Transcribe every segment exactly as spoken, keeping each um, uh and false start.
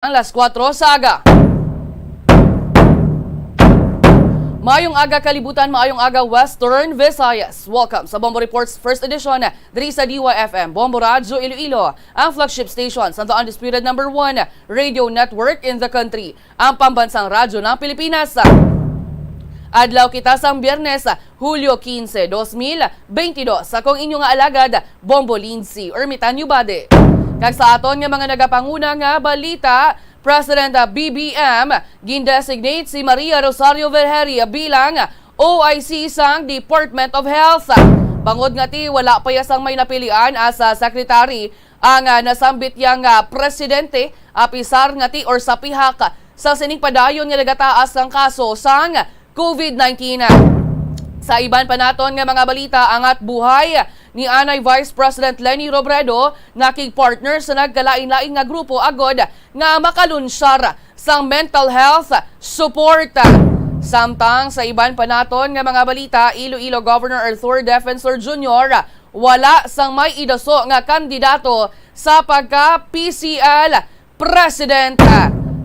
Ang alas kuwatro sa aga. Maayong aga, kalibutan, maayong aga, Western Visayas. Welcome sa Bombo Reports First Edition, diri sa D Y F M, Bombo Radyo Iloilo, ang flagship station sa The Undisputed Number One Radio Network in the country, ang pambansang radyo ng Pilipinas. Adlaw kita sang Biyernes, Hulyo quince, dos mil beintidos. Ako ang inyo nga alagad, Bombo Lindsay Ermitanio Bade. Kag sa aton nga mga nagapanguna nga balita, President, ah, B B M, gindesignate si Maria Rosario Vergeire bilang O I C sang Department of Health. Bangod nga ti wala pa iya sang may napilian as, ah, secretary ang, ah, nasambit yang, ah, presidente, apisar nga ti or sa pihak sa sining padayon nga nagataas ang kaso sang COVID nineteen. Sa iban pa naton nga mga balita, angat buhay ni anay Vice President Leni Robredo nakigpartner sa nagkalain-lain nga grupo agod nga makalunsyar sang mental health support. Samtang sa iban pa naton nga mga balita, Iloilo Governor Arthur Defensor Junior wala sang may idaso nga kandidato sa pagka P C L President.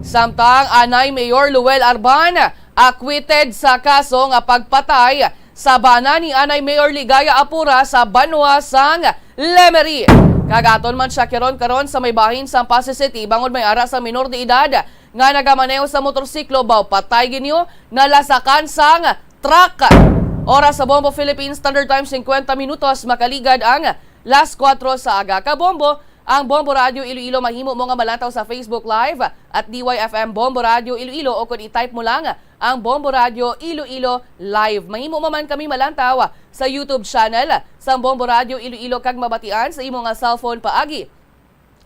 Samtang anay Mayor Luel Arban acquitted sa kaso nga pagpatay sa bana ni anay Mayor Ligaya Apura sa banwa sang Lemery. Kag aton man siya karon-karon sa may bahin sang Passi City, bangod may ara sa minor de edad nga nagamaneho sa motorsiklo, baw patay gid niyo, nalasakan sang truck. Oras sa Bombo Philippines Standard Time, singkwenta minutos, makaligad ang alas kuwatro sa aga. Kabombo, ang Bombo Radio Iloilo mahimo mo nga malantaw sa Facebook Live at D Y F M Bombo Radio Iloilo, o kung i-type mo lang ang Bombo Radio Iloilo Live. Mahimo mo man kami malantaw sa YouTube channel sang Bombo Radio Iloilo kag mabatian sa imo nga cellphone paagi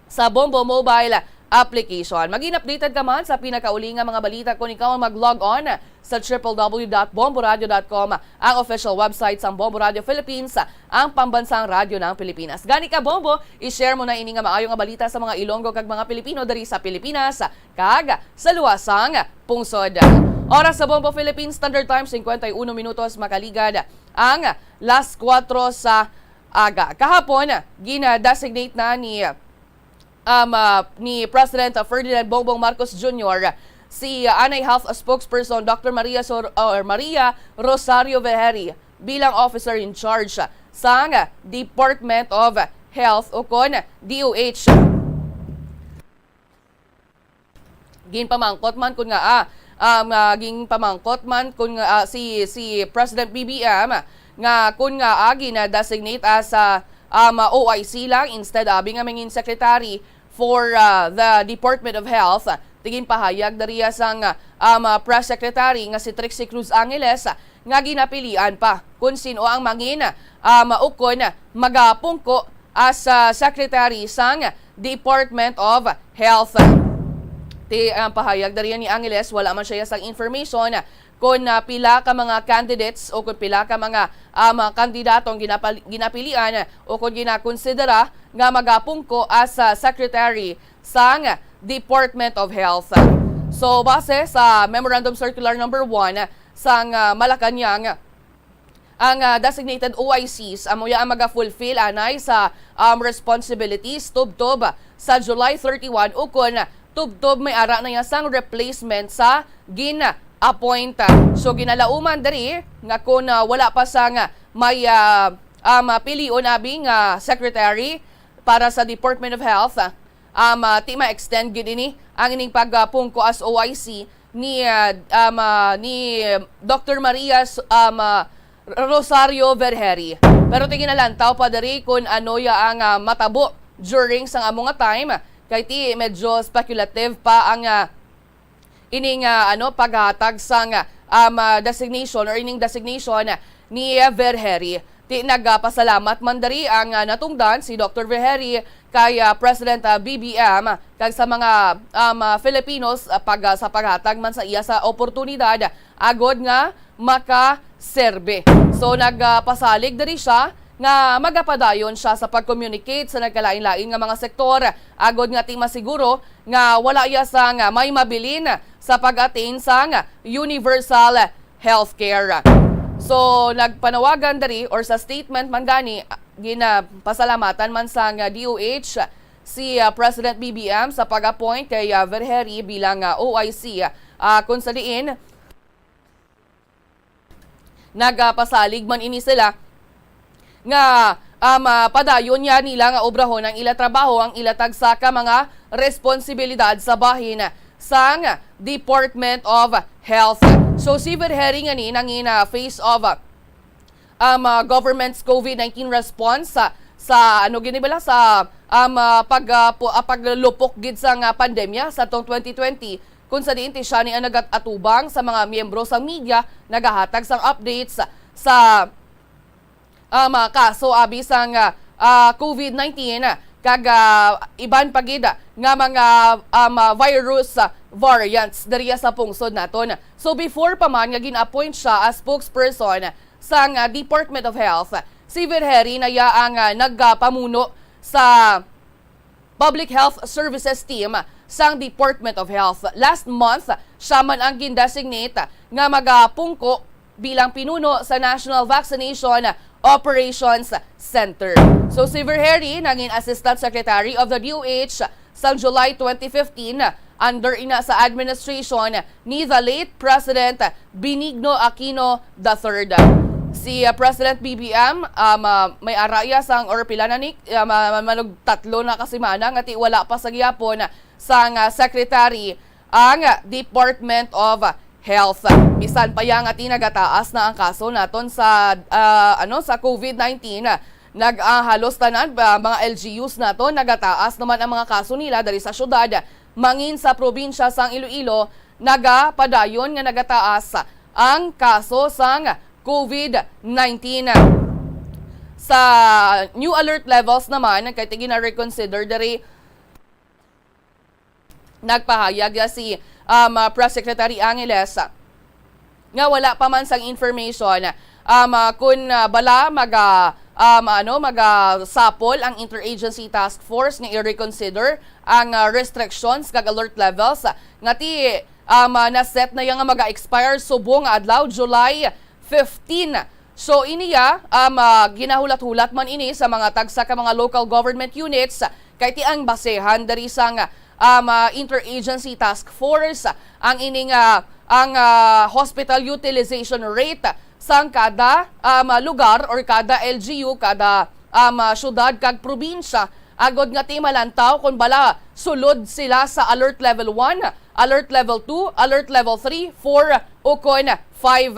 sa Bombo Mobile application. Maging updated ka man sa pinakauli nga mga balita kung ikaw ang mag-log on sa triple W dot bomboradio dot com, ang official website sang Bombo Radio Philippines, ang pambansang radyo ng Pilipinas. Gani ka, Bombo, i-share mo na ini nga maayo nga balita sa mga Ilonggo kag mga Pilipino diri sa Pilipinas kag sa luwasang pungsod. Oras sa Bombo Philippines Standard Time, singkwenta y uno minutos, makaligad ang alas kuwatro sa aga. Kahapon, gina-designate na ni um, ah, ni President Ferdinand Bongbong Marcos Junior si anay health spokesperson Doctor Maria Sor-, or Maria Rosario Vergeire bilang officer in charge sang Department of Health, o kon D O H. Ginpamangkot man kun nga, ah, um, nga ginpamangkot man kun nga, ah, si, si President B B M nga kun nga, ah, gina-designate as, ah, um, O I C lang instead abi nga mangin secretary for, ah, the Department of Health. Ti ginpahayag diriya sang, ah, um, ah, press secretary nga si Trixie Cruz Angeles, ah, nga ginapilian pa kun sin-o ang mangin, um, ukon magapungko as, ah, secretary sang Department of Health. Ti ang pahayag diriya ni Angeles, wala man siya sang information kon, ah, pila ka mga candidates o kon pila ka mga, ah, mga kandidato ang ginapal-, ginapilian o kon ginakonsidera nga magapungko as, ah, secretary sang Department of Health. So, base sa Memorandum Circular Number One sang, ah, Malacañang, ang, ah, designated O I Cs amo ya ang maga-fulfill anay sa, um, responsibilities tubtob sa July thirty-one, ukon tubtob may ara na ya sang replacement sa gin-appoint. So, ginalauman diri nga kun, ah, wala pa sang may, ah, um, pilion abi nga secretary para sa Department of Health, um, ah, ti ma-extend gid ini ang ining pagpungko as O I C ni, ah, um, ah, ni Doctor Maria S-, um, ah, Rosario Vergeire. Pero ti ginalantaw pa diri kun ano ya ang, ah, matabo during sang amo nga time, kay ti medyo speculative pa ang, ah, ining, ah, ano, paghatag sang, um, ah, designation or ining designation ni, ah, Vergeire. Ti nagapasalamat man diri ang, ah, natungdan si Doctor Vergeire kay, ah, President, ah, B B M kag sa mga, um, ah, Filipinos, ah, pag, ah, sa paghatag man sa iya sa oportunidad agod nga makaserbe. So, nagpasalig diri siya nga magapadayon siya sa pag-communicate sa nagkalain-lain nga mga sektor agod nga ti masiguro nga wala iya sang may mabilin sa pag-attain sang universal healthcare. So, nagpanawagan diri or sa statement man gani, ginapasalamatan man sang D O H si, ah, President B B M sa pag-appoint kay, ah, Vergeire bilang, ah, O I C, ah, kung sa diin nagapasalig man ini sila nga, um, ah, padayon niya nila nga obrahon ang ila trabaho, ang ila tagsa ka mga responsibilidad sa bahin sang Department of Health. So, si Vergeire nga ni nangin, ah, face of, ah, um, ah, government's COVID nineteen response sa, sa ano gini bala, sa, um, ah, pag, ah, pu-, ah, paglupok gid sang, ah, pandemya sa tong twenty twenty, kung sa diin ti siya ni ang nagatubang sa mga miyembro sang media, nagahatag sang updates sa, um, ah, kaso abi sang, ah, ah, COVID nineteen, kag, ah, iban pa gid nga mga, um, ah, virus, ah, variants diriya sa pungsod naton. So, before pa man nga gin-appoint siya as spokesperson sang, ah, Department of Health, si Vergeire na iya ang, ah, nagpamuno sa Public Health Services Team sang Department of Health. Last month, siya man ang gindesignate nga magapungko bilang pinuno sa National Vaccination Operations Center. So, si Vergeire nangin Assistant Secretary of the D O H sang July twenty fifteen, under ina sa administration ni the late President Benigno Aquino the third. Si, ah, President B B M, um, ah, may ara iya sang, or pila na ni, um, ah, manug tatlo na ka semana nga ti wala pa sa gihapon sang, ah, secretary ang Department of Health. Bisan pa iya nga ti nagataas na ang kaso naton sa, ah, ano, sa COVID nineteen, nag, ah, halos tanan, ah, mga L G Us naton nagataas naman ang mga kaso nila diri sa syudad, mangin sa probinsya sang Iloilo, nagapadayon nga nagataas ang kaso sang COVID nineteen. Sa new alert levels naman, kay ti gina-reconsider diri, nagpahayag si, um, Press Secretary Angeles nga wala pa man sang information, um, ah, kun, ah, bala maga, um, ano, magasapol ang Interagency Task Force nga i-reconsider ang, ah, restrictions kag alert levels nga ti, um, ah, na-set na iya nga maga-expire subong nga adlaw, July fifteen. So, ini ya, um, ah, ginahulat-hulat man ini sa mga tagsa ka mga local government units, kay ti ang basehan diri sang, um, ah, Interagency Task Force ang ining, ah, ang, ah, hospital utilization rate sang kada, um, lugar or kada L G U, kada, um, ah, syudad kag probinsya, agod nga ti malantaw kon bala sulod sila sa Alert Level one, Alert Level two, Alert Level three, four, o kon five.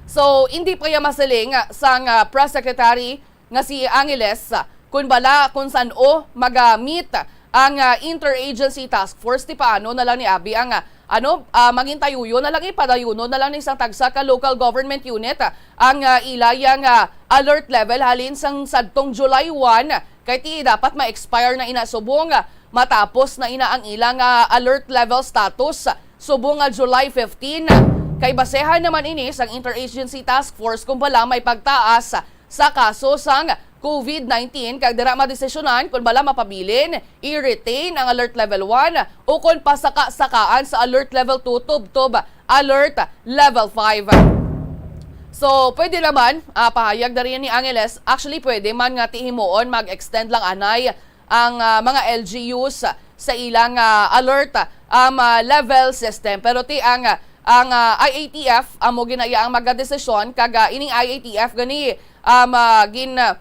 So, hindi pa iya masiling sang, ah, Press Secretary nga si Angeles, ah, kun bala, kun san-o magamit ang, ah, Interagency Task Force, ti paano na lang ni abi ang, ah, ano, ah, mangintayuyo na lang, ipadayunon na lang ni sang tagsa ka local government unit, ah, ang, ah, ila ya nga alert level halin sang sadtong July one, kay ti dapat ma-expire na ina subong, ah, matapos na ina ang ila nga alert level status subong nga July fifteen. Kay basehan naman ini sang Interagency Task Force kung bala may pagtaas sa kaso sang COVID nineteen, kag dira madesisyonan kon bala mapabilin i-retain ang Alert Level one o kon pasaka-sakaan sa Alert Level two tubtob Alert Level five. So, pwede naman, ah, pahayag na rin ni Angeles, actually, pwede man nga ti himuon mag-extend lang anay ang, ah, mga L G Us sa ilang, ah, alert, um, ah, level system. Pero ti ang, ah, ang, ah, I A T F amo ginaya ang magadesisyon, kag, ah, ining I A T F gani, um, ah, gin-,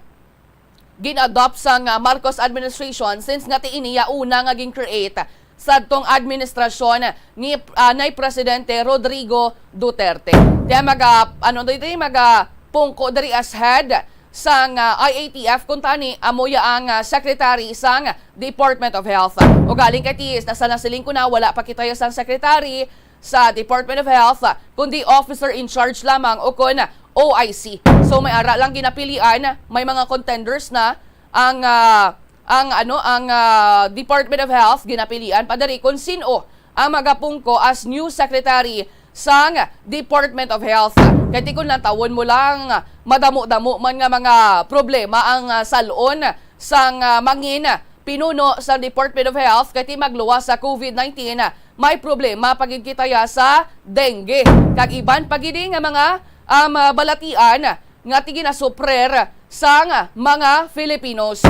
gin-adopt sang, ah, Marcos administration, since nga ti ini ya una nga gin-create sadtong administrasyon ni, ah, nay Presidente Rodrigo Duterte. Kaya maga-, ano dito, magapungko diri as head sang, ah, I A T F, kuntani amo ya ang, ah, secretary sang Department of Health. Ugaling kay ti, nasa nasiling ko na, wala pa kita ya sang secretary sa Department of Health, kundi officer in charge lamang o kon O I C. So, may ara lang ginapilian, may mga contenders na ang, ah, ang, ano, ang, ah, Department of Health ginapilian pa diri kung sin-o ang magapungko as new secretary sang Department of Health. Kay ti kun lantawon mo lang, madamo-damo man nga mga problema ang, ah, salon sang, ah, mangin pinuno sa Department of Health, kay ti magluwas sa COVID nineteen, may problema pa gid kita ya sa dengue kag iban pa gid nga mga, um, balatian nga ti ginasuprer sang mga Filipinos.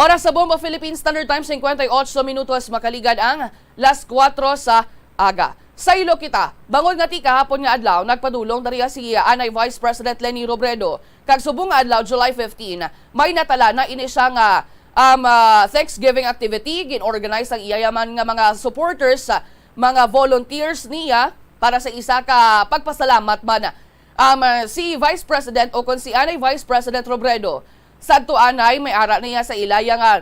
Oras sa Bombo Philippine Standard Time, singkwenta y ocho minutos, makaligad ang las kuwatro sa aga. Saylo kita, bangod nga ti kahapon nga adlaw, nagpadulong diri si Anay Vice President Leni Robredo. Kag subong nga adlaw, July fifteen, may natala na ini siya nga, um, ah, Thanksgiving activity. Gin-organize ang iya yaman nga mga supporters, ah, mga volunteers niya para sa isa ka pagpasalamat man. Um, ah, si Vice President o kon si Anay Vice President Robredo, sadto anay may ara niya sa ilaya nga,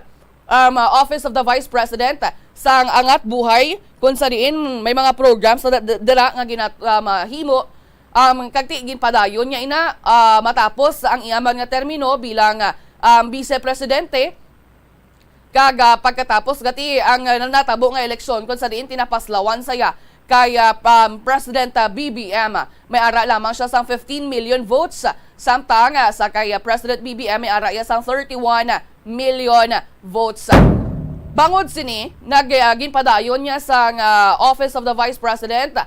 um, ah, Office of the Vice President, ah, sang Angat Buhay, kung sa diin may mga programs na d-, d-, dira nga ginat-, um, ah, himo, um, kag ti ginpadayon niya ina, ah, matapos ang iya man nga termino bilang, ah, um, Vice Presidente. Kag, ah, pagkatapos gati ang, ah, natabo nga eleksyon, kung sa diin tinapaslawan saya kay, ah, um, President, ah, B B M, may ara lamang siya sang fifteen million votes, samtang, ah, sa kay, ah, President B B M may ara iya sang thirty-one million votes. Bangod sini, nag, ah, ginpadayon niya sang, ah, Office of the Vice President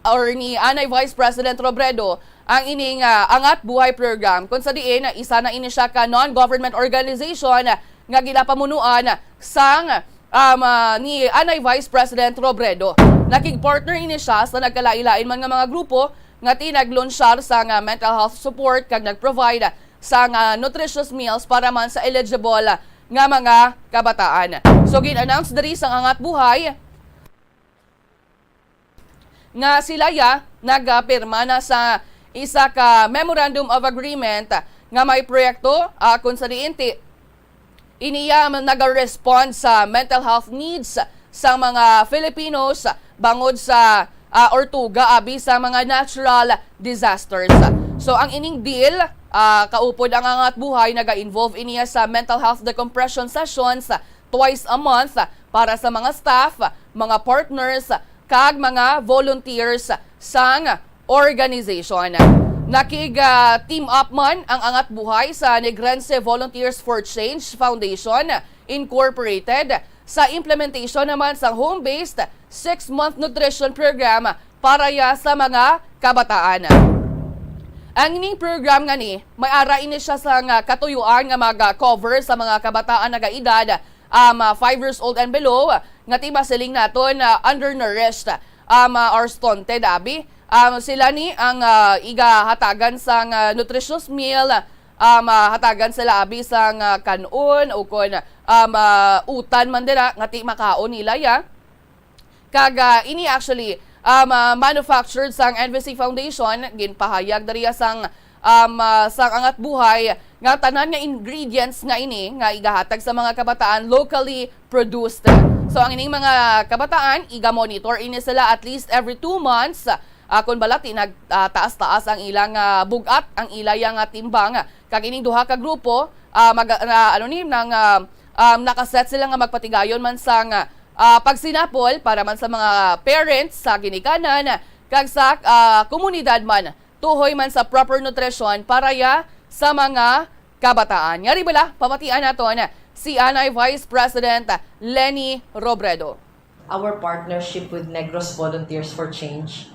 or ni Anay Vice President Robredo ang ining, ah, Angat Buhay Program, kung sa diin, ah, isa na ini siya ka non-government organization nga ginapamunuan sang, um, ah, ni Anay Vice President Robredo. Nakig-partner ini siya sa nagkalain-lain man nga mga grupo nga ti naglunsyar sang, ah, mental health support kag nag-provide sang, ah, nutritious meals para man sa eligible nga mga kabataan. So, gin-announce diri sang Angat Buhay nga sila ya nagapirma na sa isa ka Memorandum of Agreement nga may proyekto, ah, kung sa diin ti ini ya naga-respond sa mental health needs sa mga Filipinos bangod sa, ah, or tuga abi sa mga natural disasters. So, ang ining deal, ah, kaupod ang Angat Buhay, naga-involve ini ya sa mental health decompression sessions twice a month para sa mga staff, mga partners, kag mga volunteers sang organization. Nakig, ah, team up man ang Angat Buhay sa Negrense Volunteers for Change Foundation Incorporated sa implementation naman sa home-based six-month nutrition program para ya sa mga kabataan. Ang ining program nga ni, may ara ini siya sa nga katuyuan nga mag-cover sa mga kabataan nga edad, um, ah, five years old and below, nga ti masiling naton, ah, undernourished, um, ah, or stunted, abi. Um, sila ni ang, ah, igahatagan sang, ah, nutritious meal, um, ah, hatagan sila, abi, sang, ah, kan-on o kon, um, ah, utan man dira nga ti makaon nila, ya. Kag, ah, ini actually, um, ah, manufactured sang N V C Foundation, ginpahayag diri sang, um, ah, sang Angat Buhay nga tanan nga ingredients nga ini nga igahatag sa mga kabataan locally produced. So, ang ining mga kabataan, iga-monitor ini sila at least every two months, ah, kun bala ti nag, ah, taas-taas ang ilang, ah, bug-at, ang ila ya nga timbang. Kag ining duha ka grupo, ah, mag-, na, ano ni, nang, ah, um, nakaset sila nga magpatigayon man sang, ah, pagsinapol para man sa mga parents sa ginikanan kag sa, ah, komunidad man, tuhoy man sa proper nutrition para ya sa mga kabataan. Yari bala, pamatian naton si Anay Vice President Leni Robredo. Our partnership with Negros Volunteers for Change,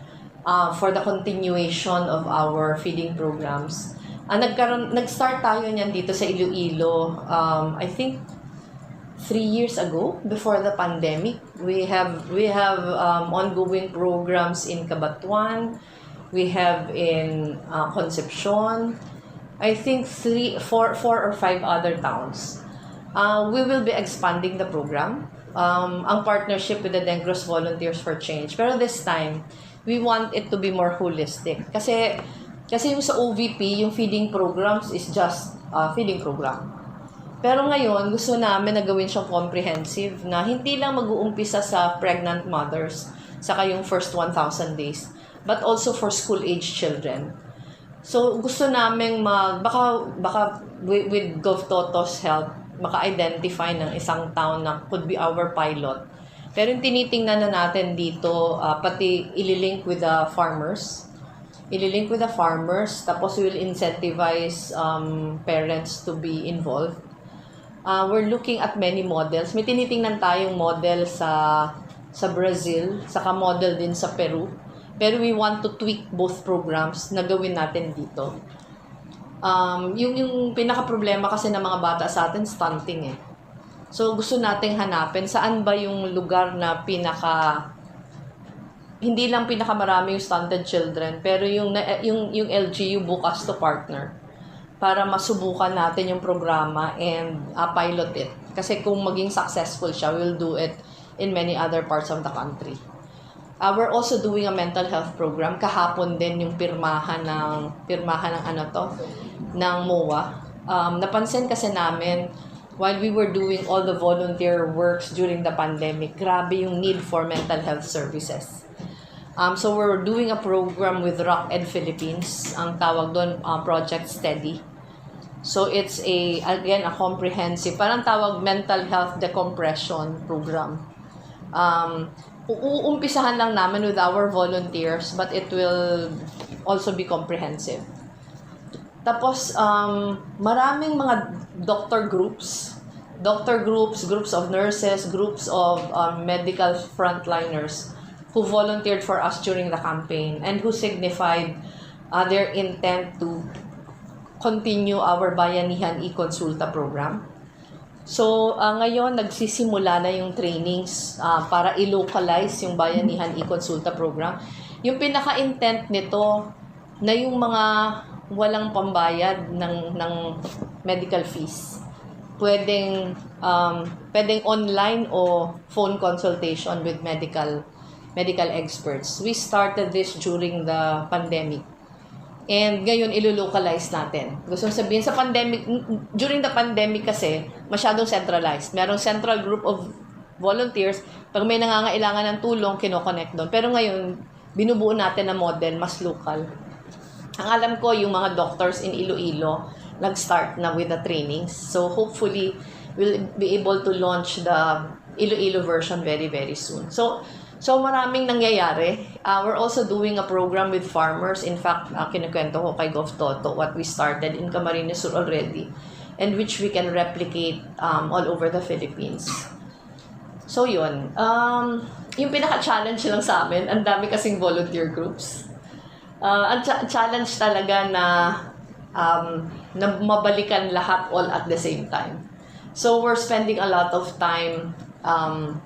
uh, for the continuation of our feeding programs. Ah, nagkaroon, nag-start tayo niyan dito sa Iloilo, um, I think, three years ago, before the pandemic. We have, we have, um, ongoing programs in Cabatuan, we have in, uh, Concepcion, I think three, four, four or five other towns. Uh, we will be expanding the program, um, ang partnership with the Negros Volunteers for Change. Pero this time, we want it to be more holistic. Kasi, kasi yung sa O V P, yung feeding programs is just, uh, feeding program. Pero ngayon, gusto namin na gawin siyang comprehensive, na hindi lang mag-uumpisa sa pregnant mothers, saka yung first one thousand days, but also for school-age children. So, gusto naming mag-, baka, baka wi-, with GovToto's help, maka-identify ng isang town na could be our pilot. Pero yung tinitingnan na natin dito, ah, pati ililink with the farmers. Ililink with the farmers, tapos we will incentivize, um, parents to be involved. Ah, we're looking at many models. May tinitingnan tayong model sa, sa Brazil, saka model din sa Peru. Pero we want to tweak both programs na gawin natin dito. Um, yung, yung pinaka-problema kasi ng mga bata sa atin, stunting eh. So gusto nating hanapin saan ba yung lugar na pinaka hindi lang pinakamarami yung stunted children, pero yung na- yung yung L G U bukas to partner para masubukan natin yung programa and uh, pilot it. Kasi kung maging successful siya, we'll do it in many other parts of the country. Uh, we're also doing a mental health program. Kahapon din yung pirmahan ng pirmahan ng ano to ng MOA. Um, napansin kasi namin while we were doing all the volunteer works during the pandemic, grabe yung need for mental health services. Um, so we're doing a program with Rock Ed Philippines. Ang tawag doon, uh, Project Steady. So it's a, again, a comprehensive, parang tawag mental health decompression program. Um, uumpisahan lang namin with our volunteers, but it will also be comprehensive. Tapos, um, maraming mga doctor groups, doctor groups, groups of nurses, groups of um, medical frontliners who volunteered for us during the campaign and who signified uh, their intent to continue our Bayanihan e-Consulta program. So, uh, ngayon nagsisimula na yung trainings uh, para i-localize yung Bayanihan e-Consulta program. Yung pinaka-intent nito na yung mga walang pambayad ng ng medical fees. Pwedeng um, pwedeng online o phone consultation with medical medical experts. We started this during the pandemic. And ngayon, ilo-localize natin. Gusto sabihin, sa pandemic, during the pandemic kasi, masyadong centralized. Merong central group of volunteers. Pag may nangangailangan ng tulong, kinoconnect doon. Pero ngayon, binubuo natin na model, mas local. Ang alam ko, yung mga doctors in Iloilo, nag-start na with the trainings. So hopefully, we'll be able to launch the Iloilo version very, very soon. So, so maraming nangyayari. Uh, we're also doing a program with farmers. In fact, uh, kinukwento ko kay Gov Toto what we started in Camarines Sur already and which we can replicate um, all over the Philippines. So yun, um, yung pinaka-challenge lang sa amin, ang dami kasing volunteer groups. Uh, ang cha- challenge talaga na um, na mabalikan lahat all at the same time. So we're spending a lot of time um,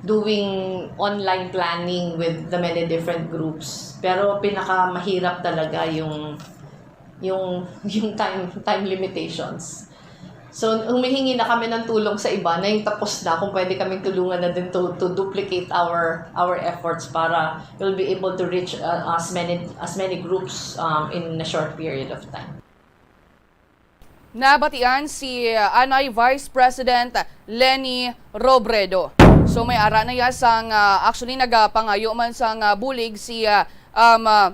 doing online planning with the many different groups. Pero pinakamahirap talaga yung yung yung time time limitations. So humihingi na kami ng tulong sa iba na yung tapos na, kung pwede kaming tulungan na din to, to duplicate our our efforts para we'll be able to reach uh, as many as many groups um, in a short period of time. Nabatian si uh, Anay Vice President Leni Robredo. So may ara na iya sang uh, actually nagapangayo man sang uh, bulig si uh, um, uh,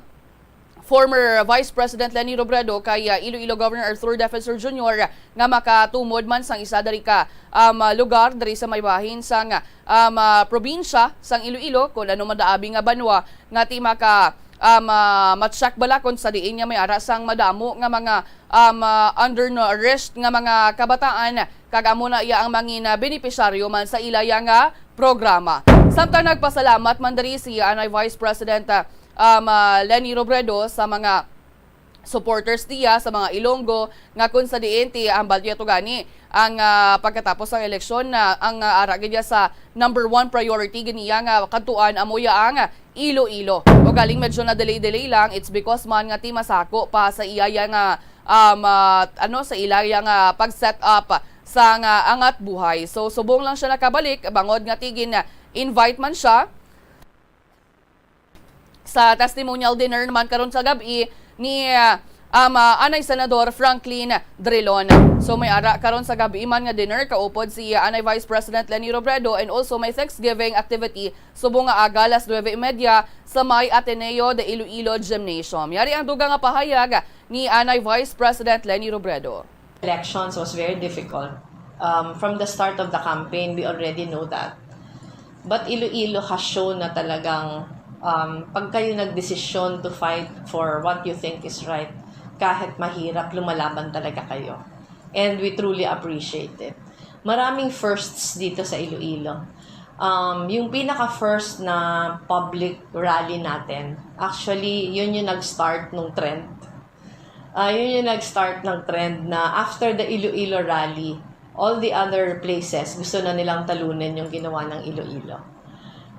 former Vice President Leni Robredo kay uh, Iloilo Governor Arthur Defensor Junior nga makatumod man sang isa diri ka um, uh, lugar diri sa may bahin sang um, uh, probinsya sang Iloilo kun ano man daabi nga banwa nga ti maka um, uh, ma-check bala kon sa diin nga may ara sang madamo nga mga um, uh, undernourished nga mga kabataan kag amo na iya ang mangin uh, benepisyaryo man sa ilaya nga programa. Samtang nagpasalamat man diri si Anay Vice President uh, um, uh, Leni Robredo sa mga supporters niya sa mga Ilonggo nga kung sa diin ti hambal niya to gani ang uh, pagkatapos sang eleksyon na ang uh, ara gid niya sa number one priority ganiya nga kadtuan amo ya ang Iloilo. Ugaling medyo na delay-delay lang, it's because man nga ti masako pa sa iya ya nga um, uh, ano sa ila ya nga pag-set up sa nga angat buhay. So subong lang siya nakabalik bangod nga tigin invite man siya sa testimonial dinner naman karon sa gab-i ni uh, um, uh, anay Senador Franklin Drilon. So may ara karon sa gab-i man nga dinner kaupod si uh, anay Vice President Leni Robredo and also may Thanksgiving activity subong nga aga alas nuebe y media sa may Ateneo de Iloilo Gymnasium. Yari ang dugang nga pahayag ni anay Vice President Leni Robredo. Elections was very difficult. Um, from the start of the campaign, we already know that. But Iloilo has shown na talagang um, pag kayo nagdesisyon to fight for what you think is right, kahit mahirap, lumalaban talaga kayo. And we truly appreciate it. Maraming firsts dito sa Iloilo. Um, yung pinaka-first na public rally natin, actually, yun yung nag-start nung trend. Uh, yun yung nag-start ng trend na after the Iloilo rally, All the other places, gusto na nilang talunin yung ginawa ng Iloilo.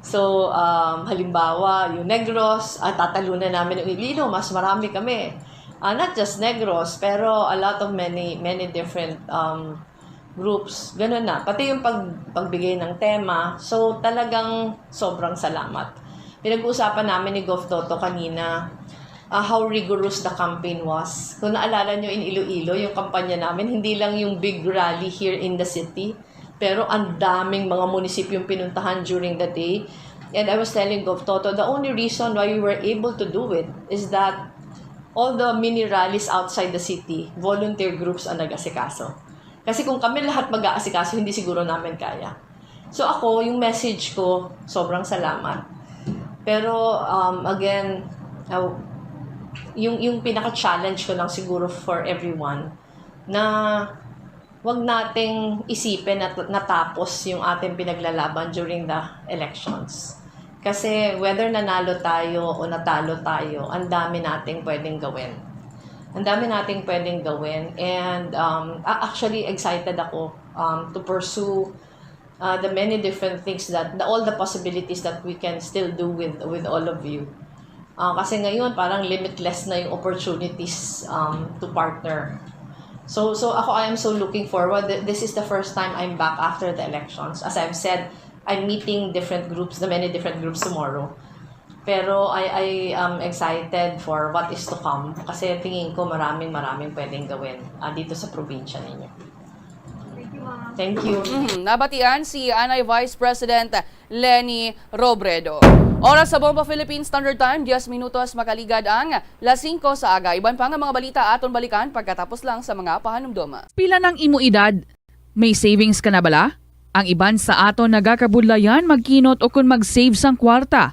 So, um, halimbawa, yung Negros, ah, tatalunan namin yung Iloilo, mas marami kami. Ah, not just Negros, pero a lot of many, many different, um, groups. Ganun na. Pati yung pag-, pagbigay ng tema. So, talagang sobrang salamat. Pinag-uusapan namin ni Gov Toto kanina, ah, how rigorous the campaign was. Kung naalala nyo, in Iloilo, yung kampanya namin, hindi lang yung big rally here in the city, pero ang daming mga munisipyong pinuntahan during the day. And I was telling Gov Toto, the only reason why we were able to do it is that all the mini rallies outside the city, volunteer groups ang nag-asikaso. Kasi kung kami lahat mag-aasikaso, hindi siguro namin kaya. So ako, yung message ko, sobrang salamat. Pero, um, again, uh, yung, yung pinaka-challenge ko lang siguro for everyone, na wag nating isipin na natapos yung ating pinaglalaban during the elections. Kasi whether nanalo tayo o natalo tayo, ang dami nating pwedeng gawin. Ang dami nating pwedeng gawin. And, um, a-, actually, excited ako, um, to pursue, uh, the many different things that, the, all the possibilities that we can still do with, with all of you. Uh, kasi ngayon, parang limitless na yung opportunities, um, to partner. So, so ako, I am so looking forward. Th-, this is the first time I'm back after the elections. As I've said, I'm meeting different groups, the many different groups tomorrow. Pero I, I am excited for what is to come. Kasi tingin ko maraming, maraming pwedeng gawin, ah, dito sa probinsya ninyo. Thank you. Mhm. Nabatian si anay Vice President Leni Robredo. Oras sa Bomba Philippine Standard Time, diyes minutos makaligad ang las singko sa aga. Iban pa nga mga balita aton balikan pagkatapos lang sa mga pahanumdom. Pila nang imo edad? May savings ka na bala? Ang iban sa aton nagakabudlayan magkinot o kon mag-save sang kwarta.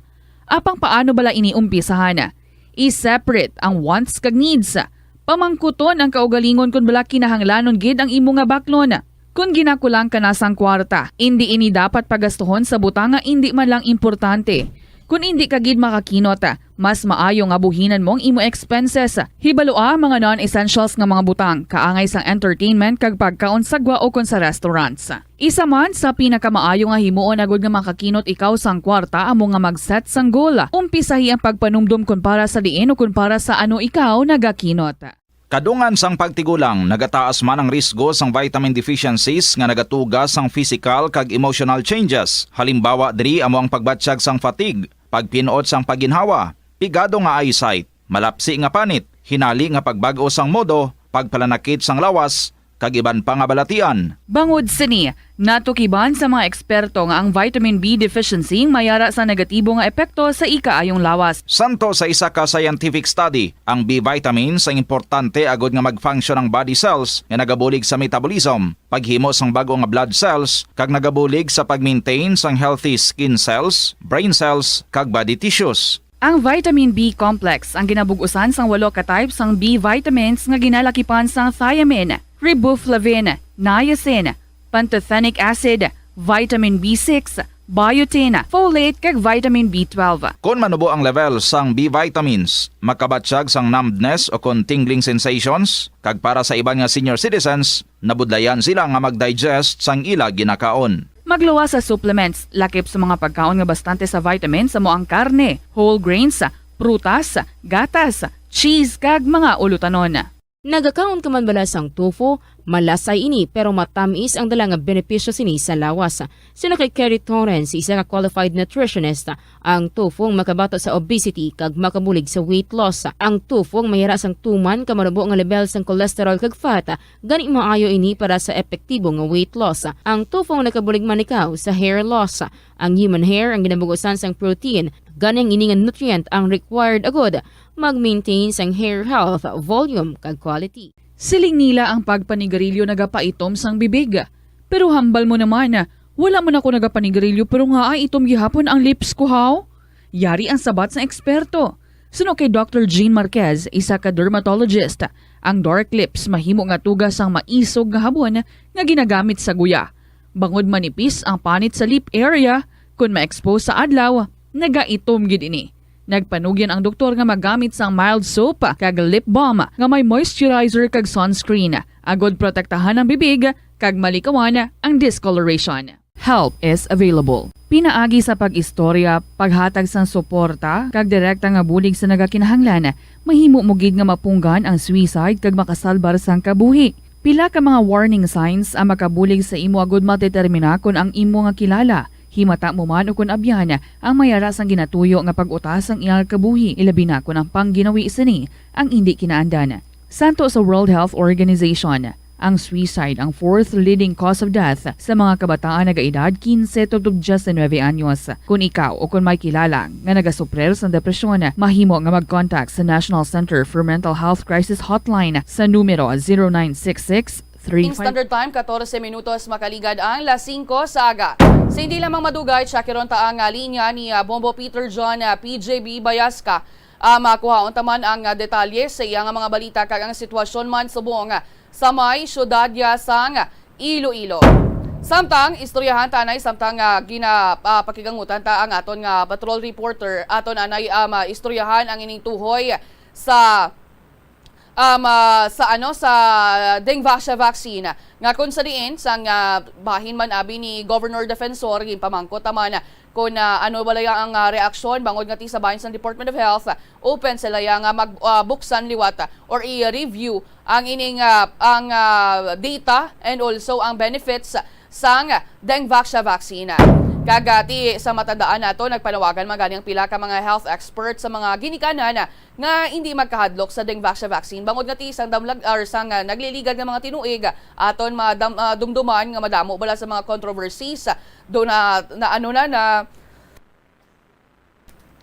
Apang paano bala ini umpisahan? I-separate ang wants kag needs. Pamangkuton ang kaugalingon kon bala kinahanglanon gid ang imo nga baklon. Kon ginakulang ka na sang kwarta, indi ini dapat pagastuhon sa butang nga indi man lang importante. Kon indi ka gid makakinot, mas maayo nga buhinan mo ang imo expenses. Hibalua ang mga non-essentials nga mga butang, kaangay sang entertainment kag pagkaon sa gwa o kon sa restaurants. Isa man sa pinakamaayo nga himuon agud nga makakinot ikaw sang kwarta amo nga mag-set sang goal. Umpisahi ang pagpanumdom kon para sa diin o kon para sa ano ikaw nagakinot. Kadungan sang pagtigulang, nagataas man ang risgo sang vitamin deficiencies nga nagatuga sang physical kag emotional changes. Halimbawa diri amo ang pagbatyag sang fatigue, pagpin-ot sang pagginhawa, pigado nga eyesight, malapsi nga panit, hinali nga pagbag-o sang modo, pagpalanakit sang lawas, kag iban pa nga balatian. Bangod sini, natukiban sa mga eksperto nga ang vitamin B deficiency mayara sa negatibo nga epekto sa ikaayong lawas. Santo sa isa ka scientific study, ang B vitamins ang importante agud nga mag-function ang body cells nga nagabulig sa metabolism, paghimo sang bag-o nga blood cells, kag nagabulig sa pag-maintain sang healthy skin cells, brain cells, kag body tissues. Ang vitamin B complex ang ginabug-usan sang walo ka type sang B vitamins nga ginalakipan sang thiamine, riboflavin, niacin, pantothenic acid, vitamin B six, biotin, folate, kag vitamin B twelve. Kon manubo ang level sang B vitamins, makabatyag sang numbness o kon tingling sensations, kag para sa iban nga senior citizens, nabudlayan sila nga mag-digest sang ila ginakaon. Magluwas sa supplements, lakip sa mga pagkaon nga bastante sa vitamins amo ang karne, whole grains, prutas, gatas, cheese, kag mga ulutanon. Nagakaon ka man bala sang tofu? Malasay ini, pero matamis ang dala nga benepisyo sini sa lawas. Suno kay Kerry Torrens, isa ka qualified nutritionist, ang tofu ang makabato sa obesity kag makabulig sa weight loss. Ang tofu ang mayara sang tuman ka manubo nga level sang cholesterol kag fat, gani maayo ini para sa epektibo nga weight loss. Ang tofu ang nakabulig man ikaw sa hair loss. Ang human hair ang ginabugusan sang protein, gani ang ini nga nutrient ang required agud mag-maintain sang hair health, volume, kag quality. Siling nila ang pagpanigarilyo nagapaitom sang bibig. Pero hambal mo naman, wala man ako nagapanigarilyo pero nga ay itom gihapon ang lips ko, haw? Yari ang sabat sang eksperto. Suno kay Doctor Jean Marquez, isa ka dermatologist, ang dark lips mahimo nga tuga sang maisog nga habon nga ginagamit sa guya. Bangod manipis ang panit sa lip area, kon ma-expose sa adlaw, nagaitom gid ini. Nagpanugyan ang doktor nga magamit sang mild soap kag lip balm nga may moisturizer kag sunscreen, agud protektahan ang bibig kag malikawan ang discoloration. Help is available. Pinaagi sa pag-istorya, paghatag sang suporta, kag direkta nga bulig sa nagakinahanglan, mahimo mo gid nga mapunggan ang suicide kag makasalbar sang kabuhi. Pila ka mga warning signs ang makabulig sa imo agud madetermina kon ang imo nga kilala, himata mo man o kon abyan, ang may ara sang ginatuyo nga pag-utas sang iya nga kabuhi, ilabi na kon ang pangginawi sini ang indi kinaandan. Santo sa World Health Organization, ang suicide ang fourth leading cause of death sa mga kabataan nagaedad kinse tubtob diyes nuebe anyos. Kung ikaw o kung may kilala nga nagasuprir sang depresyon, mahimo nga mag-contact sa National Center for Mental Health Crisis Hotline sa numero zero nine six six three five. Standard Time, katorse minutos makaligad ang las singko sa aga. Sa hindi lamang madugay, tsakiron ta ang, ah, linya ni, ah, Bombo Peter John, ah, P J B Bayasca. Ah, makuhaon ta man ang, ah, detalye sa iya nga mga balita kag ang sitwasyon man subong, ah, sa may syudad ya sang Iloilo. Samtang istoryahan ta anay, samtang, ah, gina, ah, pakigangutan ta ang aton nga patrol reporter, aton anay, ah, maistoryahan ang ining tuhoy sa, um, ah, sa, ano, sa Dengvaxia vaccine, nga kung sa diin sang, ah, bahin man abi ni Governor Defensor, ginpamangkot ta man kung, ah, ano bala ang, ah, reaksyon bangod nga ti sa bahin sang Department of Health, open sila ya nga mag, ah, buksan liwat, ah, or i-review ang ining, ah, ang, ah, data and also ang benefits sang Dengvaxia vaccine. Kag, ah, ti sa matandaan nato, nagpanawagan man gani ang pila ka mga health experts sa mga ginikanan, ah, nga hindi magkahadlok sa Dengvaxia vaccine bangod nga ti sang damlag or sang, ah, nagliligad nga mga tinuig, ah, aton madam-, ah, dumduman nga madamo bala sa mga controversies, ah, do na, na ano na, na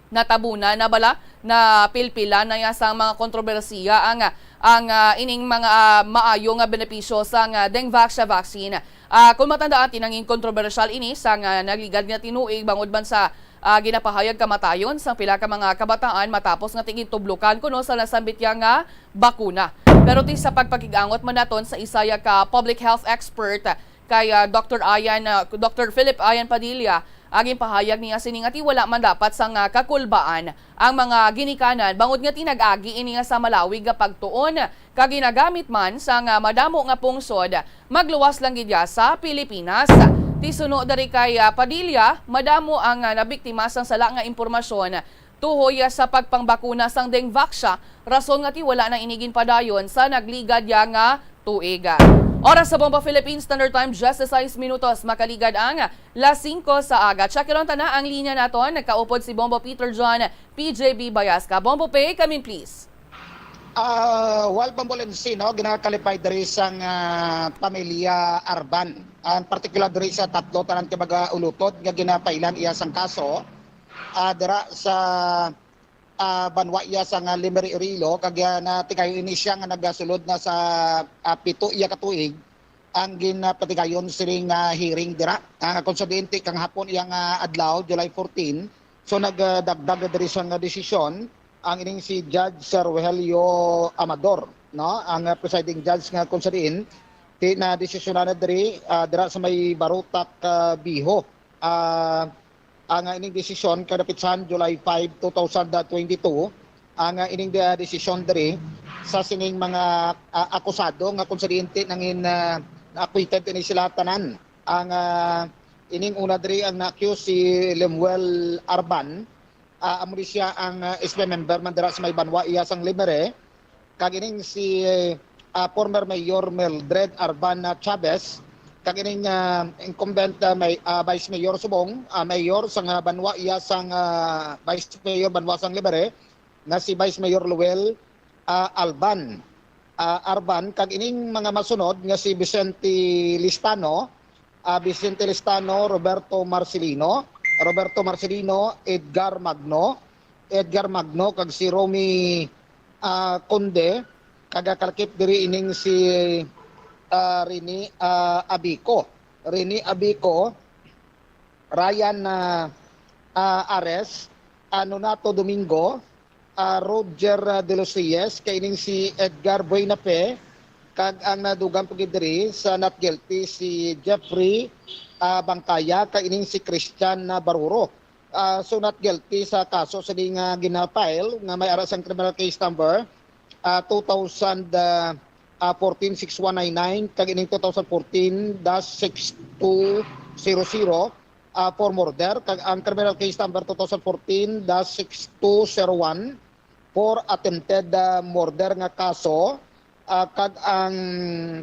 natabunan na bala, napilpilan na ya sang mga kontrobersiya ang, ang, ah, ining mga, ah, maayo nga benepisyo sang, ah, Dengvaxia vaccine. Ah, kung matandaan, ti nangin kontrobersyal ini sang, ah, nagligad nga tinuig bangod man sa, ah, ginapahayag kamatayon sang pila ka mga kabataan matapos nga ti gintublokan kuno sa nasambit ya nga bakuna. Pero ti sa pagpakig-angot man naton sa isa ya ka public health expert, kay, ah, Doktor Ayan, ah, Doktor Philip Ayan Padilla, ang ginpahayag niya sini nga ti wala man dapat sang, ah, kakulbaan ang mga ginikanan bangod nga ti nag-agi ini nga sa malawig nga pagtuon kag ginagamit man sang, ah, madamo nga pungsod, magluwas lang gid ya sa Pilipinas. Ti suno diri kay, ah, Padilla, madamo ang, ah, nabiktima sang sala nga impormasyon tuhoy sa pagpangbakuna sang Dengvaxia, rason nga ti wala na ini ginpadayon sa nagligad ya nga tuig. Oras sa Bombo Philippines Standard Time, diyesisais minutos makaligad ang las singko sa aga. Tsakiron ta na ang linya naton, nagkaupod si Bombo Peter John, P J B Bayasca. Bombo Pay, come in please. Ah, Wal Bombo Lencino, ginakalipay diri sang, ah, pamilya Arban. Ang partikular diri sa tatlo tanan ka mga ulutod nga ginapailan iya sang kaso, ah, dira sa, ah, banwa iya sang, ah, Lemery, Iloilo, kag, ah, natigayon ini siya nga nagasulod na sa, ah, pito iya ka tuig ang ginapatigayon sining, ah, hearing dira. Ah, kung sa diin ti kang hapon iya nga adlaw, July fourteen, so nagdagdag na diri sang, ah, desisyon ang ining si Judge Sir Rogelio Amador, no? Ang, ah, presiding judge nga kung sa diin ti nadesisyonan na diri, ah, dira sa may Barotac, ah, Viejo. Ah, ang, ah, ining desisyon kadapit sa July five, two thousand twenty-two, ang, ah, ining, ah, desisyon diri sa sining mga, ah, akusado nga kung sa diin ti nangin, ah, acquitted ini sila tanan. Ang, ah, ining una diri ang na-accuse si Lemuel Arban, ah, amo ni siya ang, ah, S P member man dira sa may banwa iya sang Lemery. Kag ining si, ah, former Mayor Mildred Arban, ah, Chavez, kag ining, ah, incumbent, ah, may, ah, Vice Mayor subong, ah, Mayor sang, ah, banwa iya sang, ah, Vice Mayor banwa sang Lemery, nga si Vice Mayor Luel, ah, Alban, ah, Arban, kag ining mga masunod nga si Vicente Listano, ah, Vicente Listano, Roberto Marcelino, Roberto Marcelino, Edgar Magno, Edgar Magno, kag si Romy, ah, Conde, kag kalakip diri ining si, ah, Rene, ah, Abico. Rene Abico, Ryan, ah, ah, Ares, ah, Nonato Domingo, ah, Roger, ah, De Los Reyes, kay ining si Edgar Buenafe, kag ang nadugang pa gid diri sa not guilty si Jeffrey, ah, Bangkaya, kay ining si Christian, ah, Baruro. Ah, so not guilty sa kaso sa di nga gina-file nga may ara sang criminal case number, ah, two thousand, ah, ah, fourteen six one nine nine, kag ining two thousand fourteen dash six two zero zero, ah, for murder, kag ang criminal case number two thousand fourteen dash six two zero one for attempted, ah, murder nga kaso, ah, kag ang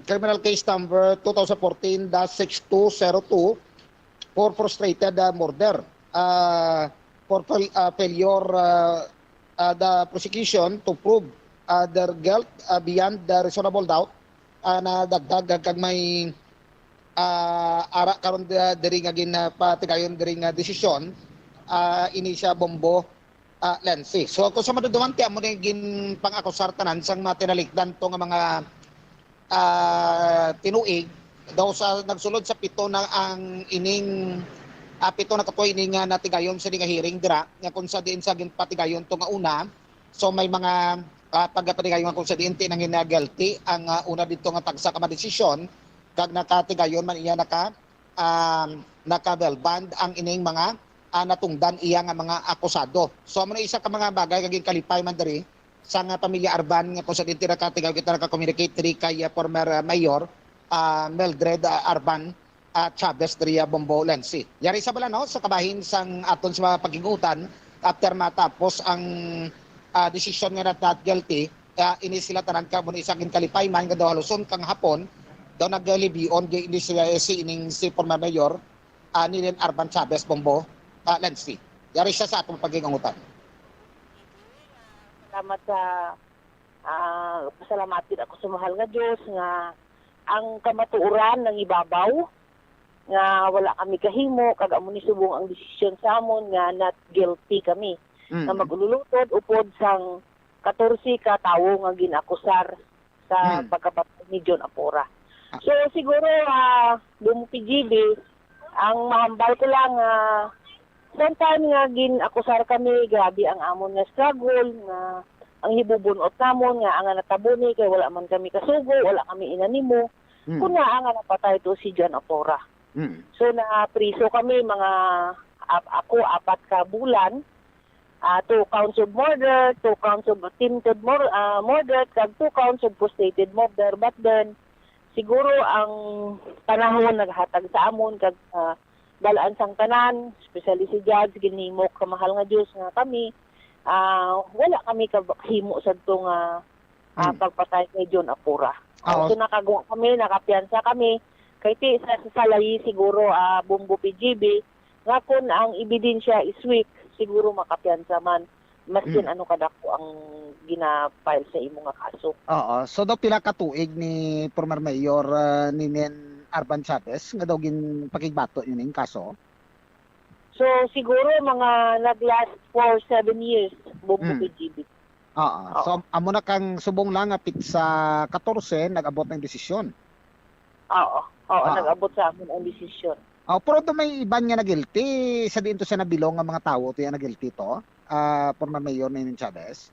criminal case number two thousand fourteen dash six two zero two for frustrated, ah, murder, ah, for fail-, ah, failure, ah, ah, the prosecution to prove, ah, their guilt, ah, beyond the reasonable doubt, ah, na dagdag kag may, ah, ara karon, ah, diri nga ginpatigayon diri nga desisyon, ah, ini siya Bombo, ah, Lency. So, kung sa madudumante, amo ni ginpang-akusar tanan sang mga tinalikdan to nga mga, ah, tinuig, daw sa nagsulod sa pito na ang ining, ah, pito na katuig ini nga natigayon sa nga hearing dira, nga kung sa diin sa ginpatigayon to nga una, so may mga, ah, pagpatigayon kung sa diin tinangin na guilty ang, ah, una dito nga tagsa ka mga desisyon, kag nakatigayon man iya naka, um, naka-bail bond ang ining mga, ah, natungdan iya nga mga akusado. So, amo na isa ka mga bagay nga ginkalipay man diri sa nga pamilya Arban nga kung sa diin nakatigaw kita naka-communicate diri kay, ah, former, ah, mayor, ah, Mildred, ah, Arban, ah, Chavez diri, ah, Bombo Lency. Yari sa bala, no, sa kabahin sang aton sa mga paghingutan after matapos ang, ah, desisyon nga not, not guilty, ah, ini sila tanan ka mo isa ginkalipay man nga daw haluson kang hapon daw naglibion di ini siya si ining si former mayor, ah, ni Len Arban Chavez Bombo, ah, Lency. Yari siya sa atong paghingutan. Salamat sa, ah, pasalamat gid ako sa mahal nga Dios nga ang kamatuoran nangibabaw, nga wala kami kahimo, kag amo ni subong ang desisyon sa amon nga not guilty kami, Mm. nga mag-ululutod upod sang katorse ka tawo nga ginakusar sa Mm. pagkapatay ni John Apora. Ah. So, siguro, ah, Bombo P G B, ang mahambal ko lang, ah, sometime nga gin-akusar kami, grabe ang amon nga struggle, nga ang hibubun-ot namon nga ang natabo ni kay wala man kami kasugo, wala kami inanimo. Mm. Kun nga ang napatay to si John Apora. Mm. So, napriso kami mga ap-, ako apat ka bulan, ah, two counts of murder, two counts of attempted mur-, ah, murder, kag two counts of frustrated murder. But then, siguro ang panahon naghatag sa amon kag, ah, balaan sang tanan, especially si Judge, ginhimo ka mahal nga Dios nga kami, ah, wala kami kahimo sadto nga, ah, Mm. pagpatay kay John Apura. Ah, Oo. So, nakagwa kami, nakapiyansa kami. Kay ti, sa, sa salayi siguro, ah, Bombo P G B, nga kun ang ebidensya is weak, siguro makapiyansa man, maskin Mm. ano kadako ang gina-file sa imo nga kaso. Oo. So, daw pila ka tuig ni former mayor, ah, ni Nen Arban Chavez nga daw ginpakigbato nining kaso? So, siguro mga nag-last for seven years, Bombo Mm. P G B. Oo. Oo. So, amo na kang subong lang nga pitsa katorse, nag-abot ang desisyon. Oo. Oo, Ah. nag-abot sa amon ang desisyon. Oh, pero do may iban nga na-guilty sa diin to siya nabilong nga mga tawo to, nga na-guilty to, ah, former mayor ni Nen Chavez?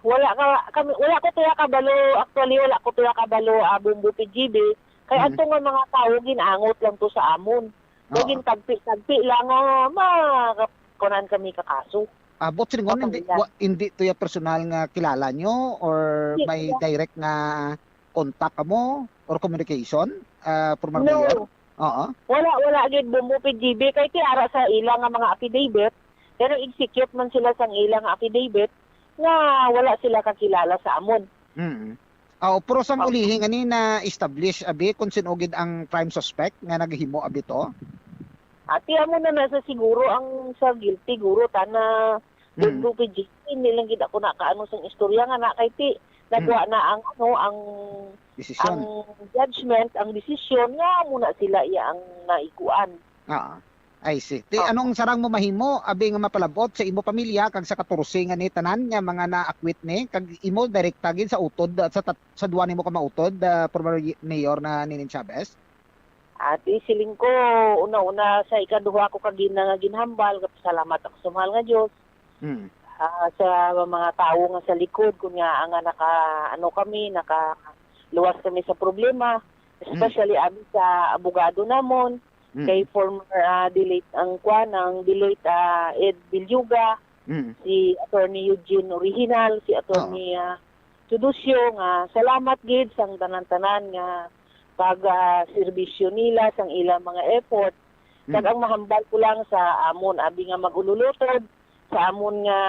Wala ka, kami, wala ko tuya kabalo, actually, wala ko tuya kabalo, ah, Bombo P G B. Kay Mm. adto nga mga tawo, ginaangot lang to sa amon. So, Oo. gintagpi-tagpi lang nga ma-, kunan kami ka kaso. Ah, but silingon, hindi, Kapilan. wa-, hindi to ya personal nga kilala nyo or Hindi, may wala. direct nga contact kamo or communication, ah, former No. mayor? Oo. Wala, wala gid, Bombo P G B, kay ti ara sa ila nga mga affidavit, pero execute man sila sang ila nga affidavit nga wala sila kakilala sa amon. Mm. Aw, pero sang Opo. ulihi nga ni na-establish, abi, kung sino gid ang prime suspect nga naghimo, abi, to? Ati, amo na nasa siguro ang sa guilty, guro, tana, Mm. Bombo P G B, hindi lang gid ako nakaano sang istorya nga na kay ti, Mm. nagwa na ang, ano, ang, Desisyon. ang judgment, ang desisyon, nga amo na sila iya ang naikuan. Ah, I see. Ti, Oo. anong sarang mo mahimo, abi, nga mapalabot sa imo pamilya kag sa katorse nga ni tanan nga mga naakwit ni, kag imo direkta gid sa utod, sa tat-, sa duwa nimo ka mautod, ah, former y-, mayor na Ninin Chavez? Ati, siling ko, una-una, sa ikaduha ko ka gina-, nga ginhambal, salamat ako sa mahal nga Dios. Mm. Ah, sa mga tawo nga sa likod, kun nga, nga naka, ano kami, nakaluwas kami sa problema, Mm. especially abi sa abogado namon, Mm. kay former, ah, the late ang kwan, ang the late, ah, Ed Villuga, Mm. si Attorney Eugene Original, si Attorney, Oo. ah, Tudusyo nga salamat gid sang tanan-tanan nga pag, ah, serbisyo nila sang ilang mga effort. Kag Mm. ang mahambal ko lang sa amon, abi nga mag-ululutod, sa amon nga,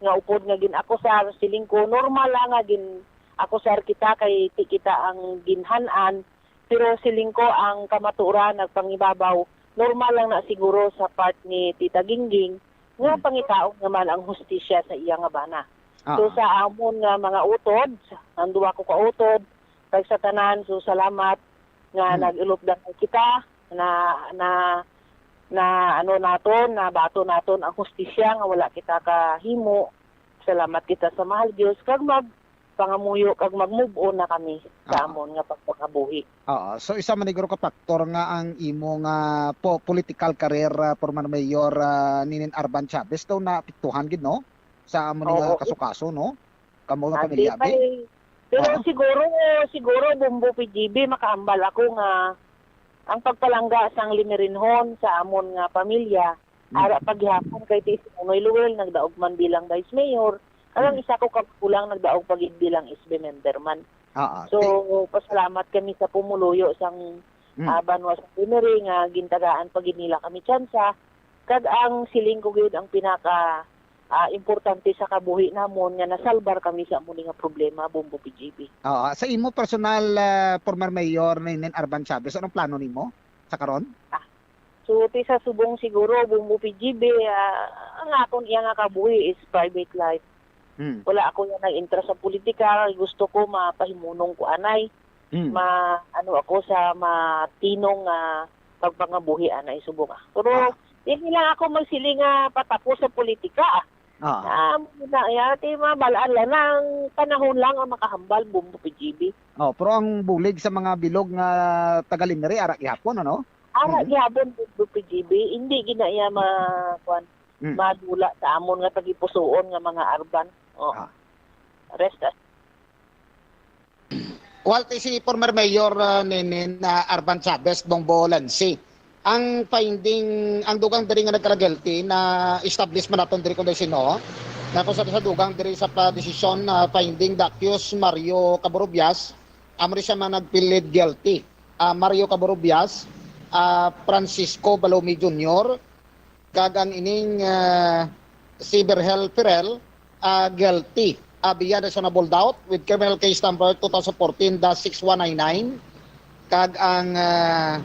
nga upod nga gin-akusar, siling ko, normal lang nga gin-akusar kita kay ti kita ang ginhan-an, pero siling ko ang kamatuoran nagpangibabaw, normal lang na siguro sa part ni Tita Gingging nga Mm. pangitaon naman ang hustisya sa iya nga bana. So, Ah. sa amon nga mga utod, ang duwa ko ka utod, kag sa tanan, so, salamat nga Mm. nag-ulupdan kita, na, na, na, ano naton, nabaton naton ang hustisya nga wala kita kahimo. Salamat kita sa mahal Dios, kag magpangamuyo, kag mag-move on na kami sa Ah. amon nga pagpangabuhi. Oo. So, isa man siguro ka factor nga ang imo nga po-, political career, ah, former mayor, ah, Ninin Arban Chavez daw naapektuhan gid, no? Sa amo ni nga Oo. kaso-kaso, no? Kamo nga Ate, pamilya, abi? Pay, pero Oo. siguro, siguro, Bombo P G B, makahambal ako nga ang pagpalangga sang limirinhon sa amon nga pamilya, Mm. ara pa gihapon kay ti si Nonoy Luel nagdaog man bilang vice mayor, kag ang Mm. isa ko ka magulang nagdaog pa gid bilang S B member man. Ah, ah. So, Ti- pasalamat kami sa pumuluyo sang, Mm. ah, banwa sa Lemery nga gintagaan pa gid nila kami tsansa, kag ang siling ko gid ang pinaka, ah, importante sa kabuhi namon nga nasalbar kami sa amo ni nga problema, Bombo P G B. Oo, sa imo personal, ah, former mayor Ninin Arban Chavez, anong plano nimo sa karon? Ah, so, ti sa subong siguro, Bombo P G B, ah, ang akon iya nga kabuhi is private life. Hmm. Wala ako nga nag-intra sa politika, gusto ko mapahimunong ko anay. Hmm. Ma-, ano ako sa matinong nga pagpangabuhi anay subong, ah. Pero Ah. dili lang ako magsiling nga patapos sa politika, ah. Ah. Ah, muna, ya, ti mabalaan lang ang panahon lang ang makahambal, Bombo P G B. Oh, pero ang bulig sa mga bilog nga taga Lemery, ara gihapon, ano? Ara Mm. gihapon, Bombo P G B, hindi gina iya ma-, kuwan, Mm. madula sa amon nga tagipusoon nga mga Arban. Oh. Ah. Rest as- Well, ti si former mayor, ah, Ninin, ah, Arban Chavez, Bombo Lancy. Ang finding, ang dugang diri nga nagkala-guilty na establish man naton diri kung sino, na kung sa, sa dugang diri sa pa-desisyon na finding the accused Mario Caburubias, amo ni siya man nag-plead guilty. Ah, Mario Caburubias, ah, Francisco Balomi Junior, kag ang ining, ah, si Berhel Ferrel, ah, guilty, ah, beyond reasonable doubt with criminal case number two thousand fourteen dash six one nine nine, kag ang, ah,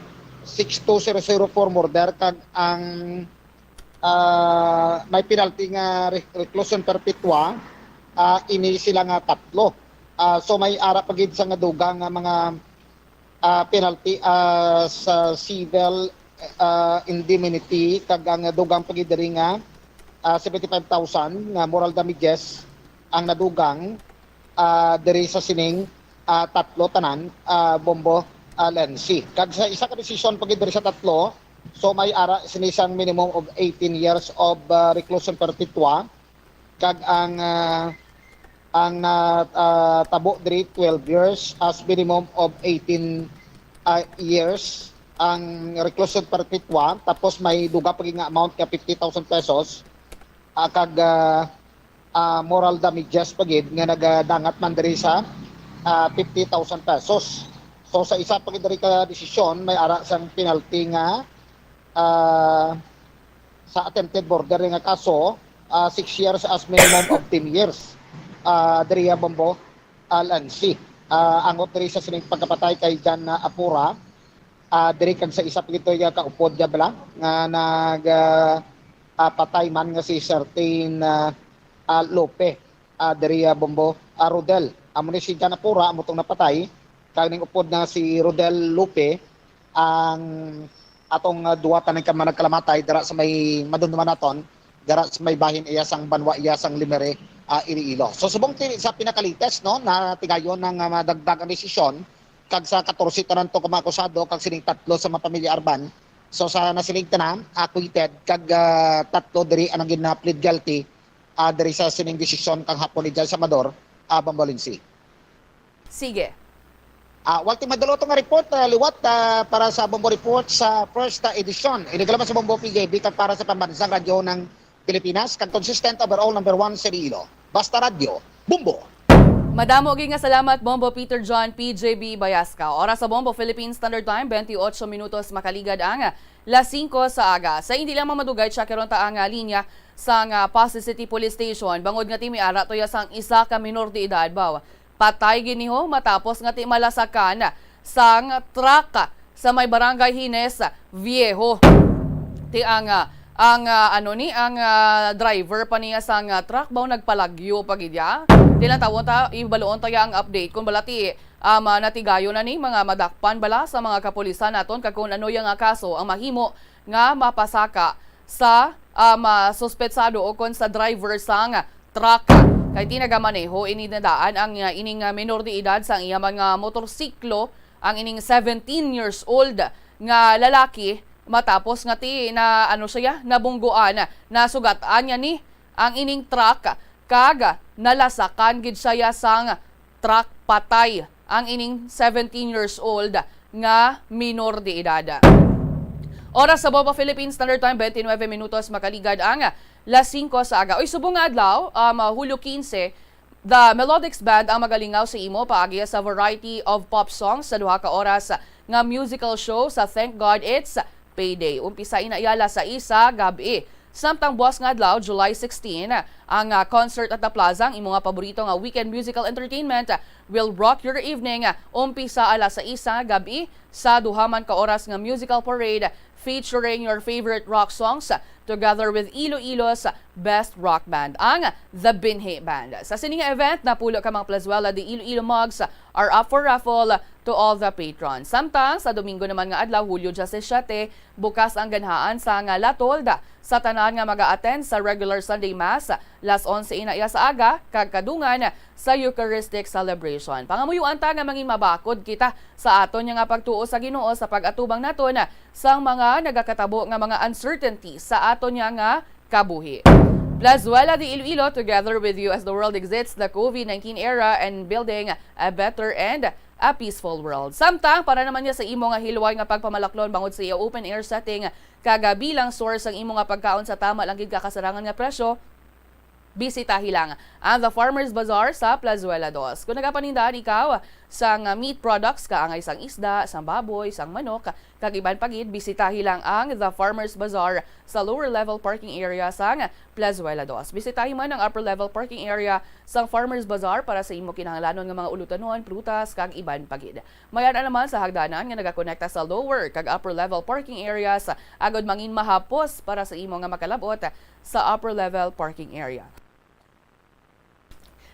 six two zero zero four murder, kag ang, ah, may penalty nga re-, reclusion perpetua, ah, ini sila nga tatlo. Ah, so may ara pa gid sa nga dugang nga mga ah, penalty, ah, sa civil, ah, indemnity, kag ang dugang pa gid diri nga, ah, seventy-five thousand nga moral damages ang nadugang, ah, diri sa sining, ah, tatlo tanan, ah, Bombo, ah, Lancy. Kag sa isa ka desisyon pa gid diri sa tatlo, so may ara sini sang minimum of eighteen years of, ah, reclusion perpetua, kag ang, ah, ang na, ah, tabo diri twelve years as minimum of eighteen, ah, years ang reclusion perpetua, tapos may dugang pa gid nga amount nga fifty thousand pesos, ah, kag, ah, ah, moral damages pa gid nga nagadangat man diri sa, ah, fifty thousand pesos. So sa isa pa gid diri ka desisyon, may ara sang penalty nga, ah, sa attempted murder nga kaso, ah, six years as minimum of ten years, ah, diri, ah, Bombo, ah, Lancy. Ah, angot diri sa sining pagkapatay kay Jan, ah, Apura, ah, diri kag sa isa pa gid nga kaupod nga bala nga nag, ah, ah, patay man nga si Sertin, ah, ah, Lope, ah, diri, ah, Bombo, ah, Rodel. Amo ni si Jan Apura, amo tong napatay, kag ning upod nga si Rodel Lope, ang atong, ah, duwa tanan ka mga nagkalamatay dira sa may madumduman naton, dira sa may bahin iya sang banwa iya sang Lemery, ah, Iloilo. So, subong ti sa pinakalites, no, natigayon ang, ah, madagdag ang desisyon, kag sa katorse tanan to ka mga akusado, kag sining tatlo sa mga pamilya Arban. So, sa nasiling tanan, acquitted, kag, ah, tatlo diri ang gina-plead guilty, ah, diri sa sining desisyon kang hapon ni Judge Amador, ah, Bombo Lancy. Sige. Ah, wala ti madulot nga report, ah, liwat, ah, para sa Bombo Report sa first, ah, edition. Ini ka lamang sa Bombo P J B kag para sa Pambansang Radyo ng Pilipinas, kag consistent overall number one sa Iloilo. Basta Radyo, Bombo! Madamo gid nga salamat, Bombo Peter John, P J B Bayasca. Oras sa Bombo, Philippine Standard Time, twenty-eight minutos makaligad ang las singko sa aga. Sa hindi lang mamadugay, tsakiron ta ang, ah, linya sang, ah, Passi City Police Station, bangod nga ti may ara to ya sang isa ka minor de edad, baw. Patay gid ni ho matapos nga ti malasakan sang truck sa may barangay Hines Viejo. Ti ang, ah, ang, ah, ano ni, ang, ah, driver pa niya sang, ah, truck baw nagpalagyo pa gid ya. Ti lang tawon ta, ibaluon ta ya ang update kung bala ti, um, ah, natigayon na ni mga madakpan bala sa mga kapulisan naton kag kung ano ya nga kaso ang mahimo nga mapasaka sa, um, ah, suspetsado o kon sa driver sang truck. Kay ti nagamaneho ini na daan ang, ah, ining, ah, minor de edad sang iya man nga motorsiklo, ang ining seventeen years old nga lalaki, matapos nga ti na, ano siya, nabungguan, nasugatan niya ni ang ining truck kag nalasakan gid siya sang truck, patay ang ining seventeen years old nga minor de edad. Oras sa Bombo, Philippine Standard Time, twenty-nine minutos makaligad ang las singko sa aga. Uy, subong nga adlaw, um, Hulyo quince, The Melodics Band ang magalingaw sa imo paagi sa variety of pop songs sa duha ka oras nga musical show sa Thank God It's Payday. Umpisa ina iya alas sais sa gab-i. Samtang buas nga adlaw, July sixteen, ang, ah, concert at the Plaza, ang imo nga paborito nga weekend musical entertainment will rock your evening. Umpisa alas sais sa gab-i sa duha man ka oras nga musical parade featuring your favorite rock songs together with Iloilo's best rock band, ang The Binhi Band. Sa sini nga event, napulo ka mga Plazuela de Iloilo mugs are up for raffle to all the patrons. Samtang sa Domingo naman nga adlaw, Hulyo diyasisiyete, bukas ang ganhaan sang La Tolda sa tanan nga maga-attend sa regular Sunday Mass, las onse ina iya sa aga, kag kadungan sa Eucharistic celebration. Pangamuyoan ta nga mangin mabakod kita sa aton nga pagtuo sa Ginoo sa pag-atubang naton sang mga nagakatabo nga mga uncertainty sa aton nga kabuhi. Plazuela de Iloilo, together with you as the world exits the COVID nineteen era and building a better and a peaceful world. Samtang para naman niya sa imo nga hilway nga pagpamalaklon bangod sa iya open air setting kag bilang source ang imo nga pagkaon sa tama lang gid ka kasarangan nga presyo, bisitahi lang ang The Farmers Bazaar sa Plazuela dos. Kung nagapanindahan ikaw sang meat products, kaangay sang isda, sang baboy, sang manok, kag iban pa gid, bisitahi lang ang The Farmers Bazaar sa lower level parking area sang Plazuela dos. Bisitahi man ang upper level parking area sang Farmers Bazaar para sa imo kinahanglanon nga mga ulutanon, prutas, kag iban pa gid. May ara naman sa hagdanan nga nagakonekta sa lower kag upper level parking areas, agod mangin mahapos para sa imo nga makalab-ot sa upper level parking area.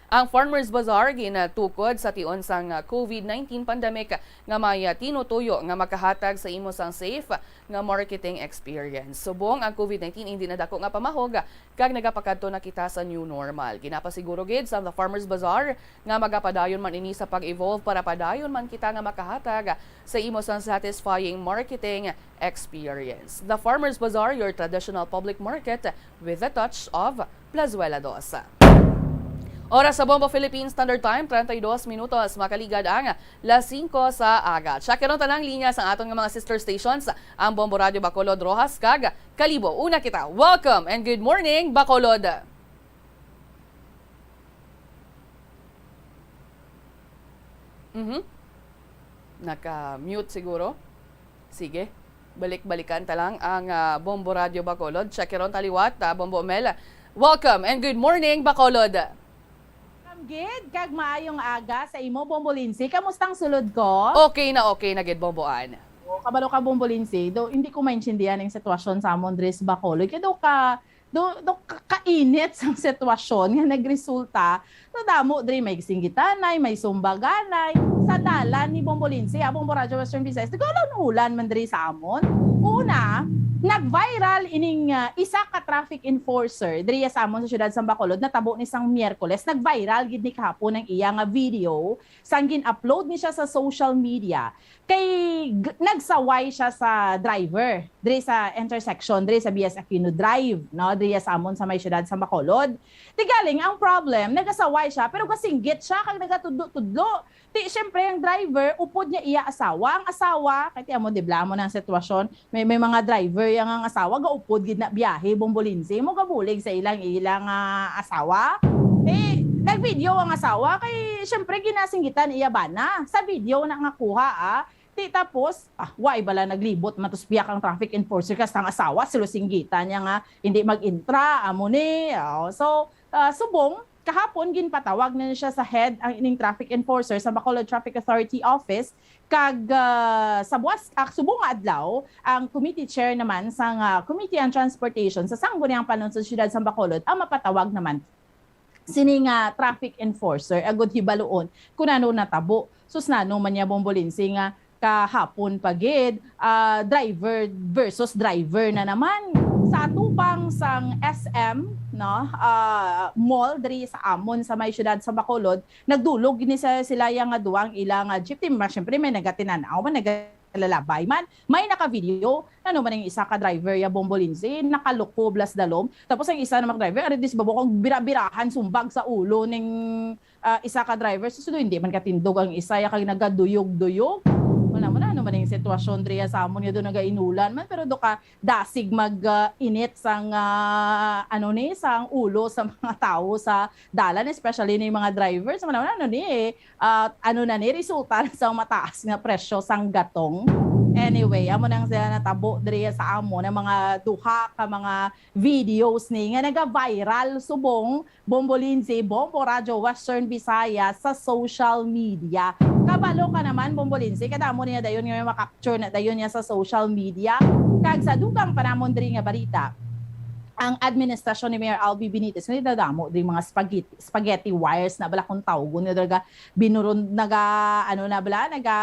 Ang Farmers Bazaar ginatukod sa tion sang COVID nineteen pandemic nga may tinutuyo nga makahatag sa imo sang safe nga marketing experience. Subong ang COVID nineteen hindi na dako nga pamahog kag nagapakadto na kita sa new normal. Ginapasiguro gid sang The Farmers Bazaar nga magapadayon man ini sa pag-evolve para padayon man kita nga makahatag sa imo sang satisfying marketing experience. The Farmers Bazaar, your traditional public market with a touch of Plazuela dos. Oras sa Bombo Philippine Standard Time, treinta y dos minutos, makaligad ang las singko sa aga. Check ron tanang linya sa aton nga mga sister stations, ang Bombo Radio Bacolod, Roxas, kag Kalibo. Una kita, welcome and good morning, Bacolod. Mhm. Naka-mute siguro. Sige. Balik-balikan ta lang ang, ah, Bombo Radio Bacolod. Check ron ta liwat, ah, Bombo Mel. Welcome and good morning, Bacolod. Welcome gid, kag maayong aga sa imo, Bombo Lindsay. Kamusta ang sulod ko? Okay na okay na gid, Bombo Ann. O, kabalo ka, Bombo Lindsay, do, hindi ko maintindihan ang sitwasyon sa amon diri sa Bacolod. Kaya do ka, do, do ka-, kainit sang sitwasyon nga nagresulta sa damo diri, may singgitanay, may sumbaganay sa dalan ni Bombo Lindsay, ah, Bombo Radyo Western Visayas. Nag-ulan-ulan man diri sa amon. Una, nag-viral ining, ah, isa ka traffic enforcer diri sa amon sa siyudad sa Bacolod, natabo ni sang Miyerkules. Nag-viral gid ni kahapon ang iya nga video sang gin-upload ni siya sa social media. Kay g-, nagsaway siya sa driver diri sa intersection, diri sa B S Aquino Drive, no, diri sa amon sa may siyudad sa Bacolod. Ti galing ang problem, nagasaway siya, pero gasinggit siya kag nagatudlo-tudlo. Ti, syempre, ang driver, upod niya iya asawa. Ang asawa, kay ti amo, di bala, amo na ang sitwasyon. May, may mga driver yang ang asawa, gaupod gid na biyahe, Bombo Lindsay, mo gabulig sa ilang, ilang, ah, asawa. Ti, Nag-video ang asawa kay, syempre, ginasinggitan iya bana. Sa video na nga kuha, ah. Ti tapos, ah, why bala naglibot man tos biya kang traffic enforcer kas ang asawa, silo singgitan niya nga hindi mag-intra, amo ni. Oh, so, ah, subong, kahapon ginpatawag na siya sa head ang ining traffic enforcer sa Bacolod Traffic Authority Office, kag, ah, sa buwas, ah, subong nga adlaw, ang committee chair naman sang, ah, Committee on Transportation sa Sangguniang Panunsod Siyudad sa Bacolod ang mapatawag naman sini nga traffic enforcer agud hibaluon kung ano natabo. Sus, nano man niya, Bombolinsi, nga kahapon pa gid, ah, driver versus driver na naman. Sa atubang sang S M, no, ah, mall diri sa amon sa may siyudad sa Bacolod, nagdulog ni sa sila yang nga duwang ila nga jeep. Di, ma-, syempre, may nagatinan-aw man, nagalalabay man, may naka-video. Ano man ang isa ka driver ya, Bombolinsi, nakalukob las dalom. Tapos ang isa naman driver, ari dis babo kag bira-birahan, sumbag sa ulo ning, ah, isa ka driver. Susudo, hindi man katindog ang isa ya kag nagaduyog-duyog. Wala man, ano man ang sitwasyon diri sa amon nga do nagainulan man, pero do ka dasig mag, ah, init sang, ah, ano ni, sang ulo sa mga tawo sa dalan, especially ni mga drivers. Wala man, ano ni, eh, ah, ano na ni, resulta na sa mataas nga presyo sang gatong. Anyway, amo nang sila natabo diri sa amon ang mga duha ka mga videos ni nga naga-viral subong Bombolinsi, Bombo Radyo Western Visayas sa social media. Kabalo ka naman, Bombolinsi, kadamo niya dayon nga may makapture na dayon niya sa social media. Kag sa dugang pa namon diri nga balita, ang administrasyon ni Mayor Albi Benitez, nga nagdadamo diri mga spaghetti, spaghetti wires na bala kung tawgon, nga talaga binuron, naga, ano na bala, naga,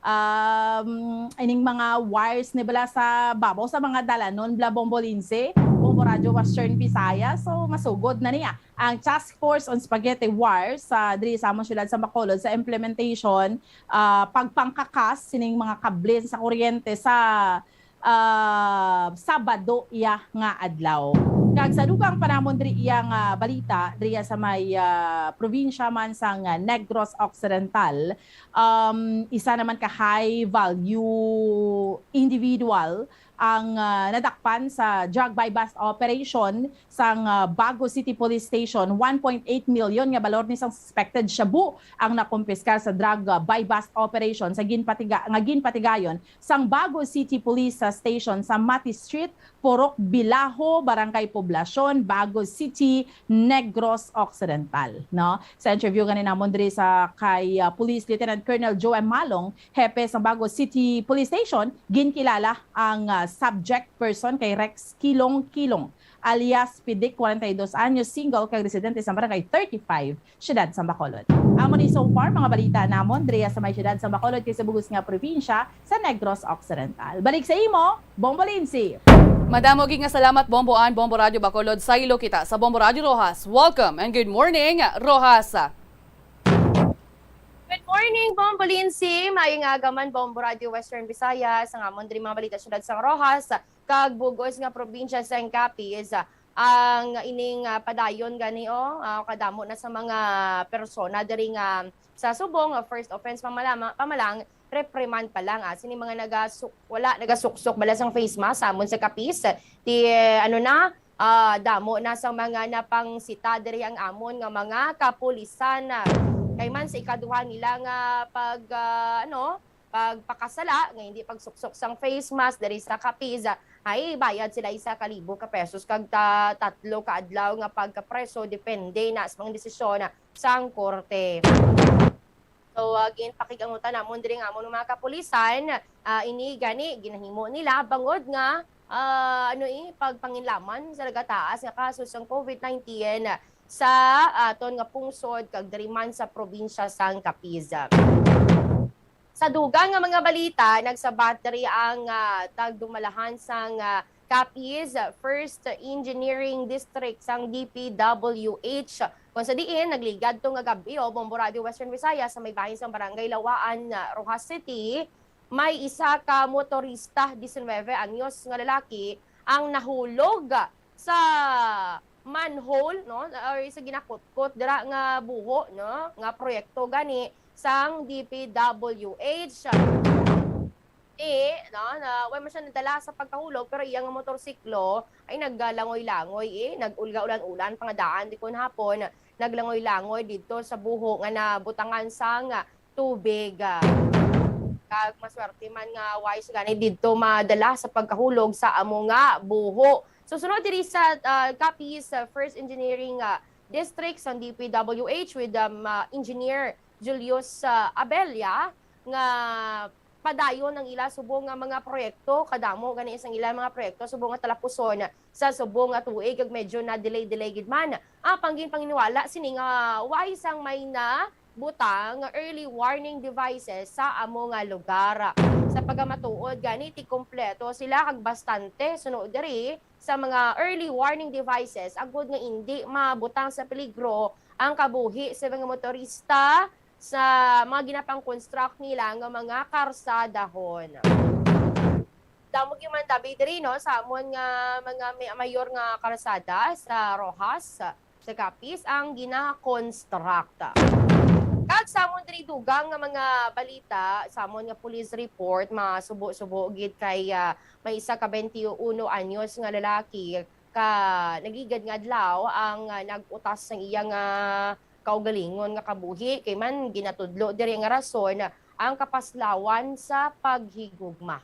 um, ining mga wires ni bala sa babaw sa mga dalanon bala, Bombolinsi, Bombo Radyo Western Visayas. So, masugod na niya ang Task Force on Spaghetti Wires sa diri sa among siyudad sa Bacolod sa implementation, ah, pagpangkakas sining mga kable sa kuryente sa, ah, Sabado iya nga adlaw. Kag sa dugang pa namon diri iya nga balita, diri sa may, ah, probinsya man sang, ah, Negros Occidental, um, isa naman ka high value individual ang, ah, nadakpan sa drug buy-bust operation sang, ah, Bago City Police Station. One point eight million nga balor ni sang suspected shabu ang nakumpiskar sa drug, ah, buy-bust operation sa ginpatiga-, nga ginpatigayon sang Bago City Police, ah, Station sa Mati Street, Purok Bilaho, Barangay Poblacion, Bago City, Negros Occidental, no? Sa interview gani namon diri sa kay, ah, Police Lieutenant Colonel Joe M. Malong, hepe sa Bago City Police Station, ginkilala ang, ah, subject person kay Rex Kilong Kilong, alias Pidik, kwarenta y dos anyos, single, kag residente sa Barangay thirty-five, Siyudad sa Bacolod. Amo ni so far mga balita namon diri sa may siyudad sa Bacolod kag sa bug-os nga probinsya sa Negros Occidental. Balik sa imo, Bombolinsi. Madamo gid nga salamat, Bombo Ann, Bombo Radyo Bacolod. Saylo kita sa Bombo Radyo Roxas. Welcome and good morning, Roxas. Good morning, Bombolinsi. Maayong aga man, Bombo Radyo Western Visayas. Ang amon diri mga balita, siyudad sa Roxas kag bug-os nga probinsya sang Capiz. Ang ining, ah, padayon gani, oh, ah, kadamo na sa mga persona diri nga sa subong nga first offense pa man lang, pa man lang, reprimand pa lang, ah. Sini mga nagasu-, wala nagasuksok bala sang face mask sa amon sa Capiz. Ti, eh, ano na, ah, damo na sa mga napangsita diri ang amon nga mga kapulisan, ah. Kay man sa ikaduha nila nga pag, ah, ano, pagpakasala nga hindi pagsuksok sang face mask diri sa Capiz, ay bayad sila isa ka libo ka pesos kag ta-, tatlo ka adlaw nga pagkapreso, depende na sa mga desisyon sang korte. So, ah, ginpakig-angutan namon diri nga amon mga kapulisan, ah, ini gani ginahimo nila bangod nga, ah, ano, eh, pagpanginlaman sa nagataas nga kaso sang COVID nineteen sa aton nga pungsod kag diri man sa probinsya sang Capiz. Sa dugang nga mga balita, nagsabat diri ang, ah, tagdumalahan sang, ah, Capiz First Engineering District sang D P W H, kung sa diin nagligad to nga gab-i, o, Bombo Radyo Western Visayas, sa may bahin sang Barangay Lawaan, ah, Roxas City, may isa ka motorista, diecinuebe anyos nga lalaki, ang nahulog sa manhole, no, or sa ginakutkot dira nga buho, no, nga proyekto gani sang D P W H. Eh, no, na, wa man siya nadala sa pagkahulog, pero iya nga motorsiklo ay naglangoy-langoy, eh, nag-ulga-ulan-ulan pa nga daan di kon hapon, naglangoy-langoy didto sa buho nga nabutangan sang tubig. Kag maswerte man nga wais gani didto madala sa pagkahulog sa amo nga buho. So, sunod diri sa, ah, Capiz, ah, First Engineering, ah, District sang D P W H with, um, ah, Engineer Julius, ah, Abella nga padayon ang ila subong nga mga proyekto, kadamo gani sang ila mga proyekto subong nga talapuson sa subong nga tuig, kag medyo na-delay-delay gid man ang pangginpanginiwala sini nga way sang may nabutang nga early warning devices sa amo nga lugar. Sa pagkamatuod gani, ti kompleto sila kag bastante suno diri sa mga early warning devices agud nga indi mabutang sa peligro ang kabuhi sa mga motorista sa mga ginapang-construct nila nga mga karsadahon. Damo gyud man tabi diri, no, sa amon nga mga may-, mayor nga karsada sa Roxas, sa Capiz, ang gina-construct. Kag sa amon diri dugang nga mga balita, sa amon nga police report, masubo-subo gid kay, ah, may isa ka twenty-one anyos nga lalaki ka nagligad nga adlaw ang, ah, nag-utas sang iya nga kaugalingon nga kabuhi, kay man ginatudlo diri nga rason ang kapaslawan sa paghigugma.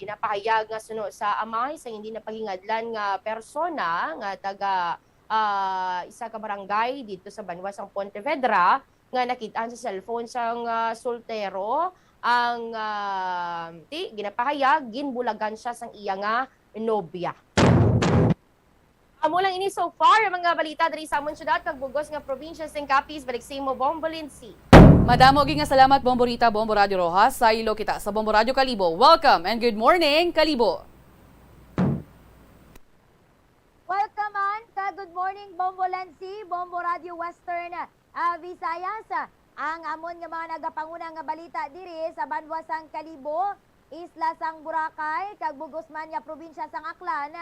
Ginapahayag nga suno sa amay sang hindi na paghingadlan nga persona nga taga, ah, isa ka barangay didto sa banwa sang Pontevedra nga nakit-an sa cellphone sang, ah, soltero ang, ah, ti, ginapahayag ginbulagan siya sang iya nga nobya. Amo lang ini so far ang mga balita diri sa amon syudad kag bugos nga probinsya sing Capiz. Balik sa imo, Bombo Lindsay. Madamo gid nga salamat, Bombo Rita, Bombo Radio Roxas. Saylo kita sa Bombo Radio Kalibo. Welcome and good morning, Kalibo. Welcome man ka good morning, Bombo Lindsay, Bombo Radio Western, ah, Visayas. Ang amon nga mga nagapanguna nga balita diri sa banwa sang Kalibo, isla sang Boracay, kag bugos man nga probinsya sang Aklan.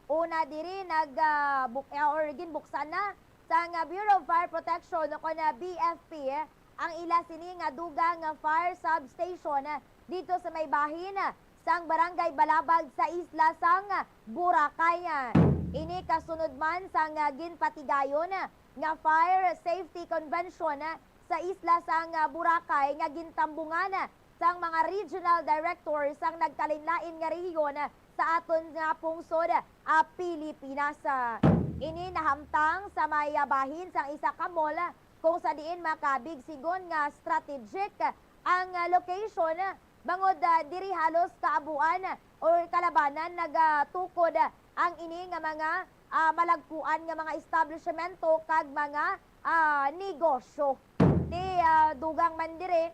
Una diri nag, ah, buk-, ah, or ginbuksan na sang, ah, Bureau of Fire Protection o kon, ah, B F P ang ila sini nga dugang nga fire substation, ah, dito sa may bahin, ah, sang Barangay Balabag sa isla sang, ah, Boracay. Ini kasunod man sang, ah, ginpatigayon, ah, nga Fire Safety Convention, ah, sa isla sang, ah, Boracay nga gintambungan, ah, sang mga regional director sang nagkalainlain nga rehiyon, ah, sa aton nga pungsod, ah, Pilipinas. Ah, ini nahamtang sa may, ah, bahin sang isa ka mall, ah, kung sa diin makabig sigon nga strategic, ah, ang, ah, location, ah, bangod, ah, diri halos kaabuan, ah, or kalabanan nagatukod, ah, ang ini nga mga, ah, malagkuan nga mga establishmento kag mga, ah, negosyo. Ti, ah, dugang man diri,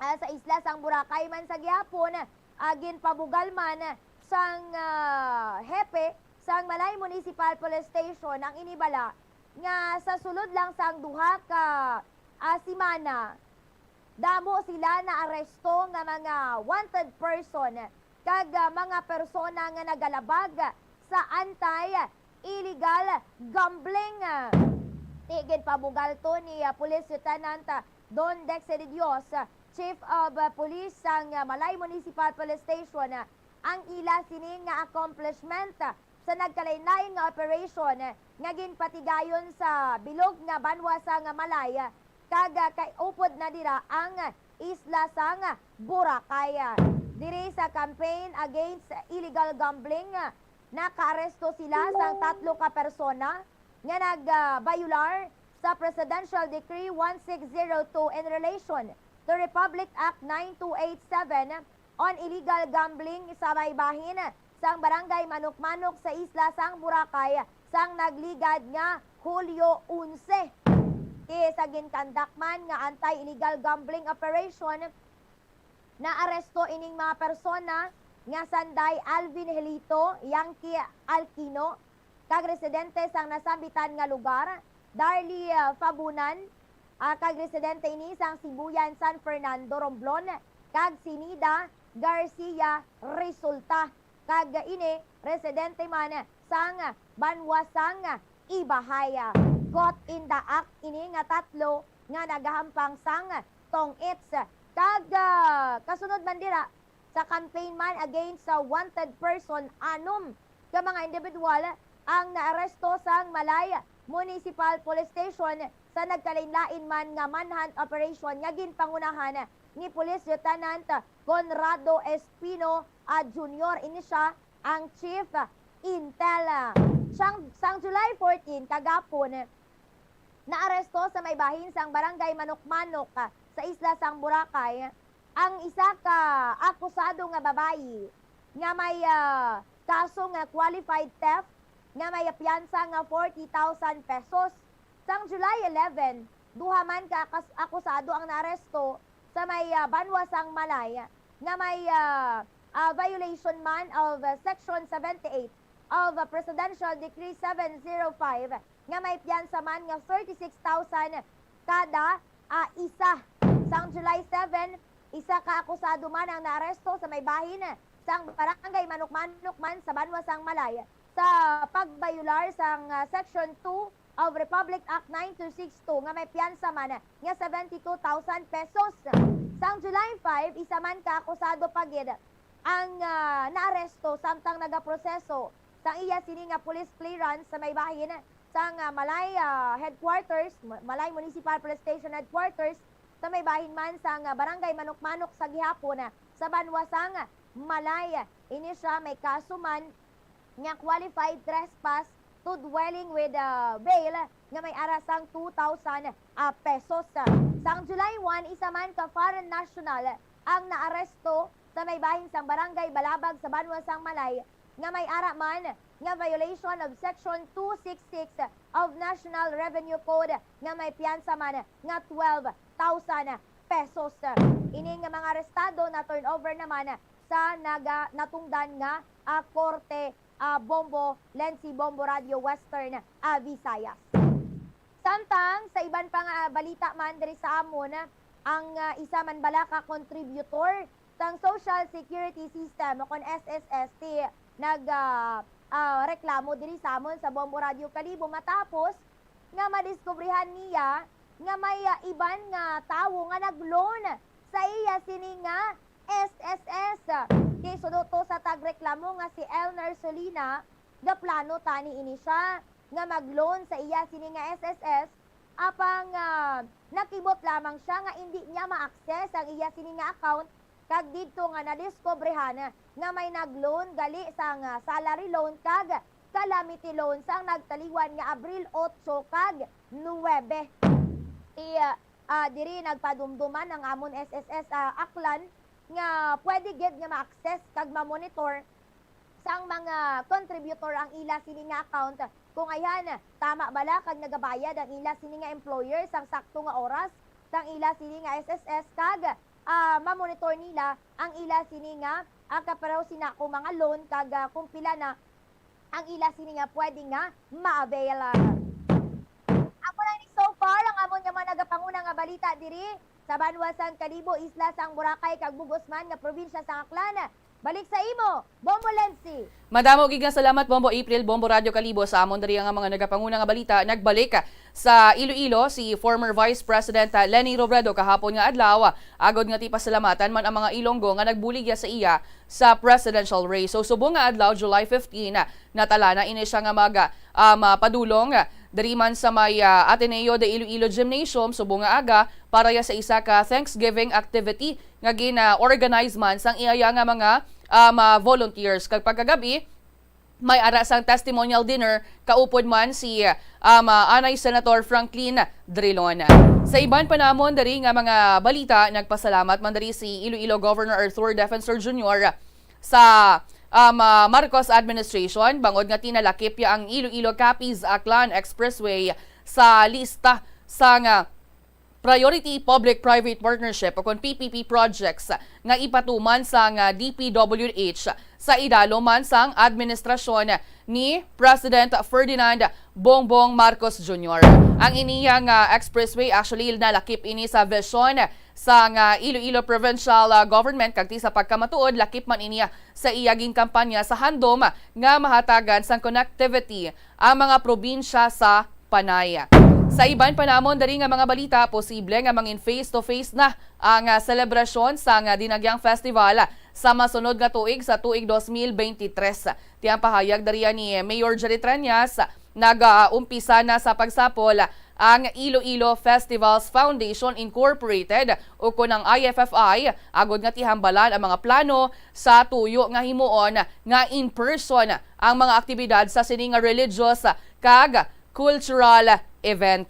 ah, sa isla sang Boracay man sa gihapon, ah, ginpabugal man sang, ah, hepe sang Malay Municipal Police Station ang inibala nga sa sulod lang sang duha ka, ah, semana, damo sila naaresto nga mga wanted person kag, ah, mga persona nga nagalabag sa anti-illegal gambling. Ti ginpabugal to ni, ah, Police Lieutenant, ah, Don Dex De Dios, ah, Chief of, ah, Police sang, ah, Malay Municipal Police Station, ah, ang ila sini nga accomplishment, ah, sa nagkalain-lain nga operation, ah, nga ginpatigayon sa bilog nga banwa sang Malay, ah, kag, ah, kay upod na dira ang isla sang Boracay. Diri sa campaign against illegal gambling, ah, nakaaresto sila sang tatlo ka persona nga nag, ah, bayular sa Presidential Decree one six zero two in relation to Republic Act nine two eight seven on illegal gambling sa may bahin sang Barangay Manok-Manok sa isla sang Boracay sang nagligad nga Hulyo onse. Ti sa ginkandak man nga anti-illegal gambling operation, naaresto ining mga persona nga sanday Alvin Helito, Yankee Alquino, kag residente sang nasambitan nga lugar, Darlie, ah, Fabunan, ah, kag residente ini sang Sibuyan, San Fernando, Romblon, kag si Nida Garcia Resulta, kag ini residente man sang banwa sang Ibajay. Caught in the act ini nga tatlo nga nagahampang sang tong-its. Kag, ah, kasunod man dira, Sa campaign man against sa wanted person, anom ka mga individual ang naaresto sang Malay Municipal Police Station sa nagkalainlain man nga manhunt operation nga ginpangunahan ni Police Lieutenant Conrado Espino, ah, Junior. Ini sia ang Chief Intel. Sang, sang July fourteen, kagapon, naaresto sa may bahin sang Barangay Manok-Manok, ah, sa isla sang Boracay, ang isa ka akusado nga babayi nga may, ah, kaso nga qualified theft nga may piyansa nga forty thousand pesos. Sang July eleven, duha man ka akas-, akusado ang naaresto sa may, ah, banwa sang Malay nga may, ah, ah, violation man of, ah, Section seventy-eight of, ah, Presidential Decree seven zero five nga may piyansa man nga thirty-six thousand kada, ah, isa. Sang July seven, isa ka akusado man ang naaresto sa may bahin sang Barangay Manok-Manok man sa banwa sang Malay sa pagbayolar sang, ah, Section two of Republic Act nine two six two nga may piyansa man nga seventy-two thousand pesos. Sang July five, isa man ka akusado pa gid ang, ah, naaresto samtang nagaproseso sang iya sini nga police clearance sa may bahin sang, ah, Malay, ah, Headquarters, Ma-, Malay Municipal Police Station Headquarters, sa may bahin man sang, ah, Barangay Manok-Manok sa gihapon, ah, sa banwa sang Malay. Ini sia may kaso man nga qualified trespass to dwelling with, ah, bail nga may ara sang two thousand, ah, pesos. Sang July one, isa man ka foreign national ang naaresto sa may bahin sang Barangay Balabag sa banwa sang Malay nga may ara man nga violation of Section two six six of National Revenue Code nga may piyansa man nga twelve thousand pesos. Ini nga mga arestado na turnover naman sa naga-, natungdan nga, ah, korte, ah, Bombo Lenzi, Bombo Radio Western, ah, Visayas. Samtang sa iban pa nga, ah, balita man diri sa amon, ang, ah, isa man bala ka contributor sang Social Security System o kon S S S ti nag, ah, ah, reklamo diri sa amon sa Bombo Radio Kalibo matapos nga madiskubrihan niya nga may, ah, iban nga tawo nga nag-loan sa iya sini nga S S S. Kay suno to sa tagreklamo nga si Elner Solina, gaplano tani ini sia nga mag-loan sa iya sini nga S S S, apang, ah, nakibot lamang sia nga indi niya ma-access ang iya sini nga account, kag didto nga nadiskobrehan nga may nag-loan gali sang, ah, salary loan kag calamity loan sang nagtaliwan nga Abril otso kag nuwebe. I, ah, diri nagpadumduman ang amon S S S, ah, Aklan nga pwede gid nga ma-access kag ma-monitor sang mga contributor ang ila sini nga account, kung ayhan tama bala kag nagabayad ang ila sini nga employer sang sakto nga oras sang ila sini nga S S S kag, ah, ma-monitor nila ang ila sini nga, ah, kapareho sina ko mga loan kag, ah, kung pila na ang ila sini nga pwede nga ma-avail. Amo lang ni so far ang amon nga mga nagapanguna nga balita diri sa banwa sang Kalibo, isla sang Boracay, kag bug-os man nga probinsya sang Aklan. Balik sa imo, Bombo Lenzi. Madamo gid nga salamat, Bombo April, Bombo Radyo Kalibo. Sa amon diri nga mga nagapanguna nga balita, nagbalik sa Iloilo si former Vice President Leni Robredo kahapon nga adlaw, agod nga tipasalamatan man ang mga Ilonggo nga nagbulig sa iya sa presidential race. So, subong nga adlaw, July fifteen, natala na ini siya nga mag, ah, mapadulong diri man sa may, ah, Ateneo de Iloilo Gymnasium subong nga aga para ya sa isa ka Thanksgiving activity nga gina-organize man sang iya nga mga, ah, mga volunteers. Kag pagkagabi, may ara sang testimonial dinner, kaupod man si, ah, ma-, anay Senator Franklin Drilon. Sa iban pa namon diri nga mga balita, nagpasalamat man diri si Iloilo Governor Arthur Defensor Junior sa, um, ah, Marcos administration, bangod nga tinalakip ya ang Iloilo Capiz Aklan Expressway sa lista sang, ah, Priority Public-Private Partnership o kon P P P projects nga ipatuman sang, ah, D P W H sa idalom man sang administrasyon ni President Ferdinand Bongbong Marcos Junior. Ang iniya nga expressway actually nalakip ini sa vision sang, ah, Iloilo Provincial, ah, Government, kag ti sa pagkamatuod, lakip man ini sa iya ginkampanya sa handom nga mahatagan sang connectivity ang mga probinsya sa Panay. Sa iban pa namon diri nga mga balita, posible nga mangin face-to-face na ang, ah, selebrasyon sang, ah, Dinagyang Festival Sa masunod nga tuig, sa tuig dos mil beintitres, ti ang pahayag diri ni Mayor Jerry Treñas, nag-umpisa na sa pagsapol ang Iloilo Festivals Foundation Incorporated, ukon ang I F F I, agod nga tihambalan ang mga plano sa tuyo nga himuon nga in-person ang mga aktibidad sa sini nga religious kag cultural event.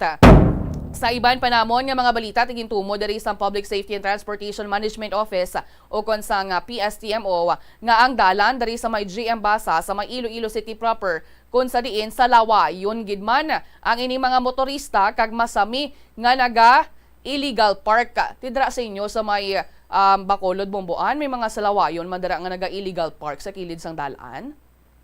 Sa iban pa namon nga mga balita, ti gintumo diri sa Public Safety and Transportation Management Office, ukon sang P S T M O, nga ang dalan diri sa may G M Basa sa may Iloilo City proper, kung sa diin salawayon gid man ang ining mga motorista kag masami nga naga illegal park. Ti dira sa inyo sa may, um, Bacolod, Bomboan, may mga salawayon man dira nga naga illegal park sa kilid sang dalan?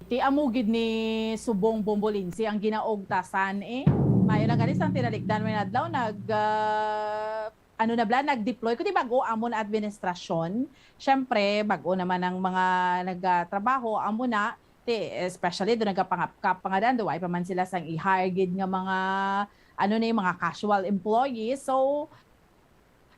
Ti amo gid ni subong Bombolinsi ang ginaugtasan, eh. Maayo lang gani sang tinalikdan may adlaw nag, ah, ano na bala, nag-deploy. Kundi bag-o amo na administrasyon. Siyempre, bag-o naman ang mga nagatrabaho, amo na. Ti, especially do nagapangapkap pa nga dan, do, ay pa man sila sang i-hire gid nga mga, ano ni, mga casual employees. So,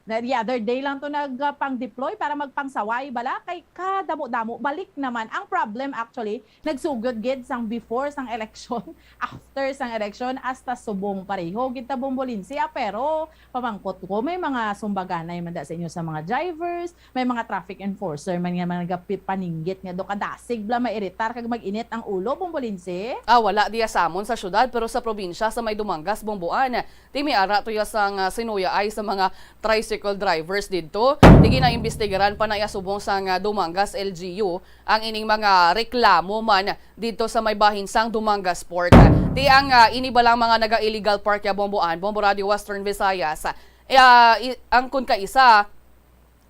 na, the other day lang to nag, ah, pang-deploy para magpangsaway bala kay kadamo-damo. Balik naman. Ang problem actually, nagsugod gid sang before sang election, after sang election, hasta subong pareho gid ta, Bombolinsi, ah. Pero pamangkot ko, may mga sumbaganay man da sa inyo sa mga drivers, may mga traffic enforcer man nga mga nagapipaninggit nga do kadasig bala mairitar kag mag-init ang ulo, Bombolinsi? Ah, wala diya sa amon sa syudad, pero sa probinsya sa may Dumangas, Bomboan, ti may ara to ya sang, ah, sinuyaay sa mga tricycle drivers didto. Ti ginaimbestigaran pa na ya subong sang, ah, Dumangas L G U ang ining mga reklamo man didto sa may bahin sang Dumangas Port. Ti ang, ah, ini balang mga naga-illegal park ya, Bomboan, Bombo Radio Western Visayas, ah, i-, ang kun kaisa,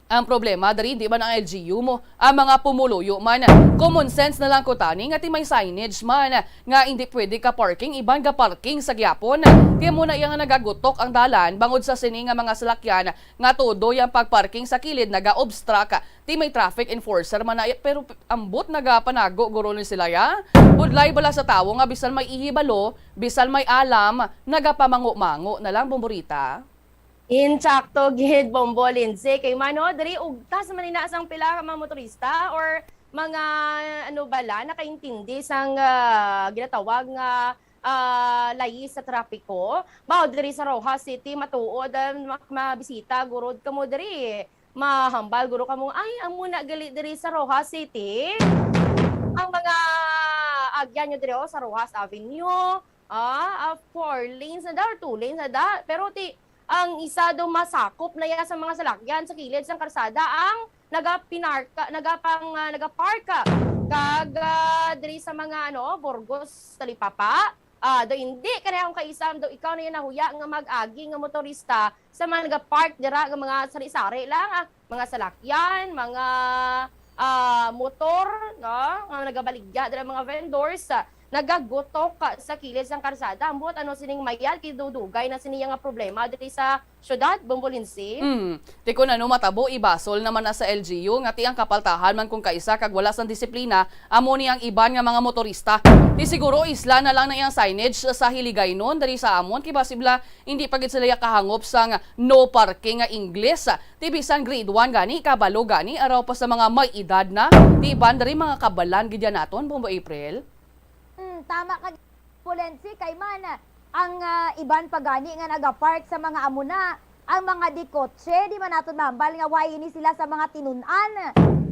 ang problema diri, di man ang L G U mo, ang mga pumuluyo man. Common sense na lang ko tani nga ti may signage man nga hindi pwede ka parking, iban ga parking sa gyapon. Kaya mo na iya nga nagagutok ang dalan bangod sa sini nga mga salakyan nga todo yang pagparking sa kilid naga-obstruct. Ti may traffic enforcer man na, pero p-, ambot nagapanago guro ni sila ya. Budlay bala sa tawo nga bisan may ihibalo, bisan may alam, nagapamango-mango na lang, Bomborita. Insakto gid, Bombo Lindsay. Kay mano, diri ugtas man ina sang pila ka mga motorista or mga, ano bala, nakaintindi sang, ah, ginatawag nga, ah, layi sa trapiko. Mao diri sa Roxas City, matuod, ah, mak-, mabisita gurod kamo diri. Mahambal guro kamo, ay, amo na gali diri sa Roxas City. Ang mga agyan nyo diri, oh, sa Roxas Avenue, ah, ah, four lanes na da or two lanes na da. Pero ti, ang isa daw masakop na ya sa mga salakyan sa kilid sang karsada ang nagapinarka, nagapang, ah, nagapark kag, ah, diri sa mga, ano, Burgos, Talipapa. Ah, daw hindi ka na akong kaisam, daw ikaw na yan nahuya nga mag-agi nga motorista sa mga nagapark dira nga mga sari-sari lang, ah, mga salakyan, mga, ah, motor, no? Nga nagabaligya dira mga vendors, ah, nagagutok, ah, sa kilid sang karsada. Ambot ano sining mayal, kay dudugay na sini nga problema diri sa syudad, Bombo Lindsay? Mm. Ti kun ano matabo, ibasol naman na sa L G U nga ti ang kapaltahan man kung kaisa kag wala sang disiplina, amo ni ang iban nga mga motorista. Ti siguro isla na lang na iyang signage sa Hiligaynon diri sa amon, kay basi bala hindi pa gid sila ya kahangop sang no parking nga Ingles. Ti bisan grade one gani, kabalo gani, araw pa sa mga may edad na. Ti iban diri mga kabalan gid ya naton, Bombo April. Hmm, tama ka, Pulensi, kay man, ang, ah, iban pa gani nga nagapark sa mga amo na, ang mga dikotse, di man naton mahambal nga why ini sila sa mga tinun-an,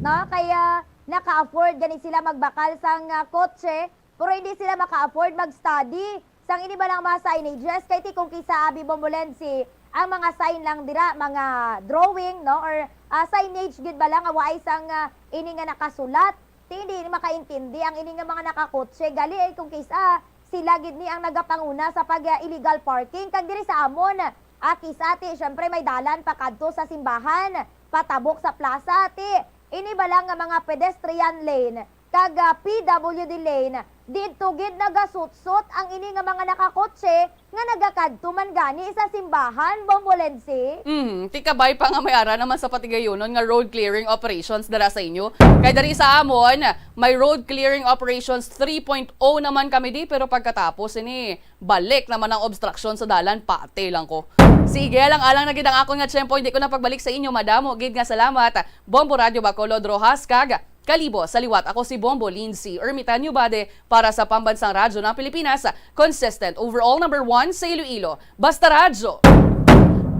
no? Kaya naka-afford gani sila magbakal sang, ah, kotse, pero hindi sila maka-afford mag-study sang ini ba lang mga signages, kay ti kung kisa abi, Bombo Lensi, ang mga sign lang dira, mga drawing, no? Or, ah, signage gid ba lang nga waay sang, ah, ini nga nakasulat. Ti hindi makaintindi ang ini nga mga nakakotse. Gali ay kung kisa sila gid ni ang nagapanguna sa pag, ah, illegal parking. Kag diri sa amon, ah, kisa ti, syempre, may dalan pa kadto sa simbahan, patabok sa plaza. Ti, ini ba lang nga mga pedestrian lane kag, ah, P W D lane, didto gid nagasutsot ang ini nga mga nakakotse nga nagakadto man gani sa simbahan, Bombo Lensi. Mhm, ti kabay pa nga may ara naman sa patigayunon nga road clearing operations dira sa inyo. Kay diri sa amon, may road clearing operations three point oh naman kami di, pero pagkatapos ini, balik naman ang obstruction sa dalan, pati lang ko. Sige, alang-alang na gid ang akon nga tiyempo, hindi ko na pagbalik sa inyo. Madamo gid nga salamat, Bombo Radyo Bacolod, Roxas, kag Kalibo sa liwat. Ako si Bombo Lindsay Ermitanio Bade para sa Pambansang Radyo ng Pilipinas, consistent overall number one sa Iloilo. Basta Radyo,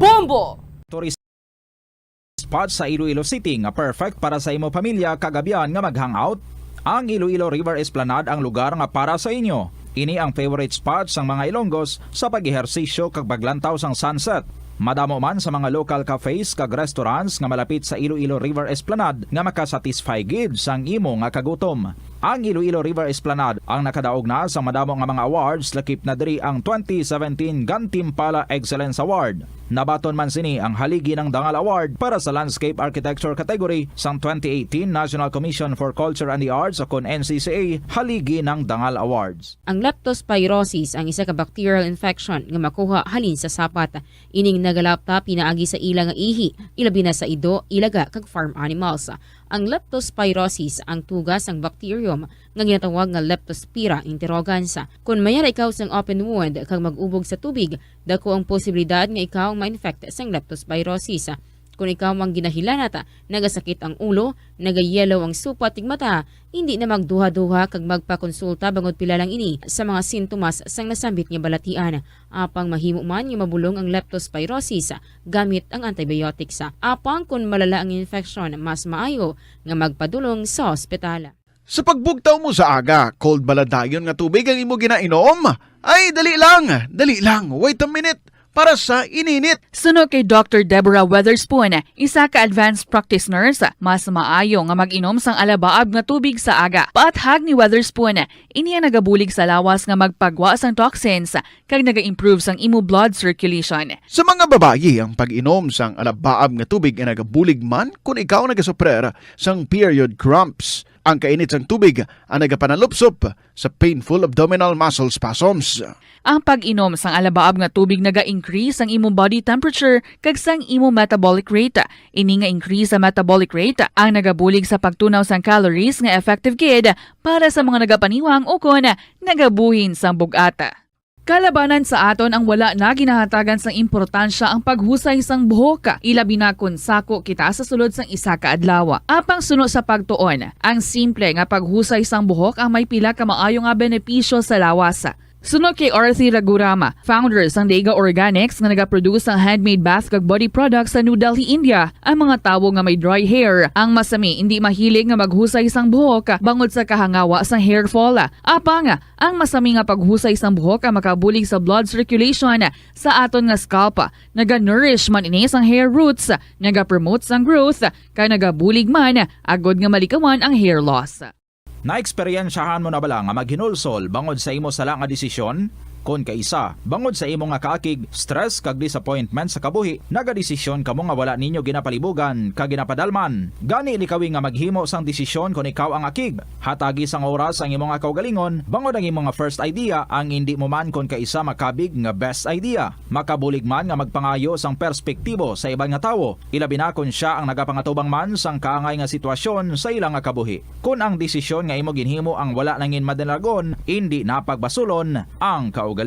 Bombo! Tourist spot sa Iloilo City nga perfect para sa imo pamilya kag abyan nga mag-hangout. Ang Iloilo River Esplanade ang lugar nga para sa inyo. Ini ang favorite spot sang mga Ilonggos sa pag-ehersisyo kag paglantaw sang sunset. Madamo man sa mga local cafes kag restaurants nga malapit sa Iloilo River Esplanade nga makasatisfy gid sang imo nga kagutom. Ang Iloilo River Esplanade ang nakadaog na sa madamo nga mga awards, lakip na diri ang twenty seventeen Gantimpala Excellence Award. Nabaton man sini ang Haligi ng Dangal Award para sa Landscape Architecture category sang twenty eighteen National Commission for Culture and the Arts o kon N C C A Haligi ng Dangal Awards. Ang leptospirosis ang isa ka bacterial infection nga makuha halin sa sapat. Ining nagalapta pinaagi sa ila nga ihi, ilabi na sa ido, ilaga, kag farm animals. Ang leptospirosis ang tuga sang bacterium nga ginatawag nga Leptospira interrogans. Kon mayara ikaw sang open wound kag mag-ubog sa tubig, dako ang posibilidad nga ikaw ma-infect sang leptospirosis. Kon ikaw ang ginahilanat, nagasakit ang ulo, nagayellow ang supat kag mata, indi na magduha-duha kag magpakonsulta bangod pila lang ini sa mga sintomas sang nasambit nga balatian. Apang mahimo man nga mabulong ang leptospirosis gamit ang antibiotics. Apang kon malala ang infeksyon, mas maayo nga magpadulong sa ospital. Sa pagbugtaw mo sa aga, cold bala dayon nga tubig ang imo ginainom? Ay, dali lang, dali lang, wait a minute, para sa ininit. Suno kay Doctor Deborah Weatherspoon, isa ka advanced practice nurse, mas maayo nga mag-inom sang alabaab nga tubig sa aga. Paathag ni Weatherspoon, ini ang nagabulig sa lawas nga magpagwa sang toxins kag naga-improve sang imo blood circulation. Sa mga babayi, ang pag-inom sang alabaab nga tubig ay nagabulig man kon ikaw nagasuprer sang period cramps. Ang kainit sang tubig ang nagapanalupsop sa painful abdominal muscle spasms. Ang pag-inom sang alabaab nga tubig naga-increase sang imo body temperature kag sang imo metabolic rate. Ini nga increase sa metabolic rate ang nagabulig sa pagtunaw sang calories nga effective gid para sa mga nagapaniwang ukon nagabuhin sang bug-at. Kalabanan sa aton ang wala na ginahatagan sang importansya ang paghusay sang buhok, ilabi na kon sako kita sa sulod sang isa ka adlaw. Apang suno sa pagtuon, ang simple nga paghusay sang buhok ang may pila ka maayo nga benepisyo sa lawas. Suno kay Arthi Ragurama, founder sang Dega Organics nga nagaproduce sang handmade bath kag body products sa New Delhi, India, ang mga tawo nga may dry hair ang masami indi mahilig nga maghusay sang buhok bangod sa kahangawa sang hair fall. Apang ang masami nga paghusay sang buhok ang makabulig sa blood circulation sa aton nga scalp. Naga-nourish man ini sang hair roots, naga-promote sang growth, kag nagabulig man agod nga malikawan ang hair loss. Naeksperyensyahan mo na bala nga maghinulsol bangod sa imo sala nga desisyon? Kon kaisa, bangod sa imo nga kaakig, stress kag disappointment sa kabuhi, nagadesisyon kamo nga wala ninyo ginapalibugan kag ginapadalman. Gani likawi nga maghimo sang desisyon kon ikaw ang akig. Hatagi sang oras ang imo nga kaugalingon, bangod ang imo nga first idea ang indi mo man kon kaisa makabig nga best idea. Makabulig man nga magpangayo sang perspektibo sa iban nga tawo, ilabi na kon sia ang nagapangatubang man sang kaangay nga sitwasyon sa ila nga kabuhi. Kon ang desisyon nga imo ginhimo ang wala nangin madalagon, indi na pagbasulon ang kaugalingon.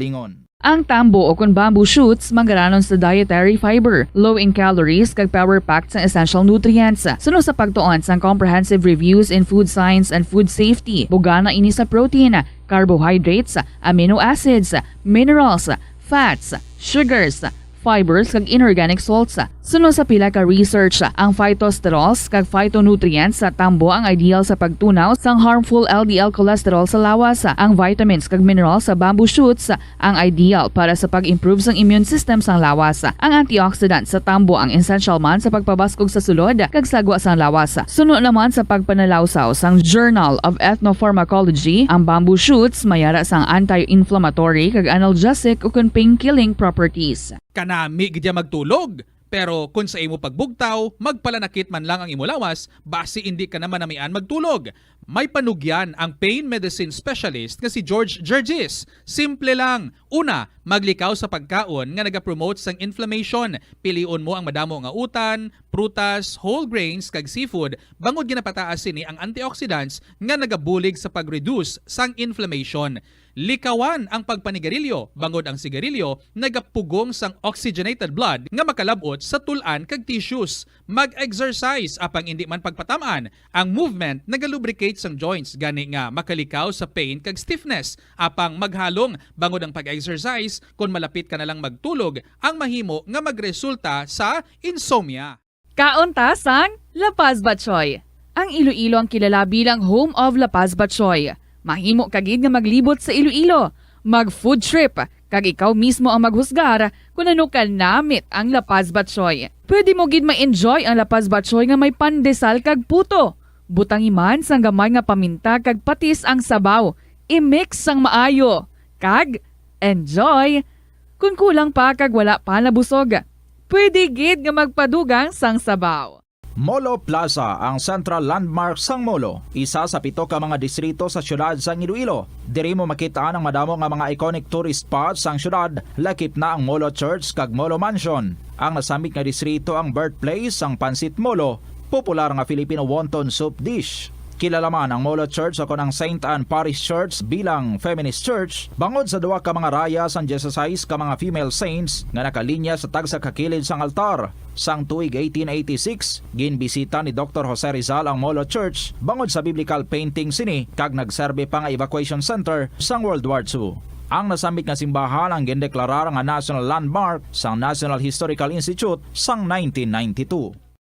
Ang tambo o kon bamboo shoots manggaranon sa dietary fiber, low in calories kag power-packed sang essential nutrients. Suno sa pagtuon sang Comprehensive Reviews in Food Science and Food Safety, bugana ini sa protein, carbohydrates, amino acids, minerals, fats, sugars, fibers, kag inorganic salts. Suno sa pila ka research, ang phytosterols kag phytonutrients sa tambo ang ideal sa pagtunaw sang harmful L D L cholesterol sa lawas. Ang vitamins kag minerals sa bamboo shoots ang ideal para sa pag-improve sang immune system sang lawas. Ang antioxidant sa tambo ang essential man sa pagpabaskog sa sulod kag sagwa sang lawas. Suno naman sa pagpanalawsaw sang Journal of Ethnopharmacology, ang bamboo shoots mayara sang anti-inflammatory kag analgesic ukon pain-killing properties. Kanami gid ya magtulog, pero kon sa imo pagbugtaw, magpalanakit man lang ang imo lawas, basi indi ka na manamian magtulog. May panugyan ang pain medicine specialist nga si George Gergis. Simple lang, Una, maglikaw sa pagkaon nga nagapromote sang inflammation. Pilion mo ang madamo nga utan, prutas, whole grains, kag seafood, bangod ginapataas sini ang antioxidants nga nagabulig sa pag-reduce sang inflammation. Likawan ang pagpanigarilyo, bangod ang sigarilyo nagapugong sang oxygenated blood nga makalab-ot sa tul-an kag tissues. Mag-exercise, apang indi man pagpatam-an. Ang movement nagalubricate sang joints, gani nga makalikaw sa pain kag stiffness. Apang maghalong, bangod ang pag-exercise, kon malapit ka na lang magtulog, ang mahimo nga magresulta sa insomnia. Kaon ta sang La Paz Batchoy. Ang Iloilo ang kilala bilang home of La Paz Batchoy. Mahimo ka gid nga maglibot sa Iloilo, mag-food trip, kag ikaw mismo ang maghusgar kon ano ka namit ang La Paz Batchoy. Pwede mo gid ma-enjoy ang La Paz Batchoy nga may pandesal kag puto. Butangi man sang gamay nga paminta kag patis ang sabaw. I-mix sang maayo, kag enjoy! Kon kulang pa kag wala pa nabusog, pwede gid nga magpadugang sang sabaw. Molo Plaza, ang central landmark sang Molo, isa sa pito ka mga distrito sa siyudad sang Iloilo. Diri mo makit-an ang madamo nga mga iconic tourist spots sang siyudad, lakip na ang Molo Church kag Molo Mansion. Ang nasambit nga distrito ang birthplace sang Pancit Molo, popular nga Filipino wonton soup dish. Kilala man ang Molo Church, o kon ang Saint Anne Parish Church, bilang feminist church, bangod sa duha ka mga raya sang dieciséis ka mga female saints nga nakalinya sa tagsa ka kilid sang altar. Sang tuig eighteen eighty-six, ginbisita ni Doktor Jose Rizal ang Molo Church bangod sa biblical painting sini, kag nagserbi pa nga evacuation center sang World War Two. Ang nasambit nga simbahan ang gindeklarar nga National Landmark sang National Historical Institute sang nineteen ninety-two.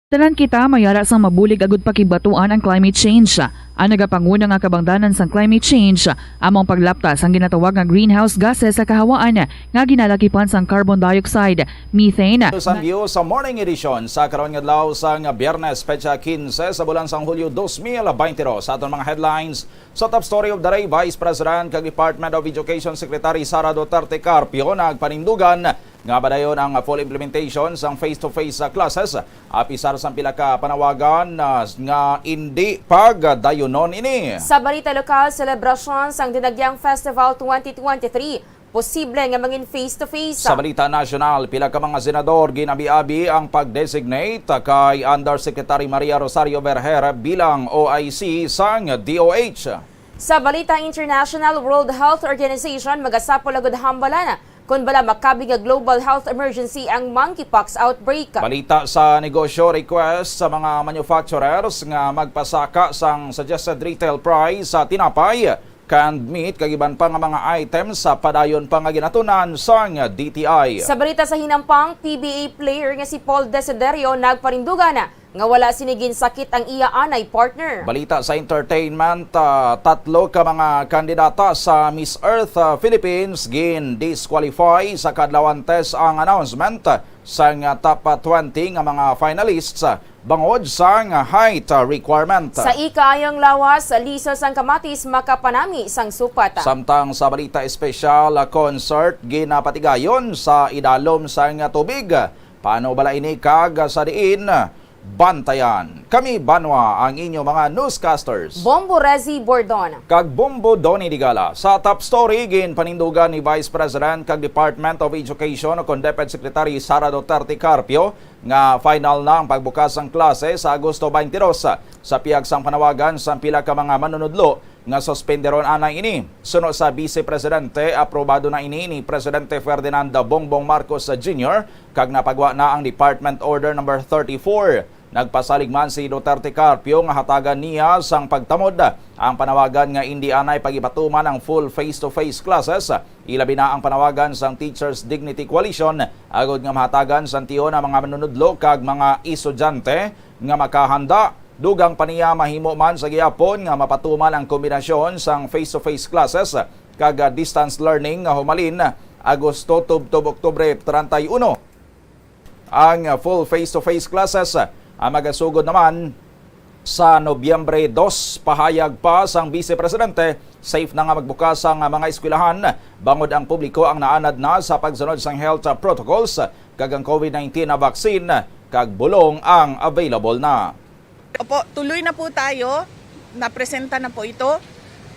Tanan kita may ara sang mabulig agud pakibatuan ang climate change. Ang nagapanguna nga kabangdanan sang climate change amo ang paglapta sang ginatawag nga greenhouse gases sa kahawaan nga ginalakipan sang carbon dioxide, methane. Ito sa view sa morning edition sa karon nga adlaw sang Biyernes, petsa quince sa bulan sang Hulyo dos mil baynte dos. Sa aton mga headlines, sa top story of the day, Vice President kag Department of Education Secretary Sara Duterte Carpio nagpanindugan nga padayon ang full implementation sang face-to-face classes, apisar sang pila ka panawagan, ah, nga indi pagdayunon ini. Sa balita lokal, selebrasyon sang Dinagyang Festival twenty twenty-three, posible nga mangin face-to-face. Sa balita nasyonal, pila ka mga senador ginabi-abi ang pag-designate kay Undersecretary Maria Rosario Vergere bilang O I C sang D O H. Sa balita international, World Health Organization magasapol agud hambalan kon bala makabig nga global health emergency ang monkeypox outbreak. Balita sa negosyo, request sa mga manufacturers nga magpasaka sang suggested retail price sa tinapay, canned meat, kag iban pa nga mga items sa padayon pa nga ginatunan sang D T I. Sa balita sa hinampang, P B A player nga si Paul Desiderio nagpanindugan nga wala sini ginsakit ang iya anay partner. Balita sa entertainment, ah, tatlo ka mga kandidata sa Miss Earth, ah, Philippines gin-disqualify sa kaadlawan test ang announcement sang, ah, top, ah, twenty nga mga finalists, ah, bangod sang height, ah, requirement. Sa ikaayong lawas, liso sang kamatis makapanami sang supat. Samtang sa balita espesyal, ah, concert ginapatigayon sa idalom sang, ah, tubig. Paano bala ini kag sa diin? Bantayan. Kami banwa ang inyo mga newscasters, Bombo Rezi Bordon kag Bombo Donny Digala. Sa top story, ginpanindugan ni Vice President kag Department of Education o kon DepEd Secretary Sara Duterte Carpio nga final na ang pagbukas sang klase sa Agosto twenty-two. Sa pihak sang panawagan sang pila ka mga manunudlo, nga suspenderon anay ini. Suno sa Vice Presidente, aprobado na ini ni Presidente Ferdinand Bongbong Marcos Junior kag napagwa na ang Department Order Number thirty-four. Nagpasalig man si Duterte Carpio nga hatagan niya sang pagtamod ang panawagan nga indi anay pagipatuman ang full face-to-face classes, ilabi na ang panawagan sang Teachers Dignity Coalition, agod nga mahatagan sang tiyon ang mga manunudlo kag mga estudyante nga makahanda. Dugang pa niya, mahimo man sa gihapon nga mapatuman ang kombinasyon sang face-to-face classes kag, ah, distance learning nga humalin Agosto tubtob Oktubre treinta y uno. Ang, ah, full face-to-face classes, ah, magasugod naman sa Nobyembre dos. Pahayag pa sang Vice Presidente, safe na nga magbukas ang, ah, mga eskwelahan bangod ang publiko ang naanad na sa pagsunod sang health, ah, protocols kag ang COVID nineteen na vaccine kag bulong ang available na. Opo, tuloy na po tayo. Napresenta na po ito.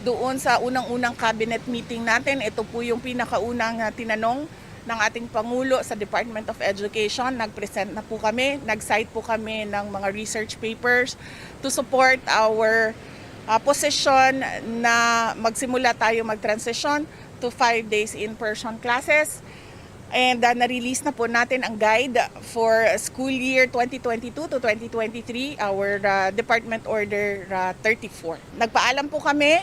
Doon sa unang-unang cabinet meeting natin, ito po yung pinakaunang, ah, tinanong ng ating Pangulo sa Department of Education. Nag-present na po kami, nag-cite po kami ng mga research papers to support our, ah, position na magsimula tayo mag-transition to five days in-person classes. And, ah, na-release na po natin ang guide for school year twenty twenty-two to twenty twenty-three, our, ah, Department Order, ah, thirty-four. Nagpaalam po kami,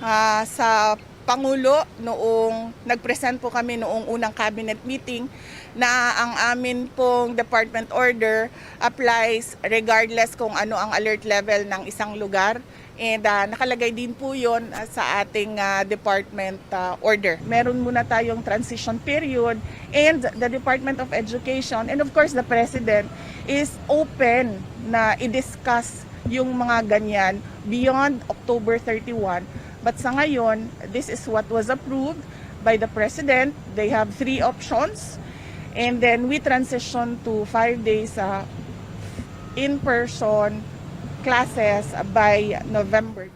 ah, sa Pangulo noong nag-present po kami noong unang cabinet meeting na ang amin pong department order applies regardless kung ano ang alert level ng isang lugar. And, ah, nakalagay din po yun, ah, sa ating, ah, department, ah, order. Meron muna tayong transition period, and the Department of Education and of course the President is open na i-discuss yung mga ganyan beyond October thirty-one. But sa ngayon, this is what was approved by the President. They have three options. And then we transition to five days, ah, in-person classes by November.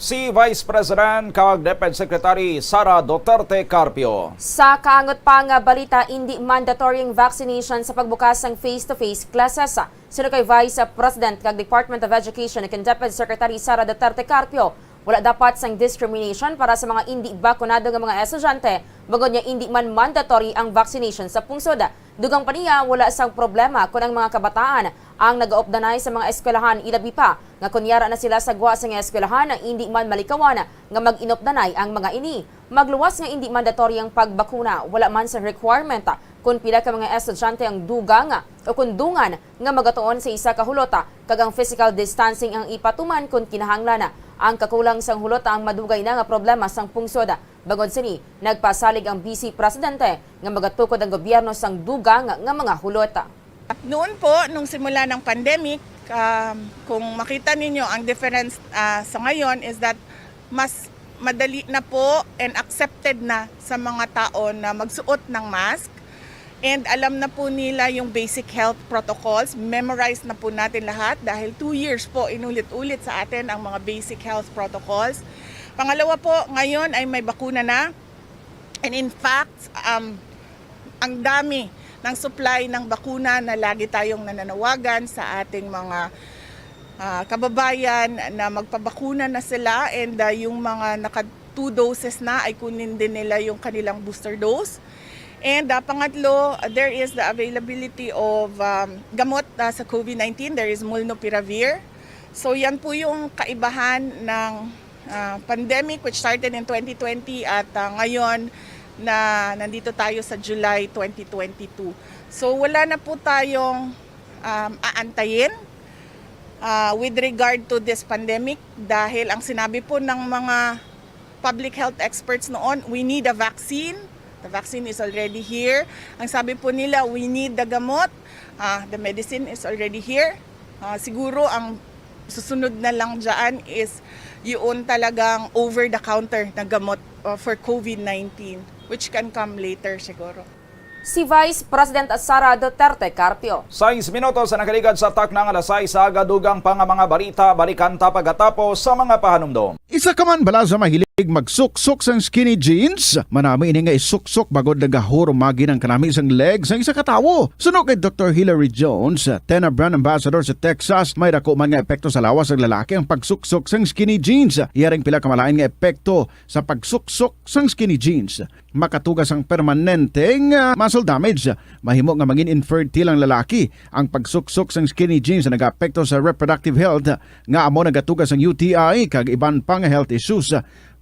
Si Vice President kag DepEd Secretary Sara Duterte Carpio. Sa kaangot pa nga balita, indi mandatory ang vaccination sa pagbukas sang face-to-face classes. Suno kay Vice President kag Department of Education kag DepEd Secretary Sara Duterte Carpio, wala dapat sang discrimination para sa mga indi bakunado nga mga estudyante, bangod nga indi man mandatory ang vaccination sa pungsod. Dugang pa niya, wala sang problema kon ang mga kabataan ang nagaupdanay sa mga eskwelahan, ilabi pa nga kon yara na sila sa gwa sang eskwelahan, indi man malikawan nga mag-inupdanay ang mga ini. Magluwas nga indi mandatory ang pagbakuna, wala man sang requirement kon pila ka mga estudyante ang dugang o kon dungan nga magatuon sa isa ka hulot, kag ang physical distancing ang ipatuman kon kinahanglan. Ang kakulang sang hulot ang madugay na nga problema sang pungsod. Bangod sini, nagpasalig ang Vice Presidente nga magatukod ang gobyerno sang dugang nga mga hulot. Noon po, nung simula ng pandemic, um, kung makita ninyo, ang difference, ah, sa ngayon is that mas madali na po and accepted na sa mga tao na magsuot ng mask. And alam na po nila yung basic health protocols. Memorize na po natin lahat dahil two years po inulit-ulit sa atin ang mga basic health protocols. Pangalawa po, ngayon ay may bakuna na. And in fact, um, ang dami ng supply ng bakuna na lagi tayong nananawagan sa ating mga, ah, kababayan na magpabakuna na sila, and, ah, yung mga naka two doses na ay kunin din nila yung kanilang booster dose. And, ah, pangatlo, there is the availability of, um, gamot, ah, sa COVID nineteen. There is molnupiravir. So, yan po yung kaibahan ng, ah, pandemic which started in twenty twenty at, ah, ngayon na nandito tayo sa July twenty twenty-two. So, wala na po tayong, um, aantayin, ah, with regard to this pandemic dahil ang sinabi po ng mga public health experts noon, "We need a vaccine." The vaccine is already here. Ang sabi po nila, "We need the gamot." Ah, the medicine is already here. Ah, siguro ang susunod na lang dyan is yun talagang over-the-counter na gamot, uh, for COVID nineteen, which can come later siguro. Si Vice President Sara Duterte Carpio. Sais minutos ang nakaligad sa takna nga alas sais sa aga. Dugang pa nga mga balita, balikan ta pagkatapos sa mga pahanumdom. Isa ka man bala sa mahilig magsuksok sang skinny jeans? Manami ini nga isuksok bangod nagahurumagi ang kanami sang leg sang isa ka tawo. Suno kay Doktor Hilary Jones, Tena Brand Ambassador sa Texas, may dako man nga epekto sa lawas sang lalaki ang pagsuksok sang skinny jeans. Iya ring pila ka malain nga epekto sa pagsuksok sang skinny jeans. Makatuga sang permanente nga muscle damage. Mahimo nga mangin infertile ang lalaki. Ang pagsuksok sang skinny jeans nagaapekto sa reproductive health, nga amo nagatuga sang U T I kag iban pa nga health issues.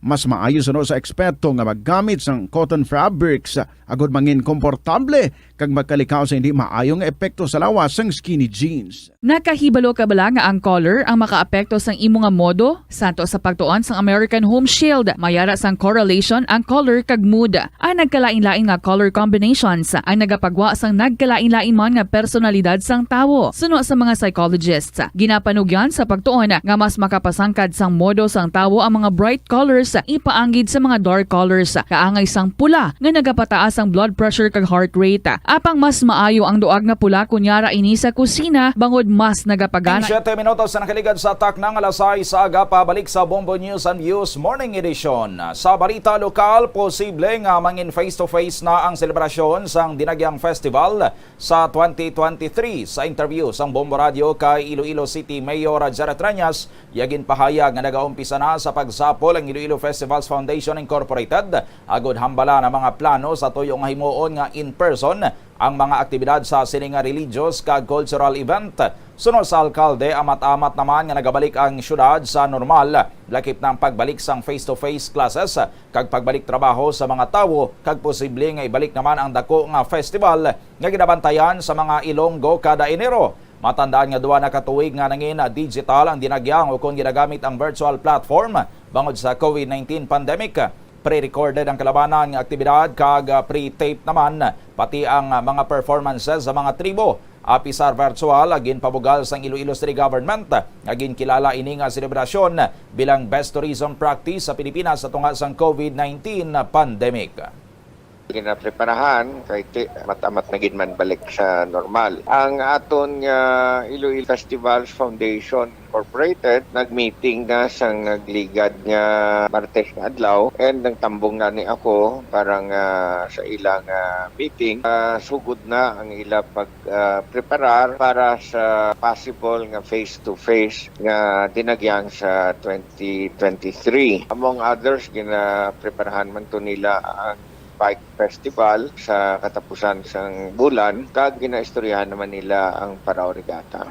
Mas maayo suno sa eksperto nga maggamit sang cotton fabrics agod mangin komportable kag magkalikaw sa hindi maayo nga epekto sa lawas sang skinny jeans. Nakahibalo ka bala nga ang color ang makaapekto sang imo nga modo? Santo sa pagtuon sang American Home Shield, may ara sang correlation ang color kag mood. Ang nagkalain-lain nga color combinations ang nagapagwa sang nagkalain-lain man nga personalidad sang tawo. Suno sa mga psychologists, ginapanugyan sa pagtuon nga mas makapasangkad sang modo sang tawo ang mga bright colors ipaanggid sa mga dark colors, kaangay sang pula nga nagapataas ang blood pressure kag heart rate. Apang mas maayo ang duag nga pula kon yara ini sa kusina bangod mas nagapagana. Siyete minutos na nakaligad sa takna nga alas sais sa aga, pabalik sa Bombo News and Views Morning Edition. Sa balita lokal, posible nga mangin face-to-face na ang selebrasyon sang Dinagyang Festival sa twenty twenty-three. Sa interview sang Bombo Radio kay Iloilo City Mayor Jerry Treñas, iya ginpahayag nga nagaumpisa na sa pagsapol ang Iloilo Festivals Foundation Incorporated agud hambala ang mga plano sa tuyo nga himuon nga in-person ang mga aktibidad sa sini nga religious kag cultural event. Suno sa alkalde, amat-amat naman nga nagabalik ang syudad sa normal, lakip na ang pagbalik sang face-to-face classes kag pagbalik trabaho sa mga tawo, kag posible nga ibalik naman ang dako nga festival nga ginabantayan sa mga Ilonggo kada Enero. Matandaan nga duha na ka tuig nga nangin digital ang Dinagyang ukon ginagamit ang virtual platform bangod sa covid nineteen pandemic. Pre-recorded ang kalabanan nga aktibidad kag, ah, pre-tape naman pati ang, ah, mga performances sa mga tribo. Apisar virtual, ah, ginpabugal sang Iloilo City Government, ah, nga ginkilala ini nga selebrasyon bilang best tourism practice sa Pilipinas sa tunga sang covid nineteen pandemic. Ginapreparahan kay ti-, amat-amat na gid man balik sa normal. Ang aton nga Iloilo Festivals Foundation Incorporated nag-meeting na sang nagligad nga Martes nga adlaw, and nagtambong na ni ako para nga sa ilang, ah, meeting. Ah, sugod na ang ila pag, ah, preparar para sa possible nga face-to-face nga Dinagyang sa twenty twenty-three. Among others, ginapreparahan man to nila ang bike festival sa katapusan sang bulan, kag ginaistoryahan naman nila ang Parao Regatta.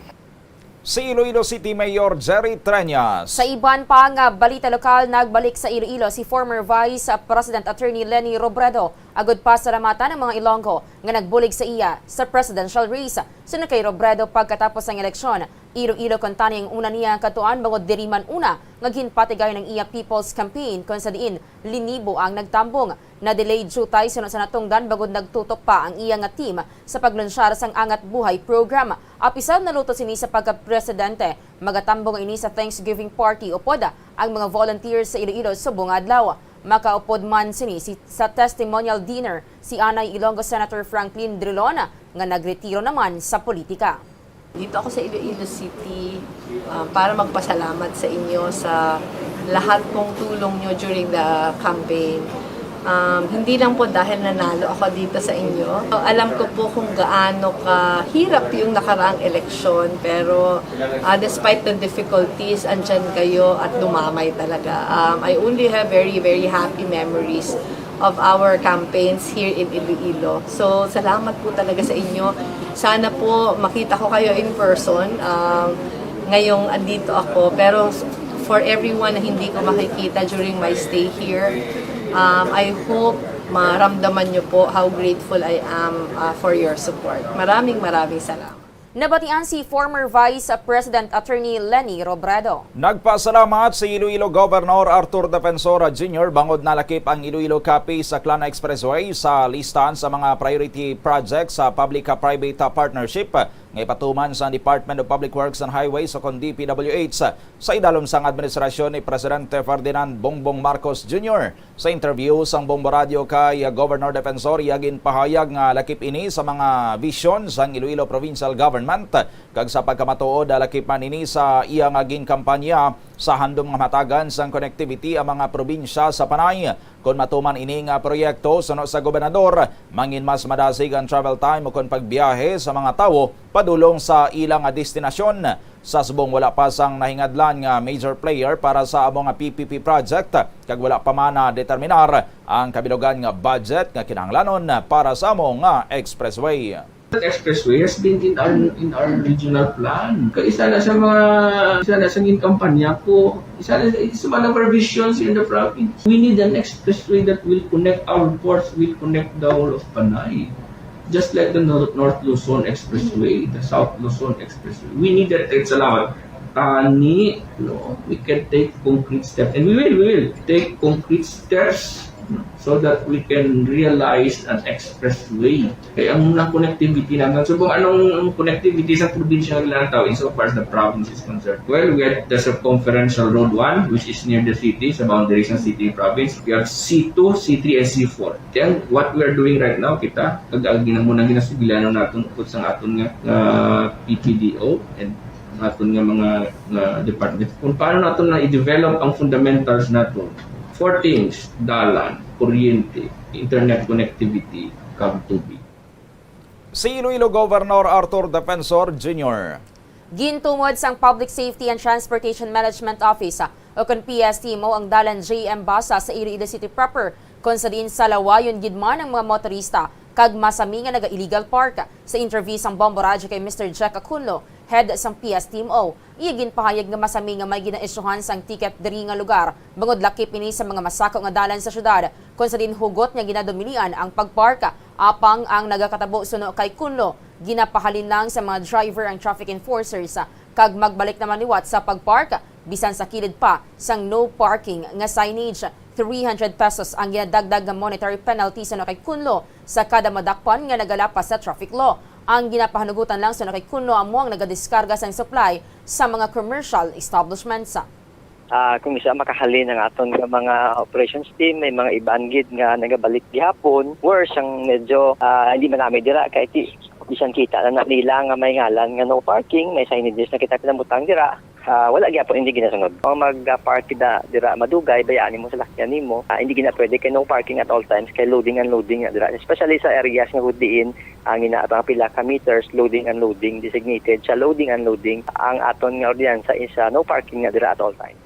Si Iloilo City Mayor Jerry Treñas. Sa iban pa nga balita lokal, nagbalik sa Iloilo si former Vice President Attorney Leni Robredo agud pasalamatan ang mga Ilonggo nga nagbulig sa iya sa presidential race. Suno kay Robredo, pagkatapos sang eleksyon, Iloilo kuntani ang una niya nga katuan bangod diri man una nga ginpatigayon ang iya People's Campaign, kon sa diin linibo ang nagtambong. Na-delay jutay suno sa natungdan bangod nagtutok pa ang iya nga team sa paglunsyar sang Angat Buhay program. Apisar naluto sini sa pagkapresidente, magatambong ini sa Thanksgiving party upod ang mga volunteers sa Iloilo subong nga adlaw. Makaupod man sini si, sa testimonial dinner si anay Ilonggo Senator Franklin Drilon nga nagretiro naman sa politika. Dito ako sa Iloilo City, ah, para magpasalamat sa inyo sa lahat pong tulong nyo during the campaign. Um, hindi lang po dahil nanalo ako dito sa inyo. Alam ko po kung gaano kahirap yung nakaraang eleksyon, pero, ah, despite the difficulties, andyan kayo at dumamay talaga. Um, I only have very, very happy memories of our campaigns here in Iloilo. So, salamat po talaga sa inyo. Sana po makita ko kayo in person, um, ngayong andito ako. Pero s-, for everyone na hindi ko makikita during my stay here, um, I hope maramdaman nyo po how grateful I am, uh, for your support. Maraming, maraming salamat. Nabatian si former Vice President Attorney Leni Robredo. Nagpasalamat si Iloilo Governor Arthur Defensor Junior bangod nalakip ang Iloilo Capiz Aklan Expressway sa listahan sa mga priority projects sa public-private partnership nga ipatuman sa Department of Public Works and Highways o kon D P W H sa idalom sang administrasyon ni Presidente Ferdinand Bongbong Marcos Junior. Sa interview sang Bombo Radio kay Governor Defensor, iya ginpahayag nga lakip ini sa mga vision sang Iloilo Provincial Government, kag sa pagkamatuod, lakip man ini sa iya nga ginkampanya sa handom nga mahatagan sang connectivity ang mga probinsya sa Panay. Kon matuman ini nga proyekto, suno sa gobernador, mangin mas madasig ang travel time ukon pagbiyahe sa mga tawo padulong sa ila nga destinasyon. Sa subong, wala pa sang nahingadlan nga major player para sa amo nga P P P project, kag wala pa man nadeterminar ang kabilugan nga budget nga kinahanglanon para sa amo nga expressway. That expressway has been in our, in our regional plan. Kay isa na sa mga, isa na sa ginkampanya ko, isa na, it's one of our visions in the province. We need an expressway that will connect our ports, will connect the whole of Panay. Just like the Nor-, North Luzon Expressway, the South Luzon Expressway. We need that. It's allowed. Tani, no, we can take concrete steps. And we will, we will take concrete steps so that we can realize an expressway. Kaya ang mga connectivity naman, so kung anong connectivity sa probinsya ng Lanao, insofar as the province is concerned, well, we have the circumferential road one, which is near the city, sa boundaries ng city and province. We have C two, C three, and C four. Then, what we are doing right now, kita, kag ang ginamuna, ginasugilanon naton, upod sang aton nga, nga P P D O and aton nga mga, nga department, kung paano naton na i-develop ang fundamentals naton. Four things: dalan, kuryente, internet connectivity, kag tubig. Si Iloilo Governor Arthur Defensor Junior. Gintumod sang Public Safety and Transportation Management Office, ah, o kon P S T M O, ang dalan J M Basa sa Iloilo City proper, kon sa diin salawayon gid man ang mga motorista kag masami nga naga-illegal park. Sa interview sang Bombo Radyo kay Mister Jack Acunlo, head sang P S T M O, iya ginpahayag nga masami nga may ginaisyuhan sang ticket diri nga lugar, bangod lakip ini sa mga masako nga dalan sa syudad, kon sa diin hugot nga ginadumilian ang pagpark. Apang ang nagakatabo, suno kay Cunlo, ginapahalin lang sa mga driver ang traffic enforcers, ah, kag magbalik naman liwat sa pagpark, bisan sa kilid pa sang no parking nga signage. Three hundred pesos ang ginadagdag nga monetary penalty, suno kay Cunlo, sa kada madakpan nga nagalapas sa traffic law. Ang ginapahanugutan lang, suno kay Cunlo, amo ang nagadiskarga sang supply sa mga commercial establishments. Ah, kung isa makahalin ang aton nga mga operations team, may mga iban gid nga nagabalik gihapon. Worse, ang medyo, ah, hindi man nami dira kay ti-, bisan kita na, na nila nga may ngalan nga no parking, may signages na kita pinamutang dira. Ah, wala gyapon, hindi ginasunod. Kung mag-park ka dira madugay, bayaan nimo salakyan nimo. Ah, hindi gina pwede kay no parking at all times, kay loading, unloading na dira. Especially sa areas nga gud diin ang ina atong pila ka meters, loading, unloading, designated sa loading, unloading. Ang aton nga ordinansa is, ah, no parking na dira at all times.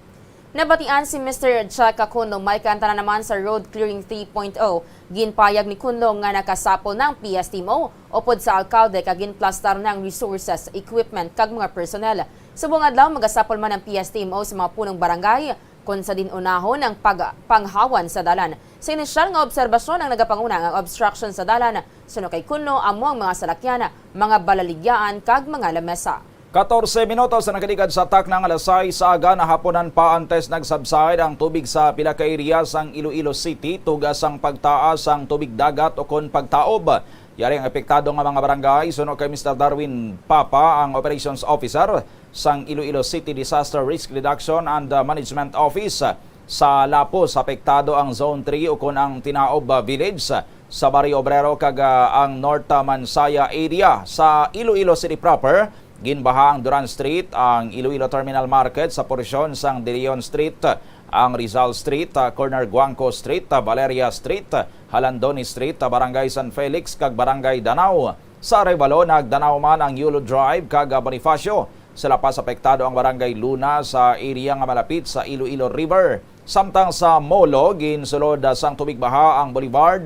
Nabatian si Mister Jack Kakuno, may kaantanan naman sa Road Clearing three point oh. Ginpayag ni Kunlo nga nakasapol na ang P S T M O upod sa alkalde kag ginplastar na ang resources, equipment, kag mga personnel. Subong adlaw, magasapol man ang P S T M O sa mga punong barangay kon sa din unahon ang pagpanghawan sa dalan. Sa inisyal nga obserbasyon, ang nagapanguna nga obstruction sa dalan, suno kay Kunlo, amo ang mga salakyan, mga balaligyaan, kag mga lamesa. Katorse minutos ang nakaligad sa takna nga alas sais sa aga, nahaponan pa antes nag-subside ang tubig sa pila ka area sang Iloilo City, tuga sang pagtaas sang tubig dagat ukon pagtaob. Yari ang apektado nga mga barangay. Suno kay Mister Darwin Papa, ang operations officer sang Iloilo City Disaster Risk Reduction and, uh, Management Office. Sa Lapus, apektado ang Zone three ukon ang Tinaob, uh, Village, uh, sa Barrio Obrero kag, uh, ang North, uh, Mansaya area. Sa Iloilo City proper, ginbaha ang Duran Street, ang Iloilo Terminal Market sa porsyon sang De Leon Street, ang Rizal Street, uh, corner Guangco Street, uh, Valeria Street, uh, Jalandoni Street, uh, Barangay San Felix kag Barangay Danao. Sa Arevalo, nagdanaw man ang Yulo Drive kag, uh, Bonifacio. Sa La Paz, apektado ang Barangay Luna sa area nga malapit sa Iloilo River. Samtang sa Molo, ginsulod sang tubig baha ang Boulevard,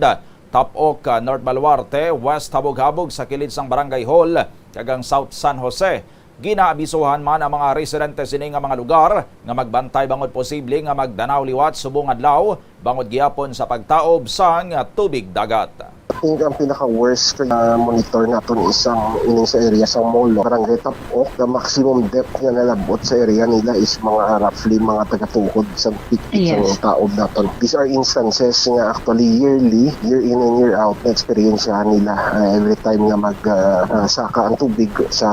Tapok, North Baluarte, West Habog-Habog sa kilid sang Barangay Hall, kag ang South San Jose. Ginaabisuhan man ang mga residente sini nga mga lugar nga magbantay bangod posible nga magdanaw liwat subong adlaw, bangod gihapon sa pagtaob sang tubig dagat. I think ang pinaka-worst nga monitor naton is ang ining sa area sa Molo, Barangay Tapok. The maximum depth nga nalabot sa area nila is mga roughly mga taga-tuhod sa peak Yes. sa taob naton. These are instances nga actually yearly, year in and year out, na eksperyensyahan nila. Ah, every time nga mag, ah, ah, saka ang tubig sa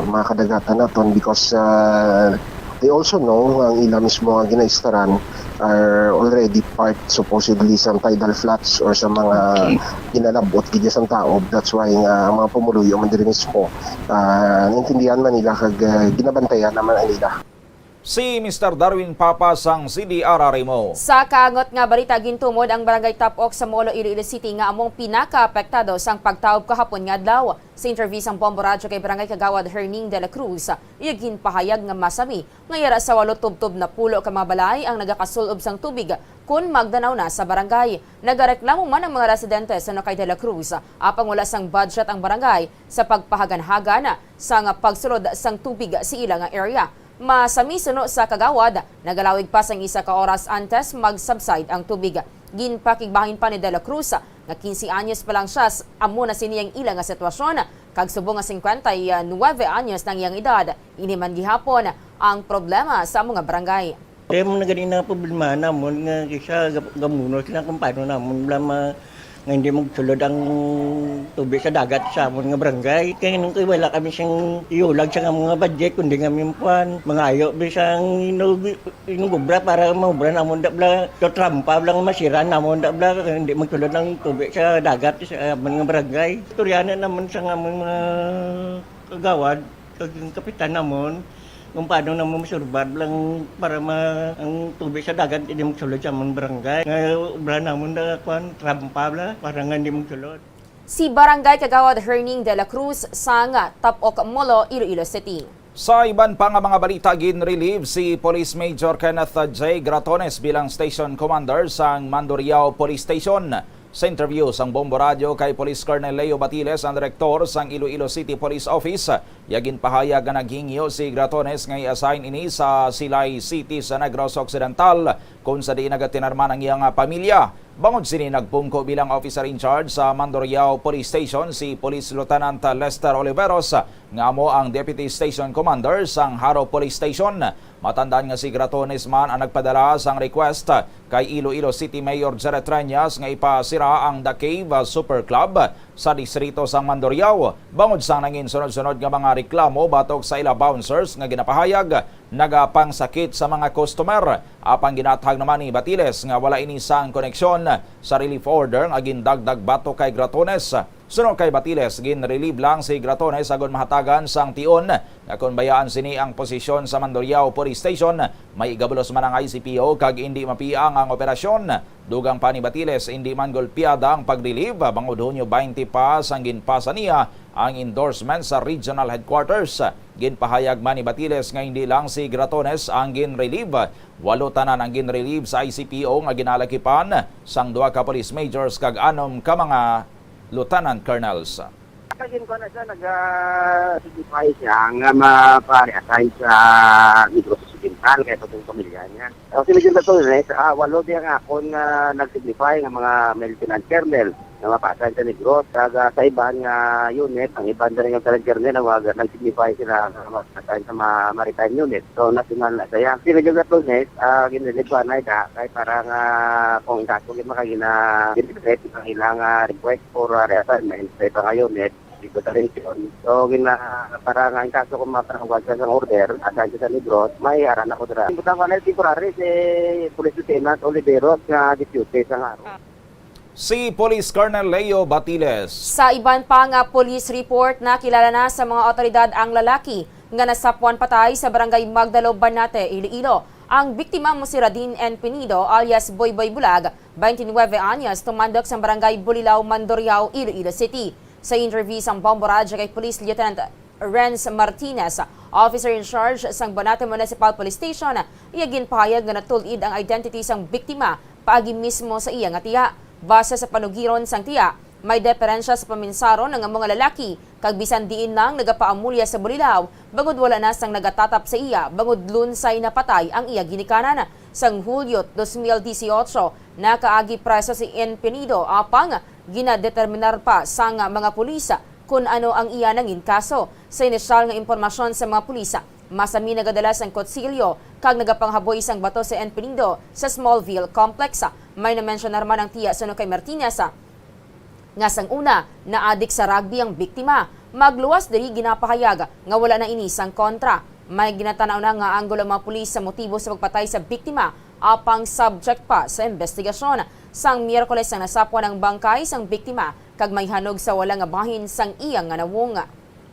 mga kadagatan naton because, ah, they also know nga ang ila mismo nga ginaistaran are already part supposedly sa tidal flats or sa mga Okay. ginalabot gid sa taob. That's why nga ang mga pumuluyo man diri mismo, ah, naintindihan man nila kag, ah, ginabantayan naman nila. Si Mister Darwin Papa sang C D R R M O. Sa kaangot nga balita, gintumod ang Barangay Tapok sa Molo, Iloilo City nga among pinakaapektado sang pagtaob kahapon nga adlaw. Sa interview sang Bombo Radyo kay Barangay Kagawad Herning de la Cruz, iya ginpahayag nga masami nga yara sa walo tubtob napulo ka mga balay ang nagakasul-ob sang tubig kon magdanaw na sa barangay. Nagareklamo man ang mga residente suno kay De La Cruz, apang wala sang budget ang barangay sa pagpahaganhagan sang pagsulod sang tubig sa ila nga area. Masami suno sa Kagawad, nagalawig pa sang isa ka oras antes mag-subside ang tubig. Ginpakigbahin pa ni De La Cruz nga quince anyos pa lang siya, s-, amo na sini ang ila nga sitwasyon, kag subong nga cincuenta y nueve anyos na ang iyang edad, ini man gihapon ang problema sa amo nga barangay. Kaya mo na gani na problema namon nga kisa gam-, gamuno sila kung paano namon bala ma-, nga hindi magsulod ang tubig sa dagat sa amon nga barangay. Kaya nung kay wala kami siyang iulag sa amon nga budget, kundi nga may kuwan, mangayo bisang inug-, inugobra para maubra namon da bala, to trampa bala nga masiran namon da bala, kaya hindi magsulod ang tubig sa dagat sa amon nga barangay. Istoryahan namon sa amon mga kagawad, kag ang kapitan namon, kung paano namon masurbar lang para ma-, ang tubig sa dagat hindi magsulod sa amon barangay. Nga obra namon na, kwan, trampa bala, para nga hindi magsulod. Si Barangay Kagawad Herning de la Cruz sang Tapok Molo, Iloilo City. Sa iban pa nga mga balita, ginrelieve si Police Major Kenneth J. Gratones bilang Station Commander sang Mandurriao Police Station. Sa interview sang Bombo Radyo kay Police Colonel Leo Batiles, ang direktor sang Iloilo City Police Office, iya ginpahayag nga naghingyo si Gratones nga i-assign ini sa Silay City sa Negros Occidental, kung sa diin nagatinarman ang iyang pamilya. Bangod sini, nagpungko bilang officer in charge sa Mandurriao Police Station si Police Lieutenant Lester Oliveros, nga amo ang Deputy Station Commander sang Jaro Police Station. Matandaan nga si Gratones man ang nagpadala sang request kay Iloilo City Mayor Jerry Treñas nga ipasira ang The Cave Super Club sa distrito sang Mandurriao, bangod sang nangin sunod-sunod nga mga reklamo batok sa ila bouncers nga ginapahayag nagapangsakit sa mga customer. Apang ginaathag naman ni Batiles nga wala ini sang koneksyon sa relief order nga gindagdag batok kay Gratones. Suno kay Batiles, ginrelieve lang si Gratones agod mahatagan sang tion nga kon bayaan sini ang posisyon sa Mandurriao Police Station, may igabulos man ang I C P O kag indi mapiang ang operasyon. Dugang pa ni Batiles, indi man golpeada ang pag-relieve bangod Hunyo twenty pa sang ginpasa niya ang endorsement sa regional headquarters. Ginpahayag man ni Batiles nga hindi lang si Gratones ang ginrelieve. Walo tanan ang ginrelieve sa I C P O nga ginalakipan sang duha ka police majors kag anom ka mga lieutenant colonels. Kagin ko na siya, nag-signify siya nga mapare-assign sa Negros Occidental kay itong pamilya niya. Ang sila yung Doctor Ernest, ah, walo di ang akon nga nag-signify nga mga lieutenant colonel nga mapasay sa Negros. Kag, ah, sa iban nga unit, ang iban na rin yung lieutenant colonel na wag, nag-signify sila nga mapasay sa ma-, maritime unit. So, national na siya. Sila yung Doctor Ernest, ah, ginrelieve ko anay da, kay para nga kung kaso yung makagina, ginrelieve ang ilang, ah, request for, ah, reassignment sa iba nga unit, dito sa region. So, gina-, para nga in kaso kung mapanawag siya sang order, asan siya sa Negros, may aran ako dira. Butang ko na temporary si Police Lieutenant Oliveros nga deputy sa Jaro. Si Police Colonel Leo Batiles. Sa iban pa nga police report, nakilala na sa mga awtoridad ang lalaki nga nasapwan patay sa Barangay Magdalo, Banate, Iloilo. Ang biktima mo si Radin N. Pinido alias Boyboy Bulag, twenty-nine anyos, tumandok sa Barangay Bulilao, Mandurriao, Iloilo City. Sa interview sang Bombo Radyo kay Police Lieutenant Renz Martinez, officer in charge sang Banate Municipal Police Station, iya ginpahayag nga natul-id ang identity sang biktima paagi mismo sa iya nga tiya. Base sa panugiron sang tiya, may diferensya sa paminsaron ang amo nga lalaki, kag bisan diin lang nagapaamulya sa Bulilao, bangod wala na sang nagatatap sa iya, bangod lunsay napatay ang iya ginikanan. Sang Hulyo dos mil dieciocho, nakaagi preso si N. Pinido, apang ginadeterminar pa sang mga pulis kon ano ang iya nangin kaso. Sa inisyal nga impormasyon sa mga pulis, masami nagadala sang kutsilyo kag nagapanghaboy sang bato si N. Pinido sa Smallville Complex. May namensyonar man ang tiya suno kay Martinez nga sang una, naadik sa rugby ang biktima. Magluwas diri ginapahayag nga wala na ini sang kontra. May ginatanaw na nga anggol ang mga pulis sa motibo sa pagpatay sa biktima, apang subject pa sa investigasyon. Sang Miyerkules ang nasapwan ang bangkay sang biktima kag may hanog sa wala nga bahin sang iya nga nawong.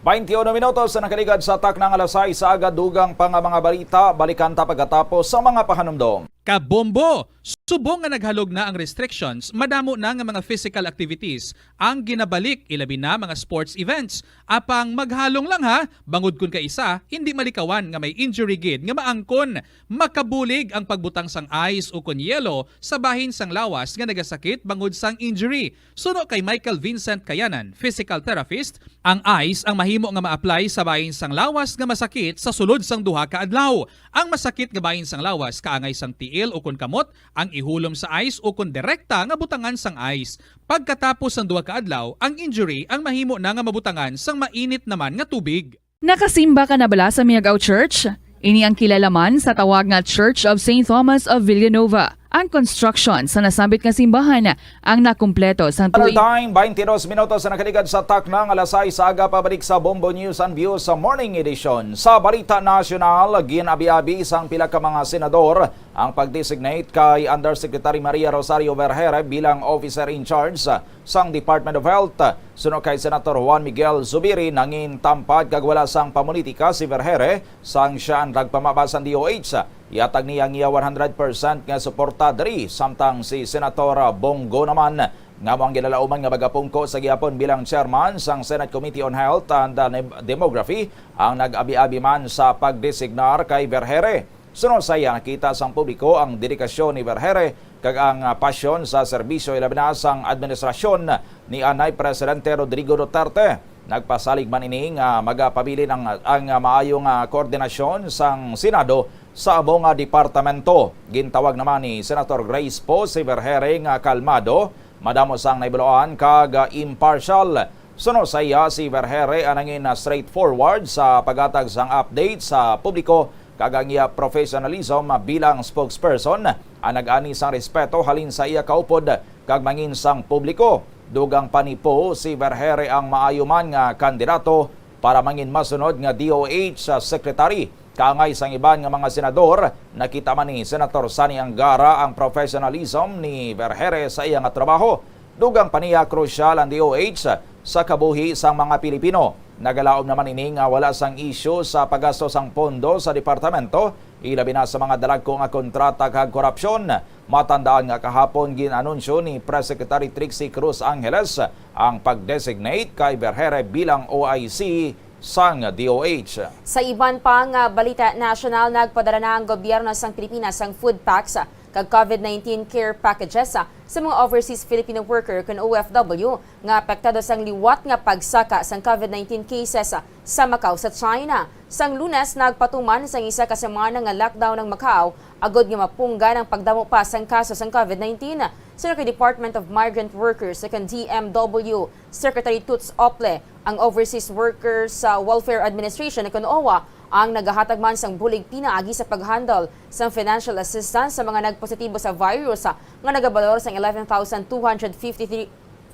Twenty-uno minutos sa nakaligad sa takna nga alas sais sa aga, dugang pa nga mga balita, balikan ta pagkatapos sa mga pahanumdom. Kabombo! Subong nga naghalog na ang restrictions, madamo na nga mga physical activities ang ginabalik, ilabi na mga sports events. Apang maghalong lang ha, bangod kun kaisa, hindi malikawan nga may injury gid nga maangkon. Makabulig ang pagbutang sang ice ukon yelo sa bahin sang lawas nga nagasakit bangod sang injury. Suno kay Michael Vincent Kayanan, physical therapist, ang ice ang mahimo nga ma-apply sa bahin sang lawas nga masakit sa sulod sang duha ka adlaw. Ang masakit nga bahin sang lawas kaangay sang tiil ukon kamot ang ihulom sa ice ukon direkta nga butangan sang ice. Pagkatapos sang duha ka adlaw, ang injury ang mahimo na nga mabutangan sang mainit naman nga tubig. Nakasimba ka na bala sa Miagao Church? Ini ang kilala man sa tawag nga Church of Saint Thomas of Villanova. Ang construction sa nasambit nga simbahan ang nakumpleto sang tuig. Time, twenty-two minutos na nakaligad sa takna nga alas sais sa aga. Pabalik sa Bombo News and Views sa morning edition. Sa balita nasyonal, gin-abi-abi sang pila ka mga senador ang pag-designate kay Undersecretary Maria Rosario Vergeire bilang officer in charge sang Department of Health. Suno kay Senator Juan Miguel Zubiri, nangin tampad kag wala sang pamulitika si Vergeire sang siya ang nagpamaba sang D O H. Ihatag niya ang iya one hundred percent nga suporta diri, samtang si Senator Bong Go naman, nga amo ang ginalauman nga magapungko sa gihapon bilang chairman sang Senate Committee on Health and, uh, Dem-, Demography, ang nag-abi-abi man sa pagdesignar kay Vergeire. Suno sa iya, nakita sang publiko ang dedikasyon ni Vergeire kag ang, ah, pasyon sa serbisyo, ilabi na sang administrasyon ni anay Presidente Rodrigo Duterte. Nagpasalig man ini nga magapabilin ang, ang maayo nga koordinasyon sang Senado sa amo nga departamento. Gintawag naman ni Senator Grace Poe si Vergeire nga kalmado, madamo sang nahibaluan kag, ah, impartial. Suno sa iya, si Vergeire ang nangin straightforward sa paghatag sang update sa publiko, kag ang iya professionalism bilang spokesperson ang nag-ani sang respeto halin sa iya kaupod kag mangin sang publiko. Dugang pa ni Poe, si Vergeire ang maayo man nga kandidato para mangin masunod nga D O H secretary. Kaangay sang iban nga mga senador, nakita man ni Senator Sonny Angara ang professionalism ni Vergeire sa iya nga trabaho. Dugang pa niya, krusyal ang D O H sa kabuhi sang mga Pilipino. Nagalaom naman ini nga wala sang isyu sa paggasto sang pondo sa departamento, ilabi na sa mga dalagko nga kontrata kag korupsyon. Matandaan nga kahapon gin-anunsyo ni Press Secretary Trixie Cruz Angeles ang pag-designate kay Vergeire bilang O I C sang D O H. Sa iban pa nga balita nasyonal, nagpadala na ang gobyerno sang Pilipinas sang food packs kag COVID nineteen care packages sa mga overseas Filipino worker kun O F W nga apektado sang liwat nga pagsaka sang COVID nineteen cases sa Macau sa China. Sang Lunes, nagpatuman sang isa ka semana nga lockdown ang Macau agod nga mapunggan ang pagdamo pa sang kaso sang COVID nineteen. Suno kay Department of Migrant Workers, second D M W, Secretary Toots Ople, ang Overseas Workers, uh, Welfare Administration, kun OWWA, ang nagahatag man sang bulig pinaagi sa pag-handle sang financial assistance sa mga nagpositibo sa virus, uh, nga nagabalor sang eleven thousand two hundred fifty-three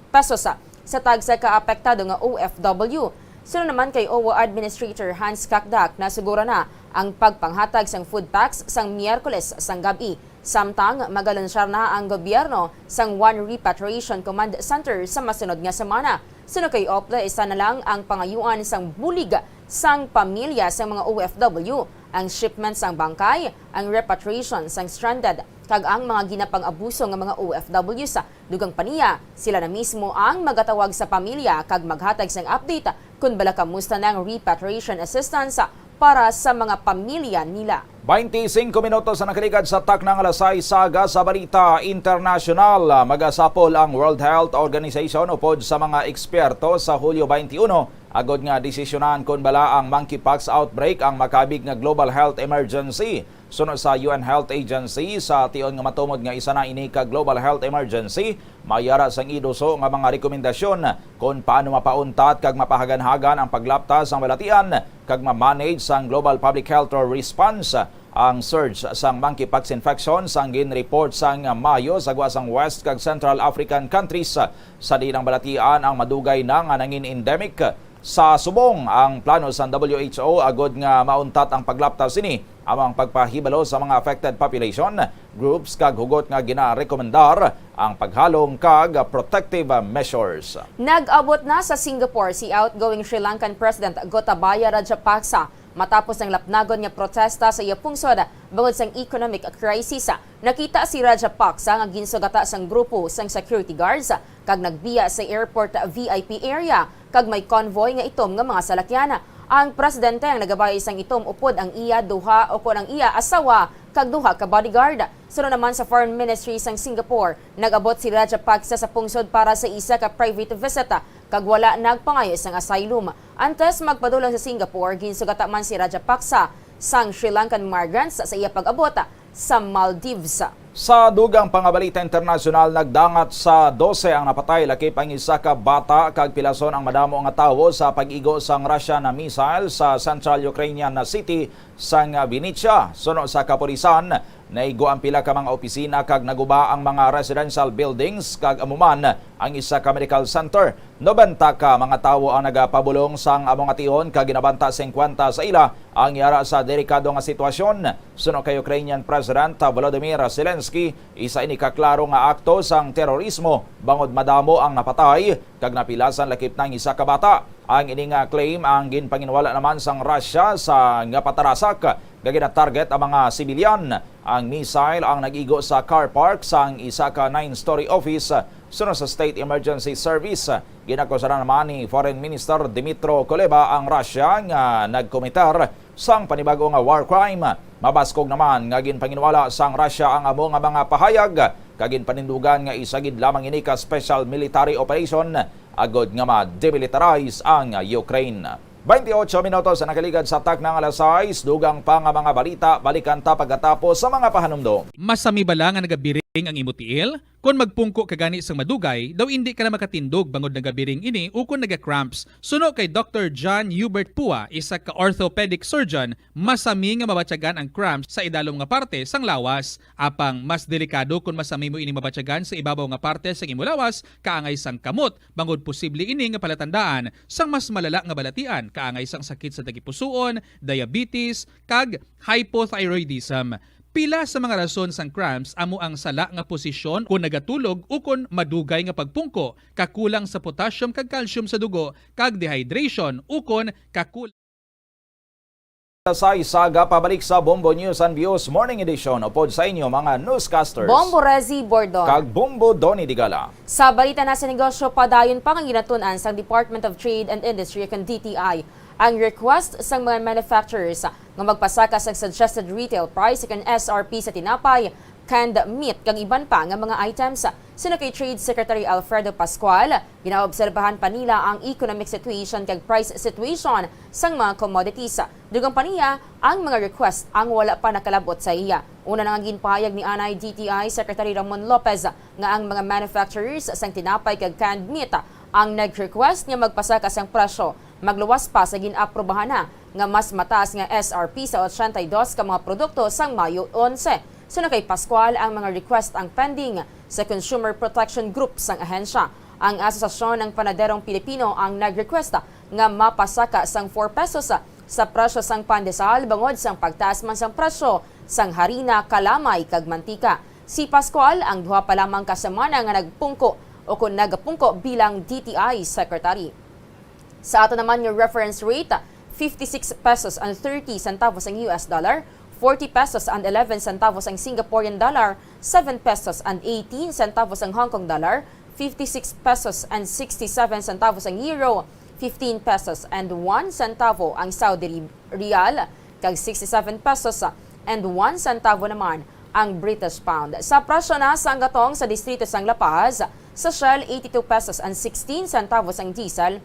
pesos, uh, sa tagsa ka apektado nga O F W. Suno naman kay OWWA Administrator Hans Kakdak, nasugura na ang pagpanghatag sang food packs sang Miyerkules sang gab-i. Samtang magalunsyar na ang gobyerno sang One Repatriation Command Center sa masunod nga semana. Suno kay Ople, isa na lang ang pangayuan sang bulig sang pamilya sang mga O F W, ang shipment sang bangkay, ang repatriation sang stranded, kag ang mga ginapang-abuso nga mga O F W. Sa dugang pa niya, sila na mismo ang magatawag sa pamilya kag maghatag sang update kon bala kamusta na ang repatriation assistance para sa mga pamilya nila. Twenty-five minutos ang nakaligad sa takna nga alas sais sa aga. Sa balita internasyonal, ah, magasapol ang World Health Organization upod sa mga eksperto sa Hulyo twenty-one agod nga desisyonan kon bala ang monkeypox outbreak ang makabig nga global health emergency. Suno sa U N Health Agency, sa tion nga matumod nga isa na ini ka global health emergency, may ara sang iduso nga mga rekomendasyon kon paano mapauntat kag mapahaganhagan ang paglapta sang balatian kag ma-manage sang global public health response. Ang surge sang monkeypox infection sang gin-report sang Mayo sa gwa sang West kag Central African countries, sa diin ang balatian ang madugay na nga nangin-endemic. Sa subong, ang plano sang W H O agud nga mauntat ang paglapta sini amo ang pagpahibalo sa mga affected population groups kag hugot nga ginarekomendar ang paghalong kag protective measures. Nag-abot na sa Singapore si outgoing Sri Lankan President Gotabaya Rajapaksa matapos ang lapnagon nga protesta sa iya pungsod bangod sang economic crisis. Nakita si Rajapaksa nga ginsugata sang grupo sang security guards kag nagbiya sa airport V I P area kag may convoy nga itom nga mga salakyan. Ang presidente ang nagabay sang itom upod ang iya duha o kon ang iya asawa kag duha ka bodyguard. Suno naman sa Foreign Ministry sang Singapore, nag-abot si Rajapaksa sa pungsod para sa isa ka private visit kag wala nagpangayo sang asylum. Antes magpadulong sa Singapore, ginsugata man si Rajapaksa sang Sri Lankan migrants sa iya pag-abot sa Maldives. Sa dugang pa nga balita internasyonal, nagdangat sa dose ang napatay, lakip ang isa ka bata, kag pilason ang madamo nga tawo sa pag-igo sang Russia na missile sa central Ukrainian na city sang Vinnytsia. Suno sa kapulisan, naigo ang pila ka mga opisina kag naguba ang mga residential buildings, kag amo man ang isa ka medical center. Nobenta ka mga tawo ang nagapabulong sang amo nga tion, kag ginabanta singkwenta sa ila ang yara sa delikado nga sitwasyon. Suno kay Ukrainian President Volodymyr Zelensky, isa ini ka klaro nga akto sang terorismo, bangod madamo ang napatay kag napilasan, lakip na ang isa ka bata. Ang ini nga claim ang ginpanginwala naman sang Russia sa nga patarasak nga ginatarget ang mga sibilyan. Ang missile ang nag-igo sa car park sang isa ka nine-story office, suno sa State Emergency Service. Ginakusaran naman ni Foreign Minister Dmytro Kuleba ang Russia nga nagkomiter sang panibago nga war crime. Mabaskog naman nga ginpanginwala sang Russia ang amo nga mga pahayag, kag ginpanindugan nga isa gid lamang ini ka special military operation agod nga ma-demilitarize ang Ukraine. Twenty-eight minutos ang nakaligad sa takna nga alas sais. Dugang pa nga mga balita, balikan ta pagkatapos sa mga pahanumdom. Masami bala nga nagabiring ang imo tiil? Kon magpungko ka gani sang madugay, daw indi ka na makatindog bangod nagabiring ini ukon naga-cramps. Suno kay Doctor John Hubert Pua, isa ka orthopedic surgeon, masami nga mabatyagan ang cramps sa idalom nga parte sang lawas. Apang mas delikado kon masami mo ini mabatyagan sa ibabaw nga parte sang imo lawas, kaangay sang kamot, bangod posible ini nga palatandaan sang mas malala nga balatian, kaangay sang sakit sa tagipusoon, diabetes, kag hypothyroidism. Pila sa mga rason sang cramps amo ang sala nga posisyon kon nagatulog ukon madugay nga pagpungko, kakulang sa potassium kag calcium sa dugo, kag dehydration ukon kakulang. Sa isaga pabalik sa Bombo News and Views Morning Edition, upod sa inyo mga newscasters, Bombo Rezi Bordon kag Bombo Donny Digala. Sa balita na sa negosyo, padayon pa nga ginatun-an sang Department of Trade and Industry, kag D T I, ang request sang mga manufacturers nga magpasaka sang suggested retail price, kag S R P, sa tinapay, canned meat, kag iban pa nga mga items. Suno kay Trade Secretary Alfredo Pascual, ginaobserbahan pa nila ang economic situation kag price situation sang mga commodities. Dugang pa niya, ang mga request ang wala pa nakalab-ot sa iya. Una na nga ginpahayag ni anay D T I Secretary Ramon Lopez nga ang mga manufacturers sang tinapay kag canned meat ang nag-request nga magpasaka sang presyo, magluwas pa sa gin-aprubahan na nga mas mataas nga S R P sa ochenta y dos ka mga produkto sang Mayo onse. Suno kay Pascual, ang mga request ang pending sa consumer protection group sang ahensya. Ang Asosasyon ng Panaderong Pilipino ang nag-request nga mapasaka sang four pesos sa presyo sang pandesal bangod sang pagtaas man sang presyo sang harina, kalamay, kag mantika. Si Pascual ang duha pa lamang ka semana nga nagpungko o kon nagapungko bilang D T I secretary. Sa ato naman nga reference rate, fifty-six pesos and thirty centavos ang U S dollar, forty pesos and eleven centavos ang Singaporean dollar, seven pesos and eighteen centavos ang Hong Kong dollar, fifty-six pesos and sixty-seven centavos ang euro, fifteen pesos and one centavo ang Saudi ri-, riyal, kag sixty-seven pesos and one centavo naman ang British pound. Sa presyo na sang gatong sa distrito sang La Paz, sa Shell, eighty-two pesos and sixteen centavos ang diesel,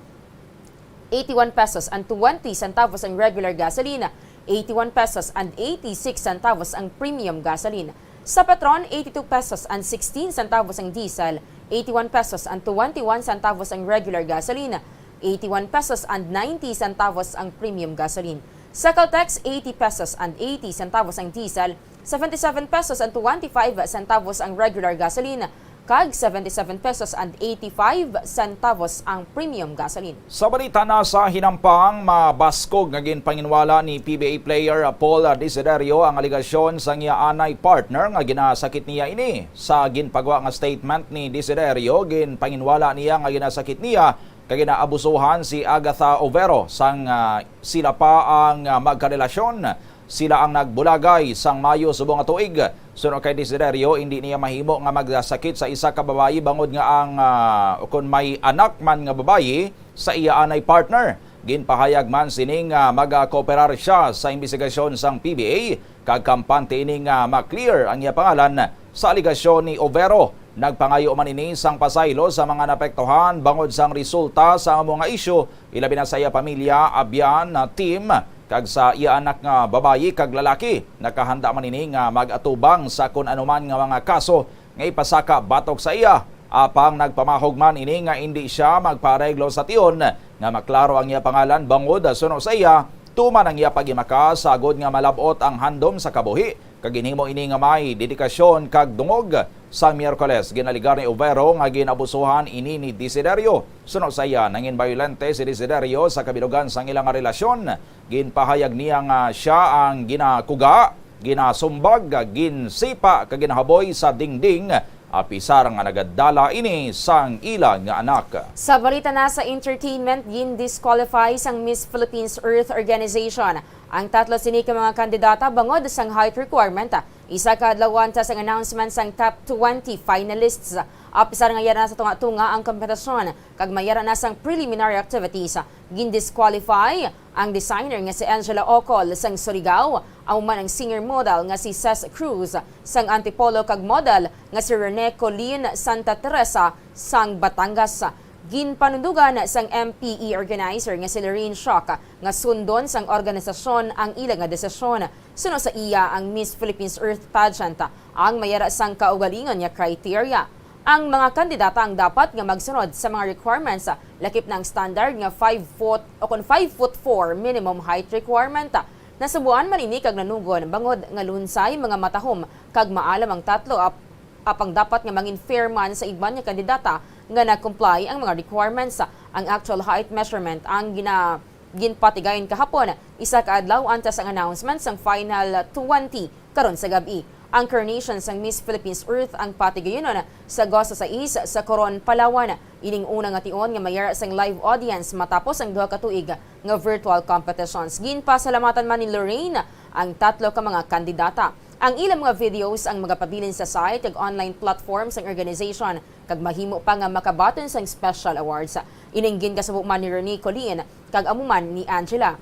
eighty-one pesos and twenty centavos ang regular gasoline, eighty-one pesos and eighty-six centavos ang premium gasoline. Sa Petron, eighty-two pesos and sixteen centavos ang diesel, eighty-one pesos and twenty-one centavos ang regular gasoline, eighty-one pesos and ninety centavos ang premium gasoline. Sa Caltex, eighty pesos and eighty centavos ang diesel, seventy-seven pesos and twenty-five centavos ang regular gasoline, kag seventy-seven pesos and eighty-five centavos ang premium gasoline. Sa balita na sa hinampang, mabaskog nga ginpanginwala ni P B A player Paul Desiderio ang alegasyon sang iya anay partner nga ginasakit niya ini. Sa ginpagwa nga statement ni Desiderio, ginpanginwala niya nga ginasakit niya kag ginaabusuhan si Agatha Overo sang, ah, sila pa ang, ah, magkarelasyon. Sila ang nagbulagay sang Mayo subong nga tuig. Suno kay Desiderio, indi niya mahimo nga magsakit sa isa ka babayi bangod nga ang, ah, kon may anak man nga babayi sa iya anay partner. Ginpahayag man sini nga magakooperar sia sa imbestigasyon sang P B A, kag kampante ini nga ma-clear ang iya pangalan sa alegasyon ni Overo. Nagpangayo man ini sang pasaylo sa mga naapektuhan bangod sang resulta sa amo nga isyu, ilabi na sa iya pamilya, abyan, team, kag sa iya anak nga babayi kag lalaki. Nakahanda man ini nga mag-atubang sa kun anuman nga mga kaso nga ipasaka batok sa iya. Apang nagpamahog man ini nga indi sia magpaareglo sa tion nga maklaro ang iya pangalan bangod suno sa iya tuman ang iya paghimakas sa agod nga malab-ot ang handom sa kabuhi, kag ginhimo ini nga may dedikasyon kag dungog. Sa Miyerkules, ginaligar ni Overo nga ginabusuhan ini ni Desiderio. Suno sa iya, nangin bayolente si Desiderio sa kabilugan sang ila nga relasyon. Ginpahayag niya nga sia ang ginakuga, ginasumbag, ginsipa, kag ginahaboy sa dingding, apisar nga nagadala ini sang ila nga anak. Sa balita na sa entertainment, gin-disqualify sang Miss Philippines Earth Organization ang tatlo sini ka mga kandidata bangod sang height requirement. Isa ka adlaw antes ang announcement sang top twenty finalists. Apisar nga yara na sa tunga-tunga ang kompetisyon kag may yara na sang preliminary activities, gin-disqualify ang designer nga si Angela Ocol sang Surigao, amo man ang singer model nga si Ces Cruz sang Antipolo kag model nga si Rene Colleen Santa Teresa sang Batangas. Ginpanundugan sang M P E organizer nga si Lorraine Shock nga sundon sang organisasyon ang ila nga desisyon. Suno sa iya, ang Miss Philippines Earth Pageant ang may yara sang kaugalingon nga criteria. Ang mga kandidata ang dapat nga magsunod sa mga requirements, lakip na ang standard nga five foot o kon five foot four minimum height requirement. Nasubuan man ini kag nanugon bangod nga lunsay mga matahom kag maalam ang tatlo ap-, apang dapat nga mangin fair man sa iban nga kandidata nga nag-comply ang mga requirements. Ang actual height measurement ang gina-, ginpatigayon kahapon, isa ka adlaw antes ang announcement sang final twenty karon sa gab-i. Ang coronation sang Miss Philippines Earth ang patigayonon sa Agosto sais sa Coron, Palawan. Ining una nga tion nga may yara sang live audience matapos ang duha ka tuig nga virtual competitions. Ginpasalamatan man ni Lorraine ang tatlo ka mga kandidata. Ang ilang mga videos ang magapabilin sa site kag online platform sang organization kag mahimo pa nga makabaton sang special awards. Ining ginkasubo man ni Rene Colleen kag amo man ni Angela.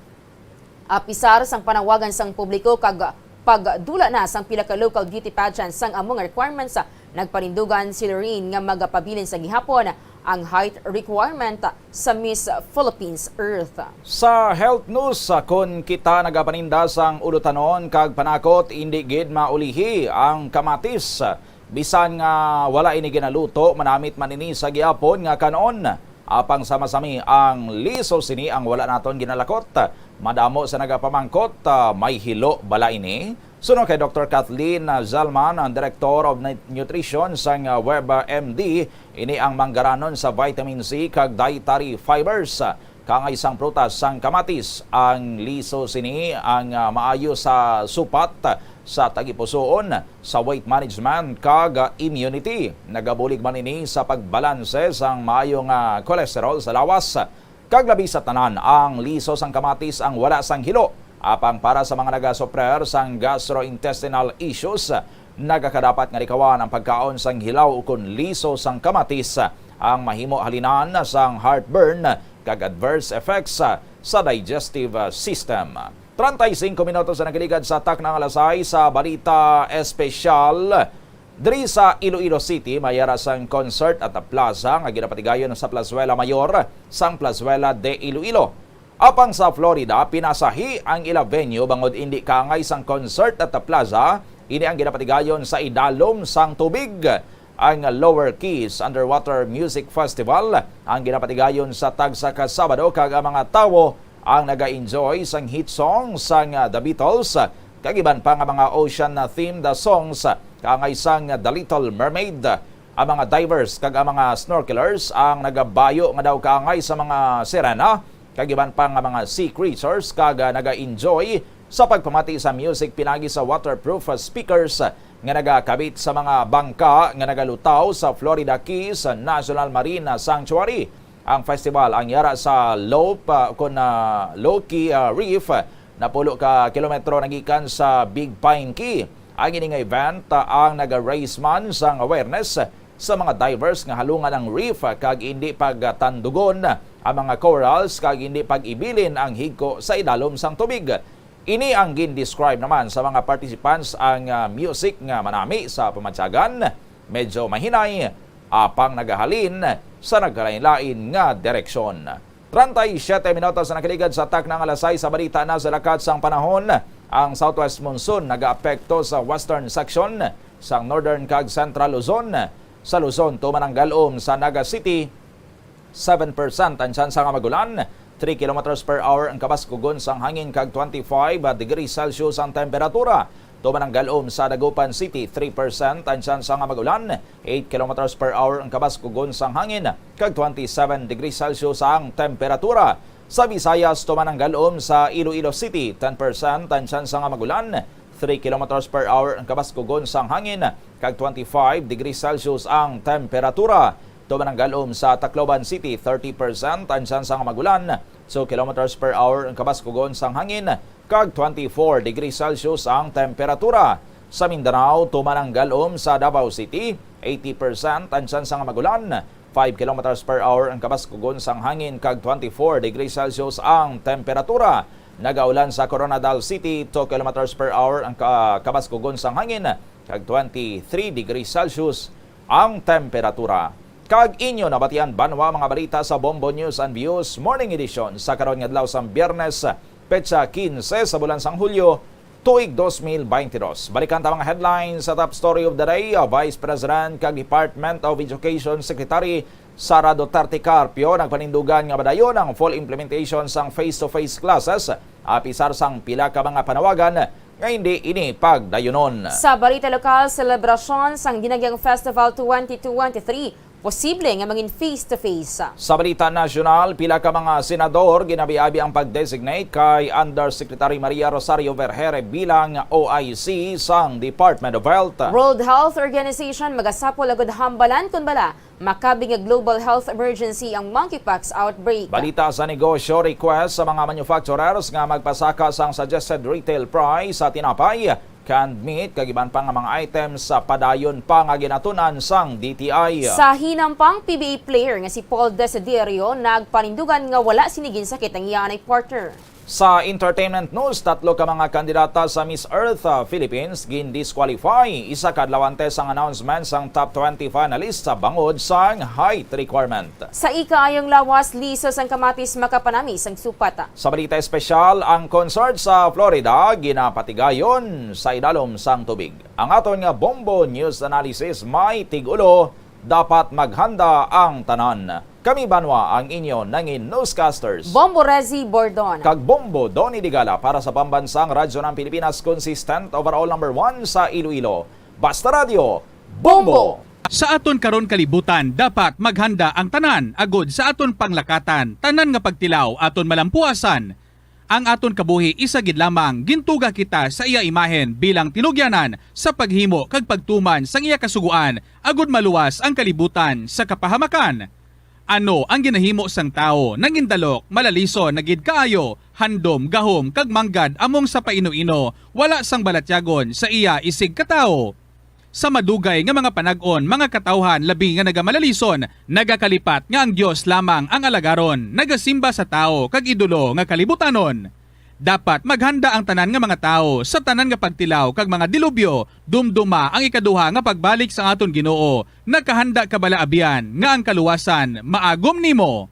Apisar sang panawagan sang publiko kag pagdula na sang pila ka local beauty pageants sang amo nga requirements, nagpanindugan si Lorraine nga magapabilin sa gihapon ang height requirement sa Miss Philippines Earth. Sa health news, kon kita nagapaninda sang ulutanon kag panakot, indi gid maulihi ang kamatis. Bisan nga wala ini ginaluto, manamit man ini sa gihapon nga kan-on. Apang sama sami ang liso sini ang wala naton ginalakot. Madamo sa nagapamangkot, ah, may hilo bala ini? Suno kay Doktor Kathleen, ah, Zalman, ang Director of Nut-, Nutrition sang, ah, Web, ah, M D, ini ang manggaranon sa vitamin C kag dietary fibers. Kangay sang prutas sang kamatis, ang liso sini ang, ah, maayo sa supat sa tagipusoon, sa weight management kag, ah, immunity. Nagabulig man ini sa pagbalanse sang maayo nga cholesterol sa lawas. Kag labi sa tanan, ang liso sang kamatis ang wala sang hilo. Apang para sa mga nagasufrer sang gastrointestinal issues, nagakadapat nga likawan ang pagkaon sang hilaw ukon liso sang kamatis. Ang mahimo halinan sang heartburn kag adverse effects sa digestive system. Treinta y cinco minutos na nagligad sa takna nga alas sais sa Balita Espesyal. Diri sa Iloilo City, may ara sang concert at plaza nga ginapatigayon sa Plazuela Mayor sang Plazuela de Iloilo. Apang sa Florida, pinasahi ang ila venue bangod indi kaangay sang concert at plaza. Ini ang ginapatigayon sa idalom sang tubig. Ang Lower Keys Underwater Music Festival ang ginapatigayon sa tagsa ka Sabado, kag ang mga tawo ang naga-enjoy sang hit song sang, ah, The Beatles, kag iban pa nga mga ocean, ah, themed, ah, songs, kaangay sang The Little Mermaid. Ang mga divers kag ang mga snorkelers ang nagabayo nga daw kaangay sa mga sirena, kag iban pa nga mga sea creatures, kag, ah, naga-enjoy sa pagpamati sa music pinagi sa waterproof, ah, speakers nga nagakabit sa mga bangka nga nagalutaw sa Florida Keys National Marine Sanctuary. Ang festival ang yara sa Low, ah, kon, ah, Low Key, ah, Reef, napulo ka kilometro nagikan sa Big Pine Key. Ang ini nga event, ah, ang naga-raise man sang awareness sa mga divers nga halungan ang reef, ah, kag indi pagtandugon ang mga corals kag indi pag-ibilin ang higko sa idalom sang tubig. Ini ang gin-describe naman sa mga participants ang, ah, music nga manami sa pamatyagan, medyo mahinay, apang nagahalin sa nagkalain-lain nga direksyon. Treinta y siete minutos na nakaligad sa takna nga alas sais. Sa balita na sa lakat sang panahon, ang southwest monsoon nagaapekto sa western section sang northern kag central Luzon. Sa Luzon, tuman ang galom sa Naga City, seven percent ang tsansa nga magulan, three kilometers per hour ang kabaskugon sang hangin, kag twenty-five degrees Celsius ang temperatura. Tuman ang galom sa Dagupan City, three percent ang tsansa nga magulan, eight kilometers per hour ang kabaskugon sang hangin, kag twenty-seven degrees Celsius ang temperatura. Sa Visayas, tuman ang galom sa Iloilo City, ten percent ang tsansa nga magulan, three kilometers per hour ang kabaskugon sang hangin, kag twenty-five degrees Celsius ang temperatura. Tuman ang galom sa Tacloban City, thirty percent ang tsansa nga magulan, two kilometers per hour ang kabaskugon sang hangin, kag twenty-four degrees Celsius ang temperatura. Sa Mindanao, tuman ang galom sa Davao City, eighty percent ang tsansa nga magulan, five kilometers per hour ang kabaskugon sang hangin, kag twenty-four degrees Celsius ang temperatura. Nagaulan sa Koronadal City, two kilometers per hour ang ka-, kabaskugon sang hangin, kag twenty-three degrees Celsius ang temperatura. Kag inyo nabatian, banwa, mga balita sa Bombo News and Views Morning Edition sa karon nga adlaw sang Biyernes, petsa quince sa bulan sang Hulyo, tuig dos mil baynte dos. Balikan ta mga headlines sa top story of the day. Vice President kag Department of Education Secretary Sara Duterte Carpio nagpanindugan nga madayon ang full implementation sang face-to-face classes, apisar sang pila ka mga panawagan nga hindi ini pagdayunon. Sa balita lokal, selebrasyon sang Dinagyang Festival twenty twenty-three posible nga mangin face-to-face. Sa balita nasyonal, pila ka mga senador ginabi-abi ang pag-designate kay Undersecretary Maria Rosario Vergere bilang O I C sang Department of Health. World Health Organization magasapol agud hambalan kon bala makabig nga global health emergency ang monkeypox outbreak. Balita sa negosyo, request sa mga manufacturers nga magpasaka sang suggested retail price sa tinapay, canned meat, kag iban pa nga mga items sa padayon pa nga ginatun-an sang D T I. Sa hinampang P B A player nga si Paul Desiderio nagpanindugan nga wala sini ginsakit ang iya anay partner. Sa entertainment news, tatlo ka mga kandidata sa Miss Earth, ah, Philippines gindisqualify isa ka adlaw antes ang announcement sang top twenty finalists sa bangod sang height requirement. Sa ikaayong lawas, liso sang kamatis makapanami sang supat. Sa balita espesyal, ang concert sa Florida ginapatigayon sa idalom sang tubig. Ang aton nga Bombo News Analysis may tig-ulo, dapat maghanda ang tanan. Kami, banwa, ang inyo nangin newscasters, Bombo Rezi Bordon kag Bombo Donny Digala para sa Pambansang Radyo ng Pilipinas, consistent overall number one sa Iloilo. Basta Radyo, Bombo! Bombo! Sa aton karon kalibutan, dapat maghanda ang tanan agod sa aton panglakatan, tanan nga pagtilaw aton malampuasan. Ang aton kabuhi isa gid lamang, gintuga kita sa iya imahen bilang tinugyanan sa paghimo kag pagtuman sang iya kasugoan agud maluwas ang kalibutan sa kapahamakan. Ano ang ginahimo sang tawo? Nangindalok, malalison na gid kaayo, handom, gahom, kag manggad among sa paino-ino, wala sang balatyagon sa iya isig ka tawo. Sa madugay nga mga panag-on, mga katawhan labi nga nagamalalison, nagakalipat nga ang Dios lamang ang alagaron, nagasimba sa tawo kag idolo nga kalibutanon. Dapat maghanda ang tanan nga mga tawo sa tanan nga pagtilaw kag mga dilubyo, dumduma ang ikaduha nga pagbalik sang aton Ginoo. Nakahanda ka bala, abyan, nga ang kaluwasan maagom nimo?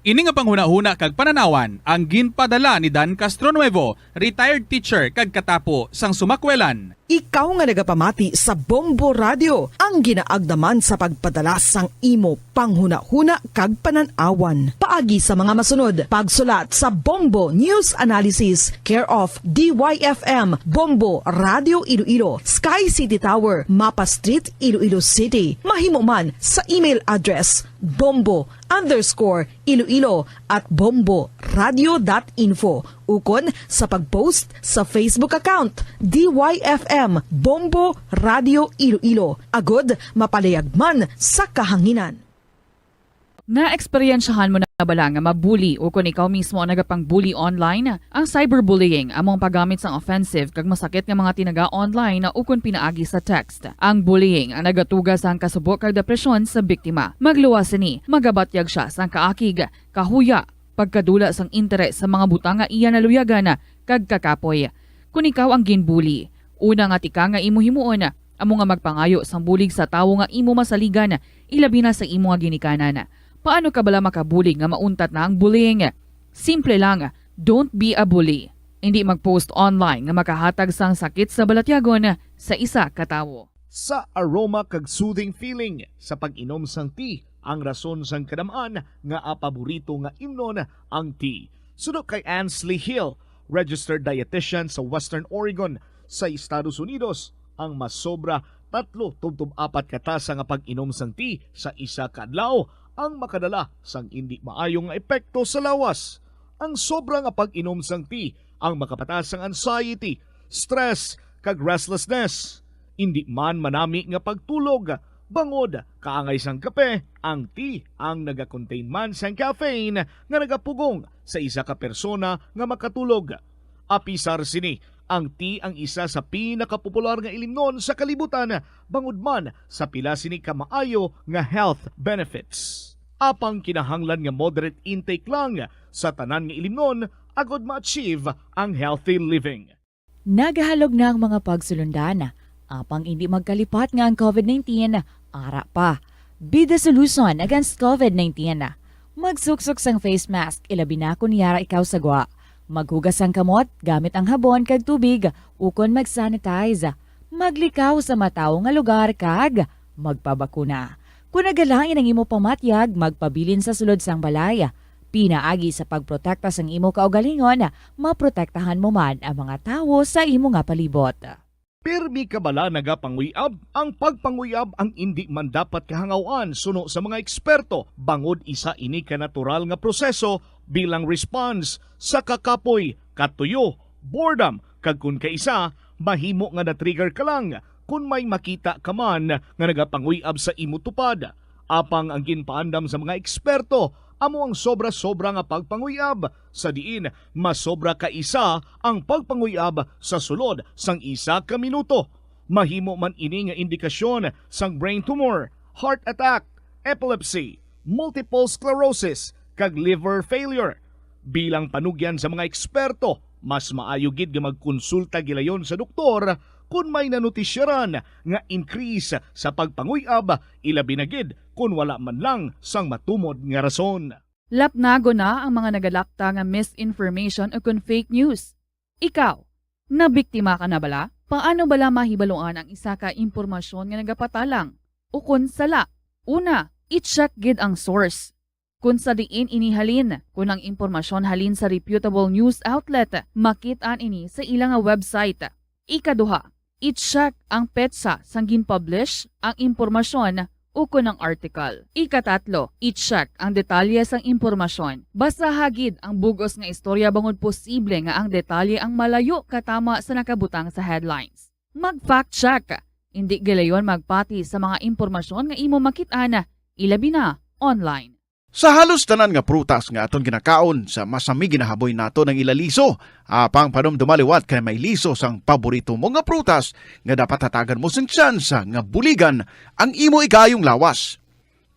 Ini nga panghunahuna kag pananawan ang ginpadala ni Dan Castronuevo, retired teacher kag katapo sang Sumakwelan. Ikaw nga nagapamati sa Bombo Radio, ang ginaagda man sa pagpadala sang imo panghunahuna kag panan-awan. Paagi sa mga masunod, pagsulat sa Bombo News Analysis, care of D Y F M, Bombo Radio Iloilo, Sky City Tower, Mapa Street, Iloilo City. Mahimo man sa email address bombo underscore iloilo at bombo radio dot info, ukon sa pag-post sa Facebook account D Y F M Bombo Radio Iloilo, agod mapalayag man sa kahanginan. Naeksperyensyahan mo na bala nga mabuli ukon ikaw mismo ang nagapang-bully online? Ang cyberbullying amo ang paggamit sang offensive kag masakit nga mga tinaga online ukon pinaagi sa text. Ang bullying ang nagatuga sang kasubo kag depresyon sa biktima. Magluwas sini, magabatyag sia sang kaakig, kahuya, pagkadula sang interes sa mga butang nga iya naluyagan, kag kakapoy. Kon ikaw ang ginbuli, una nga tikang nga imo himuon amo nga magpangayo sang bulig sa tawo nga imo masaligan, ilabi na sa imo nga ginikanan. Paano ka bala makabulig nga mauntat na ang bullying? Simple lang, don't be a bully. Hindi mag-post online nga makahatag sang sakit sa balatyagon sa isa ka tawo. Sa aroma kag soothing feeling sa pag-inom sang tea ang rason sang kadam-an nga paborito nga imnon ang tea. Suno kay Ansley Hill, registered dietitian sa Western Oregon sa Estados Unidos, ang masobra tatlo tubtob apat ka tasa nga pag-inom sang tea sa isa ka adlaw ang makadala sang indi maayo nga epekto sa lawas. Ang sobra nga pag-inom sang tea ang makapataas sang anxiety, stress, kag restlessness. Indi man manami nga pagtulog, bangod kaangay sang kape, ang tea ang nagakontain man sang caffeine nga nagapugong sa isa ka persona nga makatulog. Apisar sini, ang tea ang isa sa pinakapopular nga ilimnon sa kalibutan, bangod man sa pila sini ka maayo nga health benefits. Apang kinahanglan nga moderate intake lang sa tanan nga ilimnon agod ma-achieve ang healthy living. Nagahalog na ang mga pagsulundan, apang indi magkalipat nga ang covid nineteen ara pa. Be the solution against covid nineteen. Magsuksok sang face mask, ilabi na kon yara ikaw sa gwa. Maghugas sang kamot gamit ang habon kag tubig, ukon mag-sanitize. Maglikaw sa matawo nga lugar kag magpabakuna. Kon nagalain ang imo pamatyag, magpabilin sa sulod sang balay. Pinaagi sa pagprotekta sang imo kaugalingon, maprotektahan mo man ang mga tawo sa imo nga palibot. Pirmi ka bala nagapanguyab? Ang pagpanguyab ang indi man dapat kahangaw-an suno sa mga eksperto, bangod isa ini ka natural nga proseso bilang response sa kakapoy, katuyo, boredom, kag kon kaisa, mahimo nga na-trigger ka lang kon may makita ka man nga nagapanguyab sa imo tupad. Apang ang ginpaandam sa mga eksperto amo ang sobra-sobra nga pagpanguyab, sa diin masobra ka isa ang pagpanguyab sa sulod sang isa ka minuto. Mahimo man ini nga indikasyon sang brain tumor, heart attack, epilepsy, multiple sclerosis, kag liver failure. Bilang panugyan sa mga eksperto, mas maayo gid nga magkonsulta gilayon sa doktor kon may nanutisyaran nga increase sa pagpanguyab, ilabi na gid kon wala man lang sang matumod nga rason. Lapnagon na ang mga nagalakta nga misinformation o kon fake news. Ikaw, nabiktima ka na bala? Paano bala mahibaluan ang isa ka impormasyon nga nagapatalang o kon sala? Una, i-check gid ang source. Kon sa diin ini halin, kon ang impormasyon halin sa reputable news outlet, makit-an ini sa ila nga website. Ikaduha, i-check ang petsa sang gin-publish ang impormasyon ukon ang article. Ikatatlo, i-check ang detalye sang impormasyon. Basaha gid ang bug-os nga istorya bangod posible nga ang detalye ang malayo katama sa nakabutang sa headlines. Mag-fact check. Indi gilayon magpati sa mga impormasyon nga imo makit-an, ilabi na online. Sa halos tanan nga prutas nga aton ginakaon, sa masami ginahaboy naton ang ila liso. Apang panumduma liwat kay may liso sang paborito mo nga prutas nga dapat hatagan mo sing tsansa nga buligan ang imo ikaayong lawas.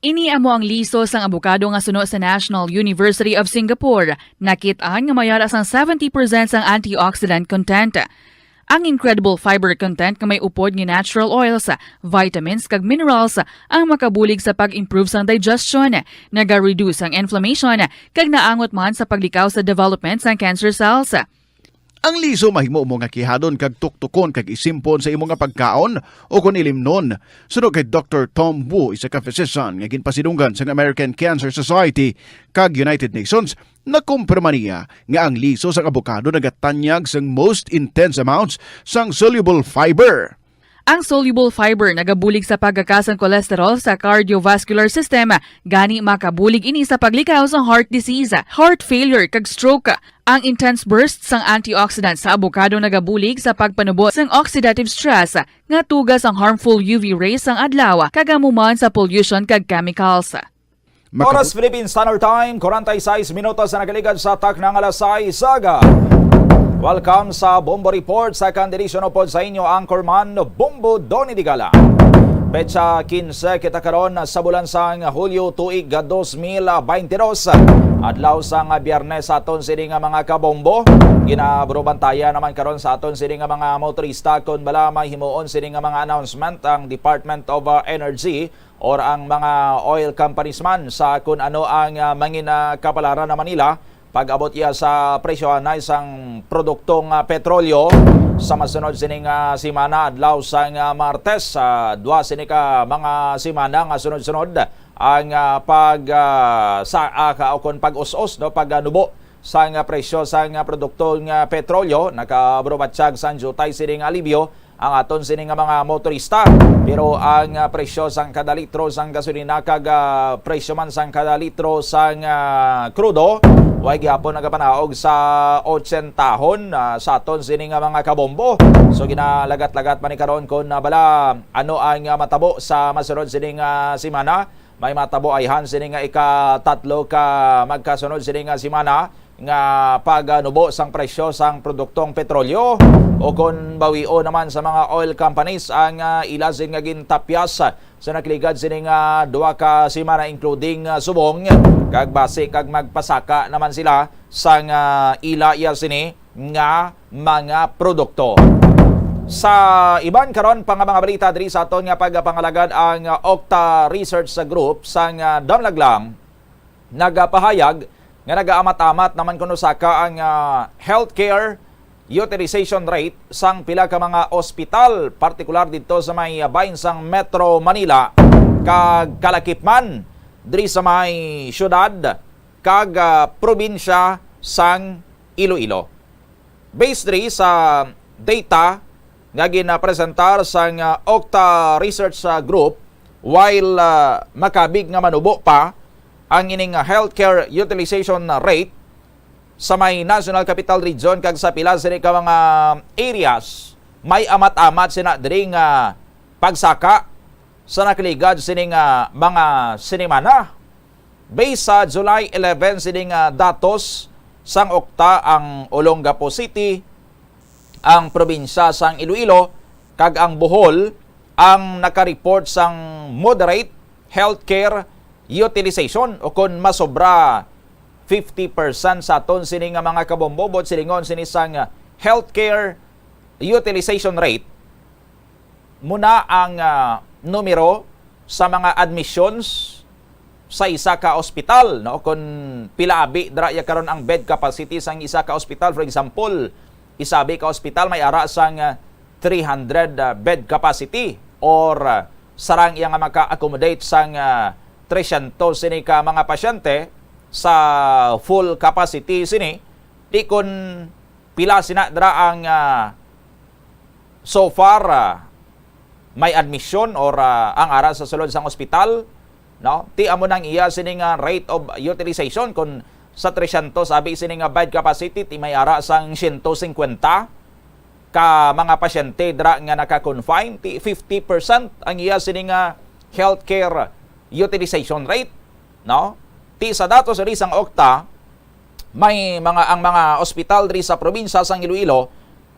Ini amo ang liso sang abokado nga suno sa National University of Singapore. Nakit-an nga may ara sang seventy percent sang antioxidant content. Ang incredible fiber content nga may upod nga natural oils, vitamins, kag minerals ang makabulig sa pag-improve sang digestion, naga-reduce ang inflammation, kag naangot man sa paglikaw sa development sang cancer cells. Ang liso mahimo mo nga kihadon kag tuktukon kag isimpon sa imo nga pagkaon o kon ilimnon. Suno kay Doktor Tom Wu, isa ka physician nga ginpasidunggan sang American Cancer Society kag United Nations, nakumpirma niya nga ang liso sang abokado nagatanyag sang most intense amounts sang soluble fiber. Ang soluble fiber nagabulig sa pagkaka sang cholesterol sa cardiovascular system, gani makabulig ini sa paglikaw sa heart disease, heart failure, kag stroke. Ang intense burst sang antioxidant sa abokado nagabulig sa pagpanubo sang oxidative stress nga tuga sang harmful U V rays sang adlaw, kag amo man sa pollution kag chemicals. Makapu- Oras, Philippine Standard Time, forty-six minutos na nagaligad sa takna nga alas sais aga. Welcome sa Bombo Report, sa Candidato upod sa inyo, anchorman Bombo Donny Digala. Petsa quince kita karon sa bulan sang Hulyo tuig dos mil baynte dos. Adlaw sang Biyernes aton sini nga mga kabombo. Ginaburubantayan naman karon sa aton sini nga mga motorista kon bala may himuon sini nga mga announcement ang Department of, uh, Energy or ang mga oil companies man sa kun ano ang, uh, mangin, uh, kapalaran naman nila pag-abot iya sa presyohanay sang produktong, ah, petrolyo sa masunod sining, ah, semana, adlaw sang, ah, Martes. Ah, dua sini ka mga semana nga sunod-sunod ang, ah, pag, ah, sa, ah, ka, o kon pag-us-os, no, pag, ah, nubo sang, ah, presyo sang, ah, produktong, ah, petrolyo. Nakaburubatyag sang diutay sining alibyo ang aton sini nga mga motorista. Pero ang, ah, presyo sang kada litro sang gasolina kag, ah, presyo man sang kada litro sang, ah, krudo, way gihapon nagapanaog sa otsentahon, ah, sa aton sini nga mga kabombo. So, ginalagat-lagat man ni karon kon, ah, bala ano ang, ah, matabo sa masunod sini nga semana. May matabo ayhan sini nga ikatatlo ka magkasunod sini nga semana nga pagnubo sang presyo sang produktong petrolyo, o kon bawio naman sa mga oil companies ang, ah, ila sin nga gintapyas sa nakaligad sini nga duha ka semana, including, ah, subong, kag basi kag magpasaka naman sila sang, ah, ila iya sini nga mga produkto. Sa iban karon pa nga mga balita diri sa aton nga pagpangalagad, ang, ah, Octa Research Group sang, ah, Damlaglang nagapahayag nga nagaamat-amat naman kuno saka ang, ah, healthcare utilization rate sang pila ka mga ospital, partikular didto sa may bahin sang Metro Manila kag kalakip man diri sa may siyudad kag, ah, probinsya sang Iloilo. Based diri sa data nga ginapresentar sang, ah, Octa Research, ah, Group, while, ah, makabig nga manubo pa ang ining, ah, healthcare utilization rate sa may National Capital Region kag sa pila sini ka mga areas, may amat-amat sina diri nga pagsaka sa nakaligad sini nga mga sinimana. Based sa July eleven sini nga datos sang Octa, ang Olongapo City, ang probinsya sang Iloilo, kag ang Bohol ang nakareport sang moderate healthcare utilization, o kon masobra fifty percent sa aton sini nga mga kabombo, buot silingon sini sang healthcare utilization rate. Muna ang, ah, numero sa mga admissions sa isa ka ospital, no? Kung pila abi dira ya karon ang bed capacity sang isa ka ospital, for example, isa abi ka ospital may ara sang, ah, three hundred, ah, bed capacity, or, ah, sarang iya nga maka-accommodate sang, ah, tresyentos sini ka mga pasyente sa full capacity sini, di kon pila sina dira ang, ah, so far, ah, may admission or, ah, ang ara sa sulod sang ospital, no? Ti amo nang iya sini nga rate of utilization, kung sa tresyentos abi sini nga bed capacity, ti may ara sang siyento singkwenta ka mga pasyente dira nga naka-confine, ti fifty percent ang iya sini nga healthcare utilization rate, no? Ti sa datos diri sang Octa, may mga, ang mga ospital diri sa probinsya sang Iloilo,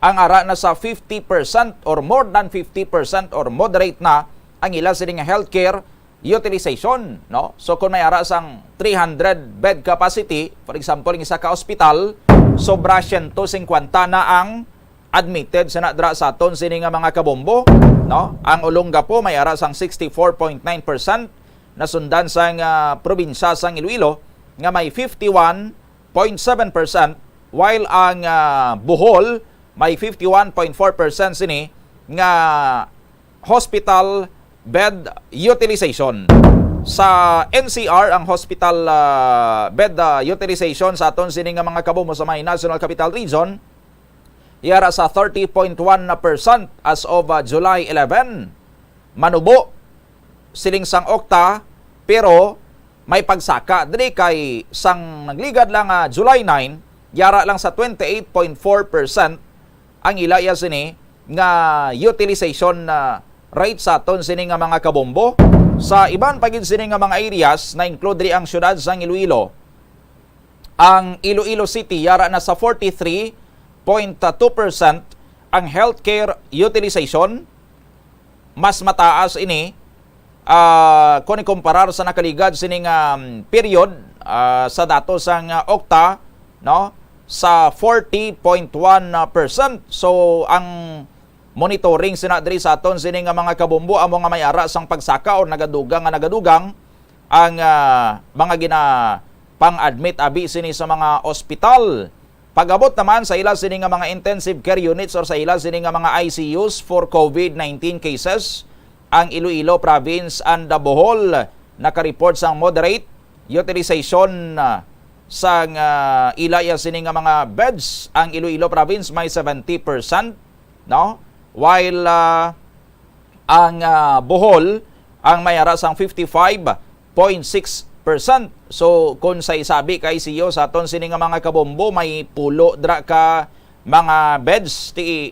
ang ara na sa fifty percent or more than fifty percent or moderate na ang ila sini nga healthcare utilization, no? So, kung may ara sang three hundred bed capacity, for example, ang isa ka ospital, sobra siyento singkwenta na ang admitted sana dira sa aton sini nga mga kabombo, no? Ang Olongapo may ara sang sixty-four point nine percent, nasundan sang, ah, probinsya sang Iloilo nga may fifty-one point seven percent, while ang, ah, Bohol may fifty-one point four percent sini nga hospital bed utilization. Sa N C R, ang hospital, ah, bed, ah, utilization sa aton sini nga mga kabombo sa may National Capital Region, yara sa thirty point one percent as of, ah, July eleven. Manubo, siling sang Octa, pero may pagsaka diri kay sang nagligad lang nga July nine, yara lang sa twenty-eight point four percent ang ila iya sini nga utilization, ah, rate sa aton sini nga mga kabombo. Sa iban pa gid sini nga mga areas, na-include diri ang siyudad sang Iloilo. Ang Iloilo City yara na sa forty-three point two percent ang healthcare utilization. Mas mataas ini ah, kung ikumparar sa nakaligad sining, um, period, ah, sa datos sang, ah, OCTA, no, sa forty point one percent. So, ang monitoring sina diri sa aton sini nga mga kabombo amo nga may ara sang pagsaka or nagadugang nga nagadugang ang, ah, mga ginapang-admit abi sini sa mga ospital. Pag-abot naman sa ila sini nga mga intensive care units or sa ila sini nga mga I C Us for COVID nineteen cases, ang Iloilo Province and the Bohol naka-report sang moderate utilization, ah, sang, ah, ila iya sini nga mga beds. Ang Iloilo Province may seventy percent, no? While, ah, ang, ah, Bohol ang may ara sang fifty-five point six percent. So, kung sa isabi kay C E O sa aton sini nga mga kabombo, may pulo dra ka mga beds, ti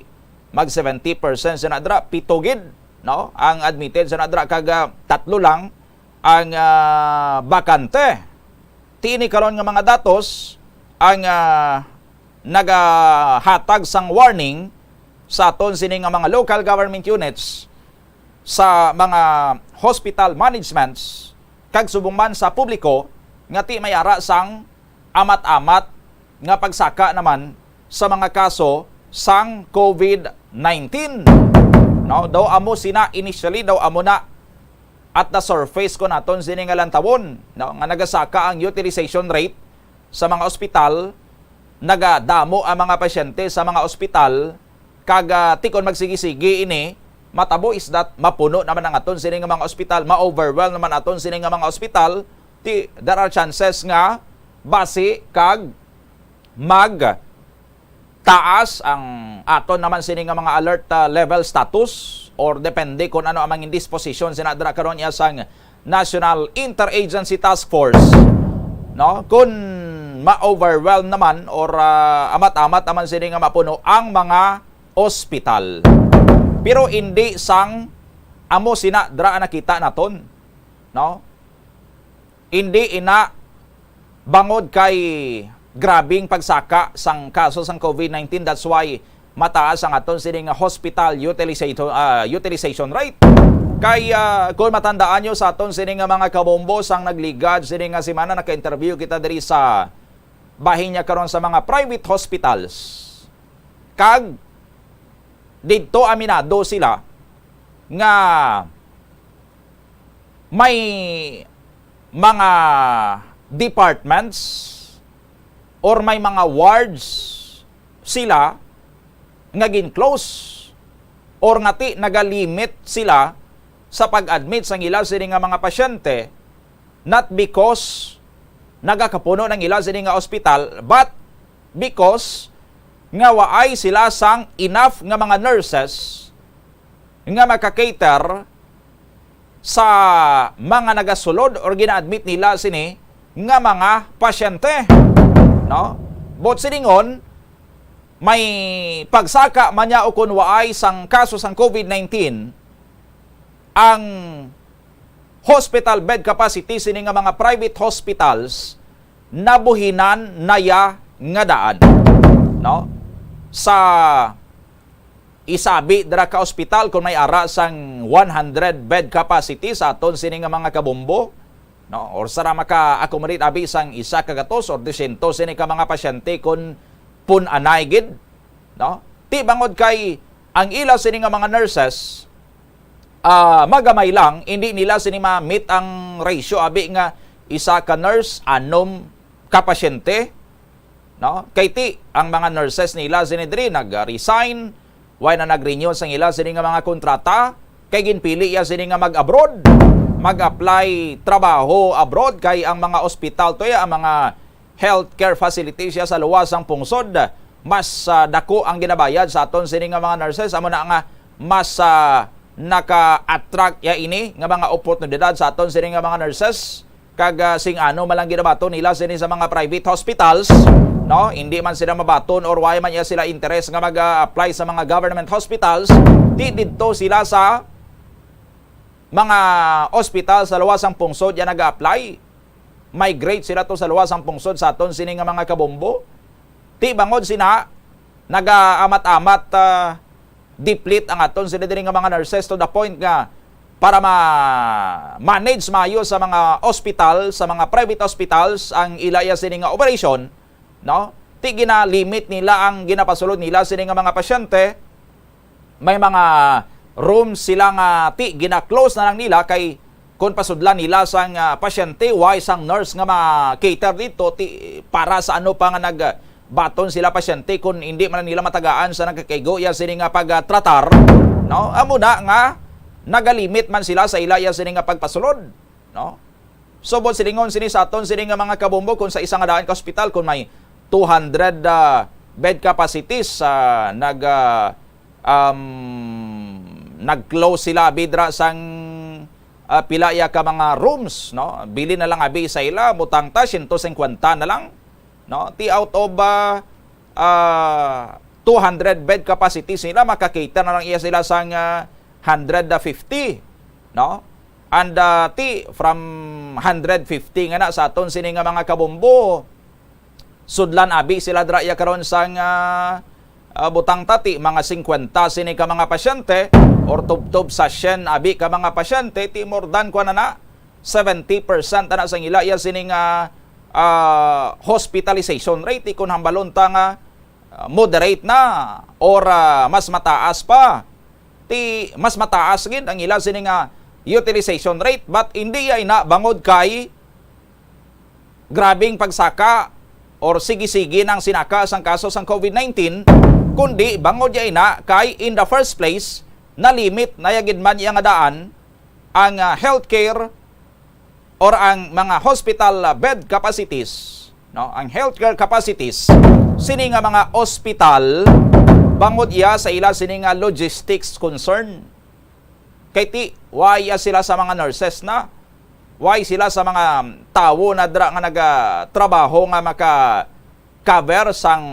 mag seventy percent sina dra, pito gid, no? Ang admitted sina dra, kag, ah, tatlo lang ang, ah, bakante. Ti ini karon nga mga datos ang, ah, nagahatag sang warning sa aton sini nga mga local government units, sa mga hospital managements, kag subong man sa publiko nga ti may ara sang amat-amat nga pagsaka naman sa mga kaso sang COVID nineteen. No, daw amo sina initially, daw amo na at the surface ko naton sini nga lantawon, no, nga nagasaka ang utilization rate sa mga ospital, nagadamo ang mga pasyente sa mga ospital, kag, ah, ti kon magsigi-sigi ini, matabo is that mapuno naman ang aton sini nga mga ospital, ma-overwhelm naman aton sini nga mga ospital, ti there are chances nga basi kag mag taas ang aton naman sini nga mga alert, ah, level status, or depende kon ano ang mga disposition sina dira karon iya sang National Interagency Task Force, no? Kun ma-overwhelm naman or, ah, amat-amat naman sini nga mapuno ang mga ospital. Pero indi sang amo sina dira nakita naton, no? Indi ina bangod kay grabing pagsaka sang kaso sang COVID nineteen, that's why mataas ang aton sini nga hospital utilizato-, ah, utilization rate. Kay, ah, kung matandaan nyo sa aton sini nga mga kabombo, sang nagligad sini nga semana, naka-interview kita diri sa bahin niya karon sa mga private hospitals. Kag didto aminado sila nga may mga departments or may mga wards sila nga gin-close or nga ti nagalimit sila sa pag-admit sang ila sini nga mga pasyente, not because nagakapuno nang ila sini nga ospital, but because nga waay sila sang enough nga mga nurses nga maka-cater sa mga nagasulod or gina-admit nila sini nga mga pasyente, no? Buot silingon, may pagsaka man niya o kun waay sang kaso sang COVID nineteen, ang hospital bed capacity sini nga mga private hospitals nabuhinan na ya nga daan, no? Sa isabi dira ka ospital, kung may ara sang one hundred bed capacity sa aton sini nga mga kabombo, no, or sa ra maka-accommodate abi sang isa ka gatos or dosyentos sini ka mga pasyente, kun pun-anay gid, no? Ti bangod kay ang ila sini nga mga nurses, ah, magamay lang, hindi nila sini ma-meet ang ratio abi nga isa ka nurse anom ka pasyente, no? Kay ti ang mga nurses nila sini diri nag-resign, way na nag-renew sang ila sini nga mga kontrata, kay ginpili ya sini nga mag-abroad, mag-apply trabaho abroad, kay ang mga ospital to ya, ang mga healthcare facilities ya sa luwas sang pungsod, mas, ah, dako ang ginabayad sa aton sini nga mga nurses, amo na nga mas, ah, naka-attract ya ini nga mga oportunidad sa aton sini nga mga nurses. Kag, ah, sing ano man lang ginabaton nila sini sa mga private hospitals, no? Hindi man sila mabaton or why man ya sila interes nga mag-apply sa mga government hospitals, ti didto sila sa mga ospital sa luwas sang pungsod ya nag-apply. Migrate sila to sa luwas sang pungsod sa aton sini nga mga kabombo. Ti bangod sina, nagaamat-amat, ah, deplete ang aton sila diri nga mga nurses to the point nga para ma-manage maayo sa mga ospital, sa mga private hospitals ang ila iya sini nga operasyon, no? Ti ginalimit nila ang ginapasulod nila sini nga mga pasyente. May mga rooms sila nga ti gina-close na lang nila kay kung pasudlan nila sang, ah, pasyente, why sang nurse nga ma-cater dito, ti para sa ano pa nga nag, ah, baton sila pasyente kung hindi man nila matagaan sa nagakaigo iya sini nga pagtratar, no? Amo na nga nagalimit man sila sa ila iya sini nga pagpasulod, no? Subot silingon sini sa aton sini nga mga kabombo, kung sa isa nga daan ka ospital, kung may two hundred, ah, bed capacities, ah, nag, ah, um, nag-close sila abi dira sang, ah, pila iya ka mga rooms, no? Bili na lang abi sa ila, butang ta, siyento singkwenta na lang, no? Ti out of, ah, ah, two hundred bed capacity sila, maka-cater na lang iya sila sang, ah, hundred fifty, no? And, ah, ti from hundred fifty nga na sa aton sini nga mga kabombo, sudlan abi sila dira iya karon sang, ah, ah, butang ta ti mga singkwenta sini ka mga pasyente or tubtob sa syen abi ka mga pasyente, ti more than kuan na na, seventy percent na sang ila iya sini nga, ah, hospitalization rate, ti kun hambalon ta nga, ah, moderate na or, ah, mas mataas pa, ti mas mataas gid ang ila sini nga utilization rate, but hindi iya ina bangod kay grabing pagsaka or sige-sige nang sinaka sang kaso sang COVID nineteen, kundi bangod iya ina kay in the first place, nalimit na iya gid man iya nga daan ang, ah, healthcare or ang mga hospital, ah, bed capacities, no? Ang healthcare capacities sini nga mga ospital bangod iya sa ila sini nga logistics concern. Kay ti, why iya sila sa mga nurses na? Why sila sa mga tawo na dira nga nagatrabaho nga maka-cover sang,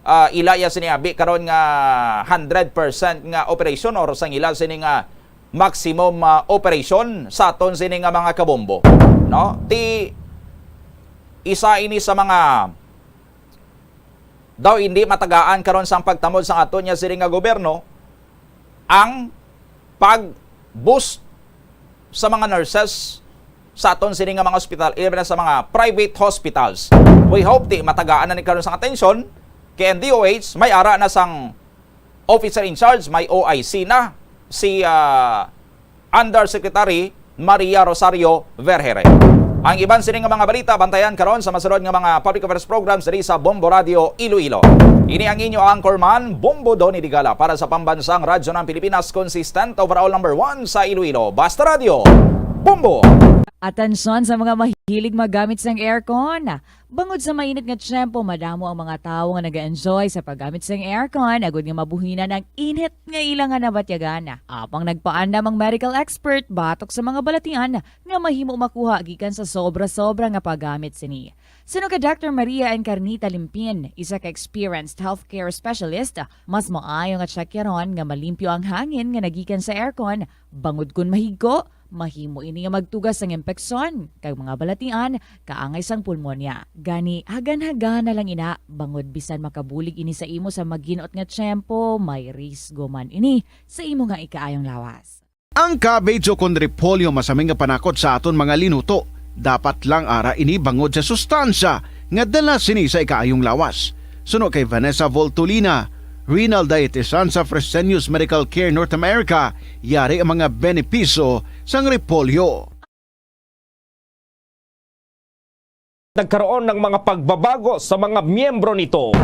ah, ila iya sini abi karon nga hundred percent nga operation or sang ila sini nga maximum, ah, operation sa aton sini nga mga kabombo, no? Ti isa ini sa mga daw hindi matagaan karon sang pagtamod sang aton niya sini nga gobyerno ang pag-boost sa mga nurses sa aton sini nga mga ospital, even sa mga private hospitals. We hope ti matagaan na ni karon sang atensyon kay ang D O H may ara na sang officer in charge, may O I C na si, ah, Undersecretary Maria Rosario Vergere. Ang iban sini nga mga balita, bantayan karon sa masunod nga mga public affairs programs diri sa Bombo Radio Iloilo. Ini ang inyo anchorman, Bombo Donny Digala, para sa Pambansang Radyo ng Pilipinas, consistent overall number one sa Iloilo. Basta Radyo, Bombo! Atensyon sa mga mahilig maggamit sang aircon. Bangod sa mainit nga tiyempo, madamo ang mga tawo nga nag-enjoy sa paggamit sang aircon, agud nga mabuhinan ang init nga ila nga nabatyagan. Apang nagpaandam ang medical expert batok sa mga balatian nga mahimo makuha gikan sa sobra-sobra nga paggamit sini. Suno kay Doctor Maria Encarnita Limpin, isa ka experienced healthcare specialist, mas maayo nga tsakyaron nga malimpyo ang hangin nga nagikan sa aircon, bangod kon mahigko, mahimo ini nga magtugas sang impeksyon kag mga balatian kaangay sang pulmonya. Gani, hagan-hagana lang ina, bangod bisan makabulig ini sa imo sa maginot nga tiyempo, may risgo man ini sa imo nga ikaayong lawas. Ang cabbage ukon repolyo masami nga panakot sa aton mga linuto. Dapat lang ara ini bangod sa sustansya nga dala sini sa ikaayong lawas. Suno kay Vanessa Voltolina, renal dietitian sa Fresenius Medical Care North America, yari ang mga benepisyo sang repolyo. Nagkaroon ng mga pagbabago sa mga miyembro nito.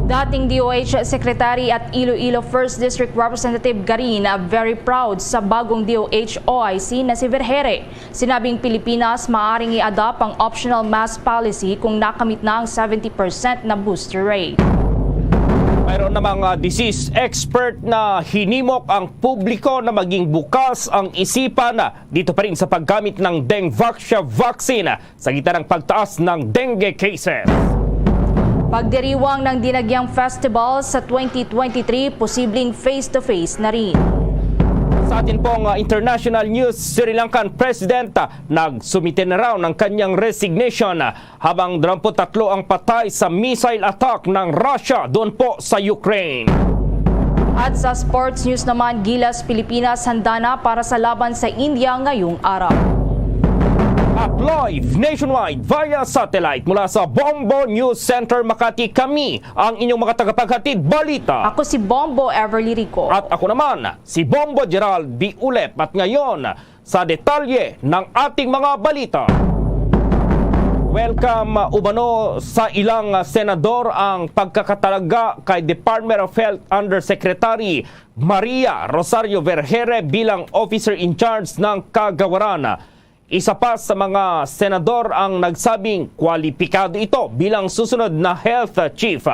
Dating D O H Secretary at Iloilo First District Representative Garin, very proud sa bagong D O H O I C na si Vergere. Sinabing Pilipinas maaring i-adopt ang optional mask policy kung nakamit na ang seventy percent na booster rate. Mayroon namang, ah, disease expert na hinimok ang publiko na maging bukas ang isipan, ah, dito pa rin sa paggamit ng Dengvaxia vaccine sa gitna ng pagtaas ng dengue cases. Pagdiriwang ng Dinagyang Festival sa twenty twenty-three, posibleng face-to-face na rin. Sa atin pong, ah, international news, Sri Lankan President, ah, nagsumite na raw ng kanyang resignation, ah, habang dalawampu't tatlo ang patay sa missile attack ng Russia doon po sa Ukraine. At sa sports news naman, Gilas Pilipinas handa na para sa laban sa India ngayong araw. At live nationwide via satellite mula sa Bombo News Center Makati, kami ang inyong mga tagapaghatid balita. Ako si Bombo Everly Rico. At ako naman, si Bombo Gerald Biulep. At ngayon, sa detalye ng ating mga balita. Welcome, uh, umano sa ilang, uh, senador ang pagkakatalaga kay Department of Health Undersecretary Maria Rosario Vergeire bilang officer in charge ng kagawaran. Isa pa sa mga senador ang nagsabing kwalipikado ito bilang susunod na health chief.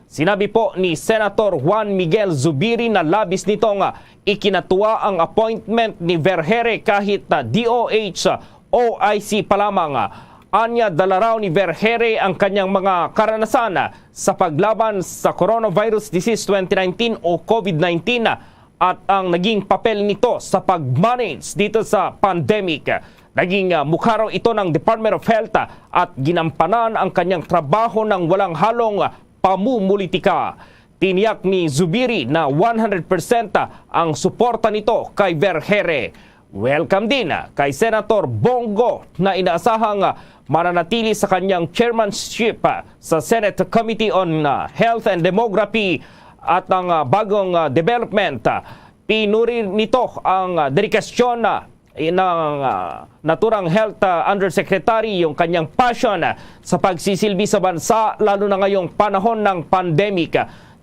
Sinabi po ni Senator Juan Miguel Zubiri na labis nitong ikinatuwa ang appointment ni Vergeire kahit D O H, O I C pa lamang. Anya, dala raw ni Vergeire ang kanyang mga karanasan sa paglaban sa coronavirus disease twenty nineteen o COVID nineteen at ang naging papel nito sa pag-manage dito sa pandemic. Naging, ah, mukha raw ito ng Department of Health, ah, at ginampanan ang kanyang trabaho ng walang halong, ah, pamumulitika. Tiniyak ni Zubiri na one hundred percent ang suporta nito kay Vergeire. Welcome din, ah, kay Senator Bong Go na inaasahang, ah, mananatili sa kanyang chairmanship, ah, sa Senate Committee on, ah, Health and Demography at ang, ah, bagong, ah, development. Ah, pinuri nito ang, ah, dedikasyon, ah, ng, ah, naturang health, ah, undersecretary, yung kanyang passion, ah, sa pagsisilbi sa bansa, lalo na ngayong panahon ng pandemic.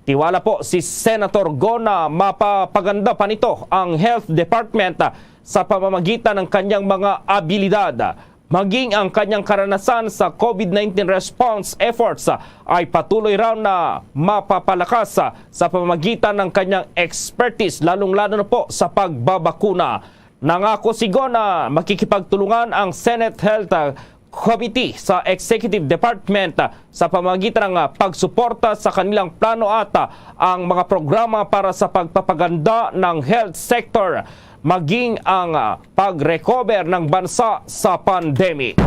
Tiwala po si Senator Go na mapapaganda pa nito ang health department, ah, sa pamamagitan ng kanyang mga abilidad, ah, maging ang kanyang karanasan sa COVID nineteen response efforts, ah, ay patuloy raw na mapapalakas, ah, sa pamamagitan ng kanyang expertise, lalong-lalo na po sa pagbabakuna. Nangako si Go na makikipagtulungan ang Senate Health, ah, Committee sa Executive Department, ah, sa pamamagitan ng, ah, pagsuporta sa kanilang plano at, ah, ang mga programa para sa pagpapaganda ng health sector, maging ang, ah, pag-recover ng bansa sa pandemic.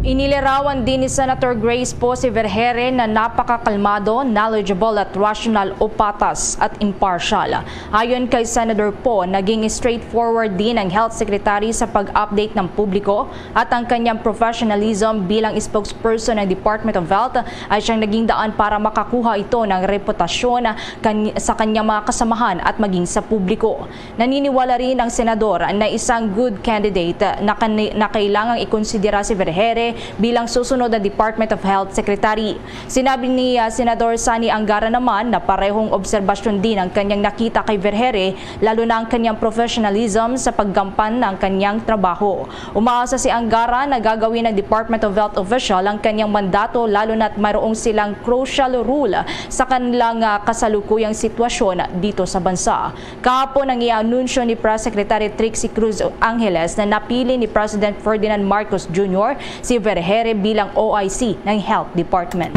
Inilarawan din ni Senator Grace Poe si Vergeire na napakakalmado, knowledgeable at rational o patas at impartial. Ayon kay Senator Poe, naging straightforward din ang Health Secretary sa pag-update ng publiko at ang kanyang professionalism bilang spokesperson ng Department of Health ay siyang naging daan para makakuha ito ng reputasyon kan-, sa kanyang mga kasamahan at maging sa publiko. Naniniwala rin ang senador na isang good candidate na, kan-, na kailangang ikonsidera si Vergeire bilang susunod na Department of Health Secretary. Sinabi ni, ah, Senador Sonny Angara naman na parehong obserbasyon din ang kanyang nakita kay Vergeire, lalo na ang kanyang professionalism sa paggampan ng kanyang trabaho. Umaasa si Angara na gagawin ng Department of Health official ang kanyang mandato, lalo na't mayroong silang crucial role sa kanilang, ah, kasalukuyang sitwasyon dito sa bansa. Kahapon ang i-anunsyo ni Press Secretary Trixie Cruz Angeles na napili ni President Ferdinand Marcos Junior si Vergeire bilang O I C ng Health Department.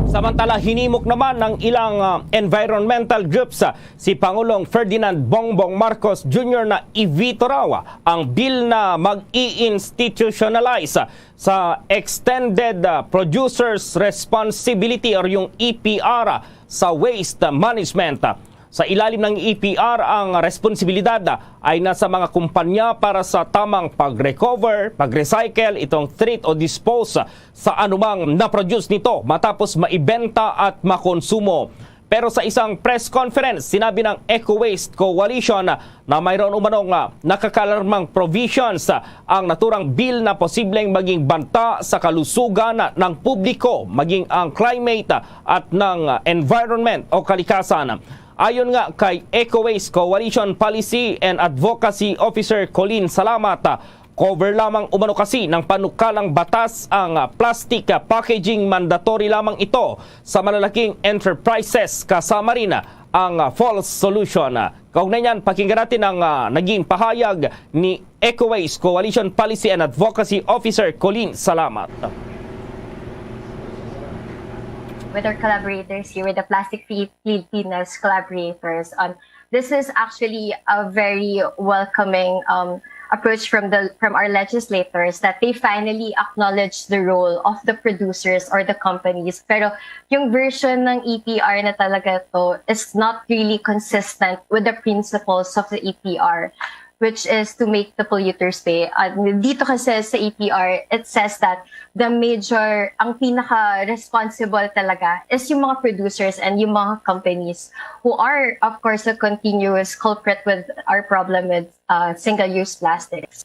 Samantala, hinimok naman ng ilang, ah, environmental groups, ah, si Pangulong Ferdinand Bongbong Marcos Junior na i-veto raw ang bill na mag-i-institutionalize sa Extended, ah, Producer's Responsibility or yung E P R sa waste management. Sa ilalim ng E P R, ang responsibilidad ay nasa mga kumpanya para sa tamang pag-recover, pag-recycle, itong treat o dispose sa anumang na-produce nito matapos maibenta at makonsumo. Pero sa isang press conference, sinabi ng Eco Waste Coalition na mayroon umanong, ah, nakakaalarmang provisions, ah, ang naturang bill na posibleng maging banta sa kalusugan ng publiko, maging ang climate, ah, at ng, ah, environment o kalikasan. Ayon nga kay Eco Waste Coalition Policy and Advocacy Officer Colleen Salamat, ah, cover lamang umano kasi ng panukalang batas ang, ah, plastic, ah, packaging. Mandatory lamang ito sa malalaking enterprises, kasama rin, ah, ang, ah, false solution. Ah, kaugnay niyan, pakinggan natin ang, ah, naging pahayag ni Eco Waste Coalition Policy and Advocacy Officer Colleen Salamat. With our collaborators here, with the Plastic Fi-, Filipinas collaborators, um, this is actually a very welcoming, um, approach from the from our legislators that they finally acknowledge the role of the producers or the companies. Pero yung version ng E P R na talaga to is not really consistent with the principles of the E P R, which is to make the polluters pay. At dito kasi sa E P R, it says that the major, ang pinaka-responsible talaga is yung mga producers and yung mga companies who are, of course, a continuous culprit with our problem with uh, single-use plastics.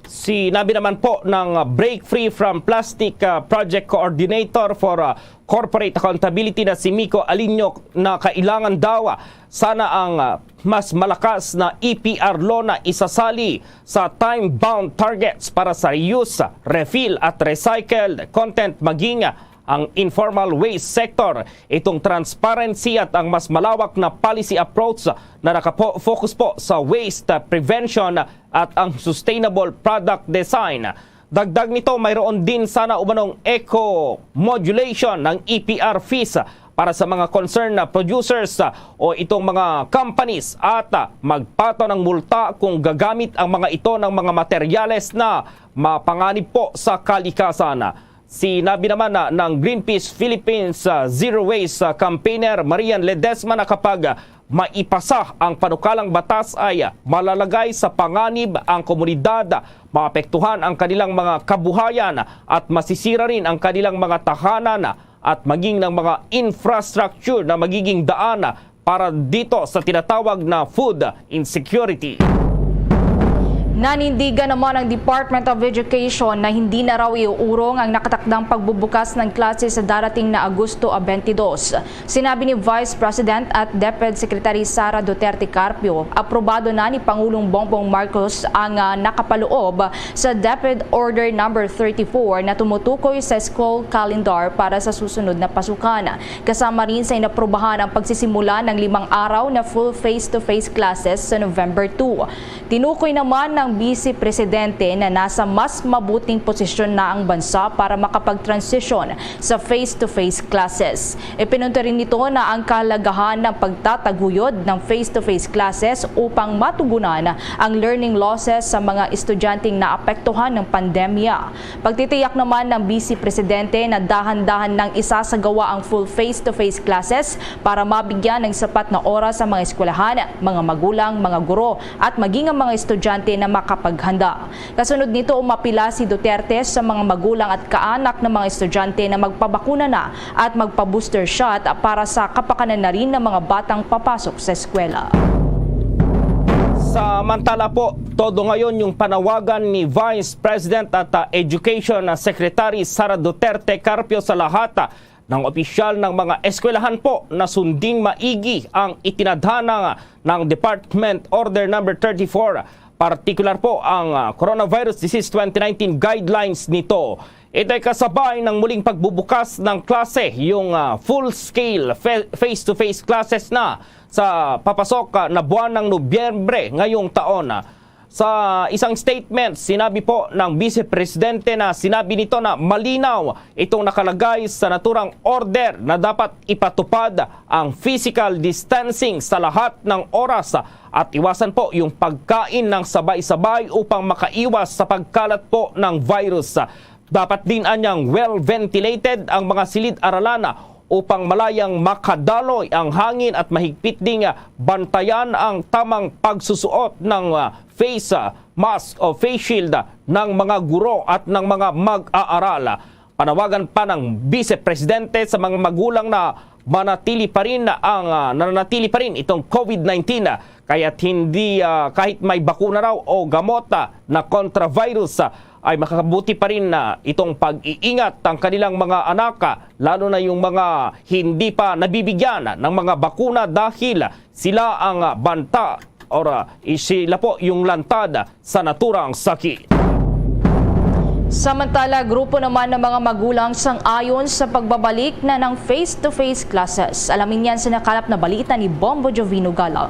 Sinabi naman po ng uh, Break Free from Plastic uh, Project Coordinator for uh, Corporate Accountability na si Miko Alinio na kailangan daw uh, sana ang uh, mas malakas na E P R law na isasali sa time-bound targets para sa reuse, refill at recycled content maging uh, ang informal waste sector. Itong transparency at ang mas malawak na policy approach na nakapo-focus po sa waste uh, prevention at ang sustainable product design. Dagdag nito, mayroon din sana umanong eco-modulation ng E P R fees para sa mga concerned na producers o itong mga companies at magpataw ng multa kung gagamit ang mga ito ng mga materyales na mapanganib po sa kalikasan. Sinabi naman na ng Greenpeace Philippines uh, Zero Waste uh, campaigner Marian Ledesma na kapag maipasa ang panukalang batas ay malalagay sa panganib ang komunidad, maapektuhan ang kanilang mga kabuhayan at masisira rin ang kanilang mga tahanan at maging ng mga infrastructure na magiging daan para dito sa tinatawag na food insecurity. Nanindigan naman ang Department of Education na hindi na raw iuurong ang nakatakdang pagbubukas ng klase sa darating na Agosto twenty-two. Sinabi ni Vice President at DepEd Secretary Sara Duterte Carpio, aprobado na ni Pangulong Bongbong Marcos ang uh, nakapaloob sa DepEd Order number thirty-four na tumutukoy sa school calendar para sa susunod na pasukan. Kasama rin sa inaprubahan ang pagsisimula ng limang araw na full face-to-face classes sa November two. Tinukoy naman ng Vice Presidente na nasa mas mabuting posisyon na ang bansa para makapag-transisyon sa face-to-face classes. Ipinunto rin nito na ang kahalagahan ng pagtataguyod ng face-to-face classes upang matugunan ang learning losses sa mga estudyanteng naapektuhan ng pandemya. Pagtitiyak naman ng Vice Presidente na dahan-dahan nang isasagawa ang full face-to-face classes para mabigyan ng sapat na oras ang mga eskwelahan, mga magulang, mga guro, at maging ang mga estudyante na makapaghanda. Kasunod nito, umapila si Duterte sa mga magulang at kaanak ng mga estudyante na magpabakuna na at magpa-booster shot para sa kapakanan na rin ng mga batang papasok sa eskwela. Samantala po, todo ngayon yung panawagan ni Vice President at uh, Education Secretary Sara Duterte Carpio sa lahat uh, ng opisyal ng mga eskwelahan po na sunding maigi ang itinadhana ng Department Order number thirty-four, partikular po ang uh, Coronavirus Disease twenty nineteen guidelines nito. Ito'y kasabay ng muling pagbubukas ng klase, yung uh, full-scale face-to-face classes na sa papasok uh, na buwan ng Nobyembre ngayong taon. Uh, sa isang statement, sinabi po ng Vice Presidente na sinabi nito na malinaw itong nakalagay sa naturang order na dapat ipatupad ang physical distancing sa lahat ng oras at iwasan po yung pagkain ng sabay-sabay upang makaiwas sa pagkalat po ng virus. Dapat din anyang well-ventilated ang mga silid-aralan upang malayang makadaloy ang hangin at mahigpit ding bantayan ang tamang pagsusuot ng face mask o face shield ng mga guro at ng mga mag-aaral. Panawagan pa ng Vice Presidente sa mga magulang na manatili pa rin ang uh, nananatili pa rin itong COVID nineteen uh, kaya't hindi uh, kahit may bakuna raw o gamot uh, na kontra virus uh, ay makakabuti pa rin na itong pag-iingat ang kanilang mga anak, lalo na yung mga hindi pa nabibigyan ng mga bakuna dahil sila ang banta or sila po yung lantad sa naturang sakit. Samantala, grupo naman ng mga magulang sang-ayon sa pagbabalik na ng face-to-face classes. Alamin yan sa nakalap na balita ni Bombo Jovino Galang.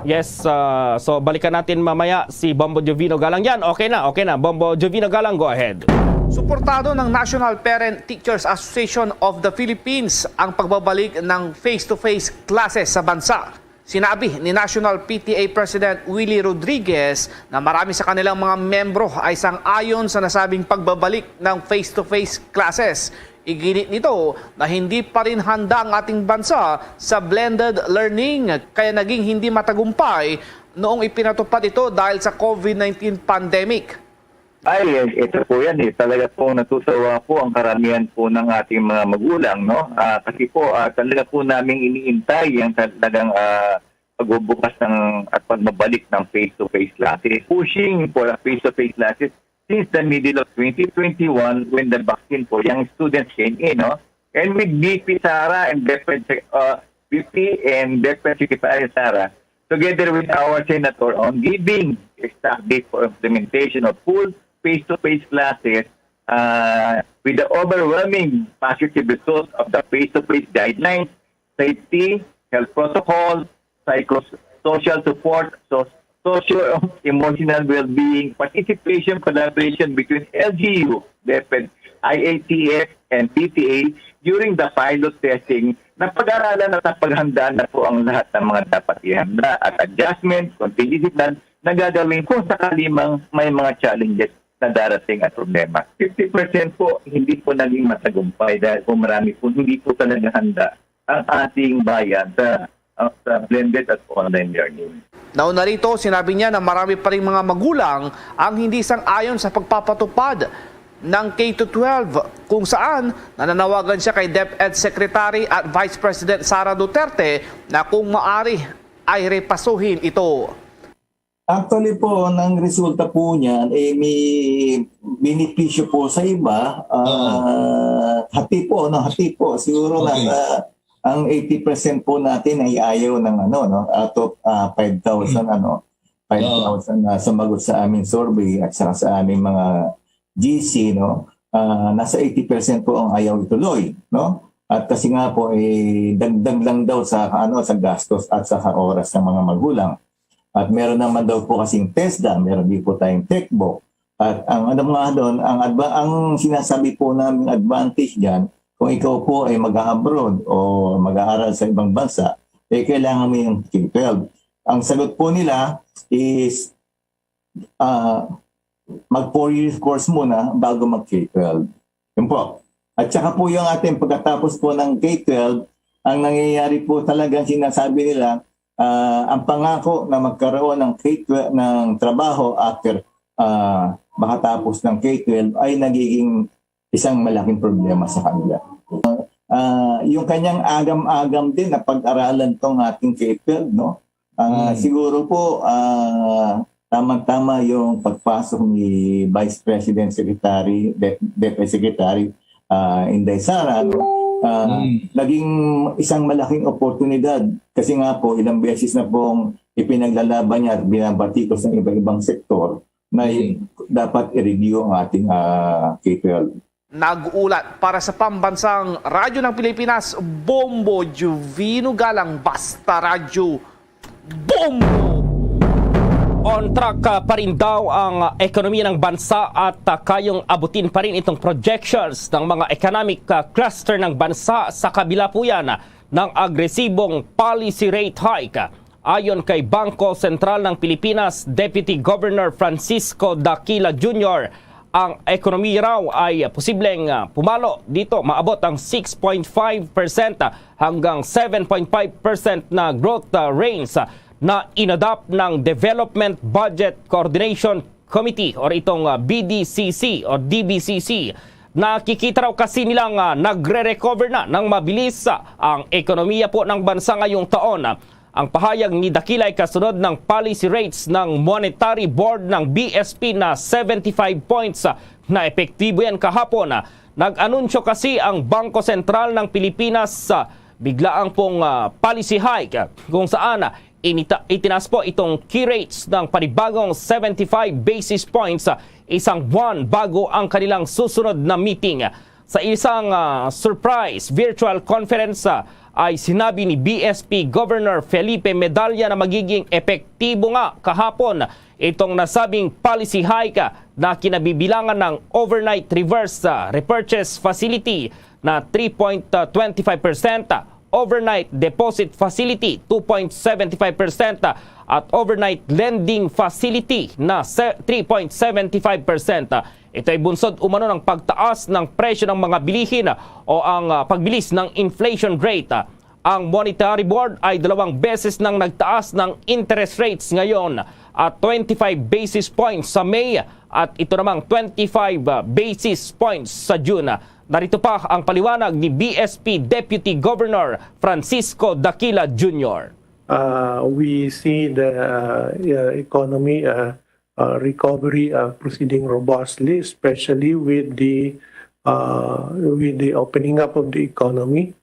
Yes, uh, so balikan natin mamaya si Bombo Jovino Galang. Yan, okay na, okay na. Bombo Jovino Galang, go ahead. Suportado ng National Parent Teachers Association of the Philippines ang pagbabalik ng face-to-face classes sa bansa. Sinabi ni National P T A President Willie Rodriguez na marami sa kanilang mga miyembro ay sang-ayon sa nasabing pagbabalik ng face-to-face classes. Iginit nito na hindi pa rin handa ang ating bansa sa blended learning, kaya naging hindi matagumpay noong ipinatupad ito dahil sa COVID nineteen pandemic. Ay, ito po yan eh. Talaga pong natutuwa po ang karamihan po ng ating mga magulang, no? Ah, kasi po, ah, talaga po naming iniintay yung talagang, ah, pagbubukas ng, at pagbabalik ng face-to-face classes. Pushing for a face-to-face classes since the middle of twenty twenty-one when the vaccine po, yung students came in, no? And with V P Sara and DepEd, uh, V P and DepEd Secretary Sara, together with our Senator, on giving a start date for implementation of full face-to-face classes, uh, with the overwhelming positive results of the face-to-face guidelines, safety, health protocol, psychosocial support, so socio-emotional well-being, participation, collaboration between L G U, DepEd, I A T F, and P T A during the pilot testing na pag-aralan at napaghandaan na po ang lahat ng mga dapat ihanda at adjustment, contingency plan na gagawin kung sakali mang may mga challenges na darating at problema. Fifty percent po hindi po naging matagumpay dahil po marami po hindi po talaga handa ang ating bayan sa, sa blended at online learning. Nauna rito, sinabi niya na marami pa ring mga magulang ang hindi sang-ayon sa pagpapatupad ng K to twelve, kung saan nananawagan siya kay DepEd Secretary at Vice President Sara Duterte na kung maari ay repasuhin ito. Actually po, ang resulta po niyan, eh, may benepisyo po sa iba. Ah, hati po, no? Hati po. Siguro Okay. nasa, ang eighty percent po natin ay ayaw ng ano, no? Out of, ah, five thousand, ano? Five thousand na sumagot sa aming survey at saka sa aming mga G C, no? Ah, nasa eighty percent po ang ayaw ituloy, no? At kasi nga po, eh, dagdag lang daw sa, ano, sa gastos at sa oras ng mga magulang. At meron naman daw po kasing TESDA, meron din po tayong TECBO. At ang ano nga doon, ang adva-, ang sinasabi po namin advantage diyan, kung ikaw po ay mag-abroad o mag-aaral sa ibang bansa, eh kailangan mo yung K twelve. Ang sagot po nila is, ah, mag four years course muna bago mag K twelve. Yun po. At saka po yung ating pagkatapos po ng K twelve, ang nangyayari po talagang sinasabi nila, ah, ang pangako na magkaroon ng K twelve, ng trabaho after, ah, makatapos ng K twelve ay nagiging isang malaking problema sa kanila. Ah, yung kanyang agam-agam din na pag-aralan tong ating K twelve, no? Ah, Mm. siguro po, ah, tamang-tama yung pagpasok ni Vice President Secretary, De-, DepEd Secretary, ah, Inday Sara, no? Ah, Mm. naging isang malaking oportunidad kasi nga po, ilang beses na pong ipinaglalaban niya at binabatikos ng iba-ibang sektor na Mm. dapat i-review ang ating, ah, K twelve. Nag-uulat para sa Pambansang Radyo ng Pilipinas, Bombo Juvino Galang, Basta Radyo, Bombo! On track, ah, pa rin daw ang, ah, ekonomiya ng bansa at, ah, kayang abutin pa rin itong projections ng mga economic, ah, cluster ng bansa sa kabila po yan ng agresibong policy rate hike. Ayon kay Bangko Sentral ng Pilipinas Deputy Governor Francisco Daquila Junior, ang ekonomiya raw ay posibleng, ah, pumalo dito, maabot ang six point five percent hanggang seven point five percent na growth, ah, range, ah, na inadopt ng Development Budget Coordination Committee or itong, ah, B D C C o D B C C. Nakikita raw kasi nila nga nagre-recover na ng mabilis, ah, ang ekonomiya po ng bansa ngayong taon. Ang pahayag ni Daquila ay kasunod ng policy rates ng Monetary Board ng B S P na seventy-five points, ah, na epektibo yan kahapon. Nag-anunsyo kasi ang Bangko Sentral ng Pilipinas sa biglaang pong, ah, policy hike, kung saan, ah, inita-, itinaas po itong key rates ng panibagong seventy-five basis points, ah, isang buwan bago ang kanilang susunod na meeting. Sa isang, ah, surprise virtual conference, ah, ay sinabi ni B S P Governor Felipe Medalla na magiging epektibo nga kahapon itong nasabing policy hike na kinabibilangan ng overnight reverse, ah, repurchase facility na three point twenty five percent, overnight deposit facility two point seventy five percent, at overnight lending facility na se-, three point seventy five percent. Ito ay bunsod umano ng pagtaas ng presyo ng mga bilihin o ang, ah, pagbilis ng inflation rate. Ang Monetary Board ay dalawang beses nang nagtaas ng interest rates ngayon at twenty-five basis points sa May at ito namang twenty-five basis points sa June. Narito pa ang paliwanag ni B S P Deputy Governor Francisco Daquila Junior. Uh, we see the uh, uh, economy uh, uh, recovery uh, proceeding robustly, especially with the uh, with the opening up of the economy.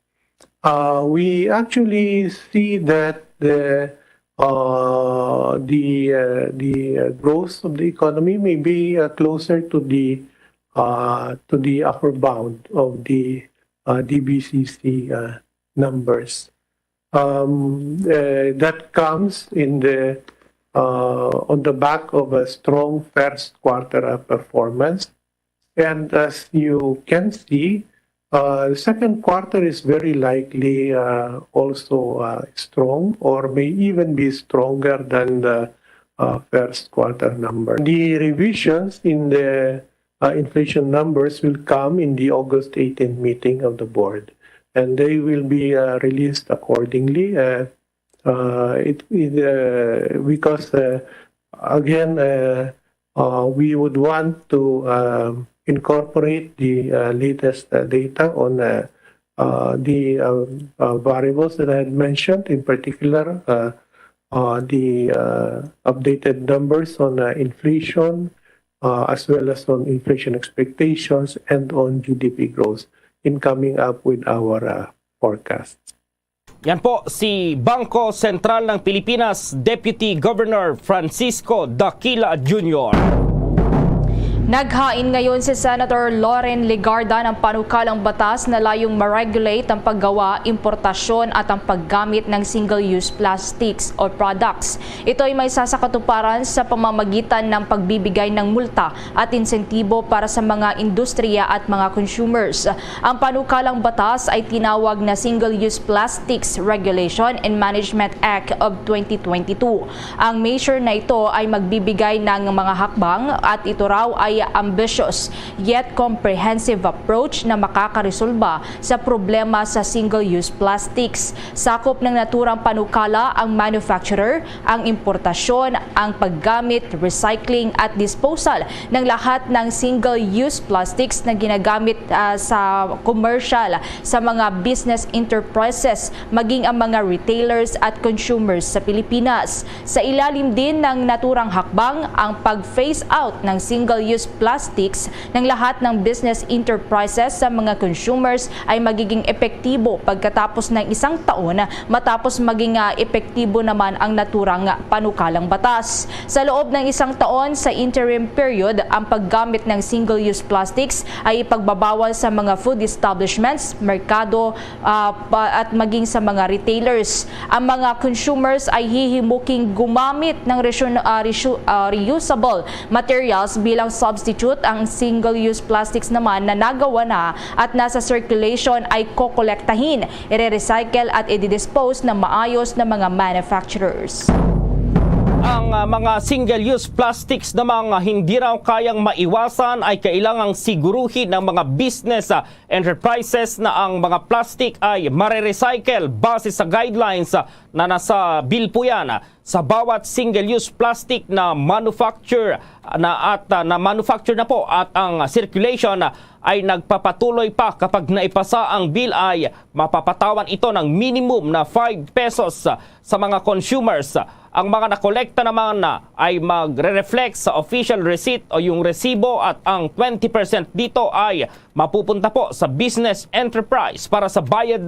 Uh, we actually see that the uh, the uh, the uh, growth of the economy may be uh, closer to the uh, to the upper bound of the uh, D B C C uh, numbers. Um, uh, that comes in the uh, on the back of a strong first quarter uh, performance. And as you can see, uh, the second quarter is very likely uh, also uh, strong or may even be stronger than the uh, first quarter number. The revisions in the uh, inflation numbers will come in the August eighteen meeting of the board, and they will be uh, released accordingly. Uh, uh, it, it, uh, because uh, again, uh, uh, we would want to um, incorporate the uh, latest uh, data on uh, uh, the uh, uh, variables that I had mentioned, in particular, uh, uh, the uh, updated numbers on uh, inflation, uh, as well as on inflation expectations and on G D P growth in coming up with our uh, forecasts. Yan po si Bangko Sentral ng Pilipinas Deputy Governor Francisco Daquila Junior. Naghain ngayon si Senator Loren Legarda ng panukalang batas na layong ma-regulate ang paggawa, importasyon at ang paggamit ng single-use plastics or products. Ito ay may sasakatuparan sa pamamagitan ng pagbibigay ng multa at insentibo para sa mga industriya at mga consumers. Ang panukalang batas ay tinawag na Single-Use Plastics Regulation and Management Act of twenty twenty-two. Ang measure na ito ay magbibigay ng mga hakbang at ito raw ay ambitious yet comprehensive approach na makakaresolba sa problema sa single-use plastics. Sakop ng naturang panukala ang manufacturer, ang importasyon, ang paggamit, recycling at disposal ng lahat ng single-use plastics na ginagamit ah, sa commercial, sa mga business enterprises, maging ang mga retailers at consumers sa Pilipinas. Sa ilalim din ng naturang hakbang ang pag-phase out ng single-use plastics ng lahat ng business enterprises sa mga consumers ay magiging epektibo pagkatapos ng isang taon matapos maging ah, epektibo naman ang naturang panukalang batas. Sa loob ng isang taon sa interim period, ang paggamit ng single-use plastics ay ipagbabawal sa mga food establishments, merkado, ah, pa- at maging sa mga retailers. Ang mga consumers ay hihimuking gumamit ng resu- ah, resu- ah, reusable materials bilang substitute. Ang single-use plastics naman na nagawa na at nasa circulation ay kokolektahin, ire-recycle at i-dispose ng maayos ng mga manufacturers. Ang ah, mga single-use plastics namang hindi raw kayang maiwasan ay kailangang siguruhin ng mga business ah, enterprises na ang mga plastic ay mare-recycle base sa guidelines ah, na nasa bill po yan. Sa bawat single-use plastic na manufacture na at ah, na manufacture na po at ang circulation ay nagpapatuloy pa, kapag naipasa ang bill ay mapapatawan ito ng minimum na five pesos sa mga consumers. Ang mga nakolekta naman ay magre-reflect sa official receipt o yung resibo at ang twenty percent dito ay mapupunta po sa business enterprise para sa bayad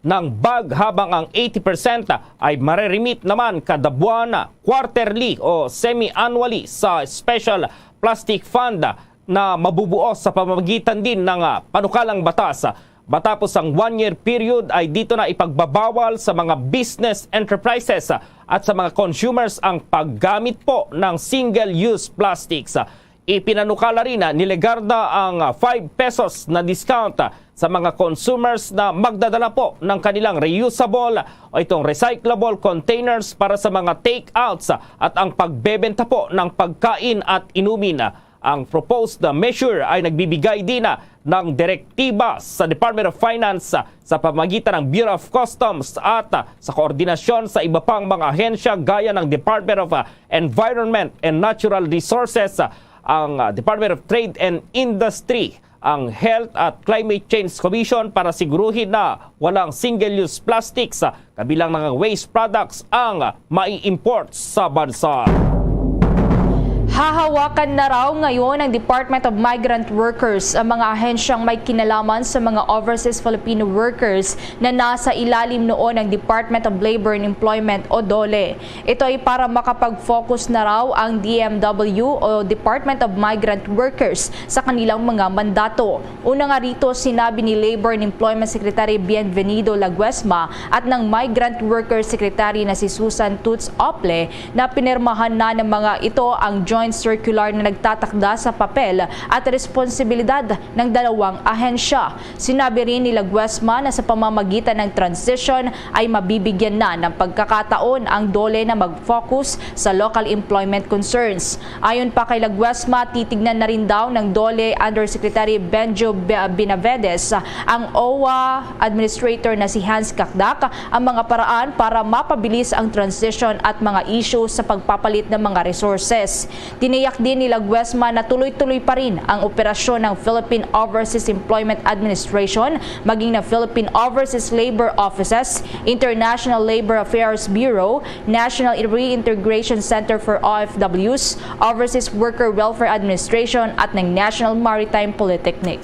ng bag, habang ang eighty percent ay mareremit naman kada buwan, quarterly o semi-annually sa special plastic fund na mabubuo sa pamamagitan din ng ah, panukalang batas. Matapos ang one-year period ay dito na ipagbabawal sa mga business enterprises at sa mga consumers ang paggamit po ng single-use plastics. Ipinanukala rin ni Legarda ang five pesos na discount sa mga consumers na magdadala po ng kanilang reusable o itong recyclable containers para sa mga takeouts at ang pagbebenta po ng pagkain at inumin. Ang proposed measure ay nagbibigay din ng direktiba sa Department of Finance sa pamagitan ng Bureau of Customs at sa koordinasyon sa iba pang mga ahensya gaya ng Department of Environment and Natural Resources, ang Department of Trade and Industry, ang Health at Climate Change Commission para siguruhin na walang single-use plastics kabilang mga waste products ang mai-import sa bansa. Hahawakan na raw ngayon ng Department of Migrant Workers ang mga ahensyang may kinalaman sa mga overseas Filipino workers na nasa ilalim noon ng Department of Labor and Employment o DOLE. Ito ay para makapag-focus na raw ang D M W o Department of Migrant Workers sa kanilang mga mandato. Una nga rito, sinabi ni Labor and Employment Secretary Bienvenido Laguesma at ng Migrant Worker Secretary na si Susan Toots Ople na pinirmahan na ng mga ito ang joint circular na nagtatakda sa papel at responsibilidad ng dalawang ahensya. Sinabi rin ni Laguesma na sa pamamagitan ng transition ay mabibigyan na ng pagkakataon ang DOLE na mag-focus sa local employment concerns. Ayon pa kay Laguesma, titignan na rin daw ng DOLE Undersecretary Benjo Be-, Benavides ang OWWA Administrator na si Hans Cacdac ang mga paraan para mapabilis ang transition at mga issue sa pagpapalit ng mga resources. Tiniyak din ni Laguesma na tuloy-tuloy pa rin ang operasyon ng Philippine Overseas Employment Administration, maging na Philippine Overseas Labor Offices, International Labor Affairs Bureau, National Reintegration Center for O F Ws, Overseas Worker Welfare Administration at ng National Maritime Polytechnic.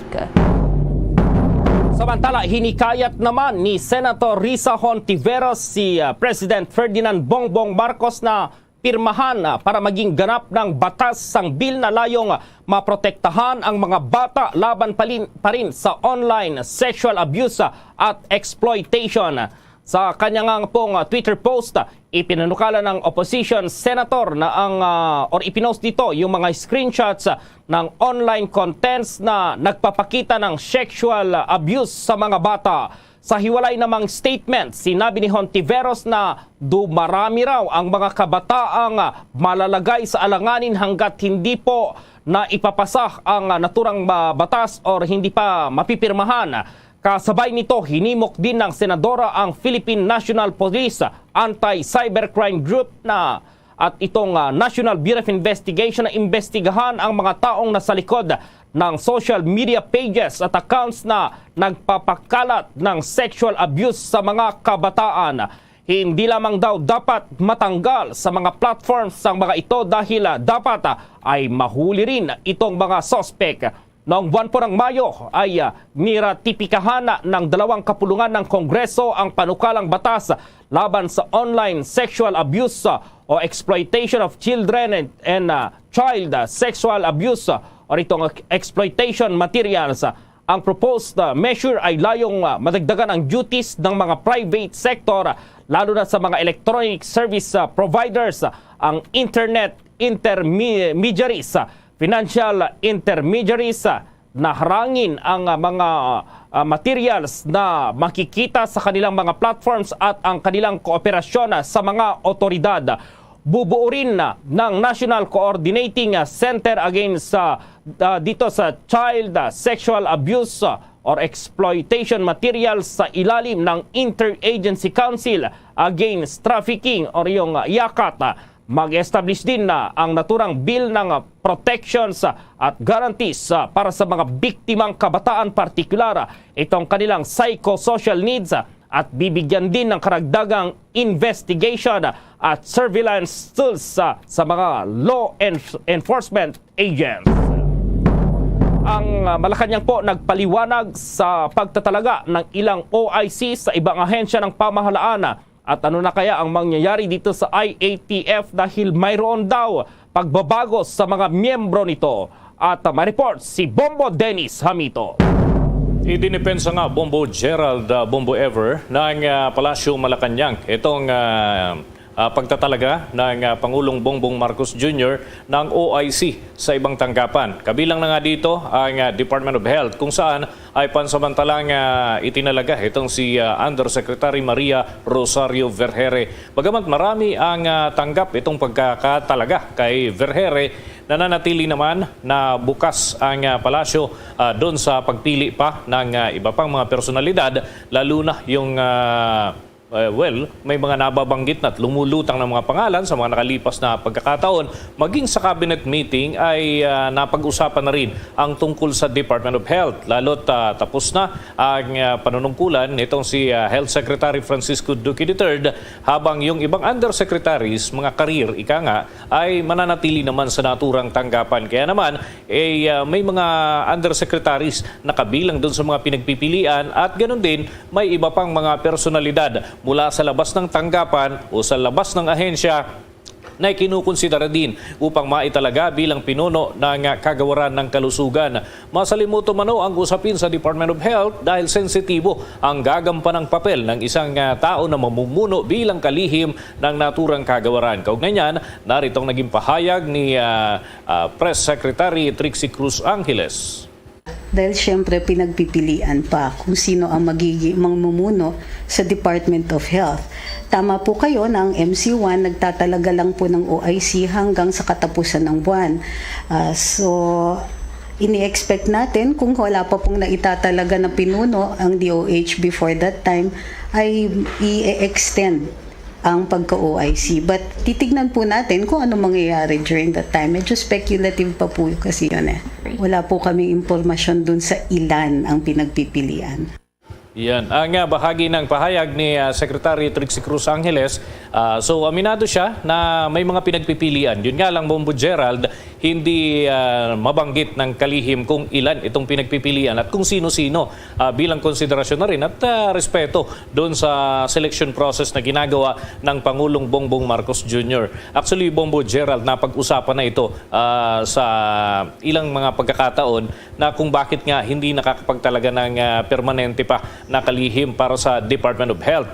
Samantala, hinikayat naman ni Senator Risa Hontiveros si, ah, President Ferdinand Bongbong Marcos na pirmahan, ah, para maging ganap ng batas sang bill na layong, ah, maprotektahan ang mga bata laban palin-, pa rin sa online sexual abuse, ah, at exploitation. Sa kanya nga pong, ah, Twitter post, ah, ipinanukala ng opposition senator na ang, ah, or ipinost dito yung mga screenshots, ah, ng online contents na nagpapakita ng sexual, ah, abuse sa mga bata. Sa hiwalay namang statement, sinabi ni Hontiveros na dumarami raw ang mga kabataang, ah, malalagay sa alanganin hanggat hindi po na ipapasa ang, ah, naturang, ah, batas or hindi pa mapipirmahan. Kasabay nito, hinimok din ng senadora ang Philippine National Police Anti-Cybercrime Group na at itong, ah, National Bureau of Investigation na imbestigahan ang mga taong nasa likod ng social media pages at accounts na nagpapakalat ng sexual abuse sa mga kabataan. Hindi lamang daw dapat matanggal sa mga platforms ang mga ito dahil, ah, dapat, ah, ay mahuli rin itong mga suspek. Noong buwan po ng Mayo ay, ah, niratipikahan ng dalawang kapulungan ng Kongreso ang panukalang batas laban sa online sexual abuse, ah, o exploitation of children and, and, ah, child, ah, sexual abuse, ah, o itong ex-, exploitation materials. Ang proposed, ah, measure ay layong, ah, madagdagan ang duties ng mga private sector, ah, lalo na sa mga electronic service, ah, providers, ah, ang internet intermediaries, ah, financial intermediaries, ah, na harangin ang, ah, mga, ah, materials na makikita sa kanilang mga platforms at ang kanilang kooperasyon, ah, sa mga otoridad. Bubuo rin, ah, ng National Coordinating, ah, Center against, ah, ah, dito sa child, ah, sexual abuse, ah, or exploitation materials sa ilalim ng Interagency Council Against Trafficking or yung, ah, yakat. Mag-establish din na ang naturang bill ng, ah, protections, ah, at guarantees, ah, para sa mga biktimang kabataan, partikular, ah, itong kanilang psychosocial needs, ah, at bibigyan din ng karagdagang investigation, ah, at surveillance tools, ah, sa mga law enf-, enforcement agents. Ang, ah, Malacañang po nagpaliwanag sa pagtatalaga ng ilang O I C sa ibang ahensya ng pamahalaan, ah, At ano na kaya ang mangyayari dito sa I A T F dahil mayroon daw pagbabago sa mga miyembro nito? At may report si Bombo Dennis Hamito. Idinipensa nga, Bombo Gerald, ah, Bombo Ever, ng, ah, Palasyo Malacañang itong, ah, ah, pagtatalaga ng, ah, Pangulong Bongbong Marcos Junior ng O I C sa ibang tanggapan. Kabilang na nga dito ang, ah, Department of Health, kung saan ay pansamantalang, ah, itinalaga itong si, ah, Undersecretary Maria Rosario Vergeire. Bagamat marami ang, ah, tanggap itong pagkakatalaga kay Vergeire, nananatili naman na bukas ang, ah, palasyo, ah, doon sa pagpili pa ng, ah, iba pang mga personalidad, lalo na yung, ah, eh, well, may mga nababanggit na at lumulutang ng mga pangalan sa mga nakalipas na pagkakataon, maging sa cabinet meeting ay, ah, napag-usapan na rin ang tungkol sa Department of Health, lalo't, ah, tapos na ang, ah, panunungkulan nitong si, ah, Health Secretary Francisco Duque the third, habang yung ibang undersecretaries, mga career, ika nga, ay mananatili naman sa naturang tanggapan. Kaya naman, eh, ah, may mga undersecretaries na kabilang dun sa mga pinagpipilian at ganun din, may iba pang mga personalidad mula sa labas ng tanggapan o sa labas ng ahensya na ikinukonsidera din upang maitalaga bilang pinuno ng, ah, kagawaran ng kalusugan. Masalimuot umano ang usapin sa Department of Health dahil sensitibo ang gagampanang papel ng isang, ah, tao na mamumuno bilang kalihim ng naturang kagawaran. Kaugnay niyan, narito ang naging pahayag ni, ah, ah, Press Secretary Trixie Cruz Angeles. Dahil siyempre pinagpipilian pa kung sino ang magiging mamumuno sa Department of Health. Tama po kayo na ang M C one nagtatalaga lang po ng O I C hanggang sa katapusan ng buwan. Ah, so, ini-expect natin kung wala pa pong naitatalaga na pinuno ang D O H before that time ay i-extend ang pagka-O I C. But titignan po natin kung ano mangyayari during that time. Medyo speculative pa po kasi yun eh. Wala po kaming impormasyon dun sa ilan ang pinagpipilian. Yan ang, ah, bahagi ng pahayag ni, ah, Secretary Trixie Cruz Angeles. Ah, so, aminado siya na may mga pinagpipilian. Yun nga lang, Bombo Gerald, hindi, ah, mabanggit ng kalihim kung ilan itong pinagpipilian at kung sino-sino, ah, bilang konsiderasyon na rin at, ah, respeto doon sa selection process na ginagawa ng Pangulong Bongbong Marcos Junior. Actually, Bombo Gerald, napag-usapan na ito, ah, sa ilang mga pagkakataon na kung bakit nga hindi nakakapagtalaga ng, ah, permanente pa na kalihim para sa Department of Health.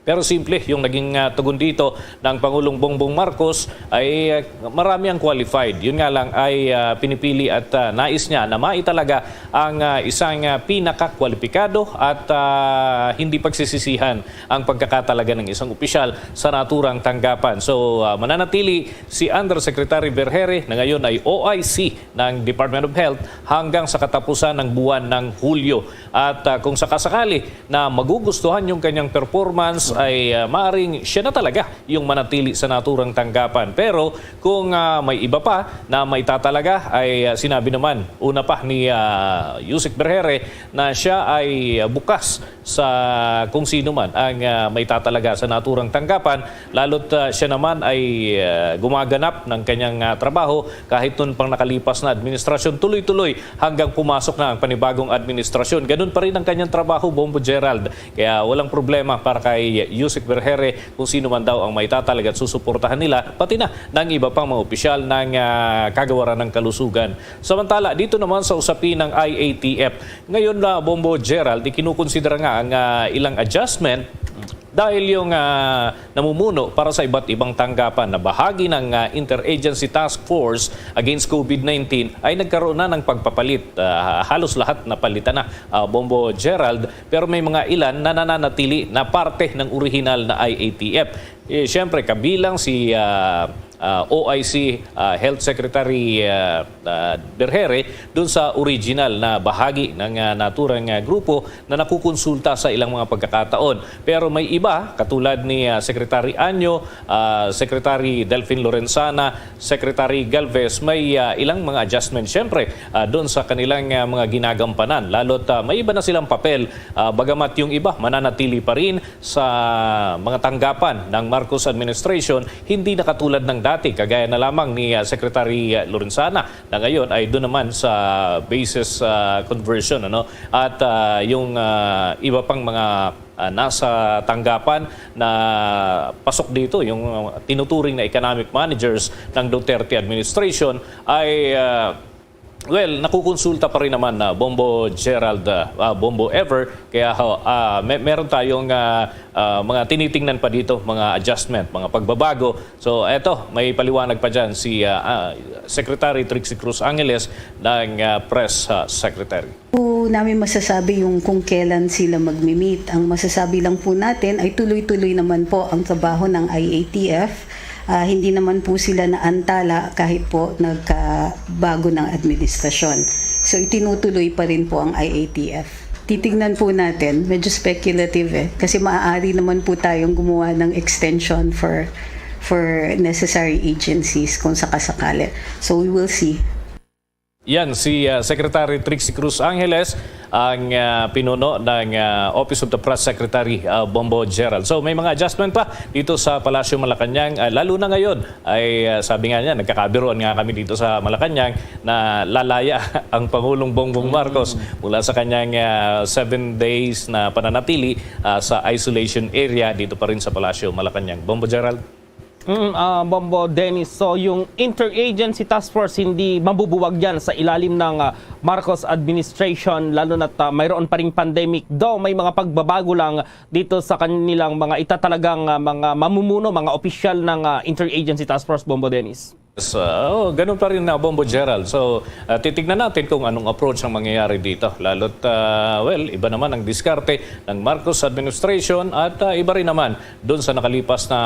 Pero simple yung naging, ah, tugon dito ng Pangulong Bongbong Marcos ay, ah, marami ang qualified. Yun nga lang ay, ah, pinipili at, ah, nais niya na maitalaga ang, ah, isang, ah, pinakakwalipikado at, ah, hindi pagsisisihan ang pagkakatalaga ng isang opisyal sa naturang tanggapan. So, ah, mananatili si Undersecretary Vergeire na ngayon ay O I C ng Department of Health hanggang sa katapusan ng buwan ng Hulyo. At, ah, kung sakasakali na magugustuhan yung kanyang performance, ay, ah, maaring siya na talaga yung manatili sa naturang tanggapan. Pero kung, ah, may iba pa na maitatalaga, ay, ah, sinabi naman una pa ni, ah, Usec Vergeire na siya ay, ah, bukas sa kung sino man ang, ah, maitatalaga sa naturang tanggapan, lalo't, ah, siya naman ay, ah, gumaganap ng kanyang, ah, trabaho kahit nun pang nakalipas na administrasyon, tuloy-tuloy hanggang pumasok na ang panibagong administrasyon. Ganun pa rin ang kanyang trabaho, Bombo Gerald. Kaya walang problema para kay Usec Vergeire kung sino man daw ang maitatalaga at susuportahan nila, pati na ng iba pang mga opisyal ng, ah, kagawaran ng kalusugan. Samantala, dito naman sa usapin ng I A T F, ngayon na, Bombo Gerald, ikinukonsidera nga ang, ah, ilang adjustment dahil yung, ah, namumuno para sa iba't ibang tanggapan na bahagi ng, ah, Interagency Task Force Against COVID nineteen ay nagkaroon na ng pagpapalit. Ah, halos lahat napalitan na, ah, Bombo Gerald, pero may mga ilan na nananatili na parte ng orihinal na I A T F. Eh, siyempre, kabilang si, ah, ah, O I C, ah, Health Secretary, ah, ah, Vergeire dun sa original na bahagi ng, ah, naturang, ah, grupo na nakukonsulta sa ilang mga pagkakataon. Pero may iba, katulad ni, ah, Secretary Anyo, ah, Secretary Delfin Lorenzana, Secretary Galvez, may, ah, ilang mga adjustment, siyempre, ah, dun sa kanilang, ah, mga ginagampanan. Lalo't, ah, may iba na silang papel, ah, bagamat yung iba mananatili pa rin sa mga tanggapan ng Marcos administration, hindi na katulad ng dati, kagaya na lamang ni, ah, Secretary, ah, Lorenzana, na ngayon ay doon naman sa basis, ah, conversion, ano? At, ah, yung, ah, iba pang mga, ah, nasa tanggapan na pasok dito, yung, ah, tinuturing na economic managers ng Duterte administration ay, ah, Well, nakukonsulta pa rin naman na Bombo Gerald, ah, ah, Bombo Ever. Kaya ho, ah, me- meron tayong ah, ah, mga tinitingnan pa dito, mga adjustment, mga pagbabago. So, eto, may paliwanag pa dyan si ah, ah, Secretary Trixie Cruz Angeles ng ah, Press ah, Secretary. Po namin masasabi yung kung kailan sila magmi-meet. Ang masasabi lang po natin ay tuloy-tuloy naman po ang trabaho ng I A T F. Ah, hindi naman po sila naantala kahit po nagkabago ng administrasyon. So, itinutuloy pa rin po ang I A T F. Titignan po natin, medyo speculative eh, kasi maaari naman po tayong gumawa ng extension for for necessary agencies kung sakasakali. So, we will see. Yan si ah, Secretary Trixie Cruz Angeles, ang ah, pinuno ng ah, Office of the Press Secretary, ah, Bombo Gerald. So, may mga adjustment pa dito sa Palasyo Malacañang, ah, lalo na ngayon ay ah, sabi nga niya, nagkakabiruan nga kami dito sa Malacañang na lalaya ang Pangulong Bongbong Marcos mula sa kanyang ah, seven days na pananatili ah, sa isolation area dito pa rin sa Palasyo Malacañang. Bombo Gerald? Mm, ah, Bombo Dennis, so yung Interagency Task Force hindi mabubuwag yan sa ilalim ng ah, Marcos administration, lalo na't ah, mayroon pa ring pandemic. Though may mga pagbabago lang dito sa kanilang mga itatalagang ah, mga mamumuno, mga opisyal ng ah, Interagency Task Force, Bombo Dennis. So, ganun pa rin na Bombo Gerald. So, ah, titignan natin kung anong approach ang mangyayari dito. Lalo't, ah, well, iba naman ang diskarte ng Marcos administration at ah, iba rin naman doon sa nakalipas na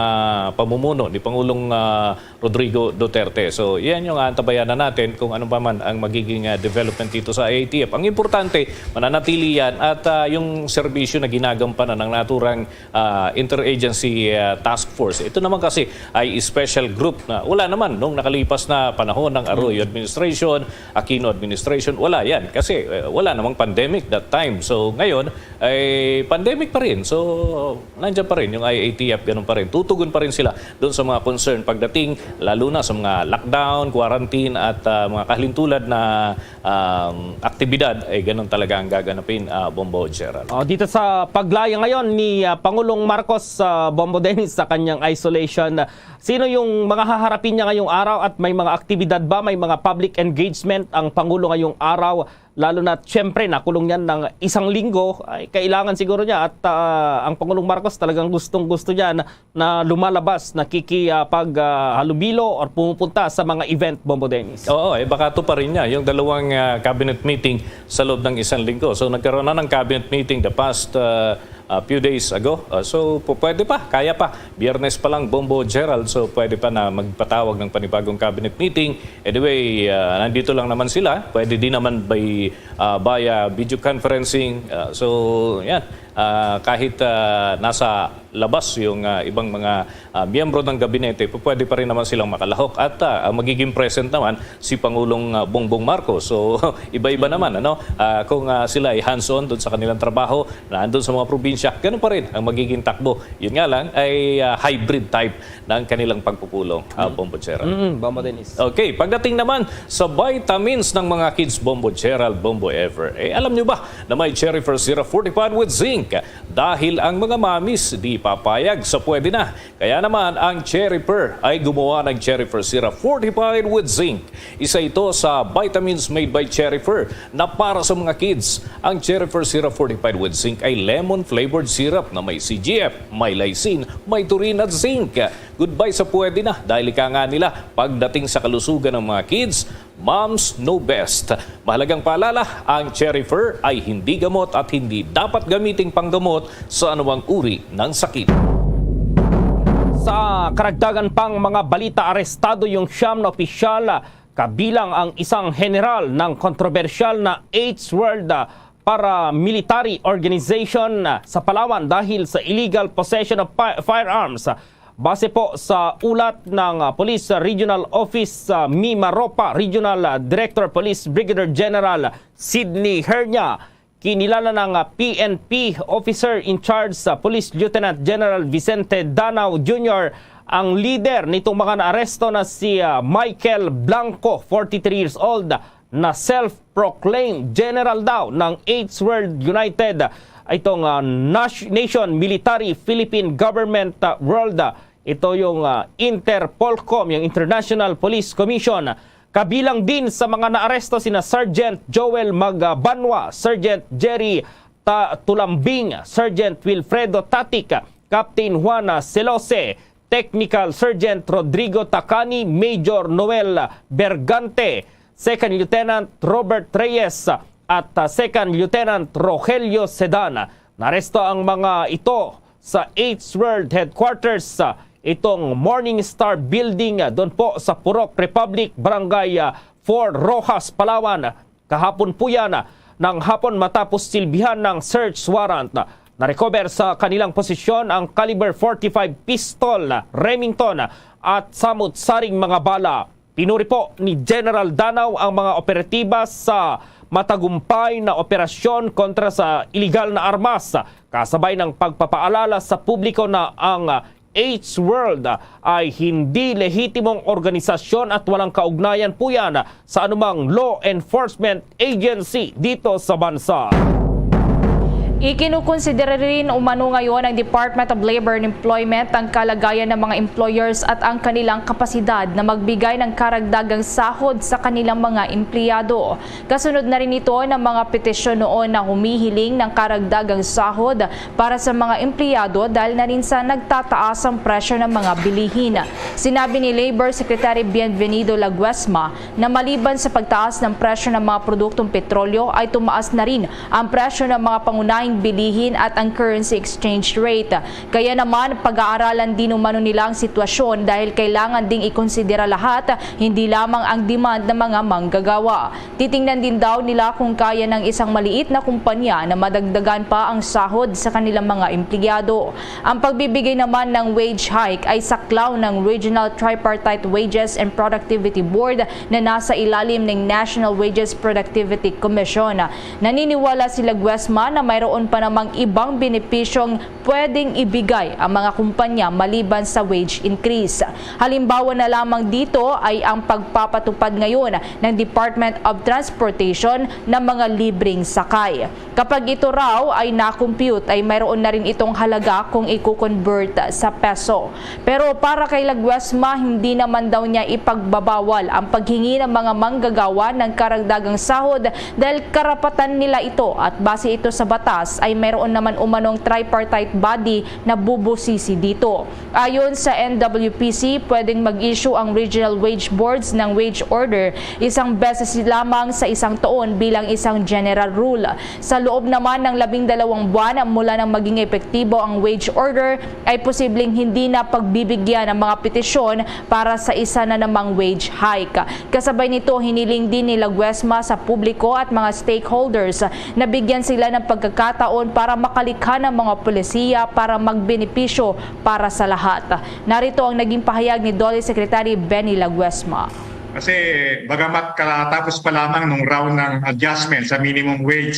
pamumuno ni Pangulong ah, Rodrigo Duterte. So, yan yung aantabayanan natin kung ano pa man ang magiging ah, development dito sa I A T F. Ang importante, mananatili yan at ah, yung serbisyo na ginagampanan ng naturang ah, Interagency ah, Task Force. Ito naman kasi ay special group na wala naman nung nakalipas na panahon ng Arroyo administration, Aquino administration. Wala yan kasi eh, wala namang pandemic that time. So ngayon ay pandemic pa rin. So nandiyan pa rin yung I A T F, ganun pa rin. Tutugon pa rin sila doon sa mga concern pagdating lalo na sa mga lockdown, quarantine at ah, mga kahalintulad na um, aktibidad. Ay ganun talaga ang gaganapin, ah, Bombo Gerald. Oh, dito sa paglaya ngayon ni ah, Pangulong Marcos, ah, Bombo Dennis, sa kanyang isolation, ah, sino yung mga haharapin niya ngayong araw at may mga aktibidad ba, may mga public engagement ang Pangulo ngayong araw? Lalo na, siyempre, nakulong yan ng isang linggo, ay kailangan siguro niya. At ah, ang Pangulong Marcos talagang gustong-gusto niya na, na lumalabas, nakikipag-halubilo or pumupunta sa mga event, Bombo Dennis. Oo, eh baka to pa rin niya yung dalawang ah, cabinet meeting sa loob ng isang linggo. So nagkaroon na ng cabinet meeting the past ah, ah, few days ago. Ah, so pu- pwede pa, kaya pa. Biyernes pa lang, Bombo Gerald, so pwede pa na magpatawag ng panibagong cabinet meeting. Anyway, ah, nandito lang naman sila. Pwede din naman by ah, via video conferencing. Ah, so, yan. Ah, kahit ah, nasa labas yung ah, ibang mga ah, miyembro ng gabinete, pu- pwede pa rin naman silang makalahok. At ah, ang magiging present naman si Pangulong ah, Bongbong Marcos. So, iba-iba naman, ano? Ah, kung ah, sila ay hands-on doon sa kanilang trabaho, nandun sa mga probinsya, ganun pa rin ang magiging takbo. Yun nga lang, ay ah, hybrid type ng kanilang pagpupulong, ah, Bombo Gerald. Mm, Bombo Dennis. Okay, pagdating naman sa vitamins ng mga kids, Bombo Gerald, Bombo Ever, eh alam nyo ba na may Cherry First Syrup fortified with zinc? Dahil ang mga mamis di papayag sa pwede na. Kaya naman ang Cherry Per ay gumawa ng Cherry First Syrup fortified with zinc. Isa ito sa vitamins made by Cherry Fer na para sa mga kids. Ang Cherry Fer Syrup fortified with zinc ay lemon-flavored syrup na may C G F, may lysine, may taurine at zinc. Goodbye sa pwede na dahil ika nga nila pagdating sa kalusugan ng mga kids, moms know best. Mahalagang paalala, ang Cherry Fer ay hindi gamot at hindi dapat gamiting panggamot sa anumang uri ng sakit. Sa karagdagan pang mga balita, arestado yung siyam na opisyal, kabilang ang isang general ng kontrobersyal na Eighth World, ah, paramilitary organization, ah, sa Palawan dahil sa illegal possession of fi- firearms. Base po sa ulat ng ah, Police Regional Office, ah, Mimaropa, Regional ah, Director Police Brigadier General Sydney Hernia, kinilala ng ah, P N P Officer in Charge sa Police Lieutenant General Vicente Danao Junior, ang leader nitong mga naaresto na si ah, Michael Blanco, forty-three years old, na self-proclaimed general daw ng Eighth World United, itong ah, nas- nation military Philippine government ah, world. Ito yung ah, Interpolcom, yung International Police Commission. Kabilang din sa mga naaresto sina Sergeant Joel Magabanwa, Sergeant Jerry Ta-, Tulambing, Sergeant Wilfredo Tatic, Captain Juana Celose, Technical Sergeant Rodrigo Tacani, Major Noel Bergante, Second Lieutenant Robert Reyes, at, uh, Second Lieutenant Rogelio Sedan. Naresto ang mga ito sa eighth World Headquarters, uh, itong Morning Star Building, uh, doon po sa Purok Republic, Barangay, uh, four Roxas, Palawan. Kahapon po yan, uh, ng hapon matapos silbihan ng search warrant. Na-recover sa kanilang posisyon ang caliber forty-five pistol, Remington, at samot-saring mga bala. Pinuri po ni General Danao ang mga operatiba sa matagumpay na operasyon kontra sa iligal na armas, kasabay ng pagpapaalala sa publiko na ang eighth World ay hindi lehitimong organisasyon at walang kaugnayan po yan sa anumang law enforcement agency dito sa bansa. Ikinukonsidera rin umano ngayon ng Department of Labor and Employment ang kalagayan ng mga employers at ang kanilang kapasidad na magbigay ng karagdagang sahod sa kanilang mga empleyado. Kasunod na rin ito ng mga petisyon noon na humihiling ng karagdagang sahod para sa mga empleyado dahil na rin sa nagtataas ang presyo ng mga bilihin. Sinabi ni Labor Secretary Bienvenido Laguesma na maliban sa pagtaas ng presyo ng mga produktong petrolyo ay tumaas na rin ang presyo ng mga pangunahing bilihin at ang currency exchange rate. Kaya naman, pag-aaralan din umano nila ang sitwasyon dahil kailangan ding ikonsidera lahat, hindi lamang ang demand ng mga manggagawa. Titingnan din daw nila kung kaya ng isang maliit na kumpanya na madagdagan pa ang sahod sa kanilang mga empleyado. Ang pagbibigay naman ng wage hike ay saklaw ng Regional Tripartite Wages and Productivity Board na nasa ilalim ng National Wages Productivity Commission. Naniniwala si Laguesma na mayroon pa namang ibang benepisyong pwedeng ibigay ang mga kumpanya maliban sa wage increase. Halimbawa na lamang dito ay ang pagpapatupad ngayon ng Department of Transportation ng mga libreng sakay. Kapag ito raw ay na-compute, ay mayroon na rin itong halaga kung i-convert sa peso. Pero para kay Laguesma, hindi naman daw niya ipagbabawal ang paghingi ng mga manggagawa ng karagdagang sahod dahil karapatan nila ito at base ito sa batas ay mayroon naman umanong tripartite body na bubusisi dito. Ayon sa N W P C, pwedeng mag-issue ang regional wage boards ng wage order isang beses lamang sa isang taon bilang isang general rule. Sa loob naman ng labing dalawang buwan mula nang maging epektibo ang wage order, ay posibleng hindi na pagbibigyan ang mga petisyon para sa isa na namang wage hike. Kasabay nito, hiniling din ni Laguesma sa publiko at mga stakeholders na bigyan sila ng pagkakataon para makalikha ng mga polisiya para magbenepisyo para sa lahat. Narito ang naging pahayag ni DOLE Secretary Benny Laguesma. Kasi bagamat katatapos pa lamang nung round ng adjustment sa minimum wage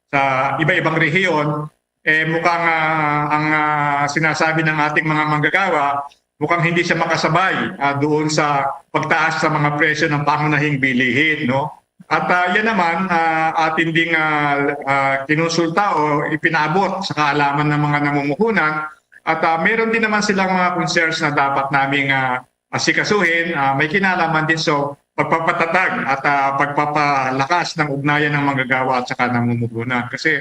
sa iba-ibang rehiyon, eh, mukhang, ah, ang, ah, sinasabi ng ating mga manggagawa, mukhang hindi siya makasabay, ah, doon sa pagtaas sa mga presyo ng pangunahing bilihin, no? At, ah, yan naman, ah, atin ding, ah, ah, kinonsulta o ipinaabot sa kaalaman ng mga namumuhunan. At, ah, meron din naman silang mga concerns na dapat naming, ah, asikasuhin. Ah, may kinalaman din sa pagpapatatag at, ah, pagpapalakas ng ugnayan ng manggagawa at saka namumuhunan. Kasi,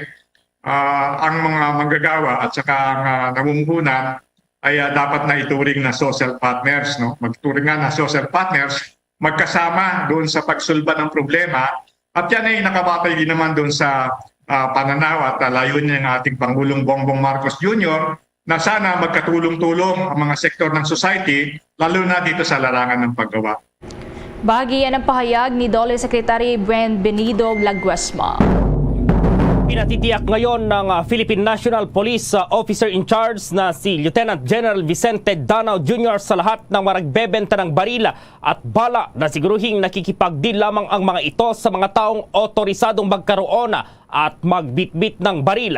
ah, ang mga manggagawa at saka ang, ah, namumuhunan ay, ah, dapat na ituring na social partners, no? Magturing nga na social partners, magkasama doon sa pagsulba ng problema. At yan ay nakabatay din naman doon sa, ah, pananaw at, ah, layunin ng ating Pangulong Bongbong Marcos Junior na sana magkatulong-tulong ang mga sektor ng society, lalo na dito sa larangan ng paggawa. Bahagi yan ang pahayag ni DOLE Secretary Bienvenido Laguesma. Pinatitiyak ngayon ng, ah, Philippine National Police, ah, Officer in Charge na si Lieutenant General Vicente Danao Junior sa lahat ng mga nagbebenta ng baril at bala na siguruhing nakikipagdeal lamang ang mga ito sa mga taong otorisadong magkaroon at magbitbit ng baril.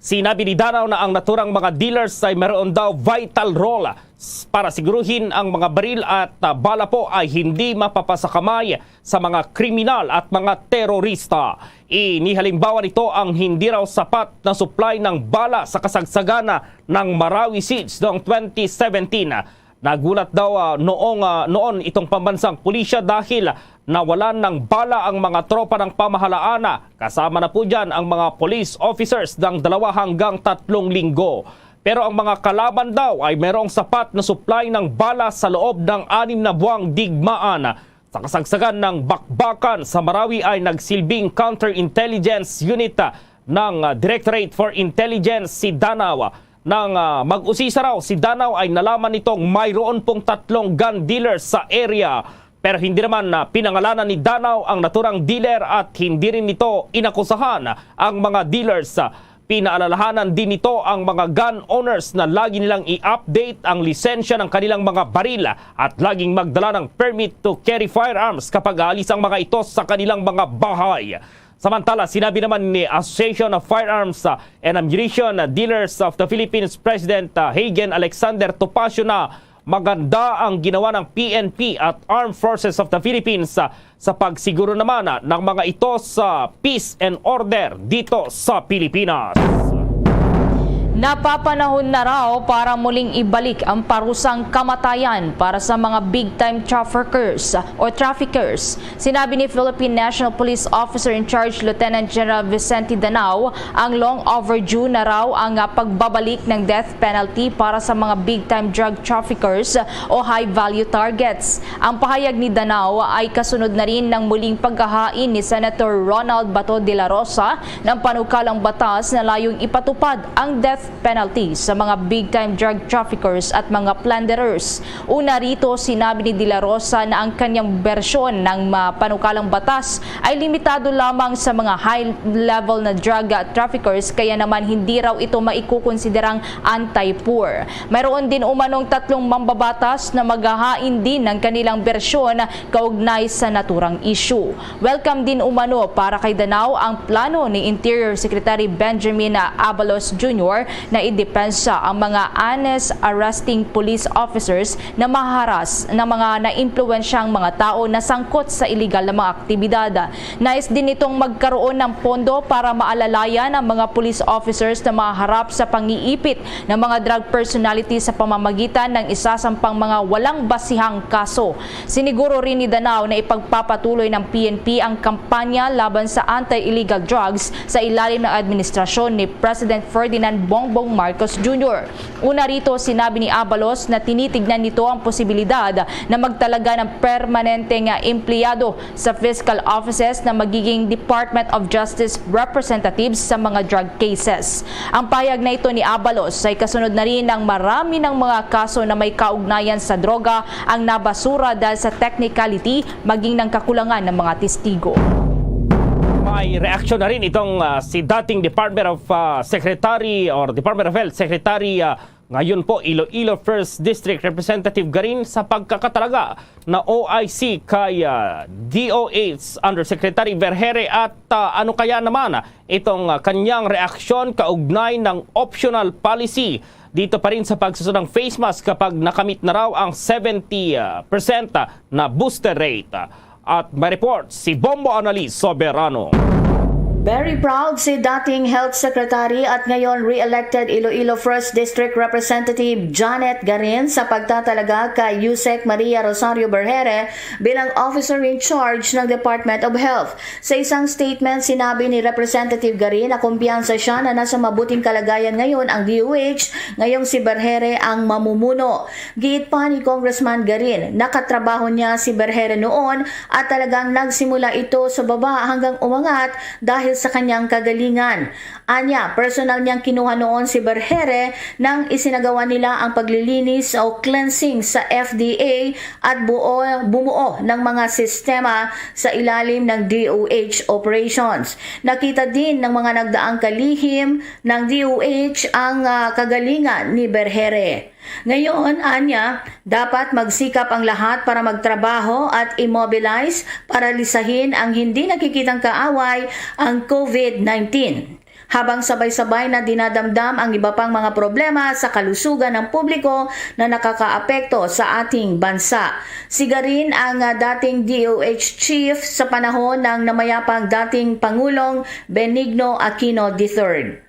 Sinabi ni Danao na ang naturang mga dealers ay mayroon daw vital role s-, para siguruhin ang mga baril at, ah, bala po ay hindi mapapasakamay sa mga kriminal at mga terorista. Inihalimbawa nito ang hindi raw sapat na supply ng bala sa kasagsagan ng Marawi Siege noong twenty seventeen. Nagulat daw, ah, noong, ah, noon itong pambansang pulisya dahil nawalan ng bala ang mga tropa ng pamahalaan, kasama na po dyan ang mga police officers ng dalawa hanggang tatlong linggo. Pero ang mga kalaban daw ay mayroong sapat na supply ng bala sa loob ng anim na buwang digmaan. Sa kasagsagan ng bakbakan sa Marawi ay nagsilbing counterintelligence unit, ah, ng, ah, Directorate for Intelligence si Danao. Nang, ah, mag-usisa raw si Danao ay nalaman nitong mayroon pong tatlong gun dealers sa area, pero hindi naman na pinangalanan ni Danao ang naturang dealer at hindi rin nito inakusahan ang mga dealers. Pinaalalahanan din nito ang mga gun owners na lagi nilang i-update ang lisensya ng kanilang mga baril at laging magdala ng permit to carry firearms kapag aalis ang mga ito sa kanilang mga bahay. Samantala, sinabi naman ni Association of Firearms, uh, and Ammunition Dealers of the Philippines President, uh, Hagen Alexander Topacio na maganda ang ginawa ng P N P at Armed Forces of the Philippines, uh, sa pagsiguro naman, uh, ng mga ito sa peace and order dito sa Pilipinas. Napapanahon na raw para muling ibalik ang parusang kamatayan para sa mga big-time traffickers o traffickers. Sinabi ni Philippine National Police Officer in Charge Lieutenant General Vicente Danao, ang long overdue na raw ang, ah, pagbabalik ng death penalty para sa mga big-time drug traffickers o high-value targets. Ang pahayag ni Danao ay kasunod na rin ng muling paghahain ni Senator Ronald Bato de la Rosa ng panukalang batas na layong ipatupad ang death penalty sa mga big-time drug traffickers at mga plunderers. Una rito, sinabi ni De La Rosa na ang kanyang bersyon ng ma-, panukalang batas ay limitado lamang sa mga high-level na drug, ah, traffickers, kaya naman hindi raw ito maikukonsiderang anti-poor. Mayroon din umanong tatlong mambabatas na maghahain din ng kanilang bersyon kaugnay sa naturang issue. Welcome din umano para kay Danao ang plano ni Interior Secretary Benjamin Abalos Junior na idepensa ang mga honest arresting police officers na maharas ng mga naimpluwensyang mga tao na sangkot sa iligal na mga aktibidad. Nais din nitong magkaroon ng pondo para maalalayan ang mga police officers na maharap sa pangiipit ng mga drug personality sa pamamagitan ng isasampang mga walang basihang kaso. Siniguro rin ni Danao na ipagpapatuloy ng P N P ang kampanya laban sa anti-illegal drugs sa ilalim ng administrasyon ni President Ferdinand Bongbong Marcos Junior. Una rito, sinabi ni Abalos na tinitignan nito ang posibilidad na magtalaga ng permanenteng empleyado sa fiscal offices na magiging Department of Justice representatives sa mga drug cases. Ang pahayag na ito ni Abalos ay kasunod na rin ng marami ng mga kaso na may kaugnayan sa droga ang nabasura dahil sa technicality maging ng kakulangan ng mga testigo. May reaksyon na rin itong, ah, si dating Department of, ah, Secretary or Department of Health Secretary, ah, ngayon po Iloilo First District Representative Garin sa pagkakatalaga na O I C kay, ah, D O H Undersecretary Vergeire at, ah, ano kaya naman itong, ah, kanyang reaksyon kaugnay ng optional policy dito pa rin sa pagsusunod ng face mask kapag nakamit na raw ang seventy percent na booster rate. At may report si Bombo Annalise Soberano. Very proud si dating Health Secretary at ngayon re-elected Iloilo First District Representative Janet Garin sa pagtatalaga kay Usec Maria Rosario Vergeire bilang Officer in Charge ng Department of Health. Sa isang statement, sinabi ni Representative Garin na kumpiyansa siya na nasa mabuting kalagayan ngayon ang D O H, ngayong si Vergeire ang mamumuno. Giit pa ni Congressman Garin, nakatrabaho niya si Vergeire noon at talagang nagsimula ito sa baba hanggang umangat dahil sa kanyang kagalingan. Anya, personal niyang kinuha noon si Vergeire nang isinagawa nila ang paglilinis o cleansing sa F D A at buo, bumuo ng mga sistema sa ilalim ng D O H operations. Nakita din ng mga nagdaang kalihim ng D O H ang, ah, kagalingan ni Vergeire. Ngayon, anya, dapat magsikap ang lahat para magtrabaho at i-mobilize para lisahin ang hindi nakikitang kaaway, ang COVID nineteen. Habang sabay-sabay na dinadamdam ang iba pang mga problema sa kalusugan ng publiko na nakakaapekto sa ating bansa. Si Garin ang, ah, dating D O H chief sa panahon ng namayapang dating Pangulong Benigno Aquino the third.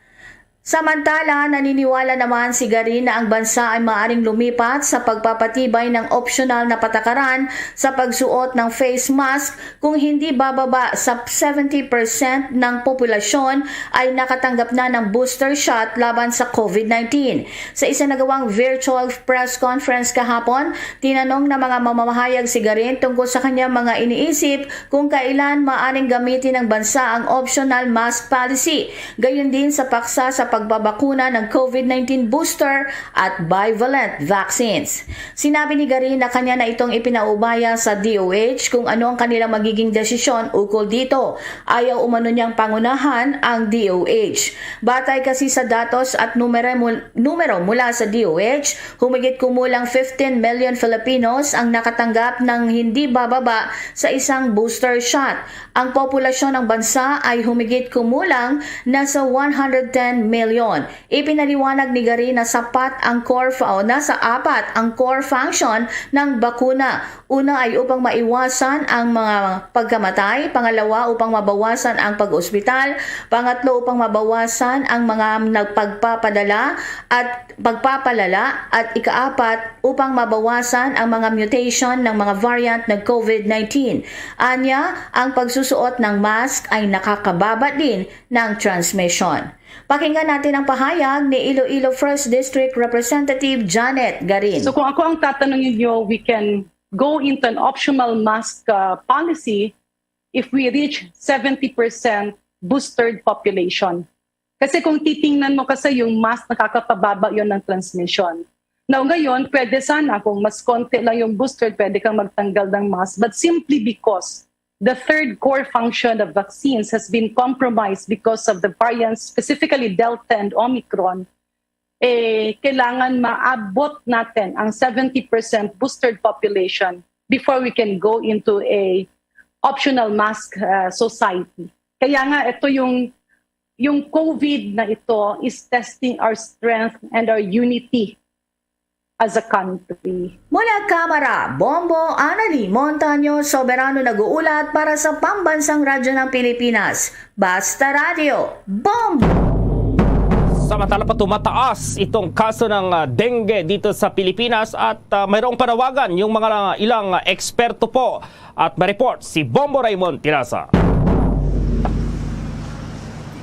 Samantala, naniniwala naman si Garin na ang bansa ay maaring lumipat sa pagpapatibay ng opsyonal na patakaran sa pagsuot ng face mask kung hindi bababa sa seventy percent ng populasyon ay nakatanggap na ng booster shot laban sa COVID nineteen. Sa isa nagawang virtual press conference kahapon, tinanong ng mga mamamahayag si Garin tungkol sa kanyang mga iniisip kung kailan maaring gamitin ng bansa ang optional mask policy, gayon din sa paksa sa pagbabakuna ng COVID nineteen booster at bivalent vaccines. Sinabi ni Garin na kanya na itong ipinaubaya sa D O H kung ano ang kanilang magiging desisyon ukol dito. Ayaw umano niyang pangunahan ang D O H. Batay kasi sa datos at numero mul-, numero mula sa D O H, humigit kumulang fifteen million Filipinos ang nakatanggap ng hindi bababa sa isang booster shot. Ang populasyon ng bansa ay humigit kumulang nasa one hundred ten million. Ipinaliwanag ni Garin na sapat ang core fa-, o nasa apat ang core function ng bakuna. Una ay upang maiwasan ang mga pagkamatay, pangalawa upang mabawasan ang pag-ospital, pangatlo upang mabawasan ang mga nagpagpapadala at pagpapalala, at ikaapat upang mabawasan ang mga mutation ng mga variant ng COVID nineteen. Anya, ang pagsusuot ng mask ay nakakababa din ng transmission. Pakinggan natin ang pahayag ni Iloilo First District Representative Janet Garin. So kung ako ang tatanungin niyo, we can go into an optional mask uh, policy if we reach seventy percent boosted population. Kasi kung titingnan mo kasi yung mask, nakakapababa yon ng transmission. Now ngayon, pwede sana kung mas konti lang yung booster, pwede kang magtanggal ng mask. But simply because the third core function of vaccines has been compromised because of the variants, specifically Delta and Omicron, eh, kailangan maabot natin ang seventy percent boosted population before we can go into a optional mask uh, society. Kaya nga ito yung yung COVID na ito is testing our strength and our unity as a country. Mula Kamara, Bombo, Anali, Montaño, Soberano nag-uulat para sa Pambansang Radyo ng Pilipinas. Basta Radyo, Bombo! Samantala pa, tumataas itong kaso ng ah, dengue dito sa Pilipinas at ah, mayroong panawagan yung mga ilang ah, eksperto po at may report si Bombo Raymond Tirasa.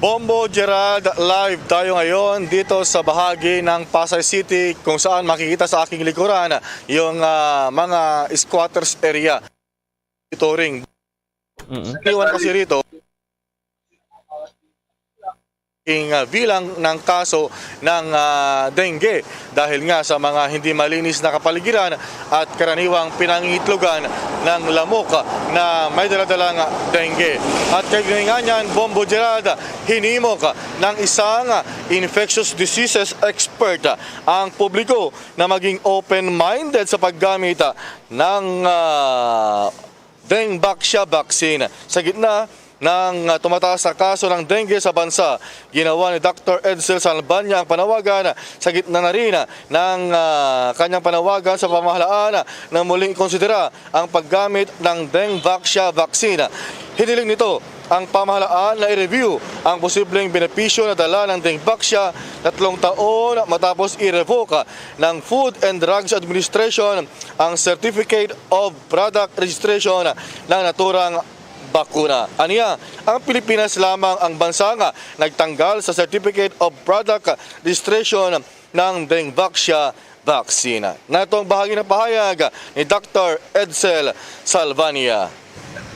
Bombo Gerald, live tayo ngayon dito sa bahagi ng Pasay City kung saan makikita sa aking likuran yung ah, mga squatters area. Monitoring. Mm-mm. Iwan kasi rito. King ah, bilang ng kaso ng ah, dengue dahil nga sa mga hindi malinis na kapaligiran at karaniwang pinangitlogan ng lamok na may daladalang dengue. At kay nga niyan, Bombo Gerald, hinimok ng isang infectious diseases expert ang publiko na maging open-minded sa paggamit ng ah, Dengvaxia vaccine. Sa gitna ng ah, tumataas na kaso ng dengue sa bansa, ginawa ni Doctor Edsel Salvania ang panawagan sa gitna na rin ng ah, kanyang panawagan sa pamahalaan na muling ikonsidera ang paggamit ng Dengvaxia vaccine. Hiniling nito ang pamahalaan na i-review ang posibleng benepisyo na dala ng Dengvaxia tatlong taon matapos i-revoke ng Food and Drugs Administration ang Certificate of Product Registration ng naturang bakuna. Aniya, ang Pilipinas lamang ang bansa nga nagtanggal sa Certificate of Product Registration ng Dengvaxia vaccine. Natong bahagi ng pahayag ni Doctor Edsel Salvania.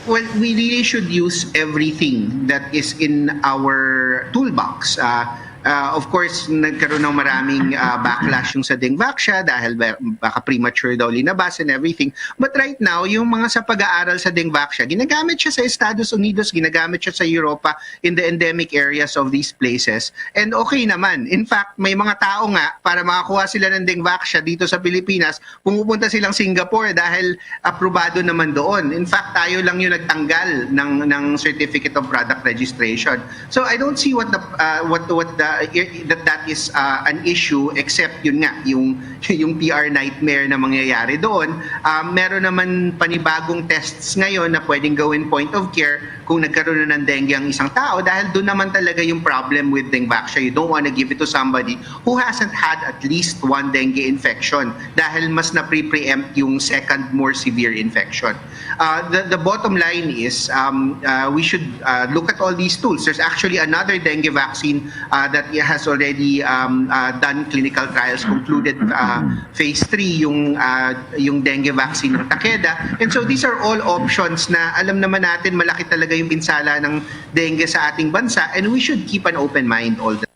Well, we really should use everything that is in our toolbox. Uh, uh, of course, nagkaroon ng maraming uh, backlash yung sa Dengvaxia dahil ba- baka premature daw linabas and everything. But right now, yung mga sa pag-aaral sa Dengvaxia, ginagamit siya sa Estados Unidos, ginagamit siya sa Europa in the endemic areas of these places. And okay naman. In fact, may mga tao nga, para makakuha sila ng Dengvaxia dito sa Pilipinas, pumupunta silang Singapore dahil aprobado naman doon. In fact, tayo lang yung nagtanggal ng ng Certificate of Product Registration. So I don't see what the uh, what what the that that is uh, an issue, except yun nga yung yung P R nightmare na mangyayari doon. Um, meron naman panibagong tests ngayon na pwedeng gawin point of care kung nagkaroon na ng dengue ang isang tao, dahil doon naman talaga yung problem with Dengvaxia. You don't want to give it to somebody who hasn't had at least one dengue infection, dahil mas na-pre-preempt yung second, more severe infection. Uh, the, the bottom line is, um, uh, we should uh, look at all these tools. There's actually another dengue vaccine uh, that has already um, uh, done clinical trials, concluded uh, phase three, yung uh, yung dengue vaccine ng Takeda. And so these are all options na alam naman natin malaki talaga yung pinsala ng dengue sa ating bansa, and we should keep an open mind all the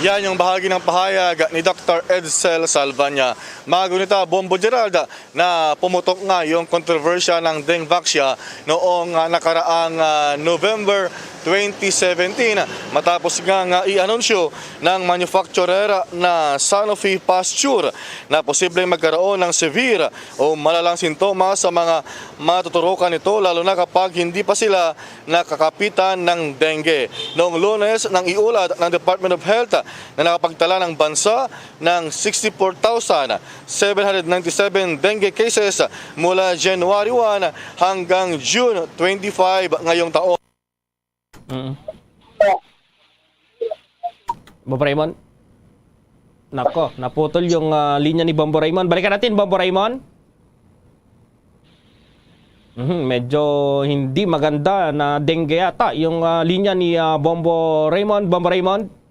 Yan yung bahagi ng pahayag ni Doctor Edsel Salvania. Mga gunita, Bombo Gerald, na pumutok nga yung kontrobersya ng Dengvaxia noong ah, nakaraang ah, November twenty seventeen, matapos nga nga i-anunsyo ng manufacturer na Sanofi Pasteur na posibleng magkaroon ng severe o malalang sintomas sa mga matuturukan nito, lalo na kapag hindi pa sila nakakapitan ng dengue. Noong Lunes, nang iulat ng Department of Health na nakapagtala ng bansa ng sixty-four thousand seven hundred ninety-seven dengue cases mula January one hanggang June twenty-five ngayong taon. Mm. Bombo Raymond? Nako, naputol yung ah, linya ni Bombo Raymond. Balikan natin, Bombo Raymond. Mhm, medyo hindi maganda na dengue yata yung ah, linya ni ah, Bombo Raymond. Bombo Raymond?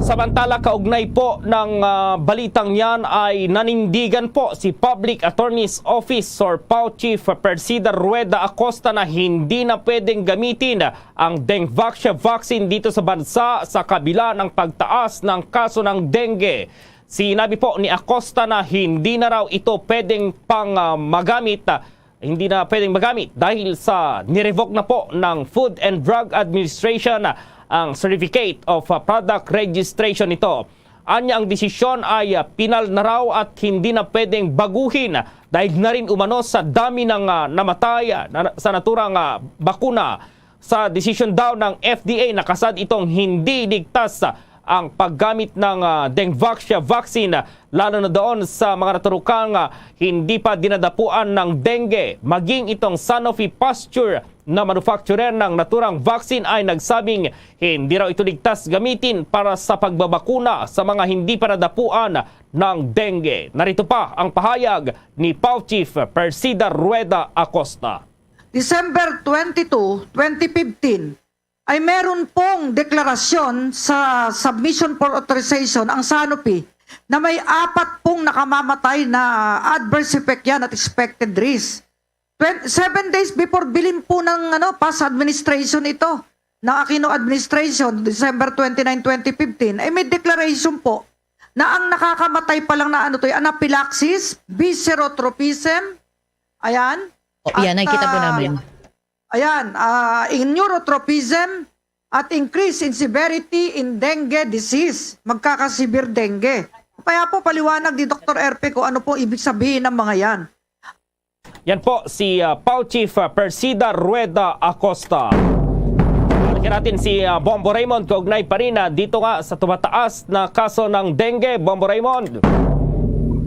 Samantala, kaugnay po ng ah, balitang yan ay nanindigan po si Public Attorney's Office or PAO Chief Persida Rueda Acosta na hindi na pwedeng gamitin ang Dengvaxia vaccine dito sa bansa sa kabila ng pagtaas ng kaso ng dengue. Sinabi po ni Acosta na hindi na raw ito pwedeng pang ah, magamit, ah, hindi na pwedeng magamit dahil sa nirevoke na po ng Food and Drug Administration ang Certificate of ah, Product Registration nito. Anya ang desisyon ay ah, pinal na raw at hindi na pwedeng baguhin dahil na rin umano sa dami ng ah, namatay ah, na, sa naturang ah, bakuna. Sa desisyon daw ng F D A, nakasad itong hindi ligtas ang paggamit ng ah, Dengvaxia vaccine, lalo na doon sa mga naturukang ah, hindi pa dinadapuan ng dengue. Maging itong Sanofi Pasteur na manufacturer ng naturang vaccine ay nagsabing hindi raw ito ligtas gamitin para sa pagbabakuna sa mga hindi pa nadapuan ng dengue. Narito pa ang pahayag ni PAO Chief Persida Rueda Acosta. December twenty-two, twenty fifteen, ay meron pong deklarasyon sa submission for authorization ang Sanofi na may apat pong nakamamatay na adverse effect yan at expected risk. Twen- seven days before bilin po ng ano, past administration ito, ng Aquino administration, December twenty-nine, twenty fifteen, ay may declaration po na ang nakakamatay pa lang na ano to, anaphylaxis, viscerotropism, ayan. O, yan, At, nakikita po ah, namin. Ayan, ah, in neurotropism at increase in severity in dengue disease. Magkakasibir dengue. Kaya po paliwanag ni Doktor Erpe kung ano po ibig sabihin ng mga yan. Yan po si uh, PAO Chief uh, Persida Rueda Acosta. Balikan natin si uh, Bombo Raymond kaugnay pa rin uh, dito nga sa tumataas na kaso ng dengue. Bombo Raymond.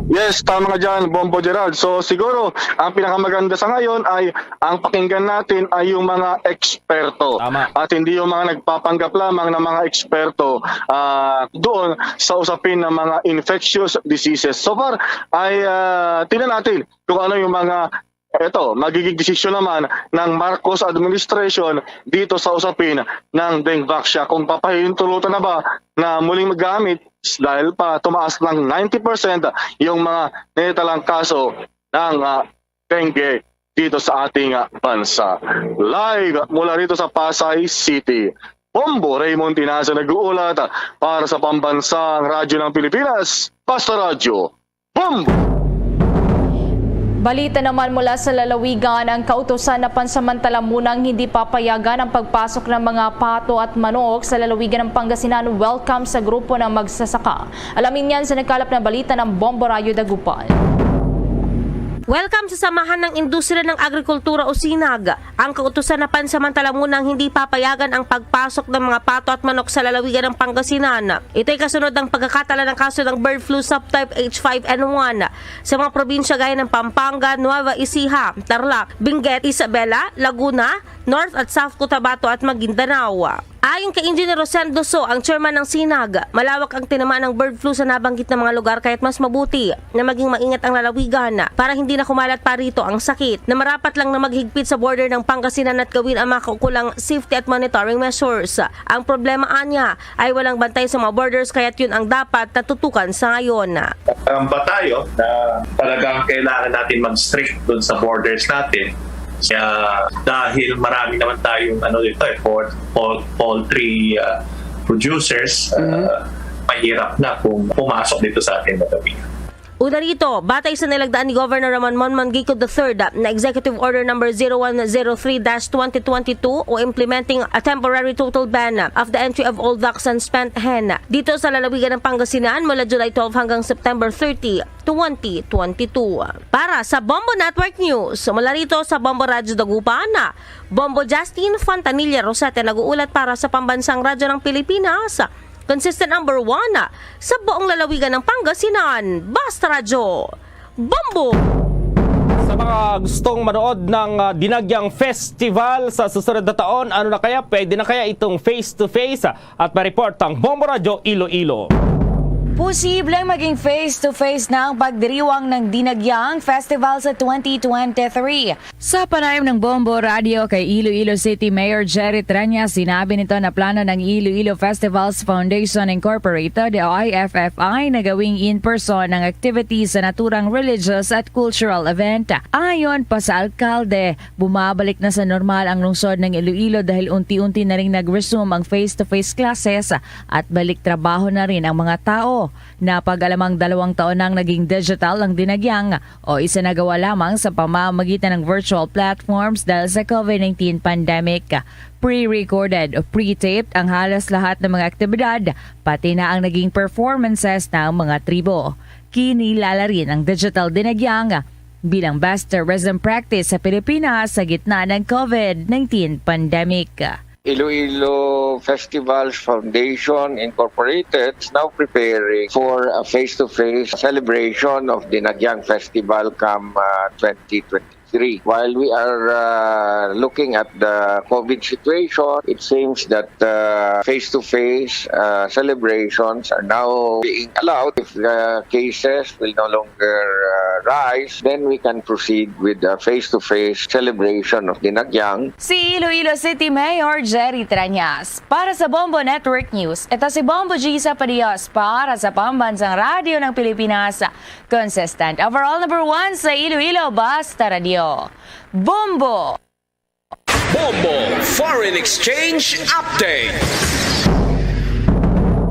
Yes, tama ka dyan, Bombo Gerald. So siguro, ang pinakamaganda sa ngayon ay ang pakinggan natin ay yung mga eksperto. Tama. At hindi yung mga nagpapanggap lamang ng mga eksperto ah, doon sa usapin ng mga infectious diseases. So far, ay ah, tingnan natin kung ano yung mga eto, magiging desisyon naman ng Marcos administration dito sa usapin ng Dengvaxia. Kung papahintulutan na ba na muling magamit dahil pa tumaas ng ninety percent yung mga nitalang kaso ng ah, dengue dito sa ating ah, bansa. Live mula rito sa Pasay City, Bombo Raymond Tinazo nag-uulat para sa Pambansang Radyo ng Pilipinas, Basta Radyo. Bombo! Balita naman mula sa lalawigan, ang kautusan na pansamantala munang hindi papayagan ang pagpasok ng mga pato at manok sa lalawigan ng Pangasinan. Welcome sa grupo ng magsasaka. Alamin yan sa nagkalap na balita ng Bombo Radyo Dagupan. Welcome sa Samahan ng Industriya ng Agrikultura o sinag. Ang kautusan na pansamantala munang hindi papayagan ang pagpasok ng mga pato at manok sa lalawigan ng Pangasinan. Ito'y kasunod ng pagkakatala ng kaso ng bird flu subtype H five N one sa mga probinsya gaya ng Pampanga, Nueva Ecija, Tarlac, Benguet, Isabela, Laguna, North at South Cotabato at Maguindanao. Ayon kay Engineer Rosendo So, ang chairman ng sinag, malawak ang tinamaan ng bird flu sa nabanggit na mga lugar, kaya't mas mabuti na maging maingat ang lalawigan para hindi na kumalat pa rito ang sakit, na marapat lang na maghigpit sa border ng Pangasinan at gawin ang mga kaukulang safety at monitoring measures. Ang problema anya ay walang bantay sa mga borders, kaya't yun ang dapat natutukan sa ngayon. Ang batayo na talagang kailangan natin mag-strict doon sa borders natin. Kaya dahil marami naman tayong ano dito, eh, pol- pol- poultry uh, producers, uh, mahirap na kung pumasok dito sa ating lalawigan. Una rito, batay sa nilagdaan ni Governor Ramon Monmon Gico the third na Executive Order number zero one zero three dash twenty twenty-two o implementing a temporary total ban of the entry of all ducks and spent hen dito sa lalawigan ng Pangasinan mula July twelve hanggang September thirty, twenty twenty-two. Para sa Bombo Network News, mula rito sa Bombo Radyo Dagupan, Bombo Justin Fontanilla Rosete nag-uulat para sa Pambansang Radyo ng Pilipinas, consistent number one sa buong lalawigan ng Pangasinan. Basta Radyo, Bombo! Sa mga gustong manood ng ah, Dinagyang Festival sa susunod na taon, ano na kaya? Pwede na kaya itong face-to-face? At may report ang Bombo Radyo Iloilo. Posibleng maging face-to-face na ang pagdiriwang ng Dinagyang Festival sa twenty twenty-three. Sa panayam ng Bombo Radio kay Iloilo City Mayor Jerry Treñas, sinabi nito na plano ng Iloilo Festivals Foundation Incorporated o I F F I na gawing in-person ang activities sa naturang religious at cultural event. Ayon pa sa alkalde, bumabalik na sa normal ang lungsod ng Iloilo dahil unti-unti na ring nag-resume ang face-to-face classes at balik trabaho na rin ang mga tao. Napag-alamang dalawang taon nang naging digital ang Dinagyang o isinagawa lamang sa pamamagitan ng virtual platforms dahil sa COVID nineteen pandemic. Pre-recorded o pre-taped ang halos lahat ng mga aktibidad, pati na ang naging performances ng mga tribo. Kinilala rin ang digital Dinagyang bilang best tourism practice sa Pilipinas sa gitna ng COVID nineteen pandemic. Iloilo Festivals Foundation Incorporated is now preparing for a face-to-face celebration of Dinagyang Festival come uh, twenty twenty-three. While we are uh, looking at the COVID situation, it seems that uh, face-to-face uh, celebrations are now being allowed if the cases will no longer uh, rise, then we can proceed with the face-to-face celebration of Dinagyang. Si Iloilo City Mayor Jerry Treñas. Para sa Bombo Network News, ito si Bombo Gisa Padios para sa Pambansang Radyo ng Pilipinas. Consistent overall number one sa Iloilo, Basta Radio. Bombo! Bombo Foreign Exchange Update.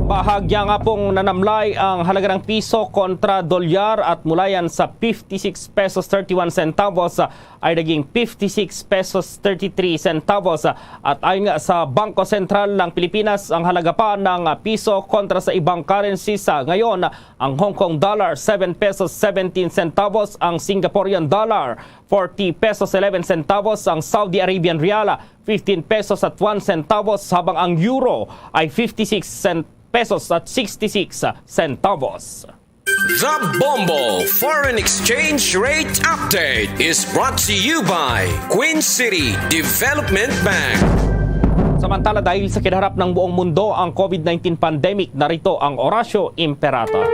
Bahagya nga pong nanamlay ang halaga ng piso kontra dolyar at mulayan sa fifty-six pesos thirty-one centavos ay naging fifty-six pesos thirty-three centavos. At ayon nga sa Bangko Sentral ng Pilipinas, ang halaga pa ng piso kontra sa ibang currencies sa ngayon, ang Hong Kong dollar, seven pesos seventeen centavos, ang Singaporean dollar, forty pesos eleven centavos, ang Saudi Arabian rial, fifteen pesos at one centavos, habang ang euro ay fifty-six cent-, pesos at sixty-six centavos. The Bombo Foreign Exchange Rate Update is brought to you by Queen City Development Bank. Samantala, dahil sa kinaharap ng buong mundo ang COVID nineteen pandemic, narito ang Oratio Imperata.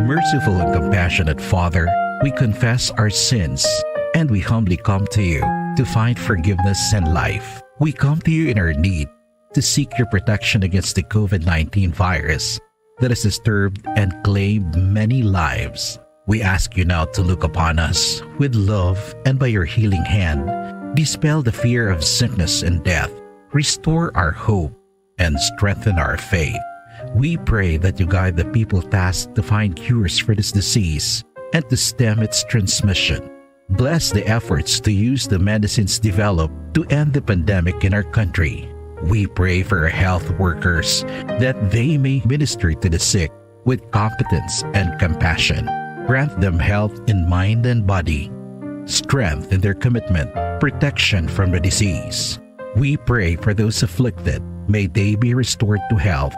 Merciful and compassionate Father, we confess our sins and we humbly come to you to find forgiveness and life. We come to you in our need to seek your protection against the COVID nineteen virus that has disturbed and claimed many lives. We ask you now to look upon us with love and by your healing hand, dispel the fear of sickness and death, restore our hope, and strengthen our faith. We pray that you guide the people tasked to find cures for this disease and to stem its transmission. Bless the efforts to use the medicines developed to end the pandemic in our country. We pray for our health workers that they may minister to the sick with competence and compassion. Grant them health in mind and body, strength in their commitment, protection from the disease. We pray for those afflicted. May they be restored to health.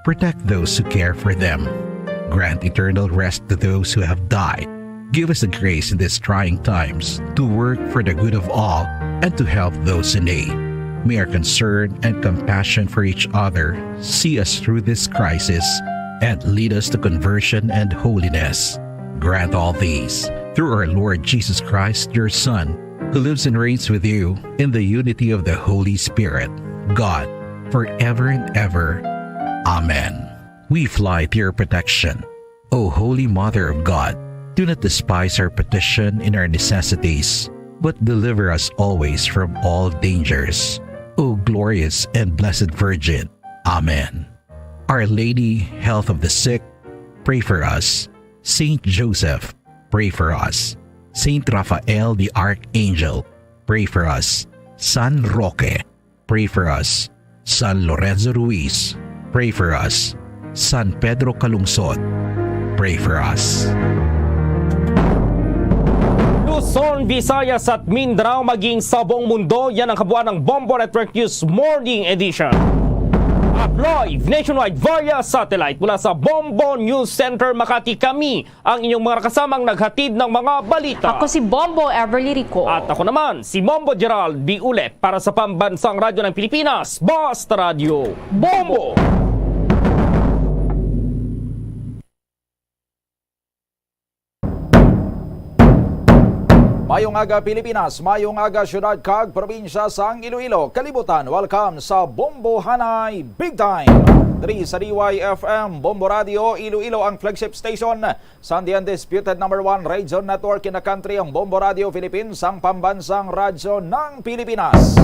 Protect those who care for them. Grant eternal rest to those who have died. Give us the grace in these trying times to work for the good of all and to help those in need. May our concern and compassion for each other see us through this crisis and lead us to conversion and holiness. Grant all these through our Lord Jesus Christ, your Son, who lives and reigns with you in the unity of the Holy Spirit, God, forever and ever. Amen. We fly to your protection. O Holy Mother of God, do not despise our petition in our necessities, but deliver us always from all dangers. O glorious and blessed Virgin. Amen. Our Lady, Health of the Sick, pray for us. Saint Joseph, pray for us. Saint Raphael the Archangel, pray for us. San Roque, pray for us. San Lorenzo Ruiz, pray for us. San Pedro Calungsod, pray for us. Luzon, Visayas at Mindanao, maging sa buong mundo, yan ang kabuuan ng Bombo Network News Morning Edition. At live nationwide via satellite mula sa Bombo News Center Makati, kami ang inyong mga kasamang naghatid ng mga balita. Ako si Bombo Everly Rico. At ako naman, si Bombo Gerald Biulet para sa Pambansang Radyo ng Pilipinas, Basta Radyo Bombo. Mayong aga, Pilipinas. Mayong aga, syudad kag probinsya sang Iloilo, kalibutan. Welcome sa Bombo Hanay Big Time. Diri sa D Y F M, Bombo Radio Iloilo, ang flagship station sang The Undisputed Number One Radio Network in the country, ang Bombo Radio Philippines, ang pambansang radyo ng Pilipinas.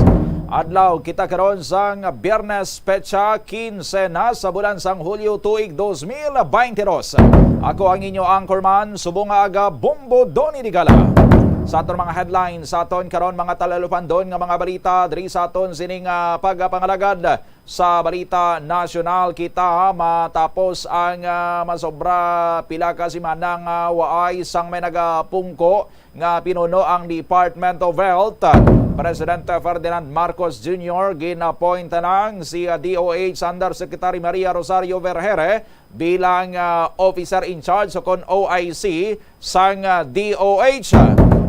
Adlaw kita karon sang Biyernes, petsa quince na sa bulan sang Hulyo, tuig dos mil beintidos. Ako ang inyo anchorman, subong nga aga, Bombo Donny Digala. Sa aton mga headlines, sa aton karon mga talalupandon nga mga balita diri sa aton sining, ah, pagpangalagad sa balita nasyonal, kita matapos ang, ah, masobra pila ka semana nga waay sang may nagapungko nga pinuno ang Department of Health. Presidente Ferdinand Marcos Junior gin-appoint na lang si, ah, D O H Undersecretary Maria Rosario Vergeire bilang, ah, officer in charge o kon O I C sang, ah, D O H.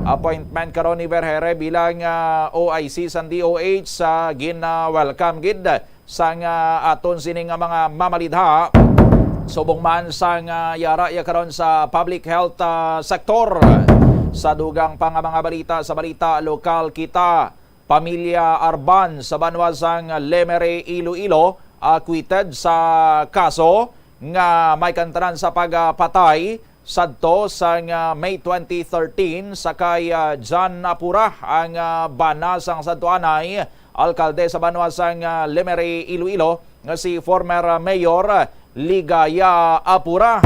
Appointment karon ni Vergeire bilang, ah, O I C sang D O H, ah, gin-, ah, welcome gid sang, ah, aton sini nga mga mamalidha. Subong man sang, ah, yara iya karon sa public health, ah, sector. Sa dugang pa nga mga balita, sa balita lokal kita, Pamilya Arban sa banwa sang Lemery, Iloilo, acquitted sa kaso nga may kantanan sa pagpatay sadto sang, ah, May twenty thirteen sa kay, ah, John Apura, ang, ah, bana sang sadto anay alkalde sa banwa sang, ah, Lemery, Iloilo, nga si former, ah, Mayor Ligaya Apura.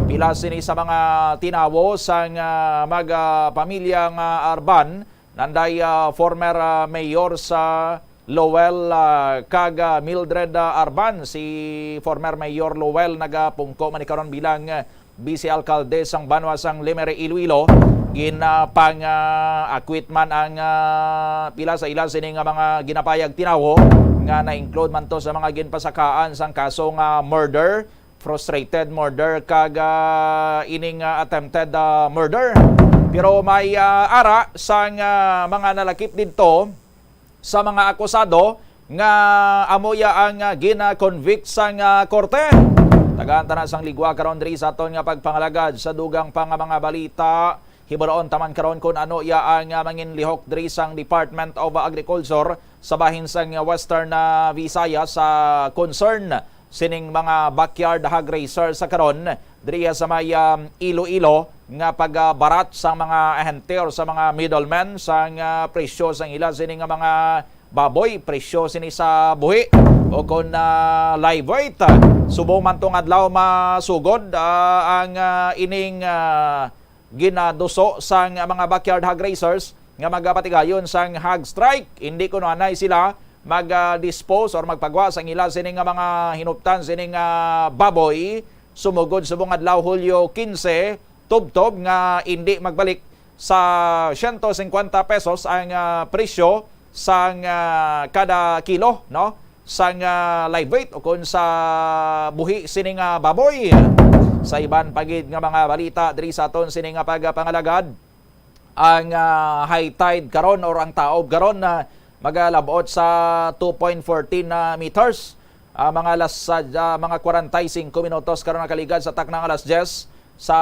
Pila sini sa mga tinawo sang, ah, magpamilya nga Arban, nanday, ah, former, ah, mayor sa Lowell, ah, kag, ah, Mildred, ah, Arban. Si former Mayor Lowell nagapungko man ni karon bilang, ah, vice alkalde sang banwa sang Lemery, Iloilo. Gin, ah, pang, ah, acquit man ang, ah, pila sa ila sini nga mga ginapayag tinawo nga na-include man to sa mga ginpasakaan sang kaso nga murder, frustrated murder, kag, ah, ining, ah, attempted, ah, murder. Pero may, ah, ara sang, ah, mga nalakip didto sa mga akusado nga amo ya ang, ah, gina-convict sang, ah, korte. Tagaan ta na sang ligwa karon diri sa aton nga pagpangalagad sa dugang pa nga mga balita. Hibaluon ta man karon kon ano ya ang, ah, manginlihok diri sang Department of Agriculture sa bahin sang Western, ah, Visayas sa concern sining mga backyard hog raiser sa karon diri sa may, ah, Iloilo nga pagbarat sang mga ahente or sa mga middlemen sang, ah, presyo sang ila sini nga mga baboy, presyo sini sa buhi o kon, ah, live weight. Subong man tong adlaw masugod, ah, ang, ah, ining, ah, ginaduso sang mga backyard hog raisers nga magapatigayon sang hog strike. Hindi kuno anay sila mag-dispose or magpagwa sang ila sini nga mga hinuptan sini nga baboy sumugod subong adlaw, Hulyo kinse, tubtob nga indi magbalik sa siyento singkwenta pesos ang, ah, presyo sang, ah, kada kilo, no, sang, ah, live weight o kon sa buhi sini nga baboy. Sa iban pa gid nga mga balita diri sa aton sini nga pagpangalagad, ang, ah, high tide karon or ang taob karon na magalabot sa two point fourteen na meters. Ah, mga alas, ah, mga forty-five minutos karon nakaligad sa taknang alas diyes sa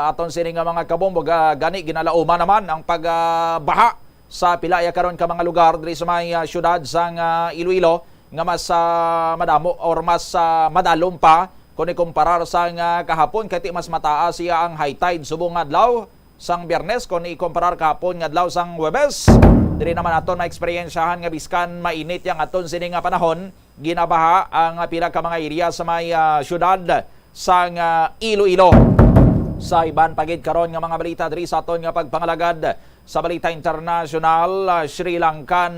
aton sini nga mga kabombo. Ga-, gani ginalauman naman ang pagbaha sa pila ya karon ka mga lugar diri sa may, ah, siyudad sang, ah, Iloilo nga mas, ah, madamo or mas, ah, madalom pa kung ikumparar sang, ah, kahapon, kay ti mas mataas iya ang high tide subong nga adlaw sang Biyernes kon ikumparar kahapon nga adlaw sang Huwebes. Diri naman aton maeksperiensyahan nga biskan mainit yang aton sini nga panahon, ginabaha ang pila ka mga area sa may, ah, siyudad sang, ah, Iloilo. Sa iban pa gid karon nga mga balita diri sa aton nga pagpangalagad sa balita internasyonal, ah, Sri Lankan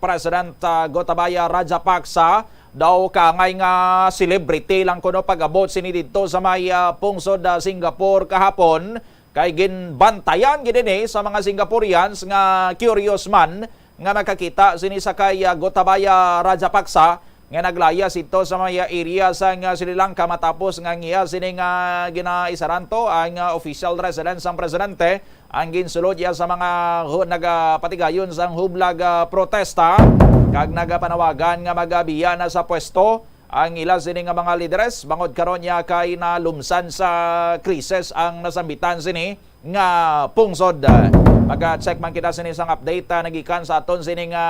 President, ah, Gotabaya Rajapaksa daw kaangay nga celebrity lang kuno pag-abot sini didto sa may, ah, pungsod, ah, Singapore kahapon. Kay ginbantayan gid ini sa mga Singaporeans nga curious man nga makakita sini sa kay, ah, Gotabaya Rajapaksa nga naglayas ito sa may area sang, ah, Sri Lanka matapos nga ang iya sini nga ginaisaranto ang, ah, official residence sang presidente ang ginsulod iya sa mga hu-, nagapatigayon sang hublag, ah, protesta kag nagapanawagan nga magabiya na sa pwesto ang ila sini nga mga lideres bangod karon niya kay nalumsan sa krisis ang nasambitan sini nga pungsod. Mag-check man kita sini sang update, ah, nagikan sa aton sini nga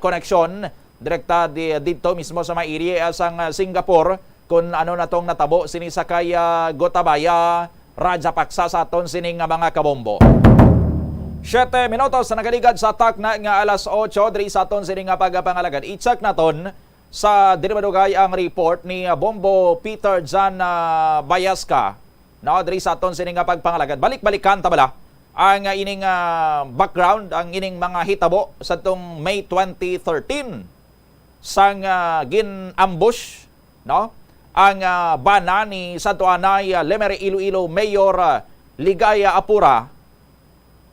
koneksyon direkta di, didto mismo sa may area, ah, sang, ah, Singapore, kung ano na tong natabo sini sa kay, ah, Gotabaya Rajapaksa sa aton sini nga mga kabombo. Siyete minutos na nagaligad sa takna nga alas otso diri sa aton sini nga pagpangalagad. I-check naton sa diri madugay ang report ni, ah, Bombo Peter Jan, ah, Bayaska, no, diri sa aton sini nga pagpangalagad. Balik-balikan ta bala ang, ah, ining, ah, background, ang ining mga hitabo sa tong May twenty thirteen sang, ah, gin-ambush, no, ang, ah, bana ni Santo Anay, ah, Lemery Iloilo Mayor, ah, Ligaya Apura,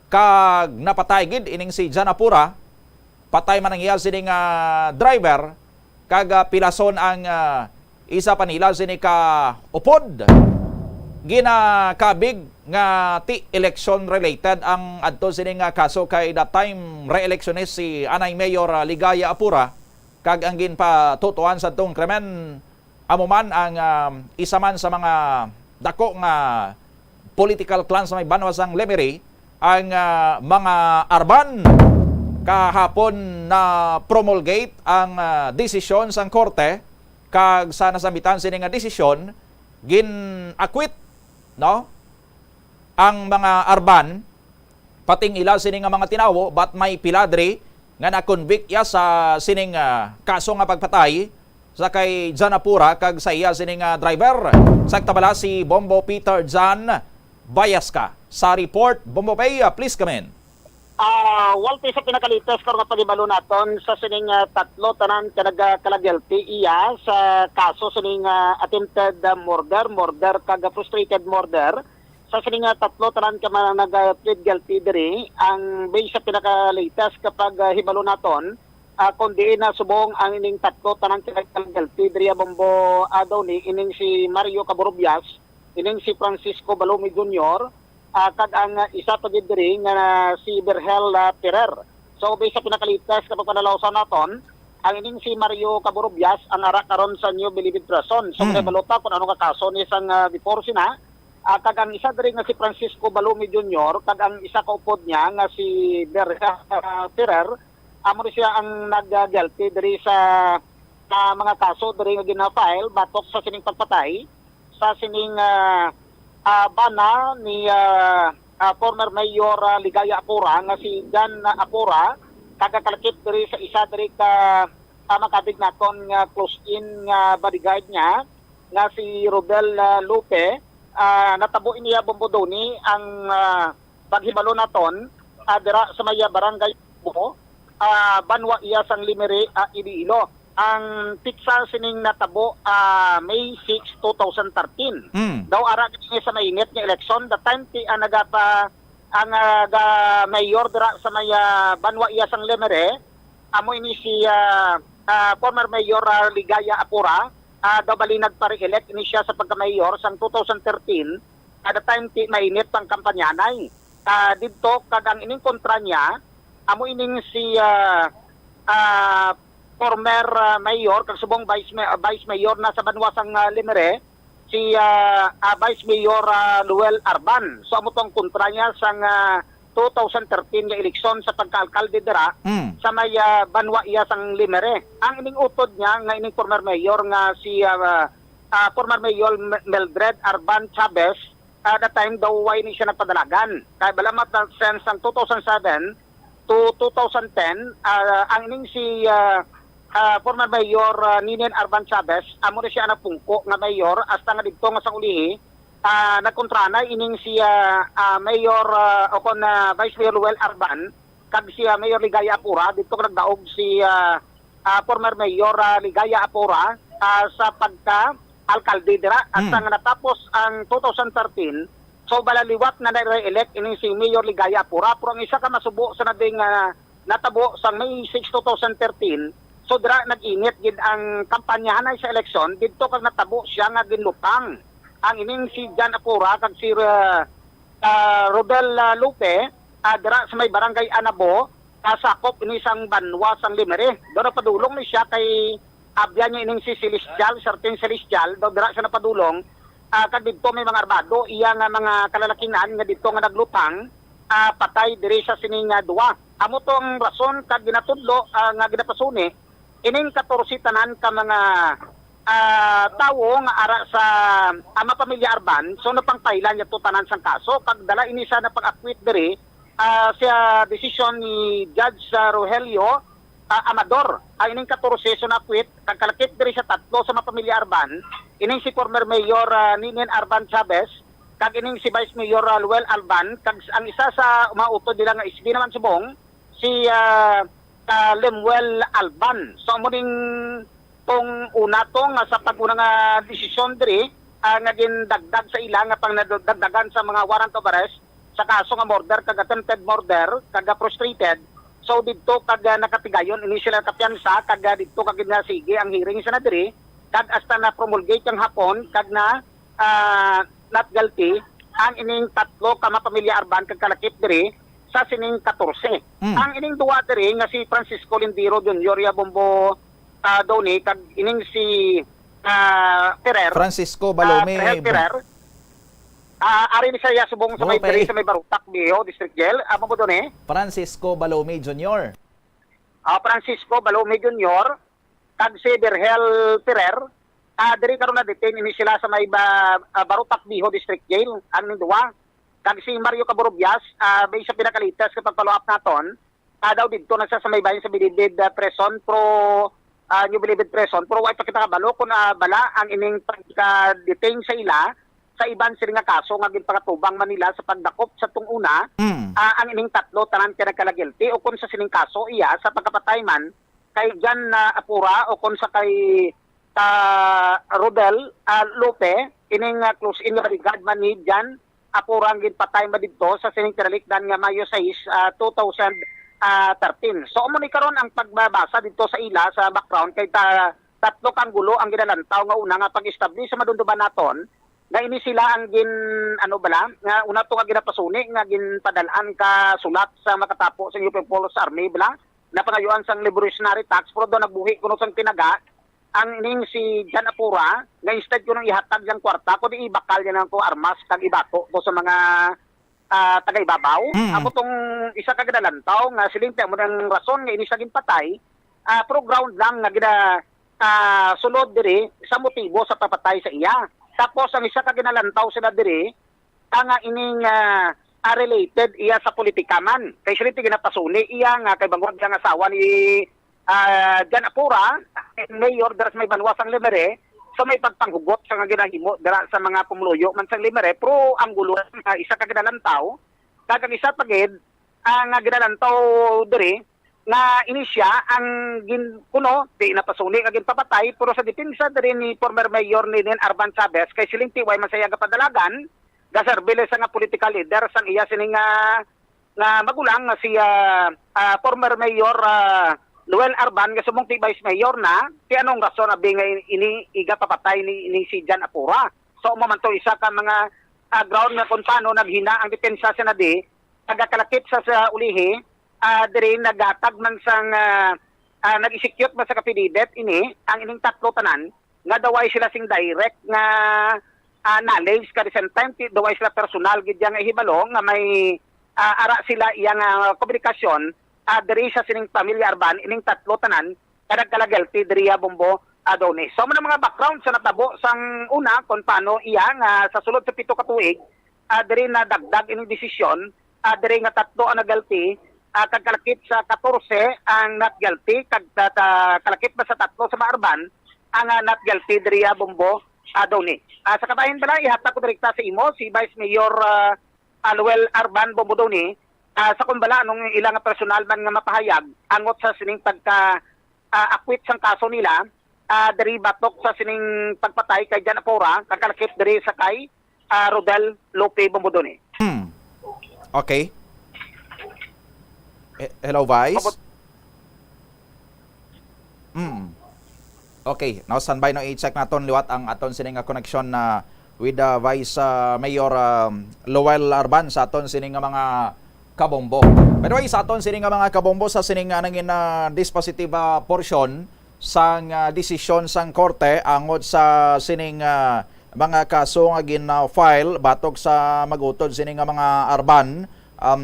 kag napatay gid ining si Jan Apura. Patay man ang iya sini nga driver, kag, ah, pilason ang, ah, isa pa nila sini ka upod. Ginakabig nga ti election related ang adto sini nga kaso kay that time re-electionist si Anay Mayor, ah, Ligaya Apura, kag ang ginpatutuan sa tong krimen amo man ang, ah, isa man sa mga dako nga political clan sa may banwa sang Lemery, ang, ah, mga Arban. Kahapon na promulgate ang, ah, desisyon sang korte, kag sa nasambitan sini nga desisyon, gin-acquit, no, ang mga Arban, pating ila sini nga mga tinawo, but may pila diri nga na-convict ya sa sining, ah, kaso nga pagpatay sa kay Jan Apura kag sa iya sini nga driver. Sakta bala si Bombo Peter Jan Bayaska sa report. Bombo Pay, ah, please come in. Ah, Walter, sa pinakalitas karon nga paghibalo naton sa sining, ah, tatlo tanan ka nagkala-guilty iya sa kaso sining, ah, attempted, ah, murder, murder kag frustrated murder. Sa sining, ah, tatlo tanan ka mga nag-, ah, plead guilty diri, ang base sa pinakalitas ka paghibalo naton, ah, kung diin na subong ang ining tatlo tanan ka nagkala-guilty diri, ah, Bombo, ah, Donny, ining si Mario Caburubias, ining si Francisco Balumi Junior, ah, kag ang, ah, isa pa gid diri nga si Virgel, ah, Ferrer. So, based sa pinakalitas nga pagpanalawsan naton, ang ining si Mario Caburubias ang ara karon sa New Bilibid Prison. So, Mm. kay balota kung ano nga kaso ni sang, ah, before sina, ah, kag ang isa diri nga si Francisco Balumi Junior, kag ang isa ka upod niya nga si Virgel, ah, Ferrer, amo ni siya ang nag-guilty diri sa, ah, mga kaso diri nga gina-file batok sa sining pagpatay sa sining, ah, ah, bana ni, ah, ah, former Mayor, ah, Ligaya Apura nga si Jan Apura, taga-kalakip diri sa isa diri ka, ah, makabig naton nga close-in nga bodyguard niya nga si Robel, ah, Lupe. Ah, natabo niya, Bombo Donny, ang, ah, paghibalo naton, ah, dira sa may barangay Bo, ah, banwa iya sang Lemery, ah, Iloilo. Ang pitsa sining natabo, ah, May six, two thousand thirteen. Mm. Daw ara gid ini sa mainit nga eleksyon, the time ti, ah, nagapa-, ang, ah, ga mayor dira sa may, ah, banwa iya sang Lemery, amo ini si, ah, ah, former mayor, ah, Ligaya Apura, ah, daw bali nagpa-re-elect ini siya sa pagka-mayor sang two thousand thirteen, kada time ti mainit pang kampanyanay. Ah, didto kag ang ining kontra niya, amo ining si, ah, ah, former, ah, mayor kag subong vice ma-, vice mayor na sa banwa sang, ah, Lemery, si, ah, ah, Vice Mayor, ah, Noel Arban. So, amo to ang kontra niya sang, ah, two thousand thirteen nga eleksyon sa pagka-alkalde dira Mm. sa may, ah, banwa iya sang Lemery. Ang ining utod niya nga ining former mayor nga si, ah, ah, former Mayor M-, Mildred Arban Chavez, ah, that time daw wala ni siya nagpadalagan. Kay bala mata since ang two thousand seven to two thousand ten, ah, ang ining si, ah, ah, former Mayor, ah, Ninen Arban Chavez, amo na siya ang pungko nga mayor hasta nga didto nga sang ulihi, ah, nagkontranay ining si, ah, ah, Mayor, ah, o kon, ah, Vice Mayor Noel Arban kag si, ah, Mayor Ligaya Apura, didto ka nagdaog si, ah, ah, former Mayor, ah, Ligaya Apura, ah, sa pagka-alkalde dira. Hasta Mm. nga natapos ang two thousand thirteen, so bala liwat na na-re-elect ini si Mayor Ligaya Apura. Pero ang isa ka masubo sa nading, ah, natabo sang May six, two thousand thirteen, so dira nag-init gid ang kampanyahanay sa eleksyon, didto kag natabo siya nga ginlupang ang ining si Jan Apura kag si, ah, ah, Rodel, ah, Lupe, ah, dira sa may barangay Anabo, ah, sakop ini sang banwa sang Lemery. Daw napadulong ni siya kay abyan niya ining si Celestial, certain Celestial, daw dira siya napadulong, ah, kag didto may mga armado, iya nga mga kalalakinan nga didto nga naglupang, ah, patay diri sa sini nga duwa. Amo to ang rason kag ginatudlo, ah, nga ginapasuni ining katorse tanan ka mga, ah, tawo nga ara sa, ah, Ama Pamilya Arban, so napangpailan niya to tanan sang kaso, kag dala ini sa napag-akwit diri, ah, sa desisyon ni Judge, ah, Rogelio, ah, Amador. Ang ining katorse so nakwit, kag kalakip diri sa tatlo sa Ama Pamilya Arban, ining si former Mayor, ah, Ninin Arban Chavez, kag ining si Vice Mayor, ah, Luel Alban, kag ang isa sa umautod nila nga S B naman subong, si, ah, ah, Lemuel Alban. So, amo ning tong una to nga sa pag-una nga desisyon diri, ah, nga gindagdag sa ila nga pang nadagdagan sa mga warrant of arrest sa kaso nga murder kag attempted murder kag frustrated. So, didto kag, ah, nakatigayon ini sila kapiyansa kag, ah, didto kag ginasigi ang hearing sa na diri kag hasta na promulgate ang hapon kag na, ah, not guilty ang ining tatlo ka mapamilya Arban kag kalakip diri sa sining katorse. Mm. Ang ining duwa diri nga si Francisco Lindero Junior ya Bombo, ah, Doni, kag ining si, ah, Ferrer, Francisco ah, Balome. Ferrer, Ferrer. Ah, ari ni siya subong sa may Balome. Diri sa may Barutak, Viejo, District Jail. Amo mo, Doni? Francisco Balome Junior. Ah, Francisco Balome Junior, kag si Virgel Ferrer. Ah, diri karon na-detain ini sila sa may ba-, ah, Barutak, Viejo, District Jail, ang duwa. Kag si Mario Caburubias, ah, based sa pinakalitas nga pag-follow up naton, ah, daw didto na siya sa may bahin sa Bilibid, ah, Prison, pro, ah, New Bilibid Prison, pero wa pa kita kabalo kung, ah, bala ang ining pagka-detain sa ila sa iban sila nga kaso nga ginpangatubang man nila sa pagdakop sa tung una, Mm. ah, ang ining tatlo tanan kay nagkala-guilty o kung sa sining kaso iya sa pagkapatay man kay Jan, ah, Apura o kung sa kay, ah, Rodel, ah, Lope, ining, ah, close-in nga bodyguard man ni Jan Apura ang ginpatay man didto sa sining tinalikdan nga Mayo sais, ah, two thousand thirteen. So, amo ni karon ang pagbabasa didto sa ila sa background kay ta-, tatlo ka anggulo ang ginalantaw nga una nga pag-establish sa madumduman naton nga ini sila ang gin-, ano bala, nga una to nga ginapasuni nga ginpadal-an ka sulat sa makatapo sa New People's Army bala, napangayuan sang Revolutionary Tax, pero daw nagbuhi kuno sang tinaga, ang ining si Jan Apura, nga instead kuno ihatag yang kwarta, kundi ibakal niya lang ko armas kag ibato to sa mga, ah, taga-ibabaw. Mm. Amo tong isa ka ginalantaw nga siling ti amo nang rason nga ini siya ginpatay, ah, pro ground lang nga gina-, ah, sulod diri sa motibo sa papatay sa iya. Tapos ang isa ka ginalantaw sila diri, ah, nga ining, ah, ah, related iya sa politika man. Kay siling ti ginapasuni iya nga kay bangod ang asawa ni, ah, Jan Apura, mayor dira sa may banwa sang Lemery, sa may pagpanghugot sa nga ginahimo dira sa mga pumuluyo man sang Lemery, pro anggulo nga isa ka ginalantaw, kag ang isa pa gid, ah, nga ginalantaw diri, nga ini siya ang gin-, kuno, di napasuli nga ginpapatay, pero sa depensa diri ni former Mayor Nenen Arban Chavez, kay siling ti way man siya gapadalagan, gaserbi lang sa nga political leader sang iya sini nga, nga magulang nga si, ah, ah, former Mayor, ah, Noel Arban, nga subong ti Vice Mayor na, ti anong rason abi nga ini igapapatay ni, ni si Jan Apura? So, amo man to isa ka mga, ah, ground nga kung paano naghina ang depensa sa nadi, nagakalakip sa, sa ulihi, ah, diri naghatag man sang, ah, ah, nag-execute man sa affidavit ini ang ining tatlo tanan nga daw way sila sing direct nga, ah, knowledge, ka the same time ti daw way sila personal gid nga hibalo nga may, ah, ara sila iya nga komunikasyon, ah, diri sa sining pamilya Arban ining tatlo tanan nga nagkala-guilty diri, ah, Bombo, ah, Donnie. So, mga, mga background sa natabo sang una kung paano iya nga sa sulod sa pito ka tuig, ah, diri nadagdag ining desisyon, ah, diri nga tatlo ang nag-guilty, ah, kag kalakip sa katorse ang not guilty, kag ta-, ta-, kalakip ba sa tatlo sa mga Arban ang, ah, not guilty diri, ah, Bombo, ah, Donnie. Ah, sa kabahin bala, ihatag ko direkta sa imo si Vice Mayor, ah, Aluel Arban Bombo Donnie, ah, sa kung bala anong ilang personal man nga mapahayag angot sa sining pagka, ah, akwit sang kaso nila, ah, diri batok sa sining pagpatay kay Jan Apura, kag kalakip diri sa kay, ah, Rodel Lope Bombo Donnie. Hmm. Okay. Eh, hello, Vice? Mabot- Mm. Okay, now standby, no, i-check naton liwat ang aton sini nga connection na with, uh, Vice, uh, Mayor, um, Lowell Arban sa aton sini nga mga kabombo. By the way, sa aton sini nga mga kabombo, sa sini nga nangin, uh, dispositive, uh, portion sang, uh, desisyon sang korte angod sa sining, uh, mga kaso nga gin-file batok sa mag-utod sini nga mga Arban, um,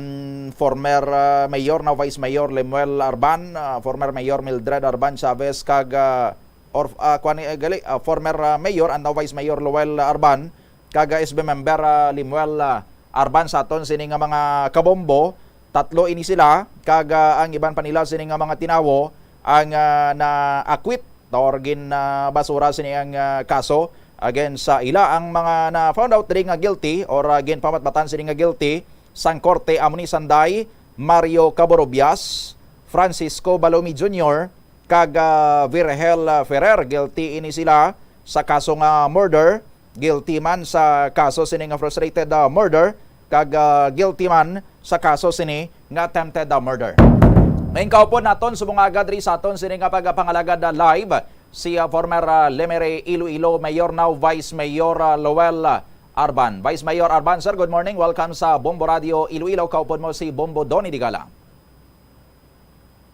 former, uh, mayor na Vice Mayor Lemuel Arban, uh, former Mayor Mildred Arban Chavez, kag, uh, or, uh, kuwan, uh, gali, uh, former, uh, mayor and now Vice Mayor Lowell Arban, kag, uh, S B member, uh, Lemuel, uh, Arban sa aton sini nga mga kabombo. Tatlo ini sila, kag, ah, ang iban pa nila sini nga mga tinawo ang, ah, na-acquit or gin, ah, basura sini ang, ah, kaso against sa ila. Ang mga na-found out diri nga guilty or, ah, ginpamatbatan sini nga guilty sang korte amo ni sanday Mario Caborubias, Francisco Balomi Junior, kag, ah, Virgel, ah, Ferrer. Guilty ini sila sa kaso nga murder. Guilty man sa kaso sini nga frustrated, ah, murder, kag, ah, guilty man sa kaso sini nga attempted, ah, murder. May kaupod naton subong aga diri sa aton sini nga pagpangalagad, ah, live si, ah, former, ah, Lemery Iloilo Mayor, now Vice Mayor, ah, Lowell, ah, Arban. Vice Mayor Arban, sir, good morning. Welcome sa Bombo Radio Iloilo. Kaupod mo si Bombo Donny Digala.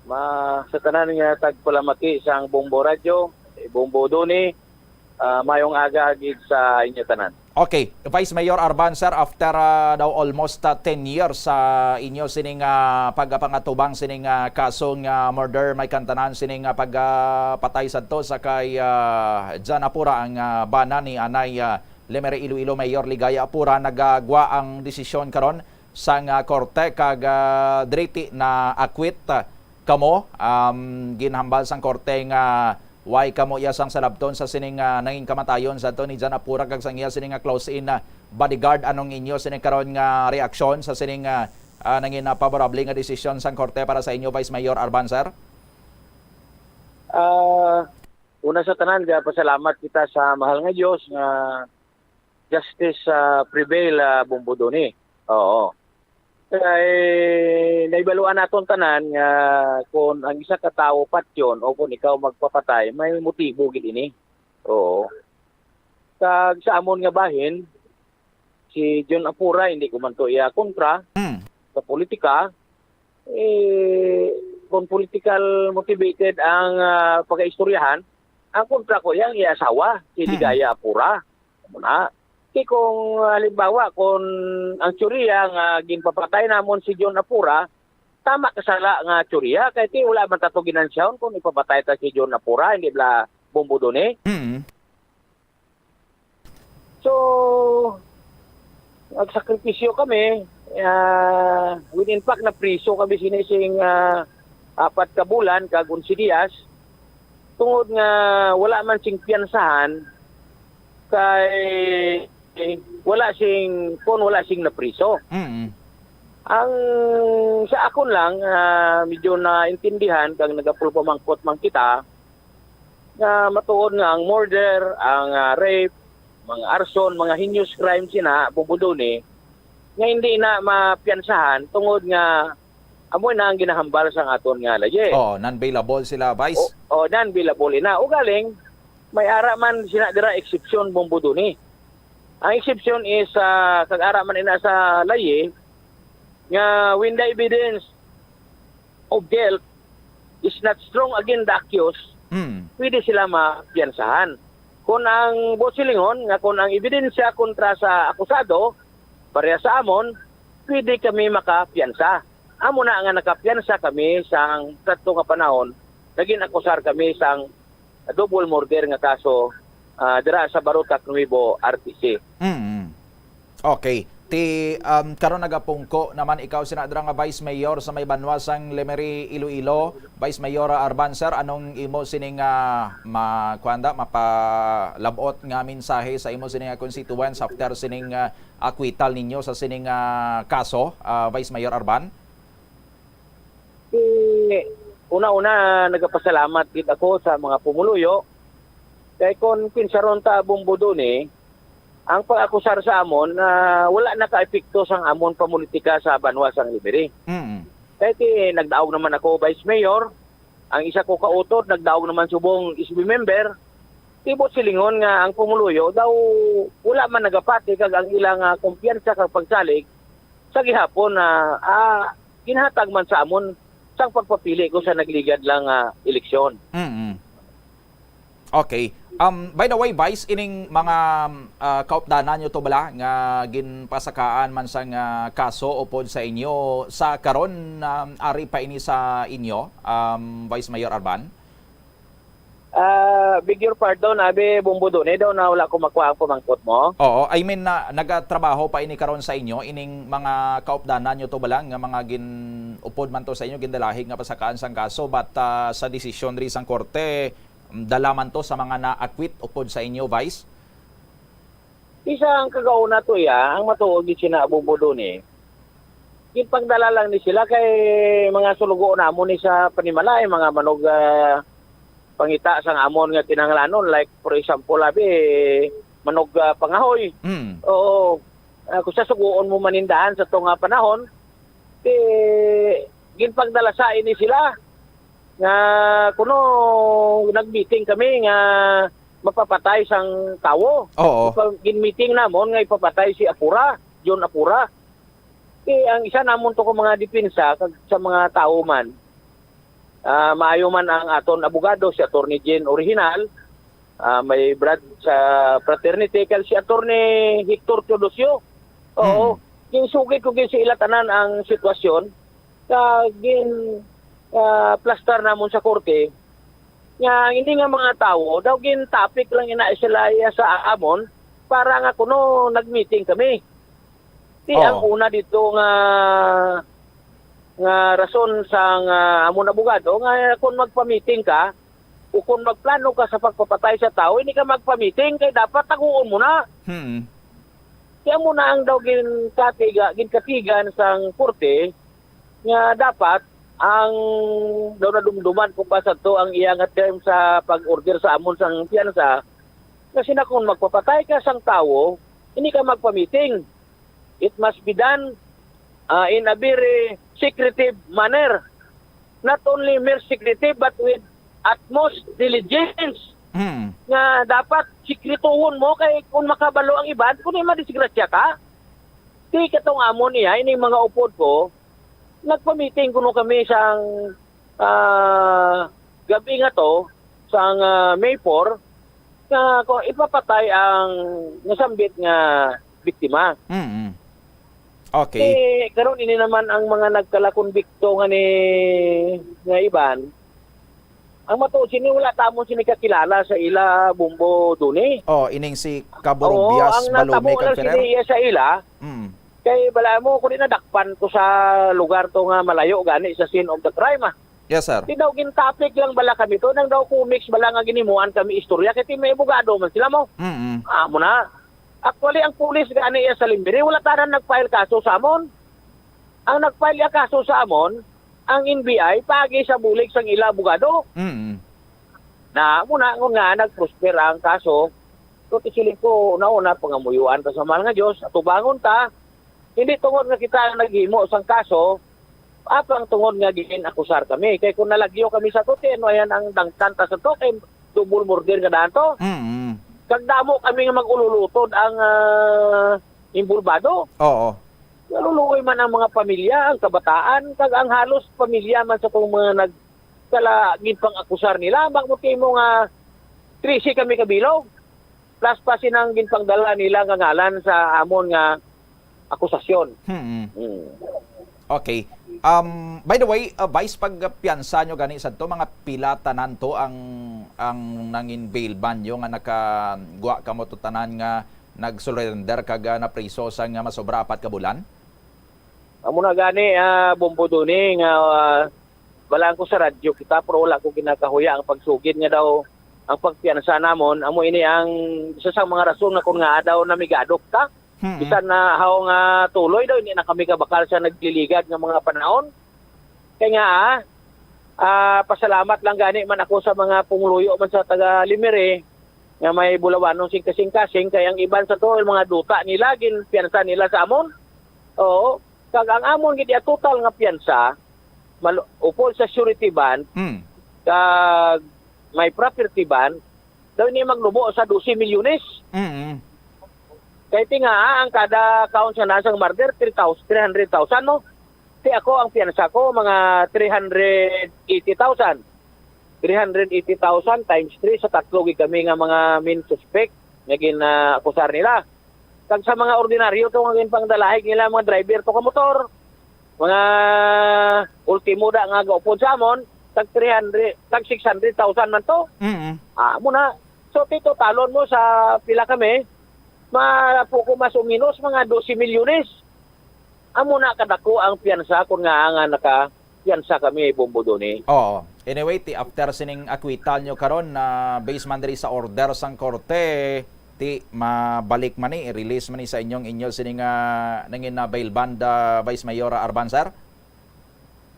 Ma-, sa tanan nga tagpalamati sang Bombo Radyo, eh, Bombo Doni, ah, mayong aga gid sa inyo tanan. Okay, Vice Mayor Arban, sir, after, ah, daw almost, ah, ten years sa inyo sining, ah, pagpangatubang sining, ah, kaso nga murder, may kantanan sining, ah, pagpatay sadto sa kay, ah, Jan Apura, ang, ah, bana ni anay, ah, Lemery Iloilo Mayor Ligaya Apura, nagagwa ang desisyon karon sang, ah, korte kag, ah, diri ti na-acquit, ah, kamo. Um, ginhambal sang korte nga way kamo iya sang salabton sa sining, ah, nangin kamatayon sadto ni Jan Apura kag sang iya sini nga close-in, ah, bodyguard. Anong inyo sini karon nga reaksyon sa sining, ah, ah, nangin, ah, favorable nga desisyon sang korte para sa inyo, Vice Mayor Arban, sir? Ah, una sa tanan, gapasalamat kita sa mahal nga Dios nga justice, ah, prevail, ah, Bombo Doni. Oo. Kay naibaluan naton tanan nga kon ang isa ka tawo patyon o kon ikaw magpapatay, may motibo gid ini. Oo. Kag sa amon nga bahin, si John Apura, hindi ko man to iya kontra Hmm. sa politika. Eh, kung political motivated ang, ah, pag-istoryahan, ang kontra ko yang iya asawa, si Hmm. Ligaya Apura. Amo na. Kay kung, halimbawa, kung ang teorya nga ginpapatay namon si John Apura, tama ka sala nga teorya, kay ti wala man tato ginansyaon kung ipapatay ta si John Apura, hindi bala Bombo Doni. Mm. So, nagsakripisyo kami, ah, within fact, napriso kami sini sing, ah, apat ka bulan kag onse diyas, tungod nga wala man sing piyansahan, kay wala sing, kon wala sing napriso. Mm. Ang sa akon lang, ah, medyo naintindihan kag nagapulpamangkot man kita nga matuod nga ang murder, ang, ah, rape, mga arson, mga heinous crime sina Bubuduni nga hindi na mapiyansahan tungod nga amo na ang ginahambal sang aton nga layi. Oo, non-bailable sila, Vice. O, o, non-bailable ina. Ugaling, may ara man sina dira eksepsyon, Bubuduni. Ang eksepsyon is, ah, kag ara man ina sa layi, nga when the evidence of guilt is not strong against the accused, Mm. pwede sila mapiyansahan. Kung ang busilingon nga kung ang ebidensya kontra sa akusado, pareha sa amon, pwede kami makapiyansa. Amo na nga nakapiyansa kami sang kadto nga panahon, naging akusar kami sang double murder nga kaso, ah, dira sa Barotac Nuevo, R T C. Mm. Okay. Ti, um, karon nagapungko naman ikaw sina dira nga Vice Mayor sa may banwa sang Lemery, Iloilo. Vice Mayor Arban, sir, anong imo sining, ah, ma-, kuwanda, mapalabot nga mensahe sa imo sining, ah, constituents after sining, ah, acquittal ninyo sa sining, ah, kaso, ah, Vice Mayor Arban? Eh, una-una, nagapasalamat gid ako sa mga pumuluyo. Kay kon pinsaron ta, Bumbo, duni, ang pag-akusar sa amon, ah, wala nakaepekto sang amon pamulitika sa banwa sang Liberty. Mm. Kay ti, nagdaog naman ako vice mayor, ang isa ko kautod, nagdaog naman subong S B member. Ti buot silingon nga ang pumuluyo daw wala man nagapati kag ang ila nga kumpiyansa kag pagsalig sa gihapon na, ah, ginhatag man sa amon sang pagpapili ko sa nagligad lang nga eleksyon. Mm. Okay. Um, by the way, Vice, ining mga, ah, kaupdanan nyo to bala nga ginpasakaan man sang, ah, kaso upod sa inyo sa karon, um, ari pa ini sa inyo, um, Vice Mayor Arban? Ah, beg your pardon, abi, Bumbo, duni daw na wala ko makuha ang pamangkot mo. Oo, I mean na nagatrabaho pa ini karon sa inyo, ining mga kaupdanan nyo to bala nga mga gin-upod man to sa inyo, gindalahig nga pasakaan sang kaso, but, ah, sa desisyon diri sang korte, mm, dala man to sa mga na-acquit upod sa inyo, Vice? Isa ang kagauna to, iya, ang matuod gid sina Bumbo, duni. Ginpagdala lang ni sila kay mga sulugoon namon ni sa panimalay, mga manog, ah, pangita sang amon nga kinahanglanon, like, for example, abi, manog, ah, pangahoy. Mm. Oo. Ah, kung sa sugoon mo manindahan sa to nga panahon, ti ginpagdala sa ini sila nga kuno nag-meeting kami nga mapapatay sang tawo. Oo. Ipa-, gin-meeting namon nga ipapatay si Apura, John Apura. Ti ang isa namon to ka mga depensa kag sa mga tawo man, ah, maayo man ang aton abogado, si Attorney Jen Original, ah, may Brad sa Fraternity, kag si Attorney Hector Teodosio. Oo, Mm. ginsugid ko gid sa ila tanan ang sitwasyon, kag gin, ah, plastar namon sa korte nga hindi nga mga tawo daw gin-topic lang ina sila iya sa amon para nga kuno nag-meeting kami. Ti Oo. ang una dito nga, nga rason sang amon abogado nga kung magpa-meeting ka o kung magplano ka sa pagpapatay sa tawo, hindi ka magpa-meeting kay dapat taguon mo na. Hmm. Kaya mo na ang daw ginkatiga, ginkatigan sang korte nga dapat ang daw nadumduman ko pa sa to ang iya nga term sa pag-order sa amon sang piyansa nga sina kung magpapatay ka sang tawo, hindi ka magpa-meeting. It must be done, ah, in a very secretive manner. Not only mere secretive, but with utmost diligence. Mm. Nga dapat sikrituhon mo kay kung makabalo ang iban, kung madisgrasya ka. Di katong amo niya, ining mga upod ko, nagpa-meeting kuno kami sang, ah, gabi nga to, sang, ah, May four, nga kung ipapatay ang nasambit nga biktima. Mm-mm. Okay. Eh, karon ini naman ang mga nagkalakonbikto nga ni, nga iban. Ang matuod sini, wala ta mo sini kakilala sa ila, Bumbo, duni. Oh, ining si Cabo Oo, Rubias, ang Balume, natabo kag lang Ferrer? Sini iya sa ila. Mm. Kay bala mo, kung di nadakpan ko sa lugar to nga malayo gani sa scene of the crime, ah. Yes, sir. Di daw gin-topic lang bala kami to, nang daw comics bala nga ginimuan kami istorya, kay ti may abogado man sila mo. Mm-mm. Amo na. Actually, ang pulis gani iya sa Limbiri, wala tanan nag-file kaso sa amon. Ang nag-file iya kaso sa amon, ang N B I, paagi sa bulig sang ila abogado. Mm. Na, amo na, ngon nga nag-prosper ang kaso. So, tisiling ko, una-una, pangamuyuan ta sa mahal nga Dios, atubangon ta. Hindi tungod nga kita ang naghimo sang kaso, apang tungod nga gin-akusar kami. Kay kung nalagyo kami sa tuti, ano yan ang dangtan ta sa to? Kay double murder nga daan to. Mm. Kag damo kami nga mag-ululutod ang, ah, involvado. Oo. Naluluoy man ang mga pamilya, ang kabataan, kag ang halos pamilya man sa kung mga nag-, kala, ginpang-akusar nila. Bak mo timo nga trese kami kabilog. Plus pa sinang ginpangdala nila nga ngalan sa amon nga akusasyon. Hmm. Hmm. Okay. Um, by the way, uh, Vice, pag piyansa nyo gani sadto, mga pila tanan to ang, ang nangin bail bond nyo nga nakagwa kamo to tanan nga nag-surrender kag, ah, napriso sang, ah, masobra apat ka bulan? Amo na gani, ah, Bombo Duni, nga, ah, balaan ko sa radyo kita, pero wala ko ginakahuya ang pagsugid nga daw ang pagpiyansa namon. Amo ini ang isa sa mga rason nga kung nga daw namigadok ta. Hmm. Bisan na haw nga tuloy daw, hindi na kami kabakal sa nagliligad nga mga panahon. Kay nga, ah, ah, pasalamat lang gani man ako sa mga pumuluyo man sa taga Limere nga may bulawanon sing kasing-kasing, kay ang iban sa to, mga duta nila, ginpiyansa nila sa amon. Oo. Kag ang amon gid iya total nga piyansa, mal-, upod sa surety bond, Mm. kag may property bond, daw ini magnubo sa dose milyones. Mm. Kay ti nga, ang kada count sa nasang murder, three thousand, three hundred thousand, no? Ti ako, ang piyansa ko, mga three hundred eighty thousand. Three hundred eighty thousand times three, sa tatlo gid kami nga mga main suspect nga gin-, ah, akusar nila. Kag sa mga ordinaryo to nga ginpangdalahig nila, mga driver to ka motor, mga ultimo da nga gaupod sa amon, tag three hundred, tag six hundred thousand man to. Mm. Ah, amo na. So, ti totalon mo sa pila kami, ma-, poko mas o menos, mga dose milyones. Amo na kadako ang piyansa kon nga, nga naka-, piyansa kami, Bombo Doni. Oo. Anyway, ti after sining acquittal nyo karon, na based man diri sa order sang korte, ti mabalik man ni, i-release man ni sa inyong inyo sini nga nangin na bail bond, ah, Vice Mayor Arban, sir?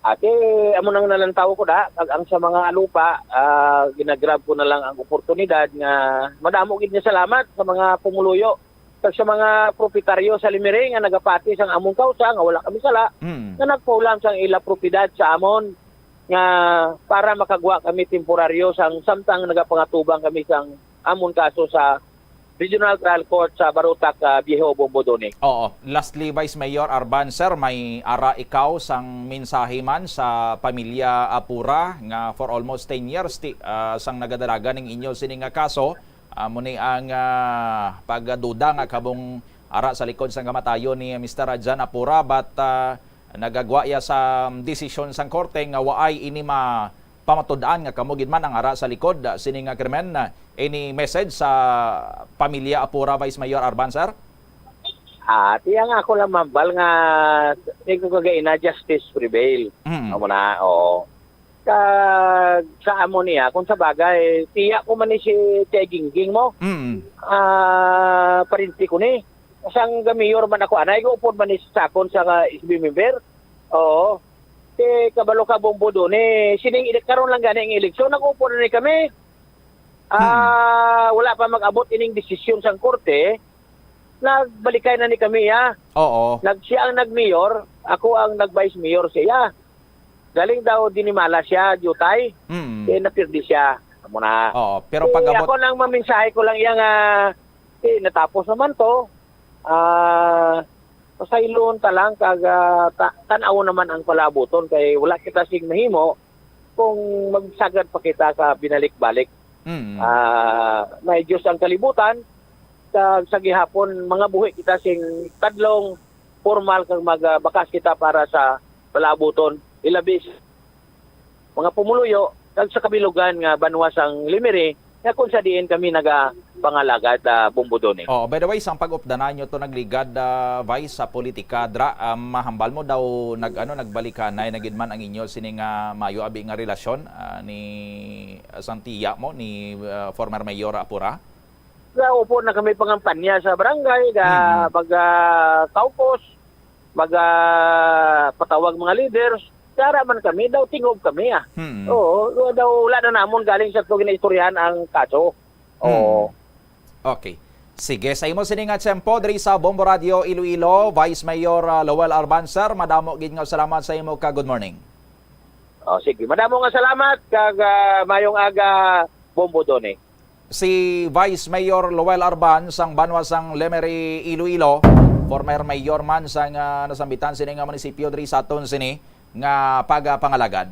Ate, amo nang nalantaw ko da, kag ang sa mga lupa, ah, ginagrab ko na lang ang oportunidad nga madamo gid nga salamat sa mga pumuluyo kag sa mga proprietaryo sa Limere nga nagapati sang among kawsa nga wala kami sala, Mm. nga nagpaulam sang ila propiedad sa amon nga para makagwa kami temporaryo sang samtang nagapangatubang kami sang amon kaso sa Regional Trial Court sa Barotac, ah, Viejo, Bombo, Doni. Oo. Lastly, Vice Mayor Arban, sir, may ara ikaw sang mensahe man sa pamilya Apura nga for almost ten years ti, ah, sang nagadalagan ning inyo sini nga kaso. Amo ni ang, ah, pagduda nga kabong ara sa likod sang kamatayon ni Mister John Apura, but, ah, nagagwa iya sa desisyon sang korte nga waay ini mapamatud-an nga kamo gid man ang ara sa likod, ah, sini nga krimen. Ah, any message sa pamilya Apura, Vice Mayor Arban, sir? Ah, tiya nga ako lang mambal nga di ko kagaina justice prevail. Mm. Amo na, oo. Kag sa amo niya, kung sa bagay, tiya ko man ni si Tia Gingging mo. Mm. Ah, parinti ko ni. Sang ga-mayor man ako, anay ko upod man ni sa akon sa ka S B member. Oo. Ti kabalo ka, Bombo, Doni, sining ele-, karon lang gani ang eleksyon, nag-upod na ni kami. Ah, wala pa mag-abot ining desisyon sang korte, nagbalikay na ni kami, ah. Oo. Nag-, siya ang nag-mayor, ako ang nag-vice mayor siya. Galing daw dinimala siya, diutay. Mm. Eh, napirdi siya. Amo na. Oo, pero Eh, pag-abot ako nang mamensahe ko lang iya nga, eh, natapos naman to. Ah, pasaylon ta lang kag, ah, ta-, tan-aw naman ang palaabuton kay wala kita sing mahimo kung magsagad pa kita ka binalik-balik. Mm. Ah, may Diyos ang kalibutan, kag sa gihapon, mga buhi kita sing tadlong, formal kag magabakas kita para sa palaabuton, ilabi sa mga pumuluyo kag sa kabilugan nga banwa sang Limiri, nga kung sa diin kami nagapangalagad, ah, Bombo, Doni. Oh, by the way, sang pag-updanan nyo to nagligad, ah, Vice, sa politika, dra, ah, mahambal mo daw nag-, ano, nagbalikanay na gid man ang inyo sini nga mayo abi nga relasyon, ah, ni, ah, sang tiya mo, ni, ah, former Mayor Apura? Gaupod na kami pangampanya sa barangay, ga-, Mm. pag, ah, caucus. mag, ah, patawag mga leaders, dara man kami, daw tingob kami, ah. Hmm. Oo, daw wala na namon galing sa to ginaistoryahan ang kaso. Oo. Hmm. Okay. Sige, sa imo sini nga tiyempo diri sa Bombo Radio Iloilo, Vice Mayor, ah, Lowell Arban, sir, madamo gid nga salamat sa imo ka good morning. Oh, sige, madamo nga salamat kag, ah, mayong aga, Bombo Doni. Si Vice Mayor Lowell Arban sang banwa sang Lemery, Iloilo, former mayor man sang, ah, nasambitan sini nga munisipyo diri sa aton sini nga pagapangalagad.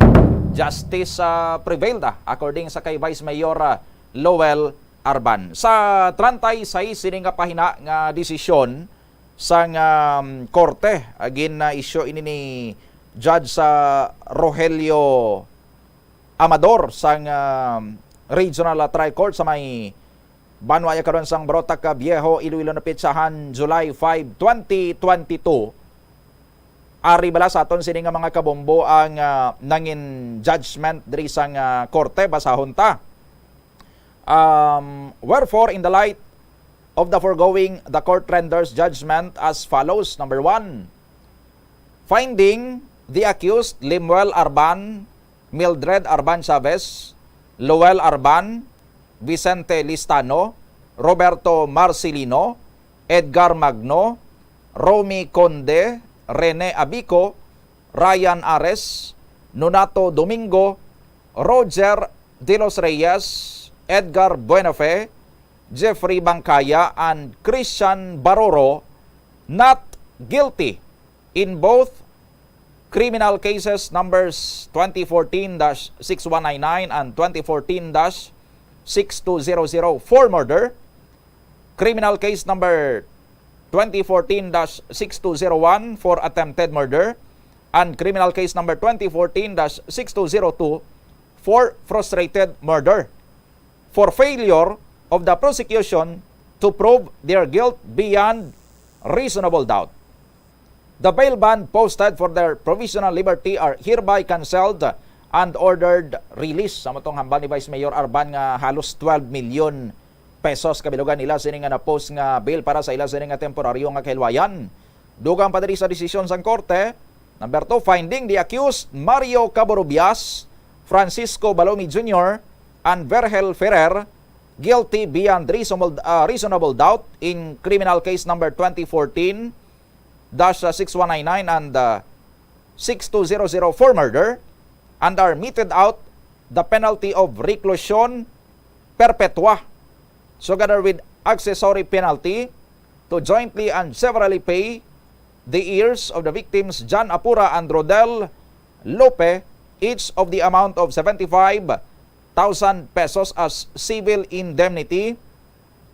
Justice, ah, prevailed, ah, according sa kay Vice Mayor, ah, Lowell Arban. Sa treinta y seis sini nga pahina nga desisyon sang, um, korte, ah, gin-issue ini ni Judge, ah, Rogelio Amador sang, ah, Regional, ah, Trial Court sa may banwa ya karon sang Barotac, ah, Viejo, Iloilo, na petsahan July five, twenty twenty-two. Ari bala sa aton sini nga mga kabombo ang, ah, nangin judgment diri sang, ah, korte, basahon ta. Um, wherefore, in the light of the foregoing, the court renders judgment as follows. Number one, finding the accused Lemuel Arban, Mildred Arban Chavez, Lowell Arban, Vicente Listano, Roberto Marcelino, Edgar Magno, Romy Conde, Rene Abico, Ryan Ares, Nonato Domingo, Roger De Los Reyes, Edgar Buenafe, Jeffrey Bangkaya, and Christian Baroro not guilty in both criminal cases numbers twenty fourteen dash six one nine nine and twenty fourteen dash six two zero zero for murder, criminal case number twenty fourteen dash six two zero one for attempted murder, and criminal case number twenty fourteen dash six two zero two for frustrated murder, for failure of the prosecution to prove their guilt beyond reasonable doubt. The bail bond posted for their provisional liberty are hereby cancelled and ordered release. Sa matong hambal ni Vice Mayor Arban nga halos twelve million pesos kabilugan nila sini nga na-post nga bail para sa ila sini nga temporaryo nga kahilwayan. Dugang pa diri sa desisyon sang korte, number two, finding the accused Mario Caburubias, Francisco Balomi Junior, and Vergel Ferrer guilty beyond reasonable, uh, reasonable doubt in criminal case number twenty fourteen dash six one nine nine and, uh, six two zero zero for murder, and are meted out the penalty of reclusion perpetua, together with accessory penalty, to jointly and severally pay the heirs of the victims John Apura and Rodel Lope, each of the amount of seventy-five thousand pesos as civil indemnity,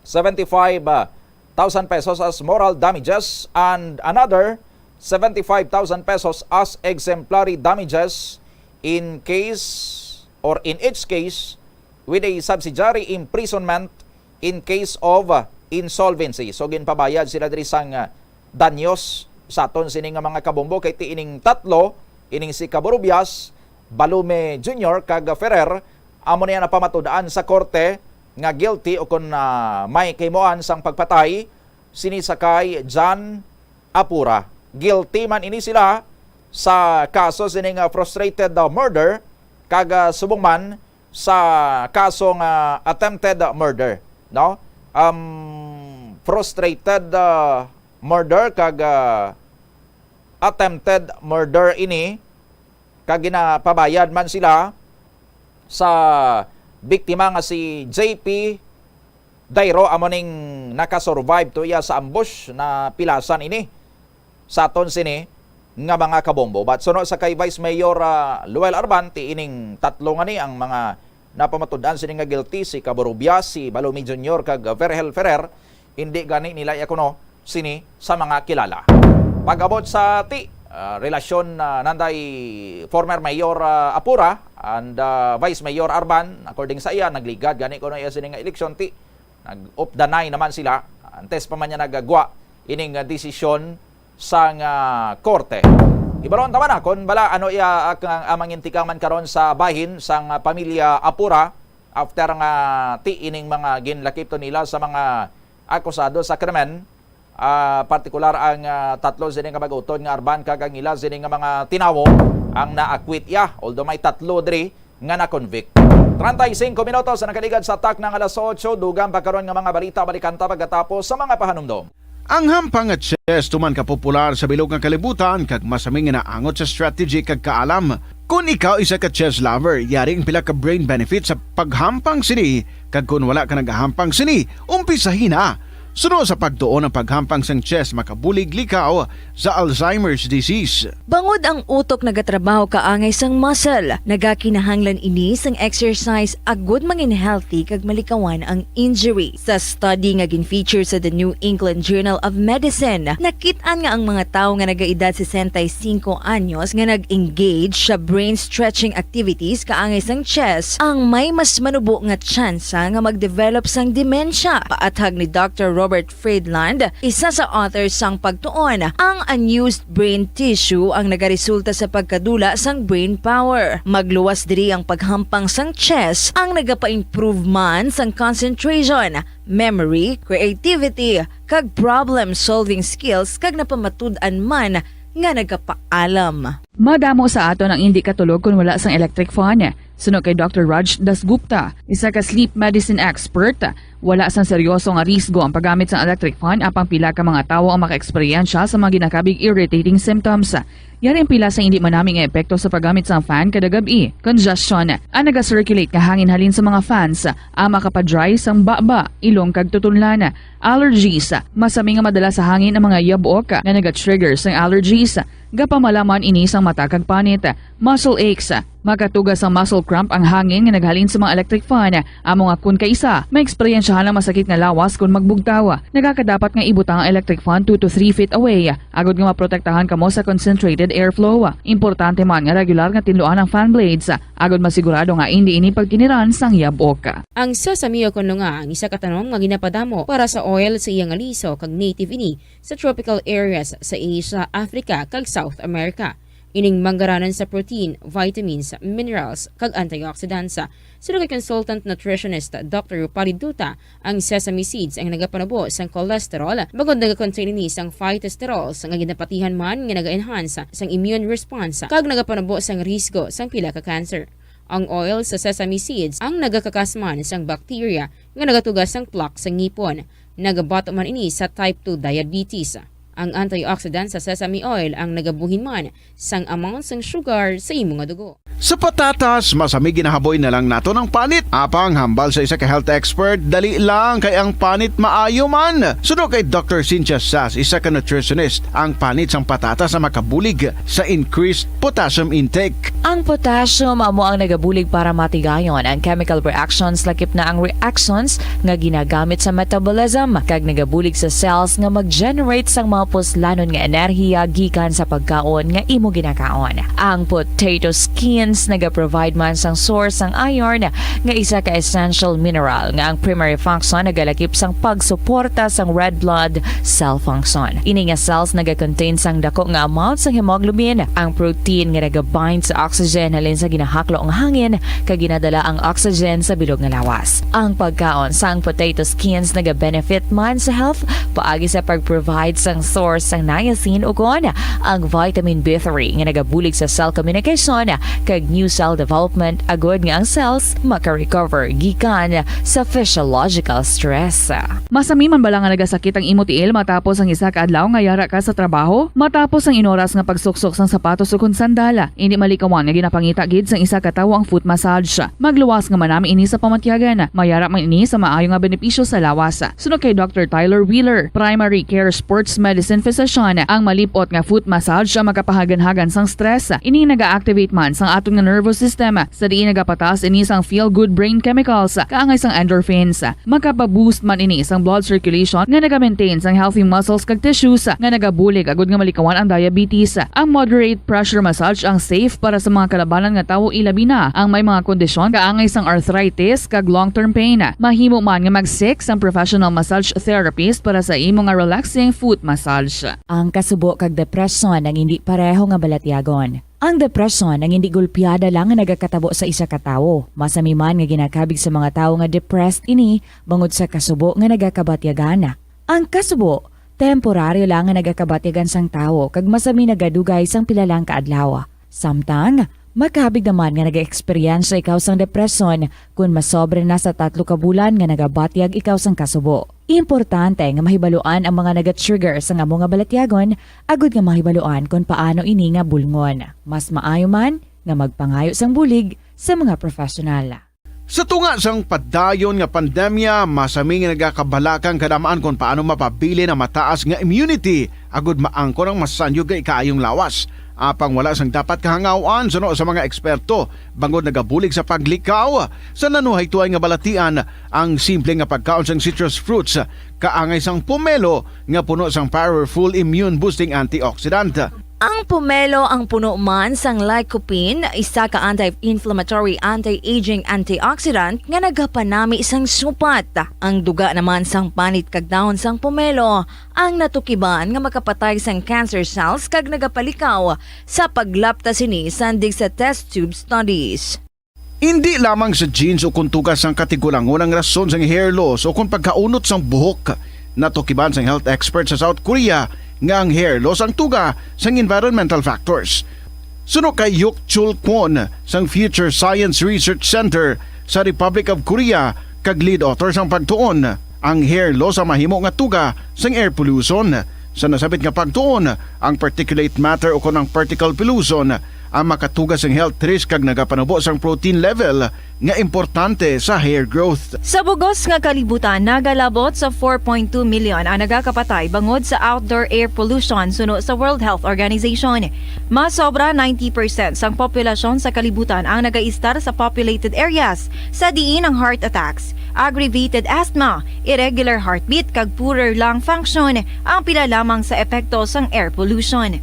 seventy-five thousand pesos as moral damages, and another seventy-five thousand pesos as exemplary damages in case or in each case with a subsidiary imprisonment in case of, uh, insolvency. So, ginpabayad sila diri sang, uh, danyos sa aton sini nga mga kabombo, kay ti ining tatlo, ining si Caburubias, Balume Junior, kag Ferrer, amo niya napamatud-an sa korte nga guilty o kon, ah, may kahimuan sang pagpatay sini sa kay John Apura. Guilty man ini sila sa kaso sining, ah, frustrated, ah, murder kag, ah, subong man sa kaso nga attempted murder, no? Um, frustrated, ah, murder kag, ah, attempted murder ini, kag ginapabayad man sila sa biktima nga si J P Dairo, amo ning nakasurvive to iya sa ambush na pilasan ini sa aton sini nga mga kabombo. But suno sa kay Vice Mayor, ah, Luel Arban, ti ining tatlo nga ni ang mga napamatud-an sini nga guilty, si Caborubia, si Balumi Junior, kag Vergel Ferrer, hindi gani nila iya kuno sini sa mga kilala. Pag-abot sa ti, ah, relasyon, ah, nanday former Mayor, ah, Apura and, ah, Vice Mayor Arban, according sa iya, nagligad gani kuno iya sini nga eleksyon ti nag-up the nine naman sila. Antes pa man niya nagagwa ining, ah, desisyon sang, ah, korte. Ibaron ta man, ah, kung bala ano iya, ah, kang, ah, mangintikang man karon sa bahin sang, ah, pamilya Apura after nga ti ining mga ginlakip to nila sa mga akusado sa krimen. Ah, partikular ang, ah, tatlo sini nga mag-utod nga arban kag ang ila sini nga mga tinawo ang naakwit iya, although may tatlo diri nga na-convict. Treinta y cinco minutos ang nakaligad sa takna nga alas otso. Dugang pa karon nga mga balita, balikan ta pagkatapos sa mga pahanumdom. Ang hampang nga chess tuman ka popular sa bilog nga kalibutan kag masami nga naangot sa strategy kag kaalam. Kon ikaw isa ka chess lover, yari ang pila ka brain benefits sa paghampang sini, kag kon wala ka nagahampang sini, umpisahi na. Suno sa pagtuon, ang paghampang sang chess makabulig likaw sa Alzheimer's disease. Bangod ang utok nagatrabaho kaangay sang muscle, nagakinahanglan ini sang exercise agud mangin healthy kag malikawan ang injury. Sa study nga gin-feature sa The New England Journal of Medicine, nakit-an nga ang mga tawo nga nagaedad sesenta y cinco anyos nga nag-engage sa brain stretching activities kaangay sang chess ang may mas manubo nga tsansa nga mag-develop sang demensya. Paathag ni Doctor Robert Friedland, isa sa author sang pagtuon, ang unused brain tissue ang nagaresulta sa pagkadula sang brain power. Magluwas diri ang paghampang sang chess ang nagapa-improve man sang concentration, memory, creativity, kag problem-solving skills, kag napamatud-an man nga nagapaalam. Madamo sa aton ang indi katulog kon wala sang electric fan. Suno kay Doctor Raj Dasgupta, isa ka sleep medicine expert, wala sang seryoso nga risgo ang paggamit sang electric fan, apang pila ka mga tawo ang makaeksperyensya sa mga ginakabig irritating symptoms. Yari ang pila sa indi manami nga epekto sa paggamit sang fan kada gab-i. Congestion, ang naga-circulate nga hangin halin sa mga fans, ang makapadry sang baba, ilong kag tutunlan. Allergies, masami nga madala sa hangin ang mga yabok nga naga-trigger sang allergies. Gapamalaman ini sang mata kag panit. Muscle aches, makatuga sang muscle cramp ang hangin nga naghalin sa mga electric fan. Amo nga kon kaisa, maeksperiensyahan ang masakit nga lawas kon magbugtaw. Nagakadapat nga ibutang ang electric fan two to three feet away, agud nga maprotektahan kamo sa concentrated airflow. Importante man nga regular nga tinluan ang fan blades, agud masigurado nga indi ini pagtiniran sang yabok. Ang sesame o kon nga ang isa ka tanom nga ginapadamo para sa oil sa iya nga liso kag native ini sa tropical areas sa Asia, Africa, kag South America. Ining manggaranan sa protein, vitamins, minerals, kag antioxidants. Suno kay consultant nutritionist Doctor Rupali Duta, ang sesame seeds ang nagapanubo sang cholesterol, bangod nagakontain ini sang phytosterols nga ginapatihan man nga naga-enhance sang immune response kag nagapanubo sang risgo sang pila ka cancer. Ang oil sa sesame seeds ang nagakakas man sang bacteria nga nagatuga sang plaque sa ngipon. Nagabato man ini sa type two diabetes. Ang antioxidant sa sesame oil ang nagabuhin man sang amount sang sugar sa imo nga dugo. Sa patatas, masami ginahaboy na lang naton ang panit. Apang hambal sa isa ka health expert, dali lang kay ang panit maayo man. Suno kay Doctor Cynthia Sass, isa ka nutritionist, ang panit sang patatas ang makabulig sa increased potassium intake. Ang potassium amo ang nagabulig para matigayon ang chemical reactions, lakip na ang reactions nga ginagamit sa metabolism, kag nagabulig sa cells nga mag-generate sang mga puslanon nga enerhiya gikan sa pagkaon nga imo ginakaon. Ang potato skins nagaprovide man sang source sang iron, nga isa ka essential mineral nga ang primary function nagalakip sang pagsuporta sang red blood cell function. Ini nga cells nagakontain sang dako nga amount sang hemoglobin, ang protein nga nagabind sa oxygen halin sa ginahaklo nga hangin kag ginadala ang oxygen sa bilog nga lawas. Ang pagkaon sang potato skins nagabenefit man sa health paagi sa pag-provide sang source sang niacin ukon ang vitamin B three nga nagabulig sa cell communication kag new cell development agud nga ang cells maka-recover gikan sa physiological stress. Masami man bala nga nagasakit ang imo tiil matapos ang isa ka adlaw nga yara ka sa trabaho? Matapos ang inoras nga pagsuksok sang sapatos ukon sandal, indi malikawan nga ginapangita gid sang isa ka tawo ang foot massage. Magluwas nga manami ini sa pamatyagan. Mayara man ini sa maayo nga benepisyo sa lawas. Suno kay Doctor Tyler Wheeler, primary care sports medicine physician, ang malip-ot nga foot massage ang makapahaganhagan sang stress. Ini naga-activate man sang aton nga nervous system, sa diin nagapataas ini sang feel-good brain chemicals, kaangay sang endorphins. Makapa-boost man ini sang blood circulation nga naga-maintain sang healthy muscles kag tissues nga nagabulig agud nga malikawan ang diabetes. Ang moderate pressure massage ang safe para sa mga kalabanan nga tawo, ilabi na ang may mga kondisyon kaangay sang arthritis kag long-term pain. Mahimo man nga mag-seek sang professional massage therapist para sa imo nga relaxing foot massage. Ang kasubo kag depresyon ang indi pareho nga balatyagon. Ang depresyon ang indi gulpiada lang nga nagakatabo sa isa ka tawo. Masami man nga ginakabig sa mga tawo nga depressed ini bangod sa kasubo nga nagakabatyagan. Ang kasubo Temporaryo lang nga nagakabatyagan sang tawo kag masami nagadugay sang pila lang ka adlaw. Samtang, makabig naman nga nag-eksperyensya ikaw sang depresyon kon masobra na sa tatlo ka bulan nga nagabatyag ikaw sang kasubo. Importante nga mahibaluan ang mga naga-trigger sang amo nga balatyagon agud nga mahibaluan kon paano ini nga bulngon. Mas maayo man nga magpangayo sang bulig sa mga professional. Sa tunga sang padayon nga pandemya, masami nga nagakabalaka ang kadam-an kon paano mapabilin ang mataas nga immunity agud maangkon ang masanyog nga ikaayong lawas. Apang wala sang dapat kahangaw-an suno sa mga eksperto, bangod nagabulig sa paglikaw sa nanuhay tuay nga balatian ang simple nga pagkaon sang citrus fruits, kaangay sang pomelo nga puno sang powerful immune-boosting antioxidant. Ang pomelo ang puno man sang lycopene, isa ka anti-inflammatory, anti-aging antioxidant nga nagapanami sang supat. Ang duga naman sang panit kag dahon sang pomelo ang natukiban nga makapatay sang cancer cells kag nagapalikaw sa paglapta sini sandig sa test tube studies. Indi lamang sa genes o kon tuga sang katigulangon ang rason sang hair loss o kon pagkaunot sang buhok. Natukiban sang health expert sa South Korea nga ang hair loss ang tuga sang environmental factors. Suno kay Hyuk Chul Kwon sang Future Science Research Center sa Republic of Korea kag lead author sang pagtuon, ang hair loss ang mahimo nga tuga sang air pollution. Sa nasabit nga pagtuon, ang particulate matter o kon ang particle pollution ang makatuga sang health risk kag nagapanubo sang protein level nga importante sa hair growth. Sa bug-os nga kalibutan, nagalabot sa four point two million ang nagakapatay bangod sa outdoor air pollution suno sa World Health Organization. Mas sobra ninety percent sang populasyon sa kalibutan ang nagaistar sa populated areas, sa diin ang heart attacks, aggravated asthma, irregular heartbeat kag poorer lung function ang pila lamang sa epekto sang air pollution.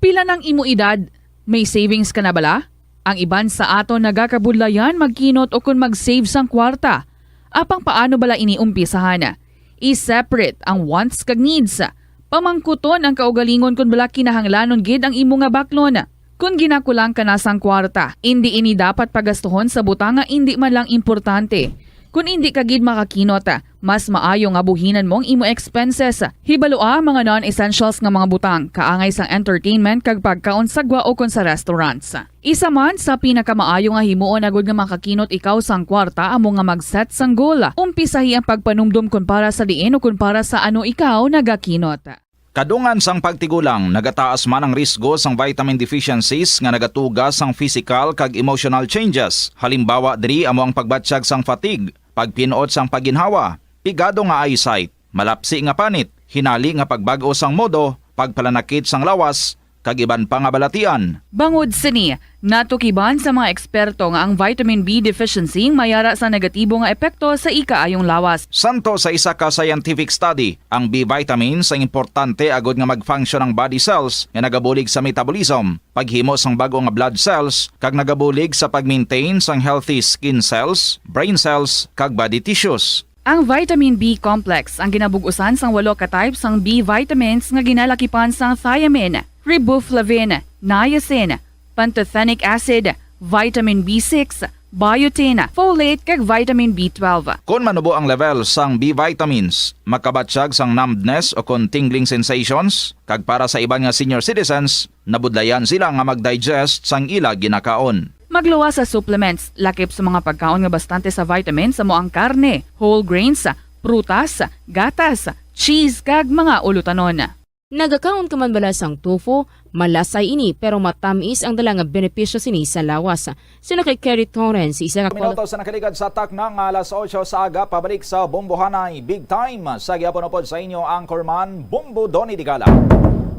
Pila nang imo edad? May savings ka na bala? Ang iban sa aton nagakabudlayan magkinot ukon mag-save sang kwarta. Apang paano bala ini umpisahan? I-separate ang wants kag needs. Pamangkuton ang kaugalingon kon bala kinahanglanon gid ang imo nga baklon. Kon ginakulang ka na sang kwarta, indi ini dapat pagastuhon sa butang nga indi man lang importante. Kon indi ka gid makakinot, mas maayo nga buhinan mo ang imo expenses. Hibalua ang mga non-essentials nga mga butang, kaangay sang entertainment kag pagkaon sa gwa ukon sa restaurants. Isa man sa pinakamaayo nga himuon agud nga makakinot ikaw sang kwarta amo nga mag-set sang goal. Umpisahi ang pagpanumdom kon para sa diin o kon para sa ano ikaw nagakinot. Kadungan sang pagtigulang, nagataas man ang risgo sang vitamin deficiencies nga nagatuga sang physical kag emotional changes. Halimbawa diri amo ang pagbatyag sang fatigue, pagpin-ot sang pagginhawa, pigado nga eyesight, malapsi nga panit, hinali nga pagbag-o sang modo, pagpalanakit sang lawas, kag iban pa nga balatian. Bangod sini, natukiban sa mga eksperto nga ang vitamin B deficiency mayara sa negatibo nga epekto sa ikaayong lawas. Santo sa isa ka scientific study, ang B vitamins ang importante agud nga mag-function ang body cells nga nagabulig sa metabolism, paghimo sang bag-o nga blood cells, kag nagabulig sa pag-maintain sang healthy skin cells, brain cells, kag body tissues. Ang vitamin B complex ang ginabug-usan sang walo ka type sang B vitamins nga ginalakipan sang thiamine, riboflavin, niacin, pantothenic acid, vitamin B six, biotin, folate, kag vitamin B twelve. Kon manubo ang level sang B vitamins, makabatyag sang numbness o kon tingling sensations, kag para sa iban nga senior citizens, nabudlayan sila nga mag-digest sang ila ginakaon. Magluwas sa supplements, lakip sa mga pagkaon nga bastante sa vitamins, amo ang karne, whole grains, prutas, gatas, cheese, kag mga ulutanon. Nagakaon ka man bala sang tofu? Malasay ini, pero matamis ang dala nga benepisyo sini sa lawas. Suno kay Kerry Torrens, isa ka qual- Minuto sa nakaligad sa takna nga alas otso sa aga, pabalik sa Bombohanay Big Time. Sa gihapon upod sa inyo, anchorman, Bombo Donny Digala.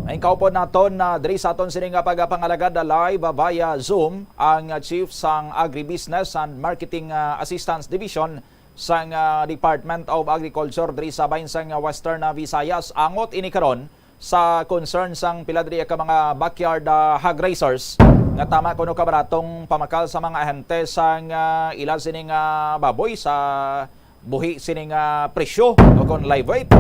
Ang kaupod naton na diri sa aton sini nga pagapangalagad na live via Zoom, ang Chief sang Agribusiness and Marketing, ah, Assistance Division sang, ah, Department of Agriculture diri sa Bahinsang Western, ah, Visayas. Angot ini karon sa concern sang pila diri ka mga backyard, ah, hog raisers nga tama kuno ka baratong pamakal sa mga ahente sang, ah, ila sining, ah, baboy sa buhi sining, ah, presyo o kon live weight.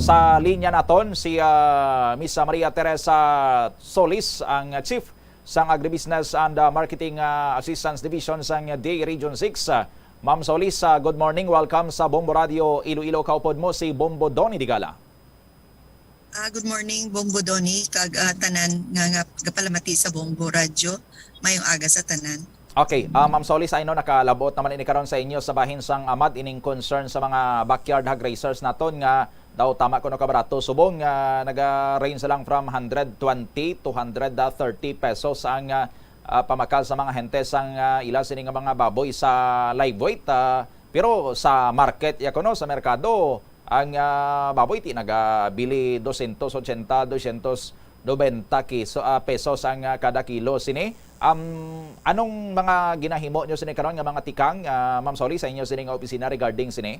Sa linya naton si, ah, Miss Maria Teresa Solis, ang, ah, Chief sang Agribusiness and, ah, Marketing, ah, Assistance Division sang D A Region six. Ah, Ma'am Solis, ah, good morning. Welcome sa Bombo Radio Iloilo. Kaupod mo si Bombo Donny Digala. Ah, good morning, Bombo Donny, kag, ah, tanan nga, nga gapalamati sa Bombo Radyo. Mayong aga sa tanan. Okay, ah, Ma'am Solis, I know nakalabot naman ini karon sa inyo sa bahin sang AMAD ining concern sa mga backyard hog raisers naton nga daw tama kuno ka barato subong nga naga-range lang from hundred twenty to hundred thirty pesos ang ah, ah, pamakal sa mga hente sang ah, ila sini nga mga baboy sa live weight. Ah, pero sa market ya kuno sa merkado ang ah, baboy ti nagabili dosyentos ochenta, dosyentos nobenta kiso, ah, pesos ang ah, kada kilo sini. Um, anong mga ginahimo nyo sini karon nga mga tikang, ah, Ma'am Soli, sa inyo sini nga opisina regarding sini?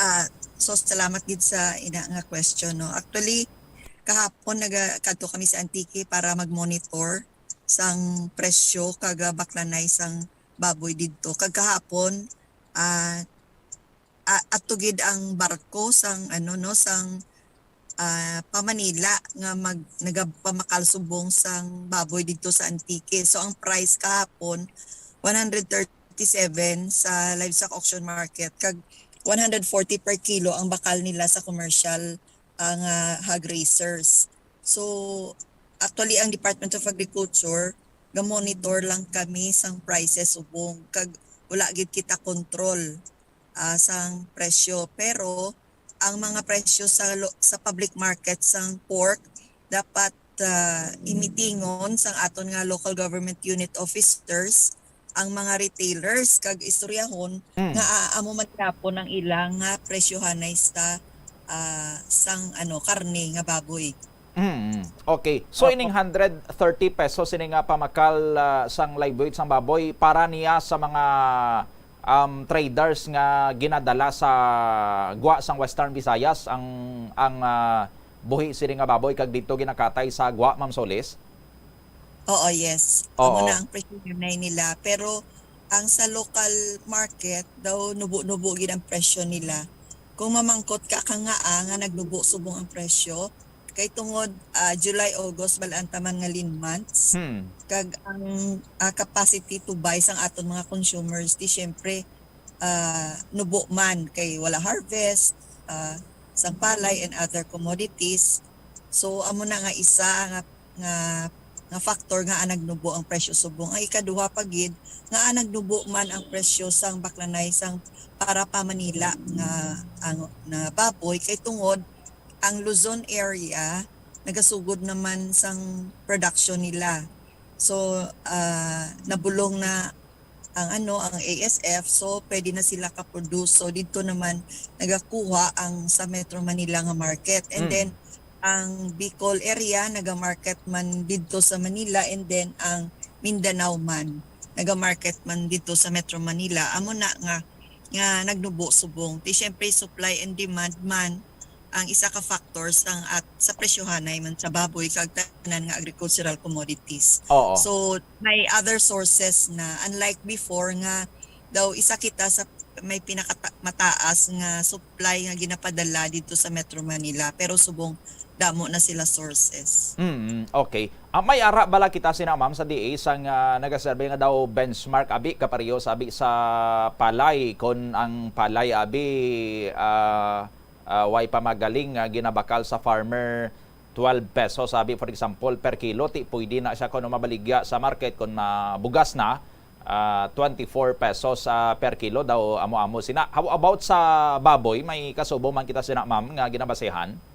Ah, so salamat gid sa ina nga question, no. Actually, kahapon naga kadto kami sa Antique para mag-monitor sang presyo kag ah, baklanay sang baboy didto. Kag kahapon, ah, ah, ato gid ang barko sang ano, no, sang ah, pa Manila nga mag nagapamakal subong sang baboy didto sa Antique. So ang price kahapon one hundred thirty-seven sa livestock auction market kag one hundred forty per kilo ang bakal nila sa commercial ah, nga hog raisers. So actually ang Department of Agriculture ga-monitor lang kami sang prices subong kag wala gid kita control ah, sang presyo. Pero ang mga presyo sa lo- sa public market sang pork dapat ah, imitingon sang aton nga local government unit officers ang mga retailers kag istoryahon Mm. nga ah, amo man gyapon ang ilang nga presyohanay sa ah, sang ano karne nga baboy. Mm, okay. So Oo. Ining hundred thirty pesos ini nga pamakal ah, sang live weight sang baboy para niya sa mga um, traders nga ginadala sa gwa sang Western Visayas ang ang ah, buhi sini nga baboy kag didto ginakatay sa gwa, Ma'am Solis? Oo, yes. Amo Oo. na ang presyo nila. Pero ang sa local market daw nubo-nubo gid ang presyo nila. Kung mamangkot ka ka nga ah, nga nagnubo subong ang presyo, kay tungod ah, July, August, balaan ta man nga lean months. Hmm. Kag ang ah, capacity to buy sang aton mga consumers, di syempre ah, nubo man kay wala harvest, ah, sang palay and other commodities. So amo na nga isa nga nga nga factor nga ang nagnubo ang presyo subong. Ang ikaduha pa gid nga ang nagnubo man ang presyo sang baklanay sang para pa Manila nga ang na baboy kay tungod ang Luzon area nagasugod naman sang production nila. So ah, nabulong na ang ano ang A S F, so pwede na sila ka-produce. So didto naman nagakuha ang sa Metro Manila nga market. And Mm. then ang Bicol area naga-market man didto sa Manila, and then ang Mindanao man naga-market man didto sa Metro Manila. Amo na nga nga nagnubo subong. Ti syempre supply and demand man ang isa ka factor sang at sa presyohanay man sa baboy kag tanan nga agricultural commodities. Oo. So may other sources na, unlike before nga daw isa kita sa may pinaka mataas nga supply nga ginapadala dito sa Metro Manila, pero subong damo na sila sources. Mm, okay. Ah, may ara bala kita sina ma'am sa D A sang ah, nagaserve nga daw benchmark abi kapareho sa abi sa palay, kon ang palay abi ah, ah, way pa magaling nga ginabakal sa farmer twelve pesos abi, for example, per kilo, ti pwede na siya kuno mabaligya sa market kon mabugas na ah, twenty-four pesos ah, per kilo daw amo-amo sina. How about sa baboy? May kasubo man kita sina ma'am nga ginabasehan?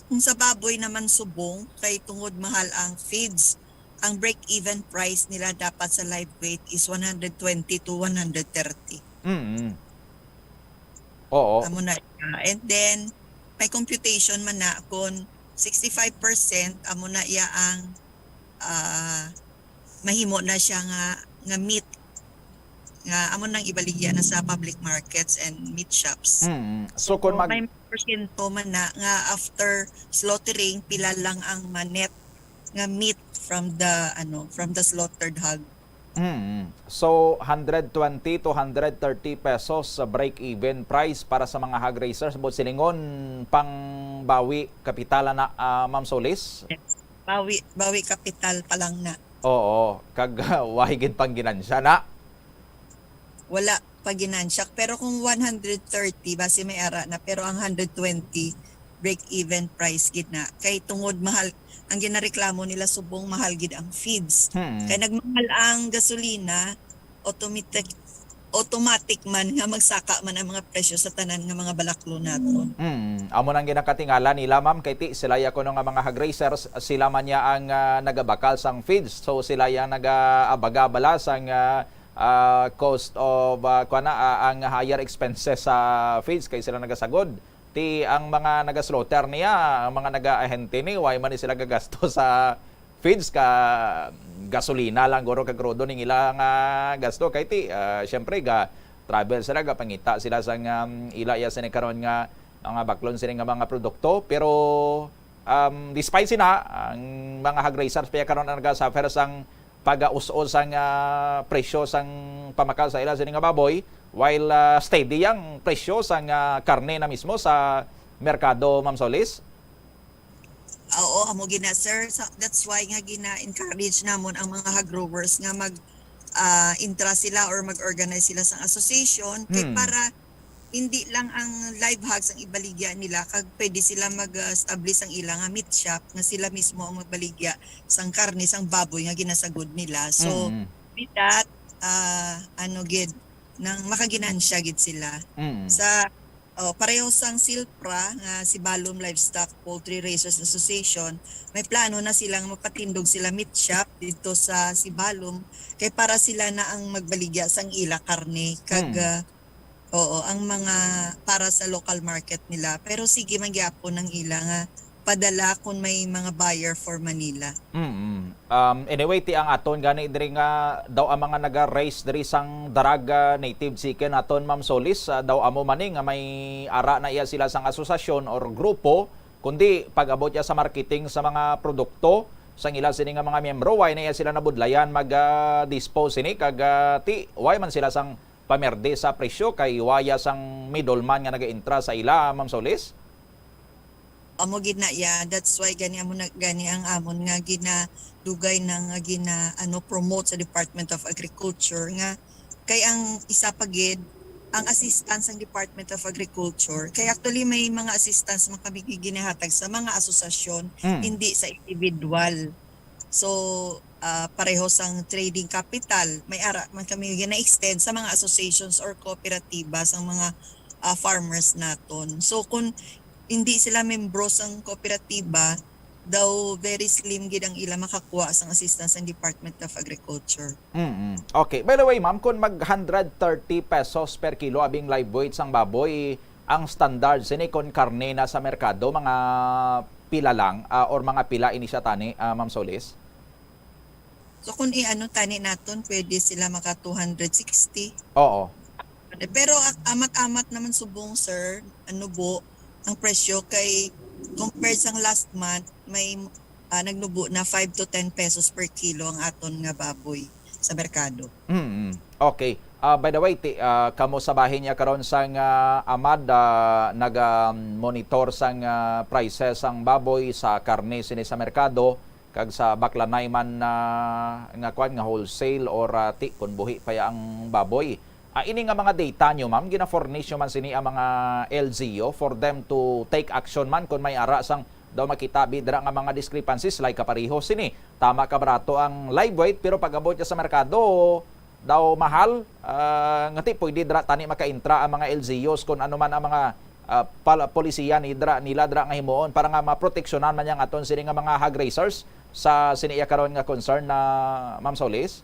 Kung sa baboy naman subong, kay tungod mahal ang feeds, ang break-even price nila dapat sa live weight is one hundred twenty to one hundred thirty. Mm. Oo. Amo na siya. And then, may computation man na kung sixty-five percent, amo na iya ang ah, mahimo na siya nga nga meat nga amo nang ibaligya na sa public markets and meat shops. Mm. So, kung mag- may porsyento man na nga after slaughtering, pila lang ang ma-net nga meat from the ano, from the slaughtered hog. Mm. So, hundred twenty to hundred thirty pesos sa break-even price para sa mga hog raisers. But silingon, pang bawi kapitala na, ah, Ma'am Solis? Yes. Bawi, bawi kapital pa lang na. Oo, kag way gid pang ginansya na. Wala pa ginansya. Pero kung one hundred thirty, basi may ara na. Pero ang hundred twenty, break-even price gid na. Kay tungod mahal, ang ginareklamo nila subong mahal gid ang feeds. Hmm. Kay nagmahal ang gasolina, automatic, automatic man nga magsaka man ang mga presyo sa tanan nga mga balaklo naton. Mm. Amo nang ginakatingala nila, ma'am, kay ti sila ya kuno nga mga hog raisers, sila man ya ang, ah, nagabakal sang feeds. So sila ya nagaabaga bala sang, ah, ah, cost of, ah, kuwan na, ah, ang higher expenses sa feeds kay sila nagasagod. Ti ang mga nagaslaughter niya, ang mga nagaahente ni, why man ni sila gagasto sa feeds, ka gasolina lang guro kag krudo ning ila nga gasto kay ti, ah, syempre ga travel sila, gapangita sila sang, um, ila ya sini karon nga mga baklon sini nga mga produkto, pero, um, despite sina, ang mga hog raisers pa ya karon ang nagasuffer sang pag-us-os sang, ah, presyo sang pamakal sa ila sini nga baboy, while, ah, steady ang presyo sang, ah, karne na mismo sa merkado, Ma'am Solis? Oo, amo gina, sir. Sa, that's why nga gina-encourage namon ang mga hog growers nga mag, ah, intra sila or mag-organize sila sang association kay Hmm. para hindi lang ang live hogs ang ibaligya nila, kag pwede sila mag-establish ang ila nga meat shop nga sila mismo ang magbaligya sang karne sang baboy nga ginasagod nila. So, Mm. with that, ah, ano gid, nang makaginansya gid sila. Mm. Sa, oh, pareho sang Silpra nga Sibalom Livestock Poultry Raisers Association, may plano na sila nga magpatindog sila meat shop dito sa Sibalom kay para sila na ang magbaligya sang ila karne kag, Mm. ah, oo, ang mga para sa local market nila. Pero sige man gyapon ang ila nga padala kung may mga buyer for Manila. Mm. Um, anyway, ti ang aton gani diri nga daw ang mga naga-raise diri sang darag, ah, native chicken aton, Ma'am Solis, ah, daw amo man ni nga may ara na iya sila sang asosasyon or grupo, kundi pag-abot iya sa marketing sa mga produkto sang ila sini nga mga miyembro, why na iya sila nabudlayan mag, ah, dispose sini kag, ah, ti why man sila sang pamerde sa presyo kay waya sang middleman nga nagaintra sa ila, Ma'am Solis? Amo gid na iya. That's why gani amo na, gani ang amon nga ginadugay na nga gina, ano, promote sa Department of Agriculture nga kay ang isa pa gid ang assistance sang Department of Agriculture. Kay actually may mga assistance man kami ginahatag sa mga asosasyon, Mm. hindi sa individual. So, ah, pareho sang trading capital, may ara man kami gina-extend sa mga associations or kooperatiba sang mga, ah, farmers naton. So, kung hindi sila membro sang kooperatiba, daw very slim gid ang ila makakuha sang assistance sang Department of Agriculture. Mm. Okay. By the way, ma'am, kung mag hundred thirty pesos per kilo abing live weight sang baboy, ang standard sini kon karne na sa merkado, mga pila lang, ah, or mga pila ini siya tani, ah, Ma'am Solis? So, kung i-ano tani naton, pwede sila maka two hundred sixty. Oo. Pero a-, amat-amat naman subong, sir, ang nubo, ang presyo kay compared sang last month, may, ah, nagnubo na five to ten pesos per kilo ang aton nga baboy sa merkado. Mm. Okay. Ah, by the way, ti, ah, kamo sa bahin niya karon sang, ah, AMAD, ah, naga-monitor sang, ah, prices sang baboy, sa karne sini sa merkado, kag sa baklanay man na nga kwan nga wholesale or, ah, ti, kun buhi pa ya ang baboy. Ah, ini nga mga data nyo, ma'am, gina-furnish nyo man sini ang mga L G U for them to take action man kun may ara sang daw makita bi dira nga mga discrepancies, like kapareho sini. Tama ka barato ang live weight, pero pag-abot niya sa merkado, daw mahal, ah, nga ti pwede dira tani makaintra ang mga L G Us kun ano man ang mga, ah, pal-, polisiya ni dira, nila dira nga himuon para nga maproteksyonan man yang aton sini nga mga hog raisers sa sini iya karon nga concern na Ma'am Solis?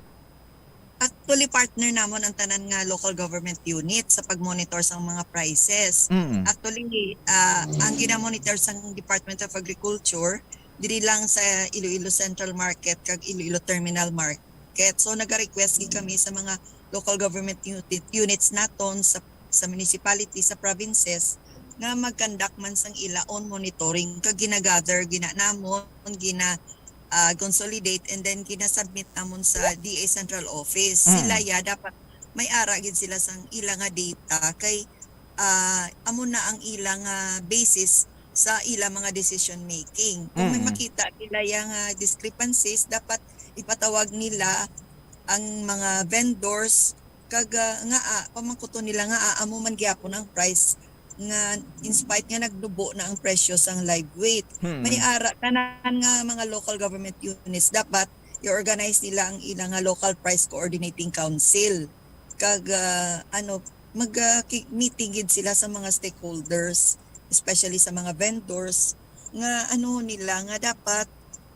Actually, partner namon ang tanan nga local government unit sa pag-monitor sang mga prices. Mm. Actually, ah, ang gina-monitor sang Department of Agriculture diri lang sa Iloilo Central Market kag Iloilo Terminal Market. So, naga-request gid kami sa mga local government unit, units naton sa, sa municipality, sa provinces, nga mag-conduct man sang ila own monitoring kag gina-gather gina namon, gina, ah, consolidate, and then gina-submit namon sa D A Central Office. Mm. Sila ya dapat may ara gid sila sang ila nga data kay, ah, amo na ang ila nga basis sa ila mga decision making. Kung may Mm. makita nila ya nga discrepancies, dapat ipatawag nila ang mga vendors kag, ah, nga, ah, pamangkuton nila nga, ah, amo man gyapon ang price nga in spite nga nagdubo na ang presyo sang live weight, may ara tanan nga mga local government units dapat i-organize nila ang ila nga local price coordinating council. Kag, ah, ano, mag, ah, ki-, meeting gid sila sa mga stakeholders, especially sa mga vendors, nga ano nila, nga dapat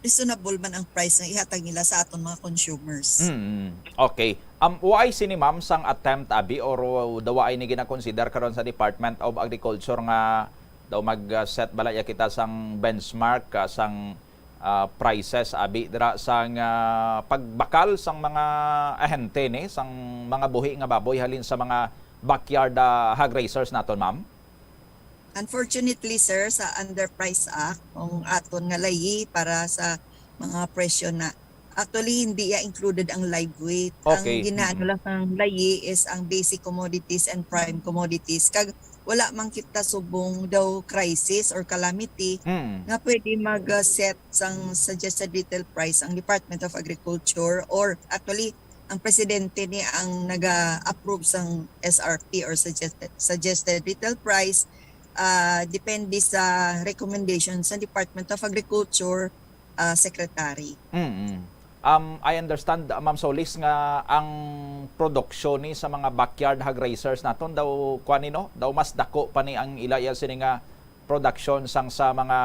reasonable man ang price nga ihatag nila sa aton mga consumers. Mm. Okay. Um, waay sini, ma'am, sang attempt, abi, or daw waay ni ginakonsider karon sa Department of Agriculture nga daw mag-set bala ya kita sang benchmark, ah, sang, ah, prices, abi, dira sang, ah, pagbakal sang mga ahente ni sang mga buhi nga baboy halin sa mga backyard, ah, hog raisers naton, ma'am? Unfortunately, sir, sa Underprice Act, ang aton nga layi para sa mga presyo na, actually, hindi ya included ang live weight. Okay. Ang ginaano Mm-mm. lang ng layi is ang basic commodities and prime commodities. Kag wala man kita subong daw crisis or calamity Mm. nga pwede mag-set sang suggested retail price ang Department of Agriculture, or actually, ang presidente ni ang naga-approve sang S R P or suggested, suggested retail price, ah, depende sa recommendation sa Department of Agriculture, ah, Secretary. Mm. Um, I understand, Ma'am Solis, nga ang produksyon ni sa mga backyard hog raisers naton daw, kuan ni, no? Daw mas dako pa ni ang ila iya sini nga production sang sa mga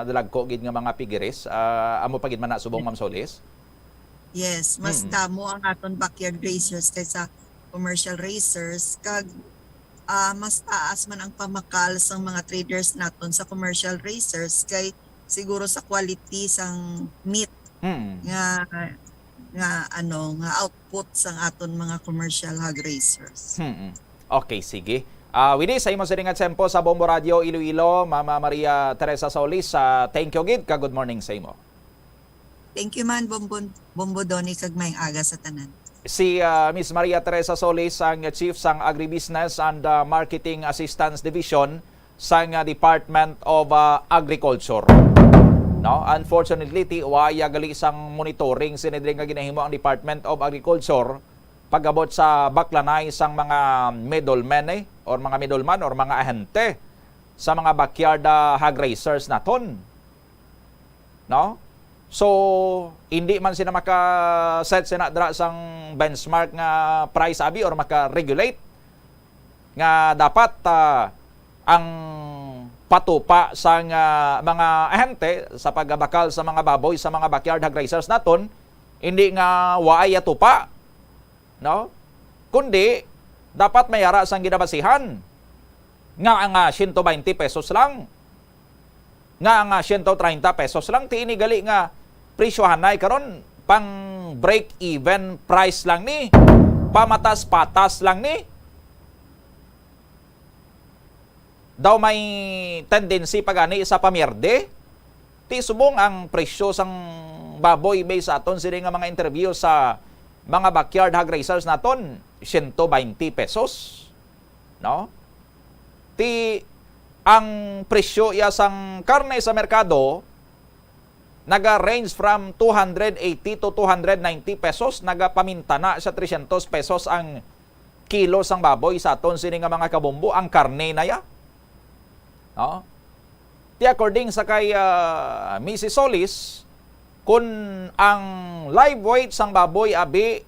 dalagko gid nga mga piggeries. Ah, amo pa gid man na subong, Ma'am Solis? Yes, mas Mm. damo ang aton backyard raisers kaysa commercial raisers. Kag, ah, mas taas man ang pamakal sang mga traders naton sa commercial raisers kay siguro sa quality sang meat Mm. nga, nga, ano, nga output sang aton mga commercial hog raisers. Hmm. Okay, sige. Ah, Widi, sa imo siring nga tiyempo sa Bombo Radio Iloilo, Mama Maria Teresa Solis, ah, thank you gid ka good morning sa imo. Thank you man, Bombon, Bombo Donny, kag maayong aga sa tanan. Si, ah, Miss Maria Teresa Solis ang Chief sang Agribusiness and, ah, Marketing Assistance Division sang, ah, Department of, ah, Agriculture. No? Unfortunately, ti, wa ya gali sang monitoring sini diri nga ginahimo ang Department of Agriculture pag-abot sa baklanay sang mga middlemen, eh, or mga middleman or mga ahente sa mga backyard, ah, hog raisers naton. No? So, hindi man sila maka-set sina dira sang benchmark nga price, abi, or maka-regulate nga dapat, ah, ang patupa sang, ah, mga ahente sa pagbakal sa mga baboy sa mga backyard hog raisers naton, hindi nga waay atupa, no? Kundi dapat may ara sang ginabasihan nga ang, ah, siyento baynte pesos lang, nga ang, ah, siyento treinta pesos lang, ti ini gali nga presyohanay karon pang break-even price lang ni, pamatas-patas lang ni. Daw may tendency pa gani sa pamierde. Ti subong ang presyo sang baboy based sa aton sini nga mga interview sa mga backyard hog raisers naton, siyento baynte pesos, no? Ti ang presyo iya sang karne sa merkado naga-range from two hundred eighty to two hundred ninety pesos, nagapamintana sa trescientos pesos ang kilo sang baboy sa aton sini nga mga kabombo, ang karne na ya. No? Ti according sa kay, ah, Missus Solis, kun ang live weight sang baboy abi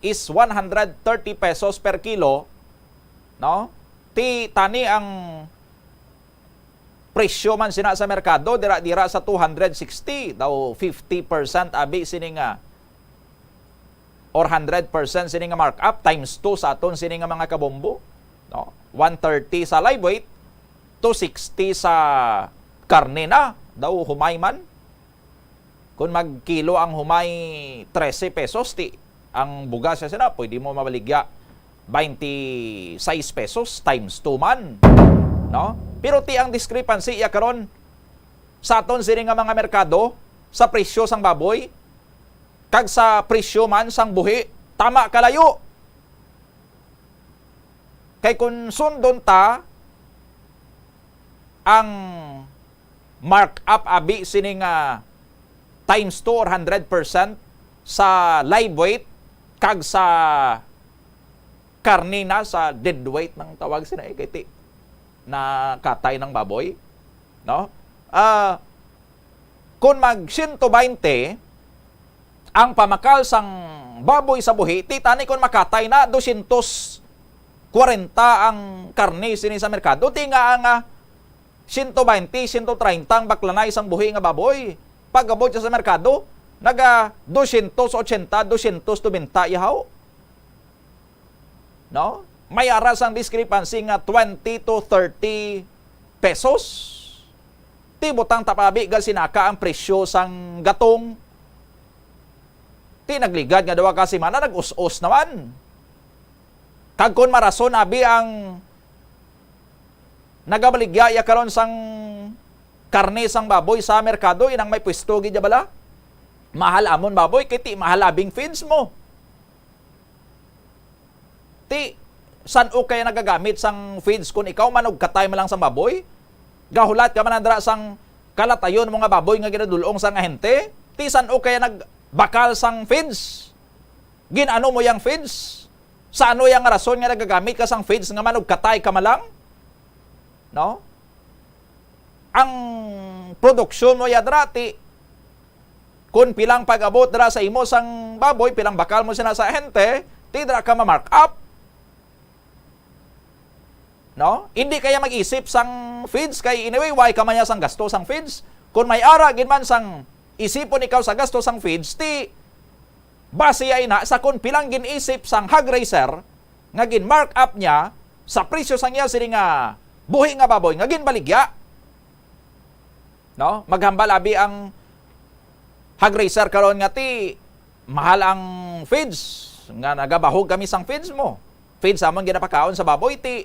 is one hundred thirty pesos per kilo, no? Ti tani ang presyo man sina sa merkado, dira-dira sa two hundred sixty, daw fifty percent abi sini nga, or hundred percent sini nga markup, times two sa aton sini nga mga kabombo, no? One thirty sa live weight, two sixty sa karne na, daw humay man. Kung magkilo ang humay, trese pesos, ti ang bugas sa sina, pwede mo mabaligya twenty-six pesos times two man, no? Pero ti ang discrepancy iya karon sa aton sini nga mga merkado, sa presyo sang baboy kag sa presyo man sang buhi, tama kalayo. Kay kung sundon ta ang markup abi sini nga times two or hundred percent sa live weight kag sa karne na sa dead weight nang tawag sina, eh, kay ti na katay ng baboy, no? Ah, kung mag siyento baynte ang pamakal sang baboy sa buhi, ti tani kung makatay na dosyentos kwarenta ang karne sini sa merkado, ti nga ang, ah, siyento baynte, siyento treinta ang baklanay sang buhi nga baboy. Pag-abot siya sa merkado, naga dosyentos ochenta, dosyentos nobenta yahaw. No? May ara sang discrepancy nga twenty to thirty pesos. Ti butang ta pa abi, gal sinaka ang presyo sang gatong. Ti nagligad nga duha ka semana, nag-us-os naman. Kag kon marason abi ang nagabaligya ya karon sang karne sang baboy sa merkado, inang may pwesto gid ya bala. Mahal amon baboy, kay ti mahal abing feeds mo. Ti, san-o kaya nagagamit sang feeds kon ikaw manugkatay man lang sang baboy? Gahulat ka man andra sang kalatayon mo nga baboy nga ginadul-ong sang ahente? Ti, san-o kaya nagbakal sang feeds? Gin-ano mo yang feeds? Sa ano yang rason nga nagagamit ka sang feeds nga manugkatay ka man lang? No? Ang produksyon mo ya dira, ti, kung pilang pag-abot dira sa imo sang baboy, pilang bakal mo sina sa ahente, ti dira ka ma-mark up. No? Hindi kaya mag-isip sang feeds kay anyway, why ka man ya sang gasto sang feeds? Kung may ara gid man sang isipon ikaw sa gasto sang feeds, ti base ya ina sa kung pilang gin-isip sang hog raiser nga gin-mark up niya sa presyo sang iya sini nga buhi nga baboy nga ginbaligya. No? Maghambal abi ang hog raiser karon nga ti mahal ang feeds, nga nagabahog kami sang feeds mo. Feeds amon ginapakaon sa baboy, ti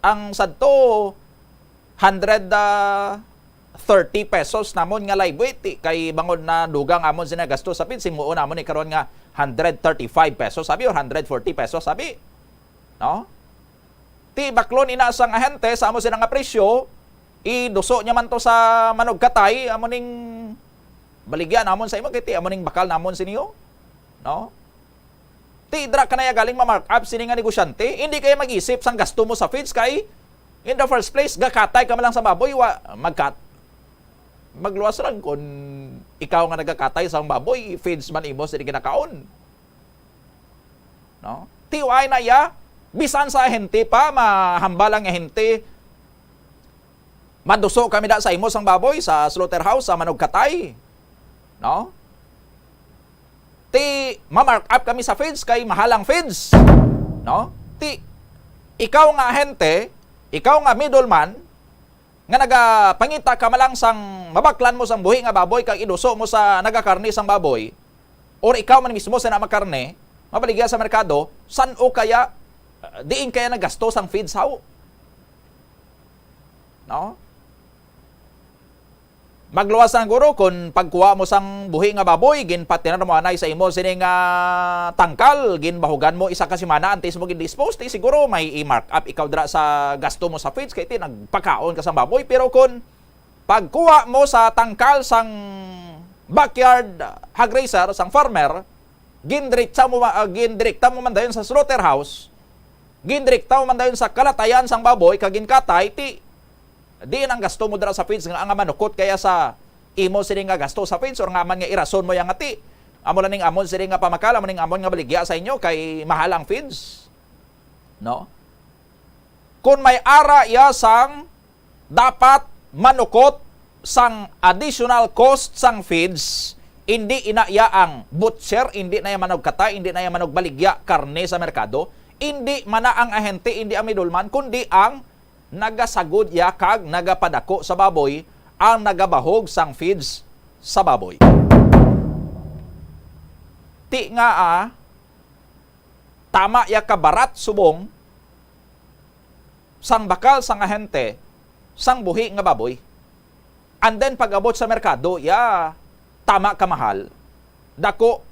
ang sadto hundred, ah, thirty pesos namon nga live weight, ti kay bangod na dugang amon sina gasto sa feeds, himuon namon ni karon nga hundred thirty-five pesos sabi or hundred forty pesos sabi. No? Ti baklon ina sang ahente sa amo sina nga presyo, iduso niya man to sa manugkatay, amo ning baligya namon sa imo, kay ti amo ning bakal namon sa inyo. No? Ti dira ka na ya galing ma-mark up sini nga negosyante, hindi kaya mag-isip sang gasto mo sa feeds kay in the first place, gakatay ka man lang sa baboy, wa, magkat-, magluwas lang kung ikaw nga nagakatay sang baboy, feeds man imo sini ginakaon. No? Ti wala na iya, bisan sa ahente pa, mahambal ang ahente, maduso kami da sa imo sang baboy sa slaughterhouse, sa manugkatay. No? Ti ma-mark up kami sa feeds kay mahal ang feeds. No? Ti ikaw nga ahente, ikaw nga middleman, nga nagapangita ka man lang sang mabaklan mo sang buhi nga baboy kag iduso mo sa nagakarne sang baboy, or ikaw man mismo sa namakarne, mabaligya sa merkado, san-o kaya, uh, diin kaya nagasto sang feeds haw? No? Magluwas na guro kung pagkuha mo sang buhi nga baboy, ginpatinar mo anay sa imo sini nga tangkal, ginbahugan mo isa ka semana antes mo gin-dispose, ti siguro may i-mark up ikaw dira sa gasto mo sa feeds, kay ti nagpakaon ka sang baboy. Pero kung pagkuha mo sa tangkal sang backyard hog raiser, sang farmer, gindiretsa mo ma-, ah, gindirekta mo man dayon sa slaughterhouse, gindirekta mo man dayon sa kalatayan sang baboy kag ginkatay, ti diin ang gasto mo dira sa feeds nga, nga manukot kaya sa imo sini nga gasto sa feeds, or nga man nga irason mo yang ati. Amo lang ning amon sini nga pamakal, amo ning amon nga baligya sa inyo kay mahal ang feeds. No? Kung may ara iya sang dapat manukot sang additional cost sang feeds, indi ina iya ang butcher, indi na iya manugkatay, indi na iya manugbaligya karne sa merkado, indi man na ang ahente, indi ang middleman, kundi ang nagasagod iya kag nagapadako sa baboy, ang nagabahog sang feeds sa baboy. Ti nga, ah, tama iya ka barat subong sang bakal sang ahente sang buhi nga baboy. And then pag-abot sa merkado, ya, tama ka mahal. Dako,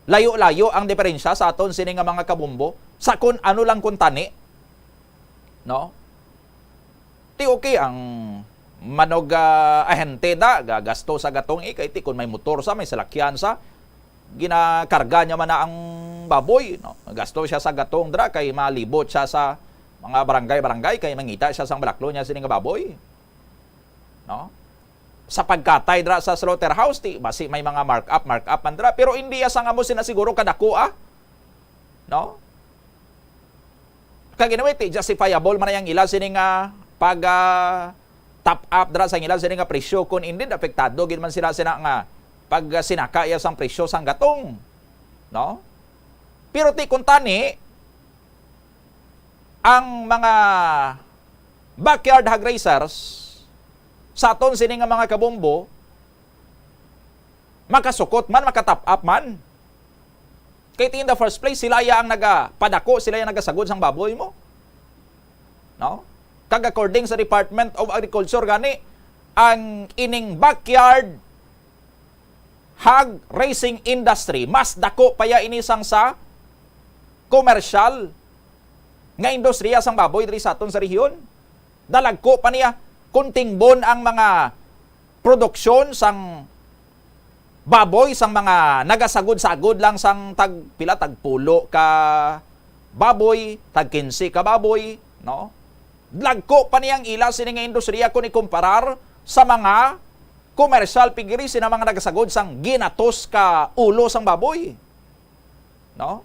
layo-layo ang diferensya sa aton sini nga mga kabumbo sa kun ano lang kun tani. No? Ti okay ang manog, ah, ahente da, gagasto sa gatong, eh, kay ti kun may motor sa, may salakyan sa, ginakarga niya man na ang baboy, no? Gasto siya sa gatong dra kay malibot siya sa, mga barangay-barangay kay mangita siya sang balaklo niya sini nga baboy. No? Sa pagkatay dira sa slaughterhouse, ti basi may mga markup, markup man dira, pero hindi iya sang amo sina siguro kadako, ah. No? Kag anyway, ti justifiable man ang ila sini nga pag, ah, top up dira sa ila sini nga presyo, kung indeed apektado gid man sila sina nga pag, ah, sinaka iya sang presyo sang gatong, no? Pero ti kung tani, ang mga backyard hog raisers sa aton sini nga mga kabombo, makasukot man, makatop up man. Kay in the first place, sila iya ang nagapadako, sila iya nagasagod sang baboy mo. No? Kag according sa Department of Agriculture gani, ang ining backyard hog raising industry, mas dako pa iya ini sang sa commercial nga industriya sang baboy diri sa aton sa rehiyon. Dalagko pa niya kung tingbon ang mga produksyon sang baboy sang mga nagasagod-sagod lang sang tag pila, tag pulo ka baboy, tag kinse ka baboy, no? Dagko pa niyang ila sini nga industriya kung ikumparar sa mga commercial piggeries sina mga nagasagod sang ginatos ka ulo sang baboy, no?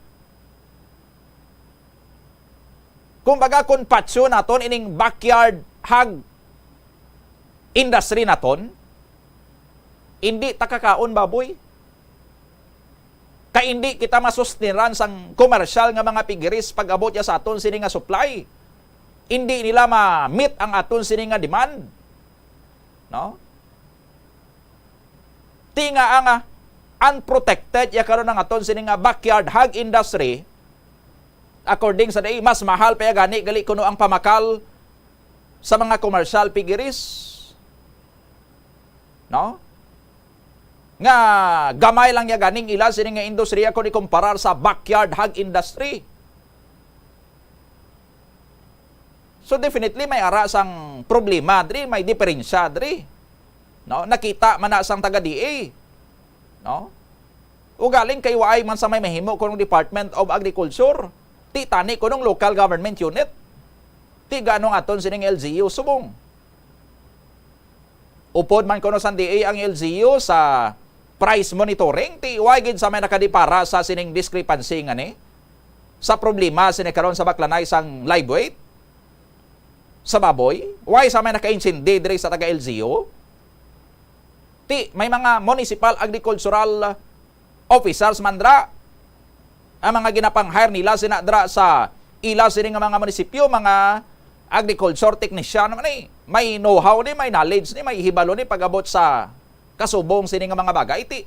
Kumbaga, kung patio naton ining backyard hog industry naton, hindi ta kakaon baboy. Kay hindi kita masustiran sang komersyal nga mga piggeries pag-abot ya sa aton sini nga supply. Hindi nila ma-meet ang aton sini nga demand. No? Ti nga ang, ah, unprotected ya karon ang aton sini nga backyard hog industry, according sa D A, mas mahal pa ya gani gali kuno ang pamakal sa mga commercial piggeries. No? Nga gamay lang ya ganing ila sini nga industriya kung ikumparar sa backyard hog industry. So definitely may ara sang problema diri, may diferensya diri. No? Nakita man na sang taga D A. No? Ugaling kay waay man sa may mahimo kunong Department of Agriculture. Ti tani kunong local government unit. Ti gano ang aton sining L G U subong. Upod man kuno sang D A ang L G U sa price monitoring, ti wa gid sa may nakadipara sa sining discrepancy nga ni sa problema sini karon sa baklanay sang live weight sa baboy. Wa sa may nakaintindi diri sa taga L G U. Ti may mga municipal agricultural officers man dira, ang mga ginapang-hire nila sina dira sa ila sini nga mga munisipyo, mga agriculture technician man ni. May know-how ni, may knowledge ni, may hibalo ni pag-abot sa kasubong sini nga mga bagay. Ti,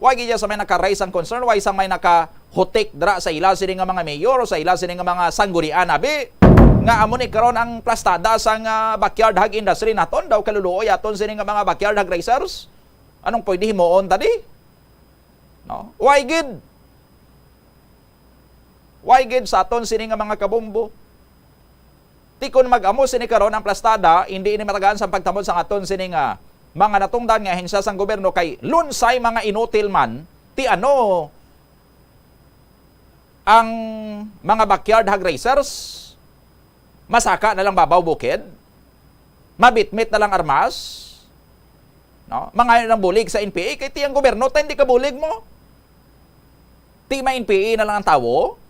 wa gid sa may naka-raise ang concern, wa sa may nakahutik dira sa ila sini nga mga mayor o sa ila sini nga mga sanggunian, abi, nga amo ni karon ang plastada sang backyard hog industry naton, daw kaluluoy aton sini nga mga backyard hog raisers. Anong pwede himuon tadi? No? Why gid? Why gid sa aton sini nga mga kabombo? Ti kon mag-amo sini karon ang plastada, hindi ini matagaan sa pagtamod sang aton sini nga mga natungdan nga ahensya sang gobyerno, kay lunsay mga inutil man, ti ano ang mga backyard hog raisers, masaka na lang babaw bukid, mabitmit na lang armas, no? Mangayo ng bulig sa N P A, kay ti ang gobyerno, ta hindi ka bulig mo. Ti ma-N P A na lang ang tawo.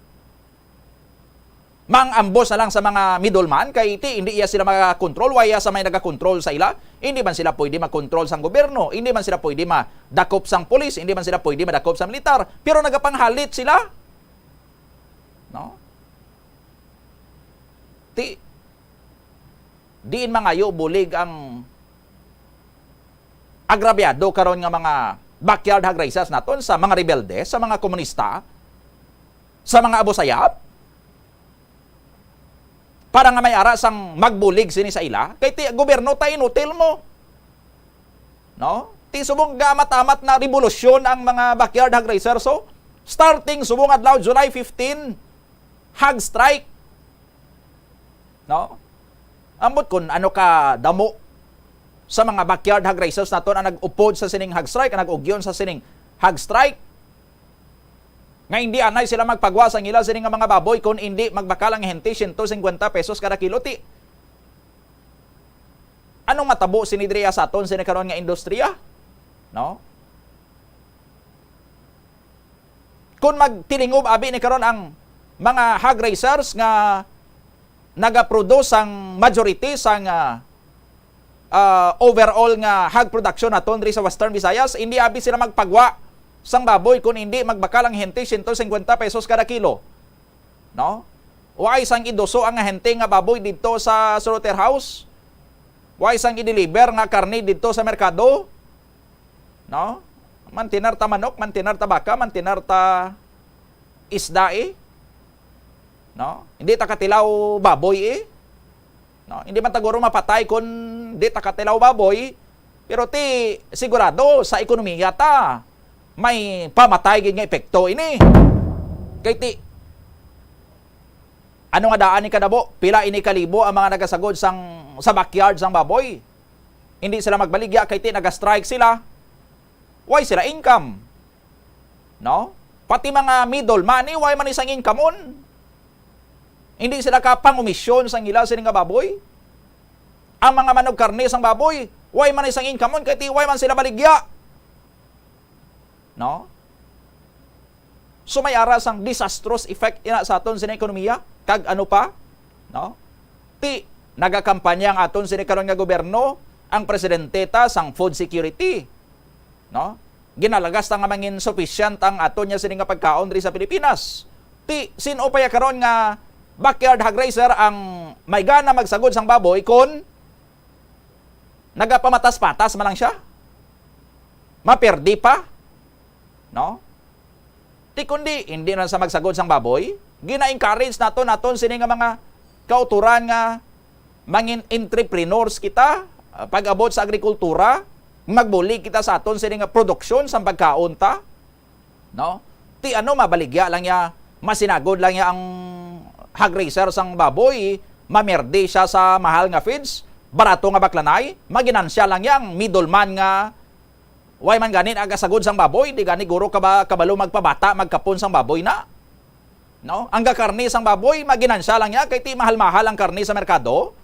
Mang-ambos na lang sa mga middleman, kay ti hindi iya sila makakontrol, wa iya sa may nagakontrol sa ila. Hindi man sila pwede makontrol sang gobyerno, hindi man sila pwede madakop sang pulis, hindi man sila pwede madakop sa militar, pero nagapanghalit sila. No? Ti, diin mangayo bulig ang agrabyado karon nga mga backyard hog raisers naton sa mga rebelde, sa mga komunista, sa mga Abu Sayyaf? Para nga may ara sang magbulig sini sa ila? Kay ti, gobyerno ta, inutil mo. No? Ti subong gaamat-amat na rebolusyon ang mga backyard hog raisers. So, starting subong adlaw, July fifteen, hog strike. No? Ambot kun ano ka damo sa mga backyard hog raisers naton ang nag-upod sa sining hog strike, ang nag-ugyon sa sining hog strike. Nga hindi anay sila magpagwa sang ila sini nga mga baboy kon indi magbakal ang hente siyento singkwenta pesos kada kilo. Ti, anong matabo sini diri sa aton sini karon nga industriya? No? Kung magtilingob abi ni karon ang mga hog raisers nga nagaproduce ang majority sang, ah, ah, overall nga hog production naton diri sa Western Visayas, hindi abi sila magpagwa sang baboy kung hindi magbakal ang hente siyento singkwenta pesos kada kilo. No? Waay sang iduso ang hente nga baboy didto sa slaughterhouse. Waay sang i-deliver nga karne didto sa merkado. No? Mantinar ta manok, mantinar ta baka, mantinar ta isda, eh. No? Hindi ta katilaw baboy, eh. No? Hindi man ta guro mapatay kung di ta katilaw baboy, pero ti sigurado sa ekonomiya ta may pamatay gid nga epekto ini. Kay ti, ano nga daan ni kadabo? Pila ini kalibo ang mga nagasagod sang, sa backyard sang baboy? Hindi sila magbaligya kay ti naga-strike sila. Why sila income? No? Pati mga middleman ni, why man isang income on? Hindi sila ka pangumisyon sang ila sini nga baboy. Ang mga manugkarne sang baboy, why man isang income on kay ti why man sila baligya? No? So may ara sang disastrous effect ina sa aton sini ekonomiya, kag ano pa, no? Ti nagakampanya ang aton sini karon nga gobyerno, ang presidente ta sang food security, no? Ginalagas ta nga mangin sufficient ang aton niya sini nga pagkaon diri sa Pilipinas. Ti sin-o pa ya karon nga backyard hog raiser ang may gana magsagod sang baboy kon nagapamatas-patas man lang siya? Maperde pa, no? Ti kundi hindi na sa magsagod sang baboy, gina-encourage naton naton sini nga mga kautoran nga mangin entrepreneurs kita, ah, pag-abot sa agrikultura, magbulig kita sa aton sini nga produksyon sang pagkaon ta, no? Ti ano, mabaligya lang ya, masinagod lang ya ang hog raiser sang baboy, mamerde siya sa mahal nga feeds, barato nga baklanay, maginansya lang ya ang middleman nga why man gani nagasagod sang baboy, di gani guro kaba-, kabalo magpabata, magkapon sang baboy na. No? Ang gakarne sang baboy, maginansya lang niya, kay ti mahal-mahal ang karne sa merkado.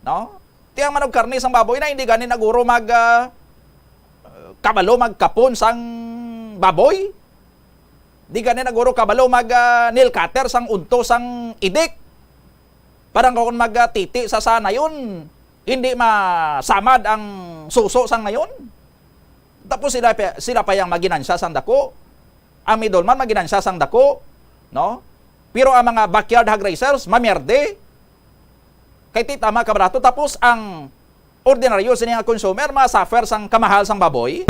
No? Ti ang manugkarne sang baboy na, hindi gani na guro mag, ah, kabalo magkapon sang baboy. Di gani na guro kabalo mag, ah, nail cutter sang unto sang idik. Parang kung magtiti sa sanayon, hindi masamad ang suso sang nayon. Tapos sila pa, sila pa yang maginansya sang dako. Ang middleman maginansya sang dako, no? Pero ang mga backyard hog raisers, mamerde. Kay ti tama ka barato. Tapos ang ordinaryo sini nga consumer, ma-suffer sang kamahal sang baboy,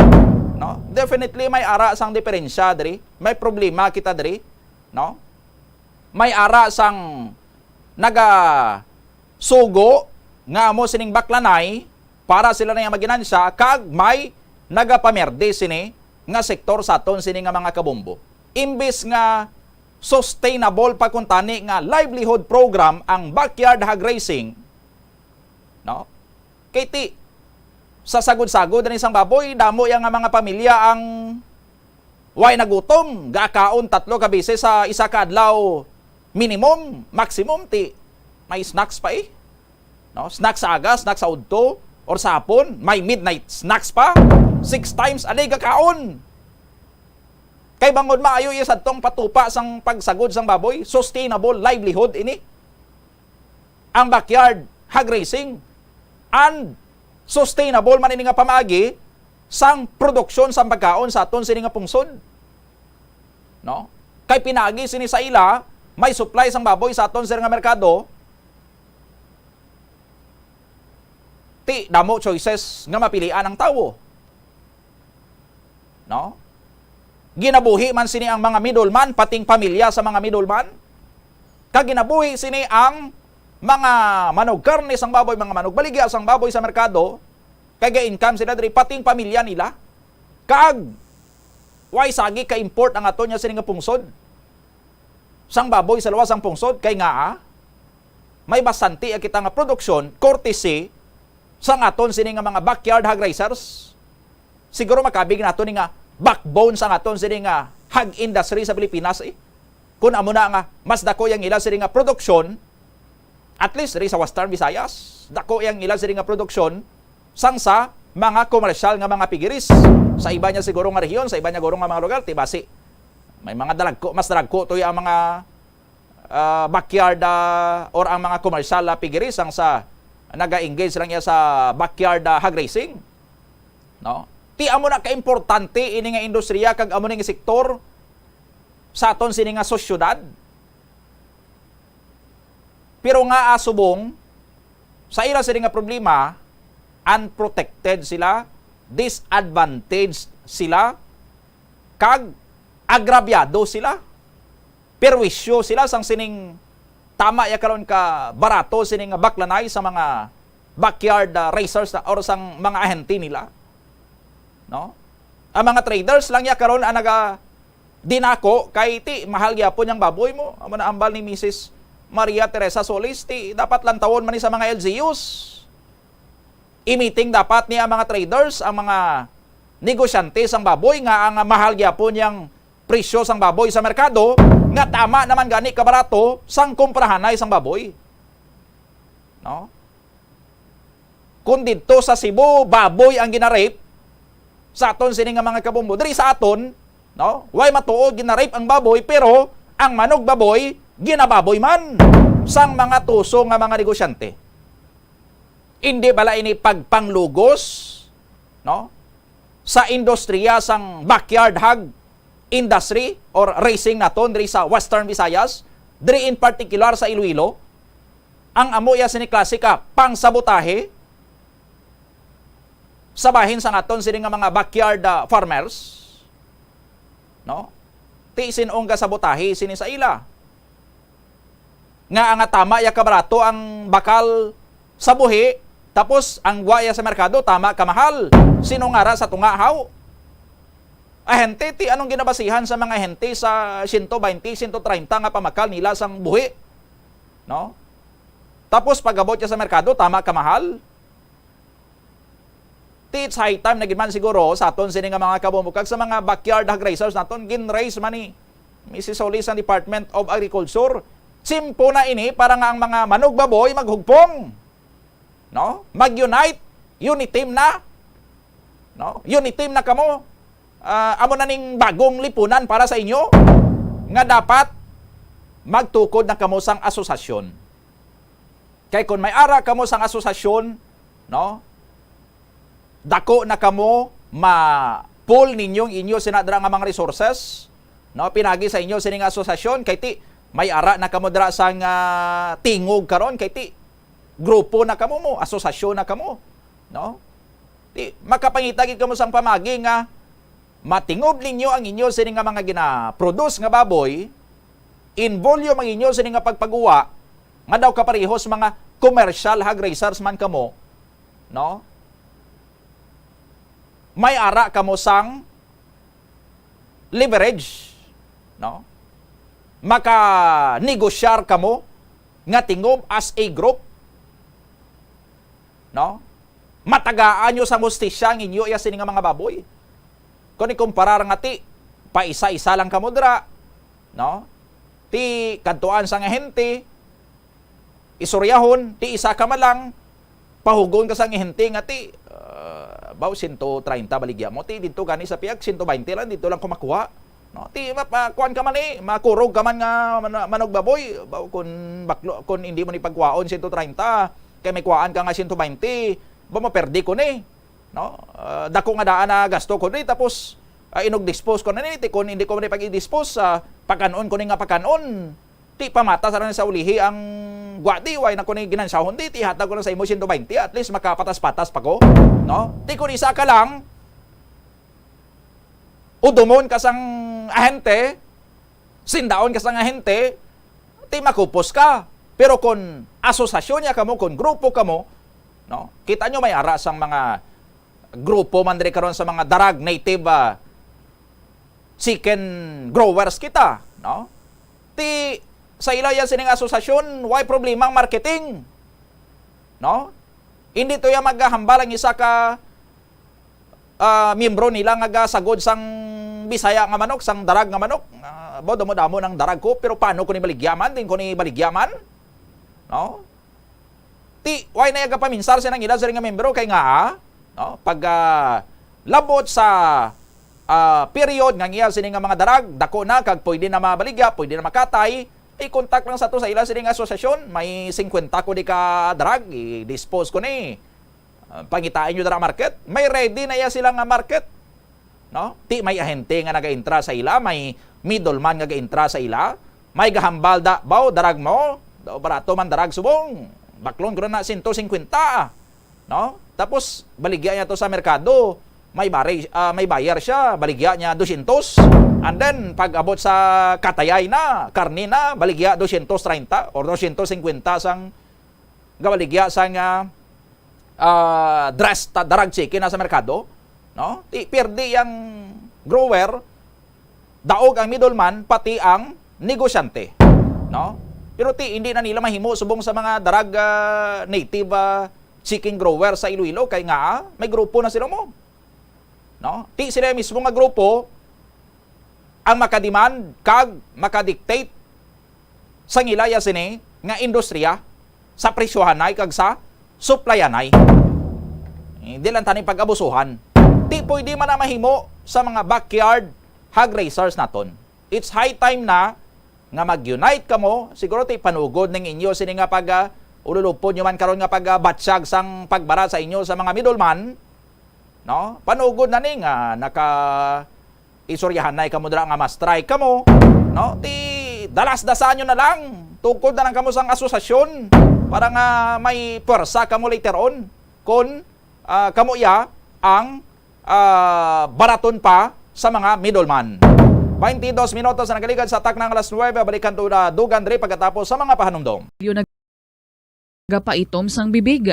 no? Definitely, may ara sang diferensya diri. May problema kita diri, no? May ara sang naga sugo nga amo sining baklanay para sila na nga maginansya, kag may nagapamerde sini nga sektor sa aton sini nga mga kabombo. Imbis nga sustainable pa kuntani nga livelihood program ang backyard hog raising, no? Kay ti, sa sagod-sagod ani sang baboy, damo ya nga mga pamilya ang way nagutom, gakaon tatlo ka beses sa isa ka adlaw, minimum, maximum, ti may snacks pa, eh. No? Snacks sa aga, snacks sa udto, or sa hapon, may midnight snacks pa. Six times a day gakaon. Kay bangod maayo iya sadtong patupa sang pagsagod sang baboy, sustainable livelihood ini. Ang backyard hog raising, and sustainable man ini nga pamaagi sang produksyon sang pagkaon sa aton sini nga pungsod. No? Kay pinaagi sini sa ila, may supply sang baboy sa aton sini nga merkado. Ti, damo choices nga mapilian ang tawo. No? Ginabuhi man sini ang mga middleman, pating pamilya sa mga middleman. Kag ginabuhi sini ang mga manugkarne sang baboy, mga manugbaligya sang baboy sa merkado, kay ga-income sila diri, pating pamilya nila. Kag way sagi ka-import ang aton niya sini nga pungsod sang baboy sa luwas sang pungsod, kay ngaa may bastante kita nga produksyon courtesy sang aton sini nga mga backyard hog raisers. Siguro makabig nato ni nga backbone sang aton sini nga hog industry sa Pilipinas, eh. Kung amo na nga mas dako yang ila sini nga produksyon, at least diri sa Western Visayas, dako yang ila sini nga produksyon sang sa mga komersyal nga mga piggeries. Sa iba niya siguro nga rehiyon, sa iba niya siguro nga mga lugar, ti basi may mga dalagko, mas dalagko to ang mga ah, backyard, ah, or ang mga commercial, ah, piggeries ang sa naga-engage lang iya sa backyard, ah, hog raising, no? Ti amo na kaimportante ini nga industriya kag amo ning sektor sa aton sini nga sosyedad. Pero nga, ah, subong sa ila sini nga problema, unprotected sila, disadvantaged sila, kag agrabyado sila. Perwisyo sila sang sining tama ya karon ka barato sining baklanay sa mga backyard, ah, raisers na, or sang mga ahente nila, no? Ang mga traders lang ya karon ang naga dinako kay ti mahal gyapon yang baboy mo. Amo na ambal ni Misis Maria Teresa Solis, ti dapat lang tawon man ni sa mga L G Us. I-meeting dapat ni ang mga traders, ang mga negosyante sang baboy nga ang mahal gyapon yang presyo sang baboy sa merkado nga tama naman gani kabarato sang kumprahanay sang baboy. No? Kung didto sa Cebu, baboy ang ginarape sa aton sini nga mga kabombo. Diri sa aton, no? Way matuod ginarape ang baboy, pero ang manog baboy ginababoy man sang mga tuso nga mga negosyante. Indi bala ini pagpanglugos, no? Sa industriya sang backyard hog industry or raising naton diri sa Western Visayas, diri in particular sa Iloilo, ang amo iya sini klase ka pangsabotahe sa bahin sang aton sini nga mga backyard, ah, farmers, no? Ti sin-o ang gasabotahe sini sa ila? Nga ang tama ya kabarato ang bakal sa buhi, tapos ang gwa ya sa merkado tama kamahal. Sin-o nga ara sa tunga, haw? Ahente, ti anong ginabasihan sa mga ahente sa siyento baynte, siyento treinta nga pamakal nila sang buhi? No? Tapos pag-abot ya sa merkado, tama kamahal? Ti it's high time na gid man siguro sa aton sini nga mga kabombo kag sa mga backyard hog raisers naton, gin-raise man ni Misis Solis ang Department of Agriculture. Tiyempo na ini para nga ang mga manugbaboy maghugpong, no? Mag-unite, uniteam na, no? Uniteam na kamo. Ah, amo na ning bagong lipunan para sa inyo nga dapat magtukod na kamo sang asosasyon. Kay kon may ara kamo sang asosasyon, no? Dako na kamo, ma-pool ninyo ang inyo sina dira nga mga resources, no? Pinagi sa inyo sini nga asosasyon, kay ti may ara na kamo dira sang, ah, tingog karon, kay ti grupo na kamo mo, asosasyon na kamo, no? Ti makapangita gid kamo sang pamagi nga matingob ninyo ang inyo sini nga mga gina-produce nga baboy, in volume ang inyo sini nga pagpaguwa, nga daw kaparehos mga commercial hog raisers man kamo, no? May ara kamo sang leverage, no? Makanegosyar kamo nga tingob as a group, no? Matagaan nyo sang hustisya ang inyo iya sini nga mga baboy. Kung ikumparar nga ti, paisa-isa lang kamo dira, no? Ti kadtuan sang ahente, istoryahon, ti isa ka man lang, pahugon ka sang ahente nga ti, ah, baw, siyento treinta baligya mo, ti didto gani sa pihak, siyento baynte lang, didto lang ko makuha. No? Ti, ma-, ma-, kuan ka man eh, makurog ka man nga man-, manugbaboy, baw, kun baklo, kun hindi mo ni pagkuhaon siyento treinta, kay may kuhaan ka nga siyento baynte, ba, maperdi ko ni, no? Ah, dako nga daan na gasto ko ni, tapos, ah, inug-dispose ko na ni, ti kun hindi ko ni pag-i-dispose, ah, pakanon ko ni nga pakanon. Ti pamata sa sa ulihi ang gwadi, way na ko ni ginansyahon di, ti hatag ko na sa imo siyento baynte, at least makapatas-patas pa ko, no? Ti kun isa ka lang, udumon ka sang ahente, sindaon ka sang ahente, ti makupos ka. Pero kun asosasyon niya kamo, kun grupo kamo, no? Kita nyo may ara sang mga grupo man diri karon sa mga darag native, ah, chicken growers kita, no? Ti sa ila yan sining asosasyon, way problema ang marketing, no? Hindi to ya maghambal ang isa ka, ah, miyembro nila nga gasagod sang Bisaya nga manok, sang darag nga manok. Ah, bo, damo-damo ng darag ko, pero paano ko ni baligya man? Din ko ni baligya man? No? Ti, why na iya gapaminsar sa nang ila sa nga membro? Kay nga, ah, no? Pag, ah, labot sa, ah, period nga niya sini nga mga darag, dako na, kag pwede na mabaligya, pwede na makatay, i-contact lang sa to sa ila sini nga asosasyon, may singkwenta ko di ka darag, i-dispose ko ni. Ah, pangitain nyo dira market, may ready na iya sila nga market. No? Ti may ahente nga nagaintra sa ila, may middleman nga gaintra sa ila, may gahambal da, baw, darag mo, daw barato man darag subong. Baklon ko na na sento singkwenta, no? Tapos, baligya niya to sa merkado, may bari, ah, may buyer siya, baligya niya dosyentos. And then, pag abot sa katayay na, karne na, baligya dosyentos treinta or dosyentos singkwenta sang gabaligya sang, ah, ah, dress ta, darag chicken na sa merkado, no? Ti, pirdi yang grower, daog ang middleman, pati ang negosyante, no? Pero ti, hindi na nila mahimo subong sa mga darag, ah, native, ah, chicken grower sa Iloilo, kay nga, ah, may grupo na sila mo. No? Ti sila mismo nga grupo ang makademand kag makadictate sa ngilaya sini nga industriya sa presyohanay kag sa suplayanay. Eh, di lang tani pag-abusuhan. Ti pwede man na mahimo sa mga backyard hog raisers naton. It's high time na nga mag-unite kamo. Siguro ti panugod ning inyo sini nga pag, ah, ululupod nyo man karon nga pag, ah, batsyag sang pagbara sa inyo sa mga middleman, no? Panugod na ni nga naka istoryahanay kamo dira nga ma-strike kamo, no? Ti dalas-dasan nyo na lang tungkod na lang kamo sang asosasyon para nga may pwersa kamo later on kon, ah, kamo iya ang, ah, baraton pa sa mga middleman. Twenty-dos minutos na nagaligad sa takna nga alas nuebe, balikan to na dugan diri pagkatapos sa mga pahanumdom. Nagapaitom sang bibig.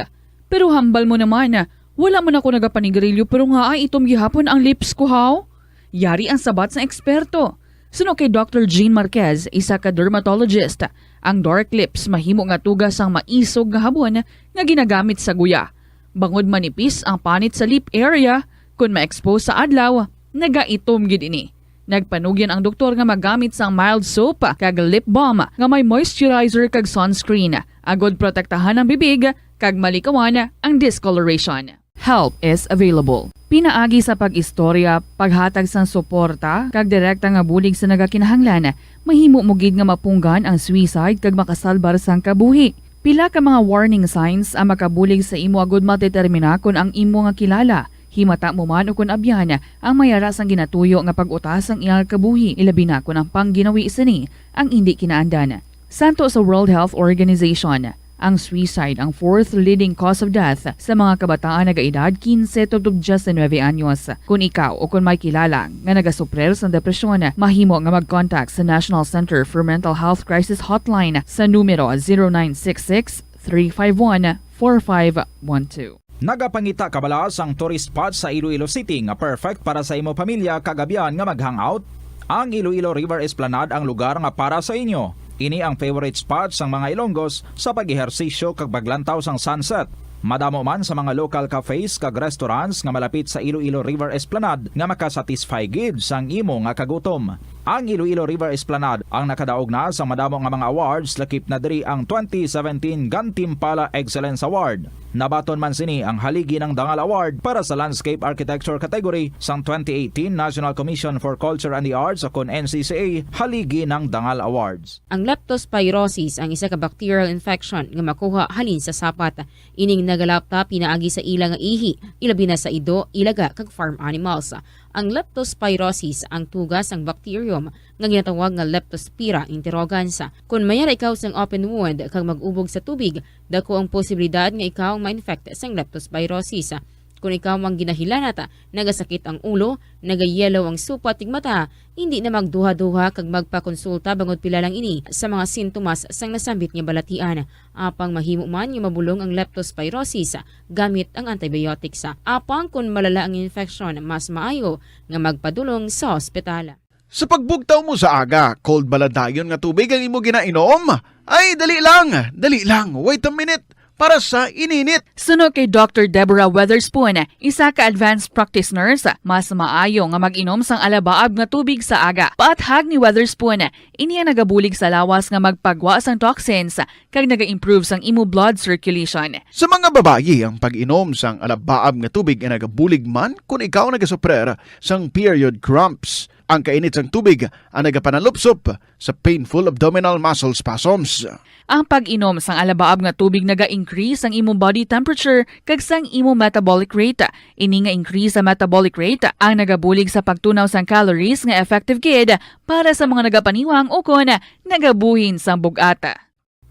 Pero hambal mo naman, wala man ako nagapanigrilyo pero nga ay itom gihapon ang lips ko, haw? Yari ang sabat sang eksperto. Suno kay Doctor Jean Marquez, isa ka dermatologist, ang dark lips mahimo nga tuga sang maisog nga habon nga ginagamit sa guya. Bangod manipis ang panit sa lip area, kon ma-expose sa adlaw, nagaitom gid ini. Nagpanugyan ang doktor nga magamit sang mild soap kag lip balm nga may moisturizer kag sunscreen, agod protektahan ang bibig kag malikawan ang discoloration. Help is available. Pinaagi sa pag-istorya, paghatag sang suporta, kag direkta nga bulig sa nagakinahanglan, mahimo mo gid nga mapunggan ang suicide kag makasalbar sang kabuhi. Pila ka mga warning signs ang makabulig sa imo agud madetermina kon ang imo nga kilala, himata mo man ukon abyan, ang may ara sang ginatuyo nga pag-uta sang iyang kabuhi, ilabi na kon ang pangginawi sini ang indi kinaandan. Santo sa World Health Organization, ang suicide ang fourth leading cause of death sa mga kabataan nagaedad kinse tubtob diyes nuebe anyos. Kon ikaw o kon may kilala nga nagasuprir sang depresyon, mahimo nga mag-contact sa National Center for Mental Health Crisis Hotline sa numero zero nine six six, three five one, four five one two. Nagapangita ka bala sang tourist spot sa Iloilo City nga perfect para sa imo pamilya kag abyan nga mag-hangout? Ang Iloilo River Esplanade ang lugar nga para sa inyo. Ini ang favorite spot sang mga Ilonggos sa pag-ehersisyo kag paglantaw sang sunset. Madamo man sa mga local cafes kag restaurants nga malapit sa Iloilo River Esplanade nga makasatisfy gid sang imo nga kagutom. Ang Iloilo River Esplanade ang nakadaog na sang madamo nga mga awards, lakip na diri ang twenty seventeen Gantimpala Excellence Award. Nabaton man sini ang Haligi ng Dangal Award para sa Landscape Architecture category sang twenty eighteen National Commission for Culture and the Arts, o kon N C C A Haligi ng Dangal Awards. Ang leptospirosis ang isa ka bacterial infection nga makuha halin sa sapat. Ining nagalapta pinaagi sa ila nga ihi, ilabi na sa ido, ilaga, kag farm animals. Ang leptospirosis ang tuga sang bacterium nga ginatawag nga Leptospira interrogans. Kon mayara ikaw sang open wound kag mag-ubog sa tubig, dako ang posibilidad nga ikaw ma-infect sang leptospirosis. Kon ikaw ang ginahilanat, nagasakit ang ulo, nagayellow ang supat kag mata, hindi na magduha-duha kag magpakonsulta bangod pila lang ini sa mga sintomas sang nasambit nga balatian. Apang mahimo man nga mabulong ang leptospirosis gamit ang antibiotics. Apang kon malala ang infeksyon, mas maayo nga magpadulong sa ospital. Sa pagbugtaw mo sa aga, cold bala dayon nga tubig ang imo ginainom? Ay, dali lang, dali lang, wait a minute. para sa ininit. Suno kay Doctor Deborah Weatherspoon, isa ka advanced practice nurse, mas maayo nga mag-inom sang alabaab nga tubig sa aga. Paathag ni Weatherspoon, ini ang nagabulig sa lawas nga magpagwa sang toxins kag naga-improve sang imo blood circulation. Sa mga babayi, ang pag-inom sang alabaab nga tubig ay nagabulig man kon ikaw nagasuprer sang period cramps. Ang kainit sang tubig ang nagapanalupsop sa painful abdominal muscle spasms. Ang pag-inom sang alabaab nga tubig naga-increase sang imo body temperature kag sang imo metabolic rate. Ini nga increase sa metabolic rate ang nagabulig sa pagtunaw sang calories nga effective gid para sa mga nagapaniwang ukon nagabuhin sang bug-at.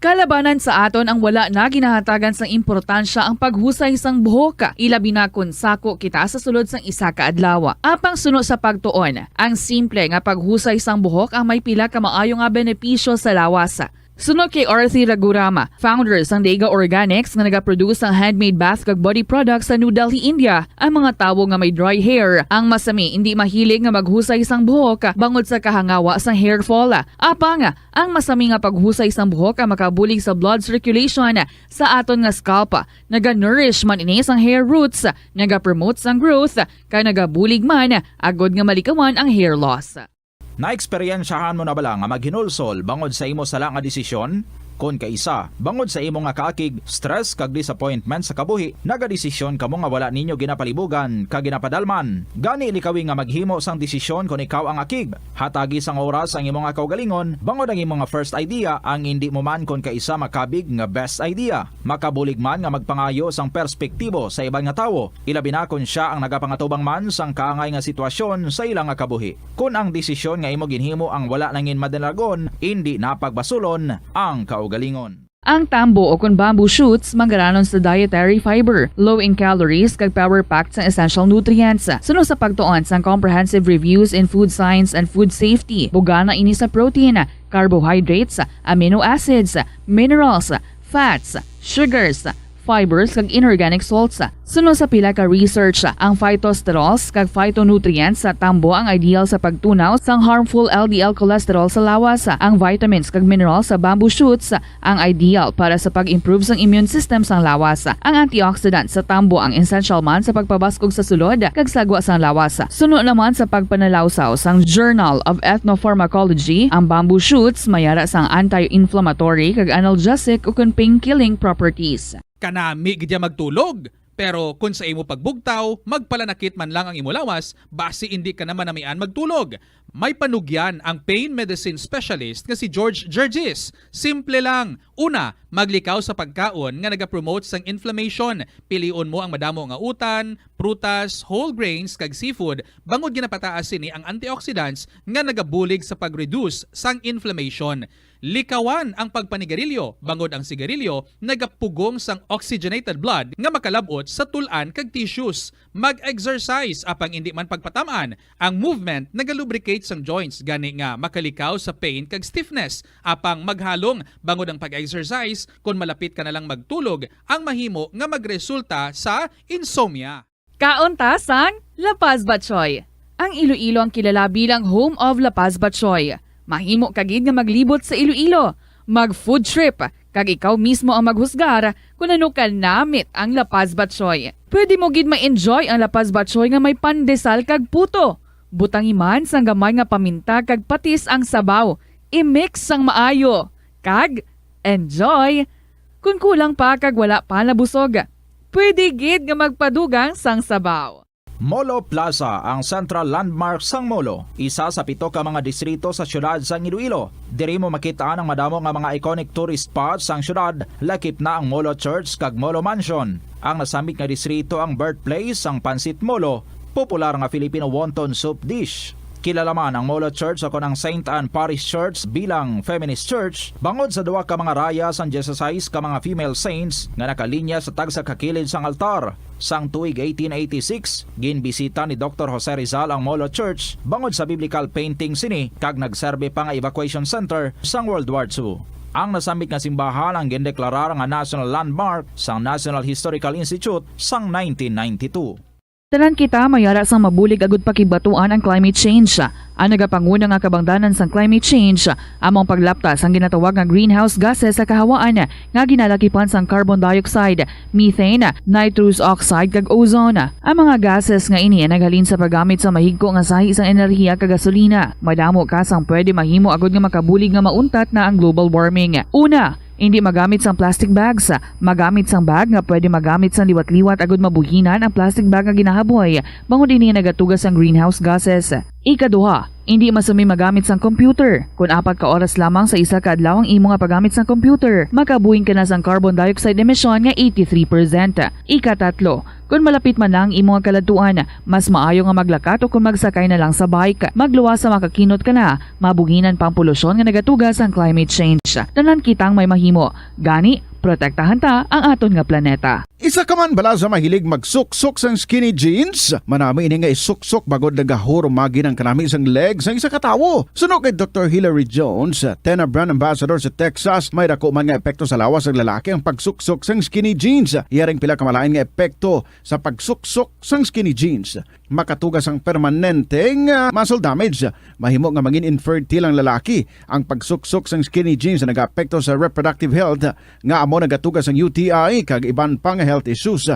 Kalabanan sa aton ang wala na ginahatagan sang importansya ang paghusay sang buhok, ilabi na kon sako kita sa sulod sang isa ka adlaw. Apang suno sa pagtuon, ang simple nga paghusay sang buhok ang may pila ka maayo nga benepisyo sa lawas. Suno kay Arthi Ragurama, founder sang Dega Organics nga nagaproduce sang handmade bath kag body products sa New Delhi, India, ang mga tawo nga may dry hair ang masami indi mahilig nga maghusay sang buhok bangod sa kahangawa sang hair fall. Apang, ang masami nga paghusay sang buhok ang makabulig sa blood circulation sa aton nga scalp. Naga-nourish man ini sang hair roots, nagapromote sang growth, kag nagabulig man agod nga malikawan ang hair loss. Naeksperyensyahan mo na bala nga maghinulsol bangod sa imo sala nga desisyon? Kon kaisa, bangod sa imo nga kaakig, stress, kag disappointment sa kabuhi, nagadesisyon kamo nga wala ninyo ginapalibugan kag ginapadalman. Gani, likawi nga maghimo sang desisyon kon ikaw ang akig. Hatagi sang oras ang imo nga kaugalingon, bangod ang imo nga first idea ang indi mo man kon kaisa makabig nga best idea. Makabulig man nga magpangayo sang perspektibo sa iban nga tawo, ilabi na kon sia ang nagapangatubang man sang kaangay nga sitwasyon sa ila nga kabuhi. Kon ang desisyon nga imo ginhimo ang wala nangin madalagon, indi na pagbasulon ang kaugalingon. Ang tambo o kon bamboo shoots manggaranon sa dietary fiber, low in calories, kag power-packed sang essential nutrients. Suno sa pagtuon sang Comprehensive Reviews in Food Science and Food Safety, bugana ini sa protein, carbohydrates, amino acids, minerals, fats, sugars, fibers, kag inorganic salts. Suno sa pila ka research, ang phytosterols kag phytonutrients sa tambo ang ideal sa pagtunaw sang harmful L D L cholesterol sa lawas. Ang vitamins kag minerals sa bamboo shoots ang ideal para sa pag-improve sang immune system sang lawas. Ang antioxidant sa tambo ang essential man sa pagpabaskog sa sulod kag sagwa sang lawas. Suno naman sa pagpanalawsaw sang Journal of Ethnopharmacology, ang bamboo shoots may ara sang anti-inflammatory kag analgesic ukon pain-killing properties. Kanami gid ya magtulog, pero kon sa imo pagbugtaw, magpalanakit man lang ang imo lawas, basi indi ka na manamian magtulog. May panugyan ang pain medicine specialist nga si George Gergis. Simple lang. Una, maglikaw sa pagkaon nga nagapromote sang inflammation. Pilion mo ang madamo nga utan, prutas, whole grains, kag seafood, bangod ginapataas sini ang antioxidants nga nagabulig sa pag-reduce sang inflammation. Likawan ang pagpanigarilyo, bangod ang sigarilyo nagapugong sang oxygenated blood nga makalab-ot sa tul-an kag tissues. Mag-exercise, apang indi man pagpatam-an. Ang movement nagalubricate sang joints, gani nga makalikaw sa pain kag stiffness. Apang maghalong, bangod ang pag-exercise, kon malapit ka na lang magtulog, ang mahimo nga magresulta sa insomnia. Kaon ta sang La Paz Batchoy. Ang Iloilo ang kilala bilang home of La Paz Batchoy. Mahimo ka gid nga maglibot sa Iloilo, mag-food trip, kag ikaw mismo ang maghusgar kon ano kanamit ang La Paz Batchoy. Pwede mo gid ma-enjoy ang La Paz Batchoy nga may pandesal kag puto. Butangi man sang gamay nga paminta kag patis ang sabaw. I-mix sang maayo, kag enjoy! Kon kulang pa kag wala pa nabusog, pwede gid nga magpadugang sang sabaw. Molo Plaza, ang central landmark sang Molo, isa sa pito ka mga distrito sa siyudad sang Iloilo. Diri mo makit-an ang madamo nga mga iconic tourist spots sang siyudad, lakip na ang Molo Church kag Molo Mansion. Ang nasambit nga distrito ang birthplace sang Pancit Molo, popular nga Filipino wonton soup dish. Kilala man ang Molo Church o kon ang Saint Anne Parish Church bilang feminist church bangod sa duha ka mga raya sang dieciséis ka mga female saints nga nakalinya sa tagsa ka kilid sang altar. Sang tuig eighteen eighty-six, ginbisita ni Doktor Jose Rizal ang Molo Church bangod sa biblical painting sini kag nagserbi pa nga evacuation center sang World War Two. Ang nasambit nga simbahan ang gindeklarar nga national landmark sang National Historical Institute sang nineteen ninety-two. Tanan kita may ara sang mabulig agud pakibatuan ang climate change. Ang nagapanguna nga kabangdanan sang climate change amo ang paglapta sang ginatawag nga greenhouse gases sa kahawaan nga ginalakipan sang carbon dioxide, methane, nitrous oxide, kag ozone. Ang mga gases nga ini naghalin sa paggamit sa mahigko nga sahi sang enerhiya kag gasolina. Madamo ka sang pwede mahimo agud nga makabulig nga mauntat na ang global warming. Una, hindi magamit sang plastic bags. Magamit sang bag nga pwede magamit sang liwat-liwat agud mabuhinan ang plastic bag nga ginahaboy, bangod ini nagatuga sang greenhouse gases. Ikaduha, hindi masumi magamit sang computer. Kon apat ka oras lamang sa isa ka adlaw ang imo nga paggamit sang computer, makabuhing ka na sang carbon dioxide emission nga eighty-three percent. Ikatatlo, kon malapit man na ang imo nga kaladtuan, mas maayo nga maglakat o kon magsakay na lang sa bike. Magluwas sa makakinot ka na, mabuhinan pa ang polusyon nga nagatuga sang climate change. Tanan kitang may mahimo. Gani, protektahan ta ang aton nga planeta. Isa ka man bala sa mahilig magsuksok sang skinny jeans? Manami ini nga isuksok bangod nagahurumagi ang kanami sang leg sang isa ka tawo. Suno kay Doktor Hilary Jones, Tena brand ambassador sa Texas, may dako man nga epekto sa lawas sang lalaki ang pagsuksok sang skinny jeans. Iya ring pila ka malain nga epekto sa pagsuksok sang skinny jeans. Makatuga sang permanente nga muscle damage. Mahimo nga mangin infertile ang lalaki. Ang pagsuksok sang skinny jeans nagaapekto sa reproductive health, nga amo nagatuga sang U T I kag iban pa nga health issues.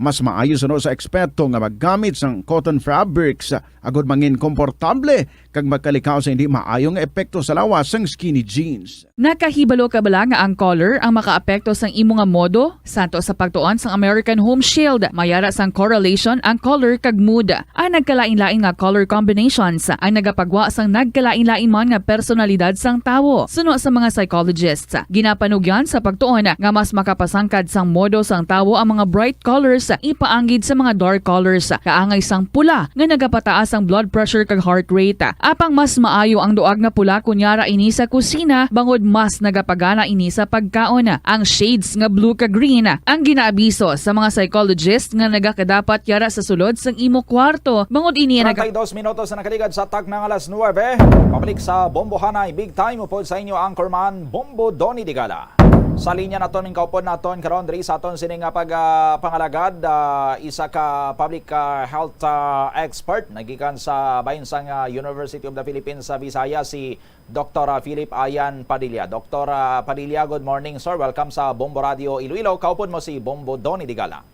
Mas maayo suno sa eksperto nga maggamit sang cotton fabrics agud mangin komportable kag magkalikaw sa hindi maayo nga epekto sa lawas sang skinny jeans. Nakahibalo ka bala nga ang color ang makaapekto sang imo nga modo? Santo sa pagtuon sang American Home Shield, may ara sang correlation ang color kag mood. Ang nagkalain-lain nga color combinations ang nagapagwa sang nagkalain-lain man nga personalidad sang tawo. Suno sa mga psychologists, ginapanugyan sa pagtuon nga mas makapasangkad sang modo sang tawo ang mga bright colors ipaanggid sa mga dark colors, kaangay sang pula nga nagapataas ang blood pressure kag heart rate. Apang mas maayo ang duag nga pula kon yara ini sa kusina, bangod mas nagapagana ini sa pagkaon. Ang shades nga blue kag green ang ginaabiso sa mga psychologist nga nagakadapat yara sa sulod sang imo kwarto, bangod ini ang naga- Treinta y dos minutos na nakaligad sa takna nga alas nuebe. Pabalik sa Bombohanay Big Time, upod sa inyo anchorman, Bombo Donny Digala. Sa linya naton, mingkaupod naton karon diri sa aton sini nga pag, ah, pangalagad, ah, isa ka public, ah, health, ah, expert nagikan sa bahin sang, ah, University of the Philippines sa Visayas, si Doktor, ah, Philip Ayan Padilla. Doktor, ah, Padilla, good morning, sir. Welcome sa Bombo Radio Iloilo. Kaupod mo si Bombo Donny Digala.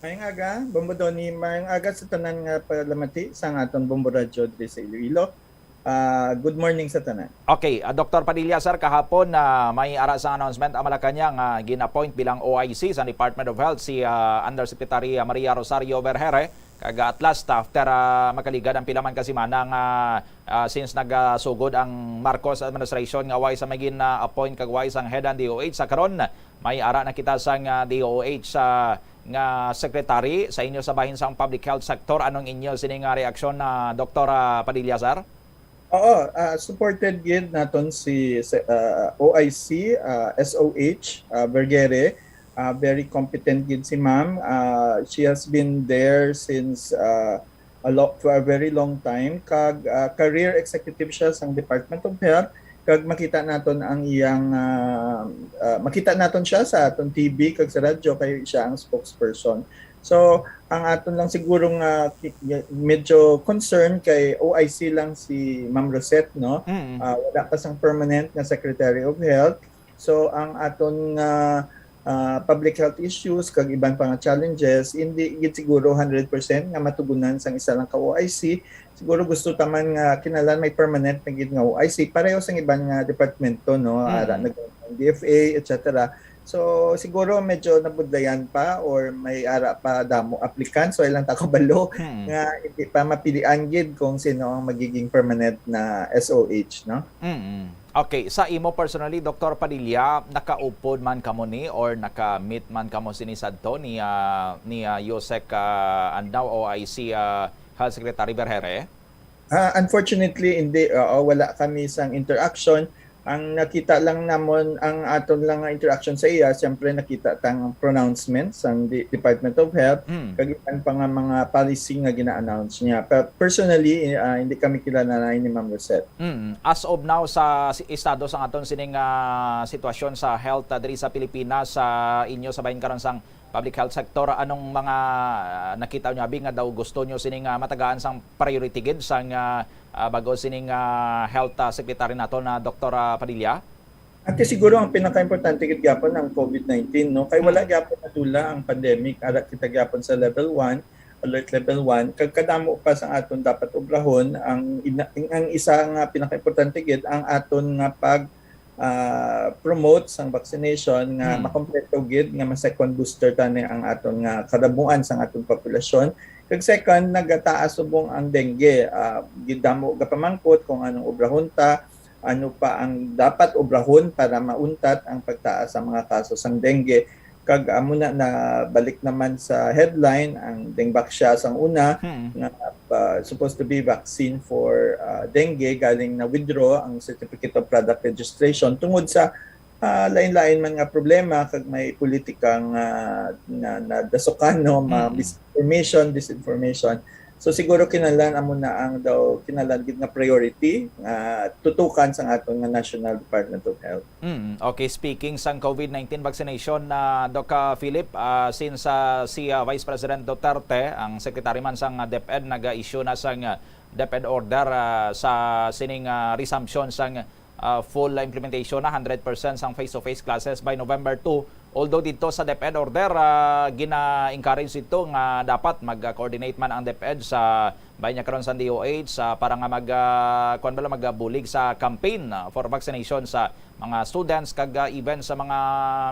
Maayong aga, Bombo Donny. Maayong aga sa tanan nga palamati sa aton Bombo Radio diri sa Iloilo. Ah, good morning sa tanan. Okay, ah, Doktor Padilla, sir, kahapon, ah, may ara sang announcement ang Malacañang nga gin-appoint bilang O I C sa Department of Health si, ah, Undersecretary, ah, Maria Rosario Vergere. Kag at last, after, ah, makaligad ang pila man ka semana nga, ah, since nagasugod ang Marcos administration nga way sa may gin-appoint kag way sang head ang D O H, sa karon may ara na kita sang, ah, D O H, ah, nga secretary sa inyo sa bahin sang public health sector. Anong inyo sini nga reaksyon na, Doktor, ah, Padilla, sir? Oo, ah, supported gid naton si, si, ah, O I C, ah, S O H, ah, Vergere. Ah, very competent gid si ma'am. Ah, she has been there since, ah, a lo-, for a very long time. Kag, ah, career executive siya sang Department of Health. Kag makita naton ang iyang, ah, ah, makita naton siya sa aton T V kag sa radyo kay siya ang spokesperson. So, ang aton lang siguro nga ki-, medyo concern kay O I C lang si Ma'am Rosette, no? Mm. Ah, wala pa sang permanent nga Secretary of Health. So, ang aton nga, ah, public health issues kag iban pa nga challenges, hindi gid siguro hundred percent nga matugunan sang isa lang ka O I C. Siguro gusto ta man nga kinahanglan may permanent na gid nga O I C, pareho sang iban nga departamento, no? Mm. Ara, nag-, D F A, et cetera. So, siguro medyo nabudlayan pa or may ara pa damo applicants, so ilang ta kabalo Hmm. nga hindi pa mapilian gid kung sino ang magiging permanent na S O H, no? Mm. Okay, sa imo personally, Doktor Padilla, nakaupod man kamo ni or naka-meet man kamo sini sadto ni, ah, ni, ah, Usec, ah, and now O I C, ah, Health Secretary Vergere? Ah, unfortunately, hindi. Oo, wala kami sang interaction. Ang nakita lang namon, ang aton lang nga interaction sa iya, siyempre nakita tang pronouncement sang di-, Department of Health, Mm. kag iban pa nga mga policy nga gina-announce niya. Pero personally, ah, hindi kami kilala na ni Ma'am Rosette. Mm. As of now, sa si-, estado sang aton sining, ah, sitwasyon sa health, ah, diri sa Pilipinas, sa inyo sa bahin karon sang public health sector, anong mga, ah, nakita nyo abi nga daw gusto nyo sining, ah, matagaan sang priority gid sang, ah, ah, bag-o sining, ah, health, ah, secretary nato na Doktor, ah, Padilla? Ate, siguro ang pinakaimportante gid gyapon ang covid nineteen, no? Kay wala Hmm. gyapon natula ang pandemic, ara kita gyapon sa level one, alert level one, kag kadamo pa sang aton dapat obrahon. Ang ina-, ang isa nga pinakaimportante gid ang aton nga pag, ah, promote sang vaccination nga Hmm. makompleto gid, nga ma-second booster tani ang aton nga kadamuan sang aton populasyon. Kag second, nagataas subong ang dengue. Ah, gidamo gapamangkot kung anong obrahon ta, ano pa ang dapat obrahon para mauntat ang pagtaas sa mga kaso sang dengue. Kag amo na, nabalik naman sa headline ang Dengvaxia sang una Hmm. nga, ah, supposed to be vaccine for, ah, dengue, galing na-withdraw ang certificate of product registration tungod sa, ah, lain-lain man nga problema, kag may politika nga, nga nadasukan, no, ma-, Hmm. misinformation, disinformation. So siguro kinahanglan amo na ang daw kinahanglan gid nga priority nga tutukan sang aton nga National Department of Health. Mm, okay, speaking sang covid nineteen vaccination, ah, Doc, ah, Philip, ah, since, ah, si, ah, Vice President Duterte, ang secretary man sang, ah, DepEd, nag-issue na sang, ah, DepEd order, ah, sa sining, ah, resumption sang, ah, full implementation na hundred percent sang face-to-face classes by November two. Although dito sa DepEd order, ah, gina-encourage dito nga dapat mag-coordinate man ang DepEd sa bayan niya karon sa D O H, ah, para nga mag, ah, kuwan bala, magbulig sa campaign, ah, for vaccination sa mga students kag, ah, even sa mga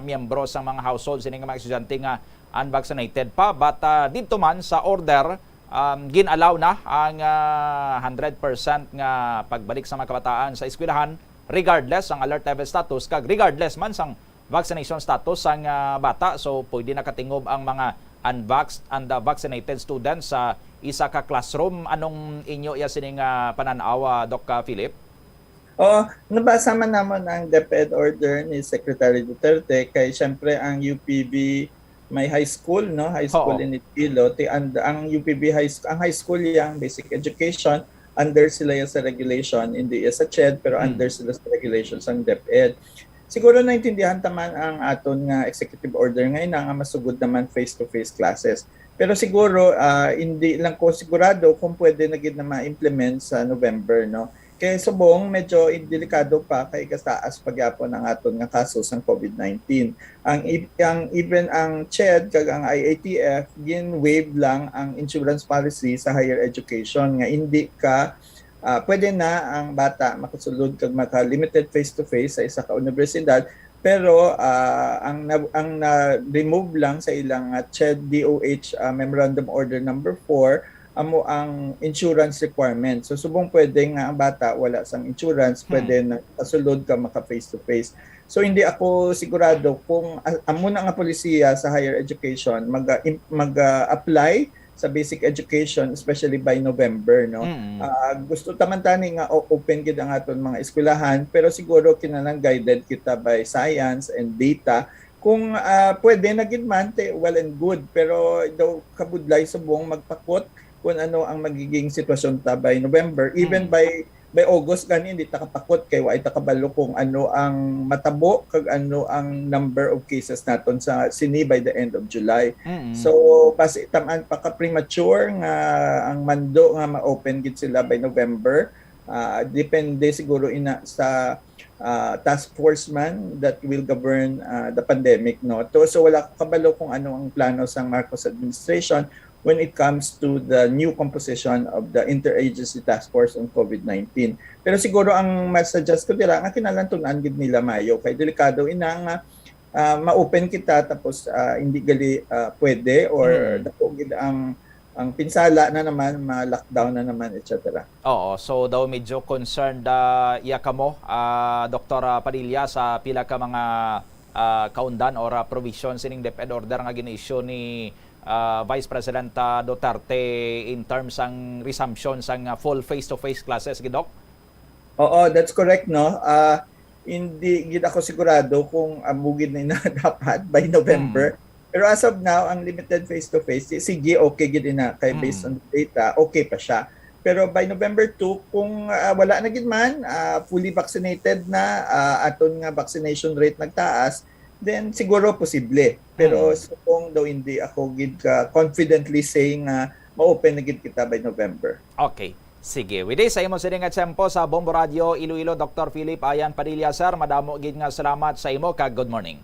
miyembro sa mga household sini nga mga estudyante nga unvaccinated pa. But, ah, didto man sa order, um, gin-allow na ang, ah, hundred percent nga pagbalik sa mga kabataan sa eskwelahan, regardless ang alert level status kag regardless man sang vaccination status sang, ah, bata. So, pwede nakatingob ang mga unvax-, and, ah, vaccinated students sa isa ka classroom. Anong inyo iya sining, ah, panan-aw, ah, Doc, ah, Philip? Oo, nabasa man namon ang DepEd order ni Secretary Duterte, kay siyempre ang U P B may high school, no? High school Oo. in Iloilo. Ti-, and ang U P B high sc-, ang high school yang basic education, under sila ya sa regulation, hindi ya sa CHED, pero Hmm. under sila sa regulation sang DepEd. Siguro naintindihan ta man ang aton nga executive order nga ina nga masugod naman face-to-face classes. Pero siguro, ah, hindi lang ko sigurado kung pwede na gid na ma-implement sa November, no? Kay subong medyo delikado pa kay gastaas pa gyapon ang aton nga kaso sang covid nineteen. Ang ib-, ang even ang CHED kag ang I A T F gin-waive lang ang insurance policy sa higher education nga hindi ka, ah, pwede na ang bata makasulod kag maka-limited face-to-face sa isa ka universidad, pero, ah, ang na-, ang na-remove lang sa ilang, ah, CHED D O H, ah, Memorandum Order Number Four, amo ang insurance requirement. So, subong pwede nga ang bata wala sang insurance, Hmm. pwede na kasulod ka maka face-to-face. So, hindi ako sigurado kung a-, amo na nga polisiya sa higher education mag, ah, im-, mag, ah, apply sa basic education, especially by November, no? Mm. Ah, gusto ta man tani nga o-, open gid ang aton mga eskwelahan, pero siguro kinahanglan guided kita by science and data. Kung, ah, pwede na gid man, te, well and good, pero daw kabudlay subong magpakot kung ano ang magiging sitwasyon ta by November, even Mm. by by August gani, hindi ta kapakot kay wa ta kabalo kung ano ang matabo kag ano ang number of cases naton sa sini by the end of July. Mm. So, basi tam-an pa ka premature nga ang mando nga ma-open gid sila by November. Ah, depende siguro ina sa, ah, task force man that will govern, ah, the pandemic, no? To, so wala ko kabalo kung ano ang plano sa Marcos administration when it comes to the new composition of the Interagency Task Force on covid nineteen. Pero siguro ang mas suggest ko dira nga kinahanglan tun-an gid nila mayo kay delikado ina nga, ah, ma-open kita tapos, ah, hindi gali, ah, pwede or Hmm. dako gid ang, ang pinsala na naman, ma-lockdown na naman, et cetera. Oo, so daw medyo concerned, ah, iya kamo, ah, Doktor Padilla, sa pila ka mga, ah, kaundan or, ah, provision sining DepEd order nga gin-issue ni, ah, Vice President, ah, Duterte in terms sang resumption sang, ah, full face-to-face classes, gid, Doc? Oo, that's correct, no? Ah, hindi gid ako sigurado kung amo gid na ina dapat by November. Mm. Pero as of now, ang limited face-to-face, si-, sige, okay gid ina, kay based Mm. on the data, okay pa siya. Pero by November two, kung, ah, wala na gid man, ah, fully vaccinated na, ah, aton nga vaccination rate nagtaas, then siguro posible. Pero Mm. subong daw hindi ako gid ka confidently saying nga ma-open na gid kita by November. Okay. Sige. With this, sa imo sini nga tiyempo sa Bombo Radio Iloilo, Doctor Philip Ayan Padilla, sir, madamo gid nga salamat sa imo kag good morning.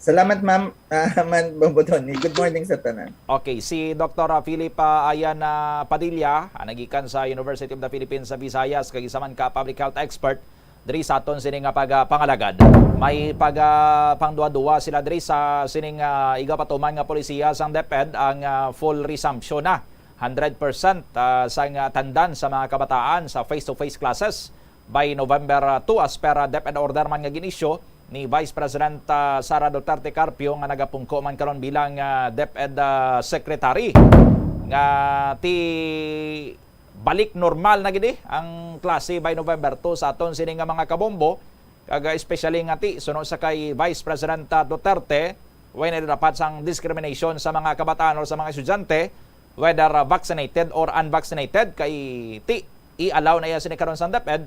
Salamat, ma'am, ah, man Bombo Tony. Good morning sa tanan. Okay, si Doctor Philip, ah, Ayan, ah, Padilla, ah, nagikan sa University of the Philippines sa Visayas, kag isa man ka public health expert diri sa aton sini nga pag, ah, pangalagad. May pag, ah, pangduha-duha sila diri sa sining, ah, igapatuman nga polisiya sang DepEd, ang, ah, full resumption na hundred percent, ah, sang, ah, atendan sa mga kabataan sa face-to-face classes by November, ah, two, as per, ah, DepEd order man nga gin-issue ni Vice President, ah, Sara Duterte Carpio, nga nagapungko man karon bilang, ah, DepEd, ah, Secretary, nga ti balik normal na gid ang klase by November two sa aton sini nga mga kabombo, kag, ah, especially nga ti suno sa kay Vice President, ah, Duterte, way na dapat sang discrimination sa mga kabataan or sa mga estudyante, whether, ah, vaccinated or unvaccinated, kay ti i-allow na iya sini karon sang DepEd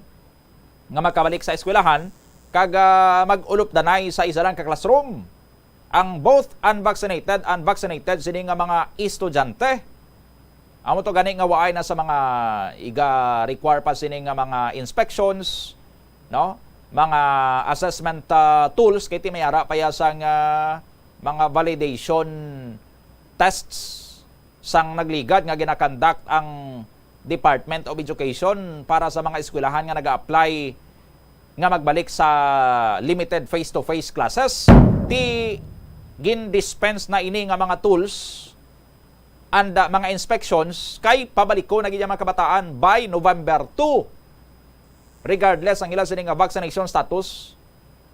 nga makabalik sa eskwelahan kag, ah, mag-ulupdanay sa isa lang ka classroom ang both unvaccinated and vaccinated sini nga mga estudyante. Amo to gani nga waay na sa mga iga-require pa sini nga mga inspections, no? Mga assessment, ah, tools, kay ti may ara pa ya sang, ah, mga validation tests sang nagligad nga ginakandak ang Department of Education para sa mga eskwelahan nga nag-a-apply nga magbalik sa limited face-to-face classes. Ti gin-dispense na ini nga mga tools and, uh, mga inspections kay pabalikon na gid ang mga kabataan by November two, regardless ang ila sini nga vaccination status.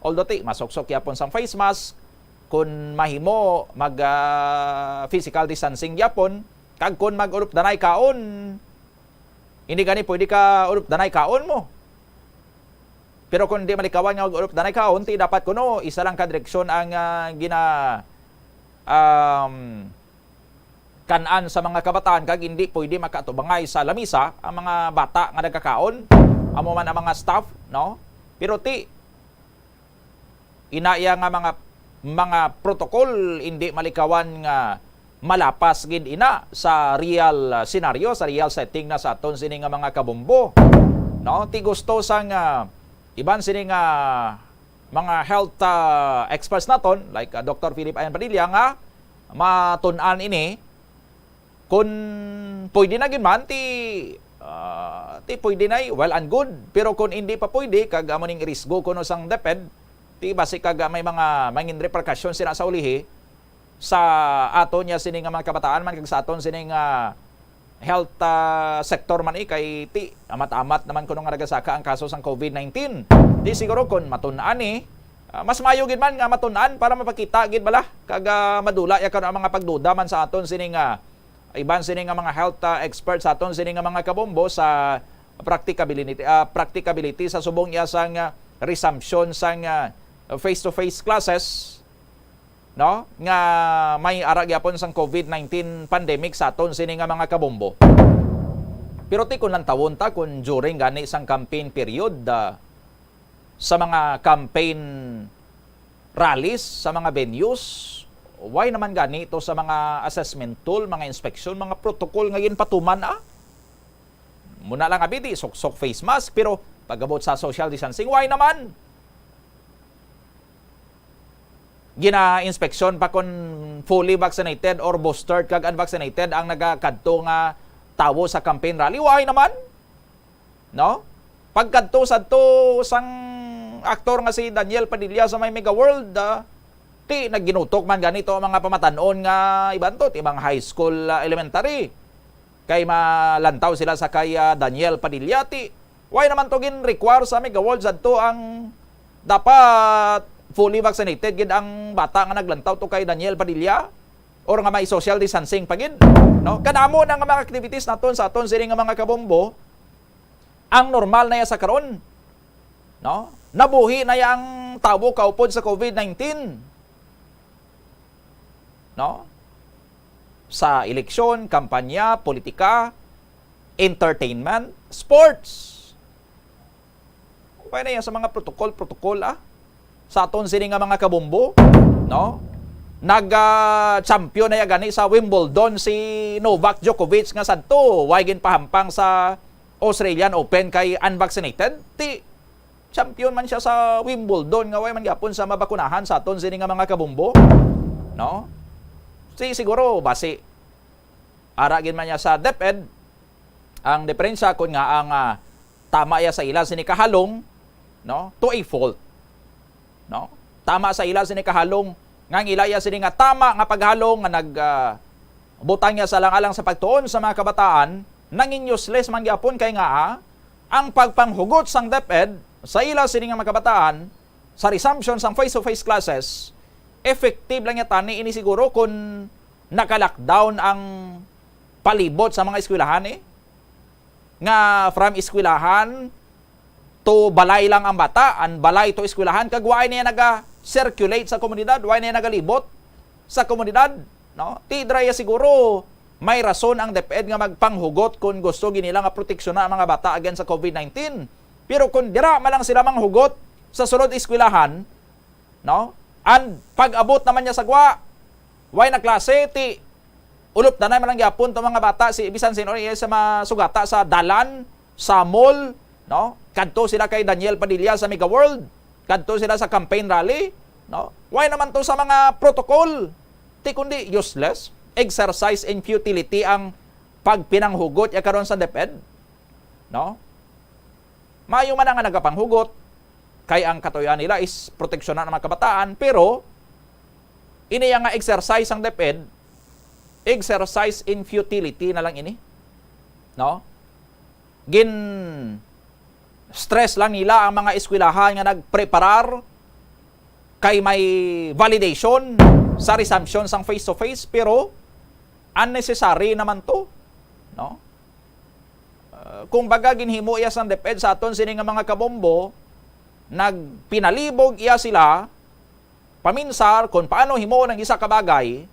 Although ti masuksok yapon sang face mask, kun mahimo mag, ah, physical distancing yapon, kag kun mag-ulupdanay kaon, hindi gani pwede ka ulupdanay kaon mo. Pero kung di malikawan nga mag-ulupdanay kaon, ti dapat kuno isa lang ka direksyon ang, ah, gina, um, kan-an sa mga kabataan kag hindi pwede makaatubangay sa lamisa ang mga bata nga nagkakaon, amo man ang mga staff, no? Pero ti, ina iya nga mga, mga protocol hindi malikawan nga malapas gid ina sa real, ah, senaryo, sa real setting na sa aton sini nga mga kabombo, no? Ti gusto sang, ah, iban sini nga mga health, ah, experts naton, like, ah, Doctor Philip Ayan Padilla, nga matun-an ini kun pwede na gid man, ti, ah, ti pwede na, well and good. Pero kun hindi pa pwede, kag amo ning irisgo kuno sang DepEd, ti basi kag may mga mangin repercussion sina sa ulihi sa aton niya sini nga mga kabataan man kag sa aton sini nga health, ah, sector man, eh, kay ti amat-amat naman kuno nga nagasaka ang kaso sang COVID nineteen. Di siguro kun matun-an ni, ah, mas mayo gid man nga matun-an para mapakita gid bala kag, ah, madula ya karon ang mga pagduda man sa aton sini nga iban sini nga mga health, ah, experts sa aton sini nga mga kabombo sa practicability, ah, practicability sa subong iya sang, ah, resumption sang, ah, face-to-face classes, no? Nga may ara gyapon sang COVID nineteen pandemic sa aton sini nga mga kabombo. Pero ti kun lantawon ta kun during gani sang campaign period, ah, sa mga campaign rallies, sa mga venues, why naman gani to sa mga assessment tool, mga inspeksyon, mga protocol nga ginpatuman, ah? Muna lang abi di suksok face mask, pero pag-abot sa social distancing, why naman? Gina-inspeksyon pa kung fully vaccinated or booster kag unvaccinated ang nagakadto nga tawo sa campaign rally? Why naman? No? Pagkadto sadto sang aktor nga si Daniel Padilla sa may Mega World, ah, ti naginutok man gani to ang mga pamatan-on nga iban to, ti mga high school, ah, elementary. Kay malantaw sila sa kay, ah, Daniel Padilla, ti why naman to gin-require sa Mega World sadto ang dapat fully vaccinated gid ang bata nga naglantaw to kay Daniel Padilla? Or nga may social distancing pa gid, no? Kadamo na nga mga activities naton sa aton sini nga mga kabombo, ang normal na ya sa karon, no? Nabuhi na ya ang tawo kaupod sa COVID nineteen, no? Sa eleksyon, kampanya, politika, entertainment, sports. Why na ya sa mga protocol, protocol, ah? sa aton sini nga mga kabombo, no? Nag, ah, champion na ya gani sa Wimbledon si Novak Djokovic nga sadto, way ginpahampang sa Australian Open kay unvaccinated. Ti champion man siya sa Wimbledon nga way man gyapon sa mabakunahan sa aton sini nga mga kabombo, no? Si siguro basi ara gid man niya sa DepEd, ang diferensya kon nga ang, ah, tama iya sa ila sini kahalong, no, to a fault, no? Tama sa ila sini kahalong nga ang ila iya sini nga tama nga paghalong nga nag, ah, butang niya sa alang-alang sa pagtuon sa mga kabataan, nangin useless man gyapon kay nga, ah, ang pagpanghugot sang DepEd sa ila sini nga mga kabataan sa resumption sang face-to-face classes, effective lang niya tani ini siguro kon naka-lockdown ang palibot sa mga eskwelahan, eh. Nga from eskwelahan to balay lang ang bata, ang balay to eskwelahan, kag wa niya naga-circulate sa komunidad, wa niya nagalibot sa komunidad, no? Ti dira ya siguro may rason ang DepEd nga magpanghugot kon gusto gid nila nga proteksyonan ang mga bata against sa COVID nineteen. Pero kung dira man lang sila manghugot sa sulod eskwelahan, no? And pag-abot naman niya sa gwa, way na klase, ti ulop na man lang gyapon to mga bata, si bisan sino iya sa masugata sa dalan, sa mall, no? Kadto sila kay Daniel Padilla sa Mega World, kadto sila sa campaign rally, no? Way naman to sa mga protocol, ti kundi useless, exercise in futility ang pagpinanghugot ya karon sa DepEd, no? Maayo man nga nagapanghugot, kay ang katuyoan nila is proteksyonan ang mga kabataan, pero ini nga exercise sang DepEd, exercise in futility na lang ini, no? Gin-stress lang nila ang mga eskwelahan nga nagpreparar kay may validation sa resumption sang face-to-face, pero unnecessary naman to, no? Ah, kung baga ginhimo iya sang DepEd sa aton sini nga mga kabombo, nagpinalibog iya sila paminsar kung paano himuon ang isa ka bagay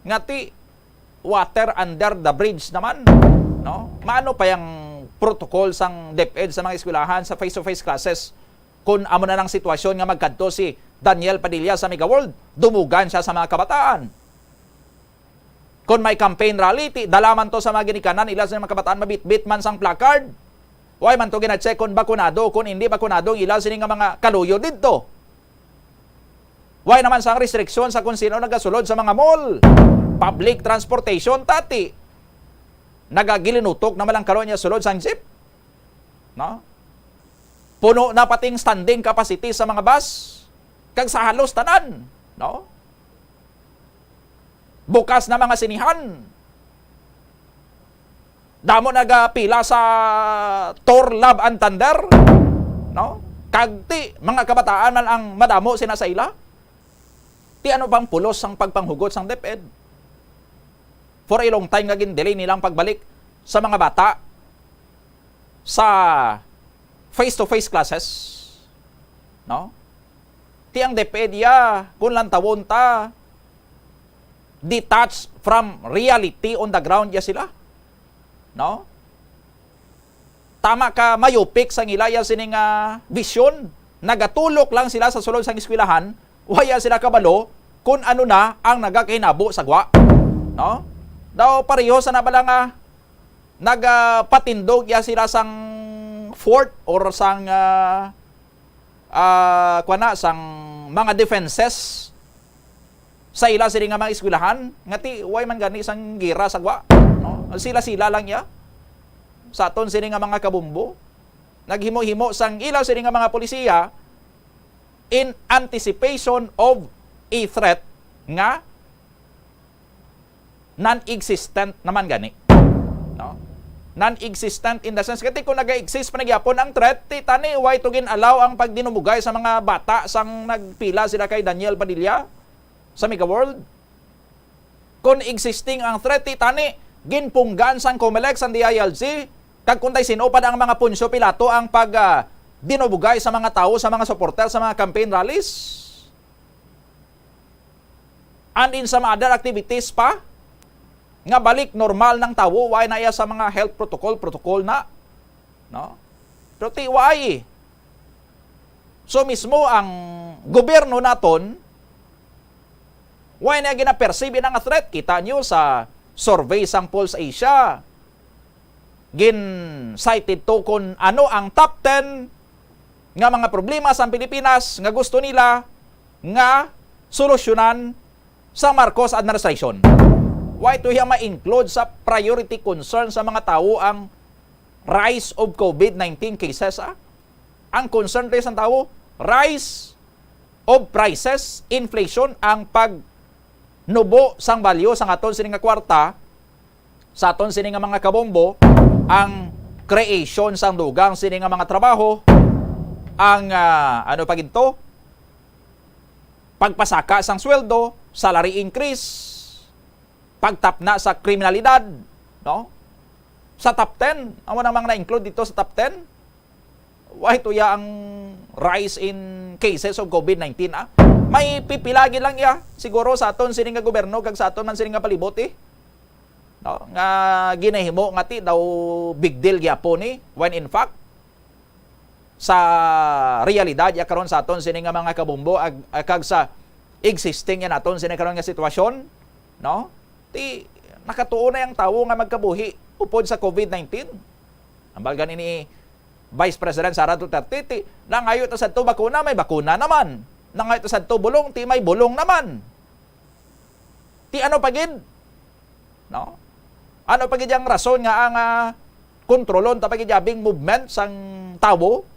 nga ti water under the bridge naman, no? Maano pa yang protocol sang DepEd sa mga eskwelahan sa face-to-face classes kung amo na nang sitwasyon nga magkadto si Daniel Padilla sa Mega World, dumugan siya sa mga kabataan. Kon may campaign rally, ti dala man to sa mga ginikanan, ila sa mga kabataan mabitbit man sang placard. Way man to gina-check kon bakunado, kon hindi bakunado ang ila sini nga mga kaluyo didto. Way naman sang restriksyon sa kung sino nagasulod sa mga mall, public transportation, tati. Nagagilinutok naman lang karon niya sulod sang jeep. No? Puno na pating standing capacity sa mga bus, kag sa halos tanan, no? Bukas na mga sinihan. Damo nagapila sa Thor, Love and Thunder, no? Kag ti, mga kabataan man ang madamo sina sa ila. Ti ano bang pulos sang pagpanghugot sang DepEd? For a long time nga gin-delay nila ang pagbalik sa mga bata sa face-to-face classes, no? Ti ang DepEd ya, kung lantawon ta, detached from reality on the ground ya sila, no? Tama ka, myopic sang ila ya sini nga vision. Nagatulok lang sila sa sulod sang eskwelahan, waya sila kabalo kung ano na ang nagakahinabo sa gwa, no? Daw pareho sa na bala nga nagapatindog ya sila sang fort or sang, ah, ah, kuwan na, sang mga defenses sa ila sini nga mga eskwelahan, nga ti way man gani sang gira sa gwa, no? Sila-sila lang ya sa aton sini nga mga kabombo. Naghimo-himo sang ila sini nga mga polisiya in anticipation of a threat nga non-existent naman gani, no? Non-existent in the sense, kati kung nag-exist pa na gyapon ang threat, ti tani, why to gin-allow ang pagdinumugay sa mga bata sang nagpila sila kay Daniel Padilla sa Mega World? Kung existing ang threat, ti tani, ginpunggan sang Comelec, sang D I L G, kag kung tay sino pa ang mga Poncio Pilato ang pag, ah, dinumugay sa mga tawo, sa mga supporter, sa mga campaign rallies. And in some other activities pa, nga balik normal nang tawo, way na iya sa mga health protocol, protocol na, no? Pero ti, way. So, mismo ang gobyerno naton, wala niya gina-perceive ina nga threat. Kita niyo sa survey sang Pulse Asia, gin-cited to kung ano ang top ten nga mga problema sa Pilipinas nga gusto nila nga solusyonan sa Marcos administration. Wala to iya ma-include sa priority concern sa mga tawo ang rise of COVID nineteen cases, ah? Ang concern to sa tawo, rise of prices, inflation, ang pagnubo sang value sang aton sini nga kwarta, sa aton sini nga mga kabombo, ang creation sang dugang sini nga mga trabaho, ang, ah, ano pa gid to? Pagpasaka sang sweldo, salary increase, pagtapna sa kriminalidad, no? Sa top ten, amo nang mga na-include dito sa top ten. Wala to iya ang rise in cases of COVID nineteen, ah. May pipila gid lang iya siguro sa aton sini nga gobyerno kag sa aton man sini nga palibot, eh. No? Nga ginahimo nga ti daw big deal gyapon ni, when in fact, sa realidad ya karon sa aton sini nga mga kabombo ag, ag kag sa existing ya naton sini karon nga sitwasyon, no? Ti nakatuo na ang tawo nga magkabuhi upod sa COVID nineteen. Ambal gani ni Vice President Sara Duterte, ti nangayo ta sadto bakuna, may bakuna naman. Nangayo ta sadto bulong, ti may bulong naman. Ti ano pa gid? No? Ano pa gid ang rason nga ang, ah, kontrolon ta pa gid yabing movement sang tawo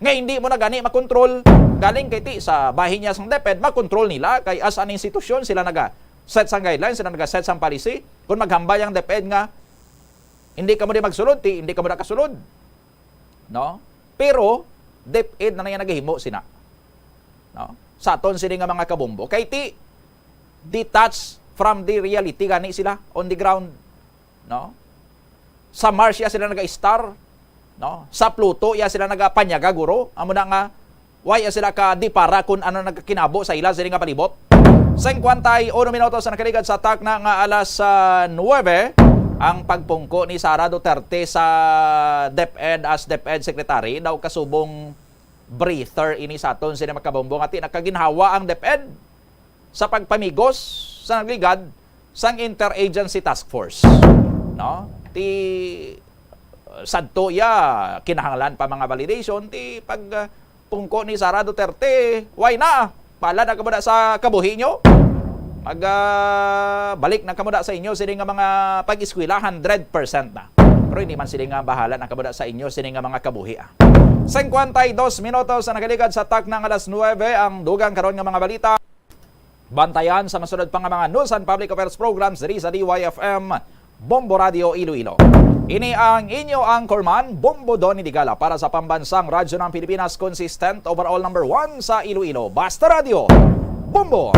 nga hindi mo na gani makontrol? Galing kay ti sa bahin niya sang DepEd, makontrol nila kay as an institution sila naga set sang guidelines, sila naga set sang policy. Kung maghambal ang DepEd nga hindi kamo di magsulod, ti hindi kamo nakasulod. No? Pero DepEd na niya nagahimo sina, no? Sa aton sini nga mga kabombo. Kay ti detached from the reality gani sila on the ground, no? Sa March ya sila naga-star, no? Sa Pluto ya sila nagapanyaga, guro. Amo na nga, wala ya sila ka di para kung ano nagkakinabo sa ila sini nga palibot. Singkwenta y uno minutos ang nakaligad sa takna nga alas, ah, nuwebe. Ang pagpungko ni Sara Duterte sa DepEd as DepEd Secretary daw kasubong breather ini sa aton sini mga kabombo nga ti nakaginhawa ang DepEd sa pagpamigos sa nagligad sang Interagency Task Force. No? Ti, uh, sadto ya, kinahanglan pa mga validation, ti pag, uh, pungko ni Sara Duterte, wala na. Bahala na kamo na sa kabuhi nyo. Mag, ah, balik na kamo na sa inyo sini nga mga pag-eskwela, hundred percent na. Pero hindi man sini nga bahala na kamo na sa inyo sini nga mga kabuhi, ah. Singkwenta y dos minutos ang nakaligad sa takna nga alas nuwebe. Ang dugang karon nga mga balita, bantayan sa masunod pa nga mga news and public affairs programs diri sa D Y F M, Bombo Radio Iloilo. Ini ang inyo anchorman, Bombo Donny Digala, para sa Pambansang Radyo ng Pilipinas, consistent overall number one sa Iloilo. Basta Radio, Bombo!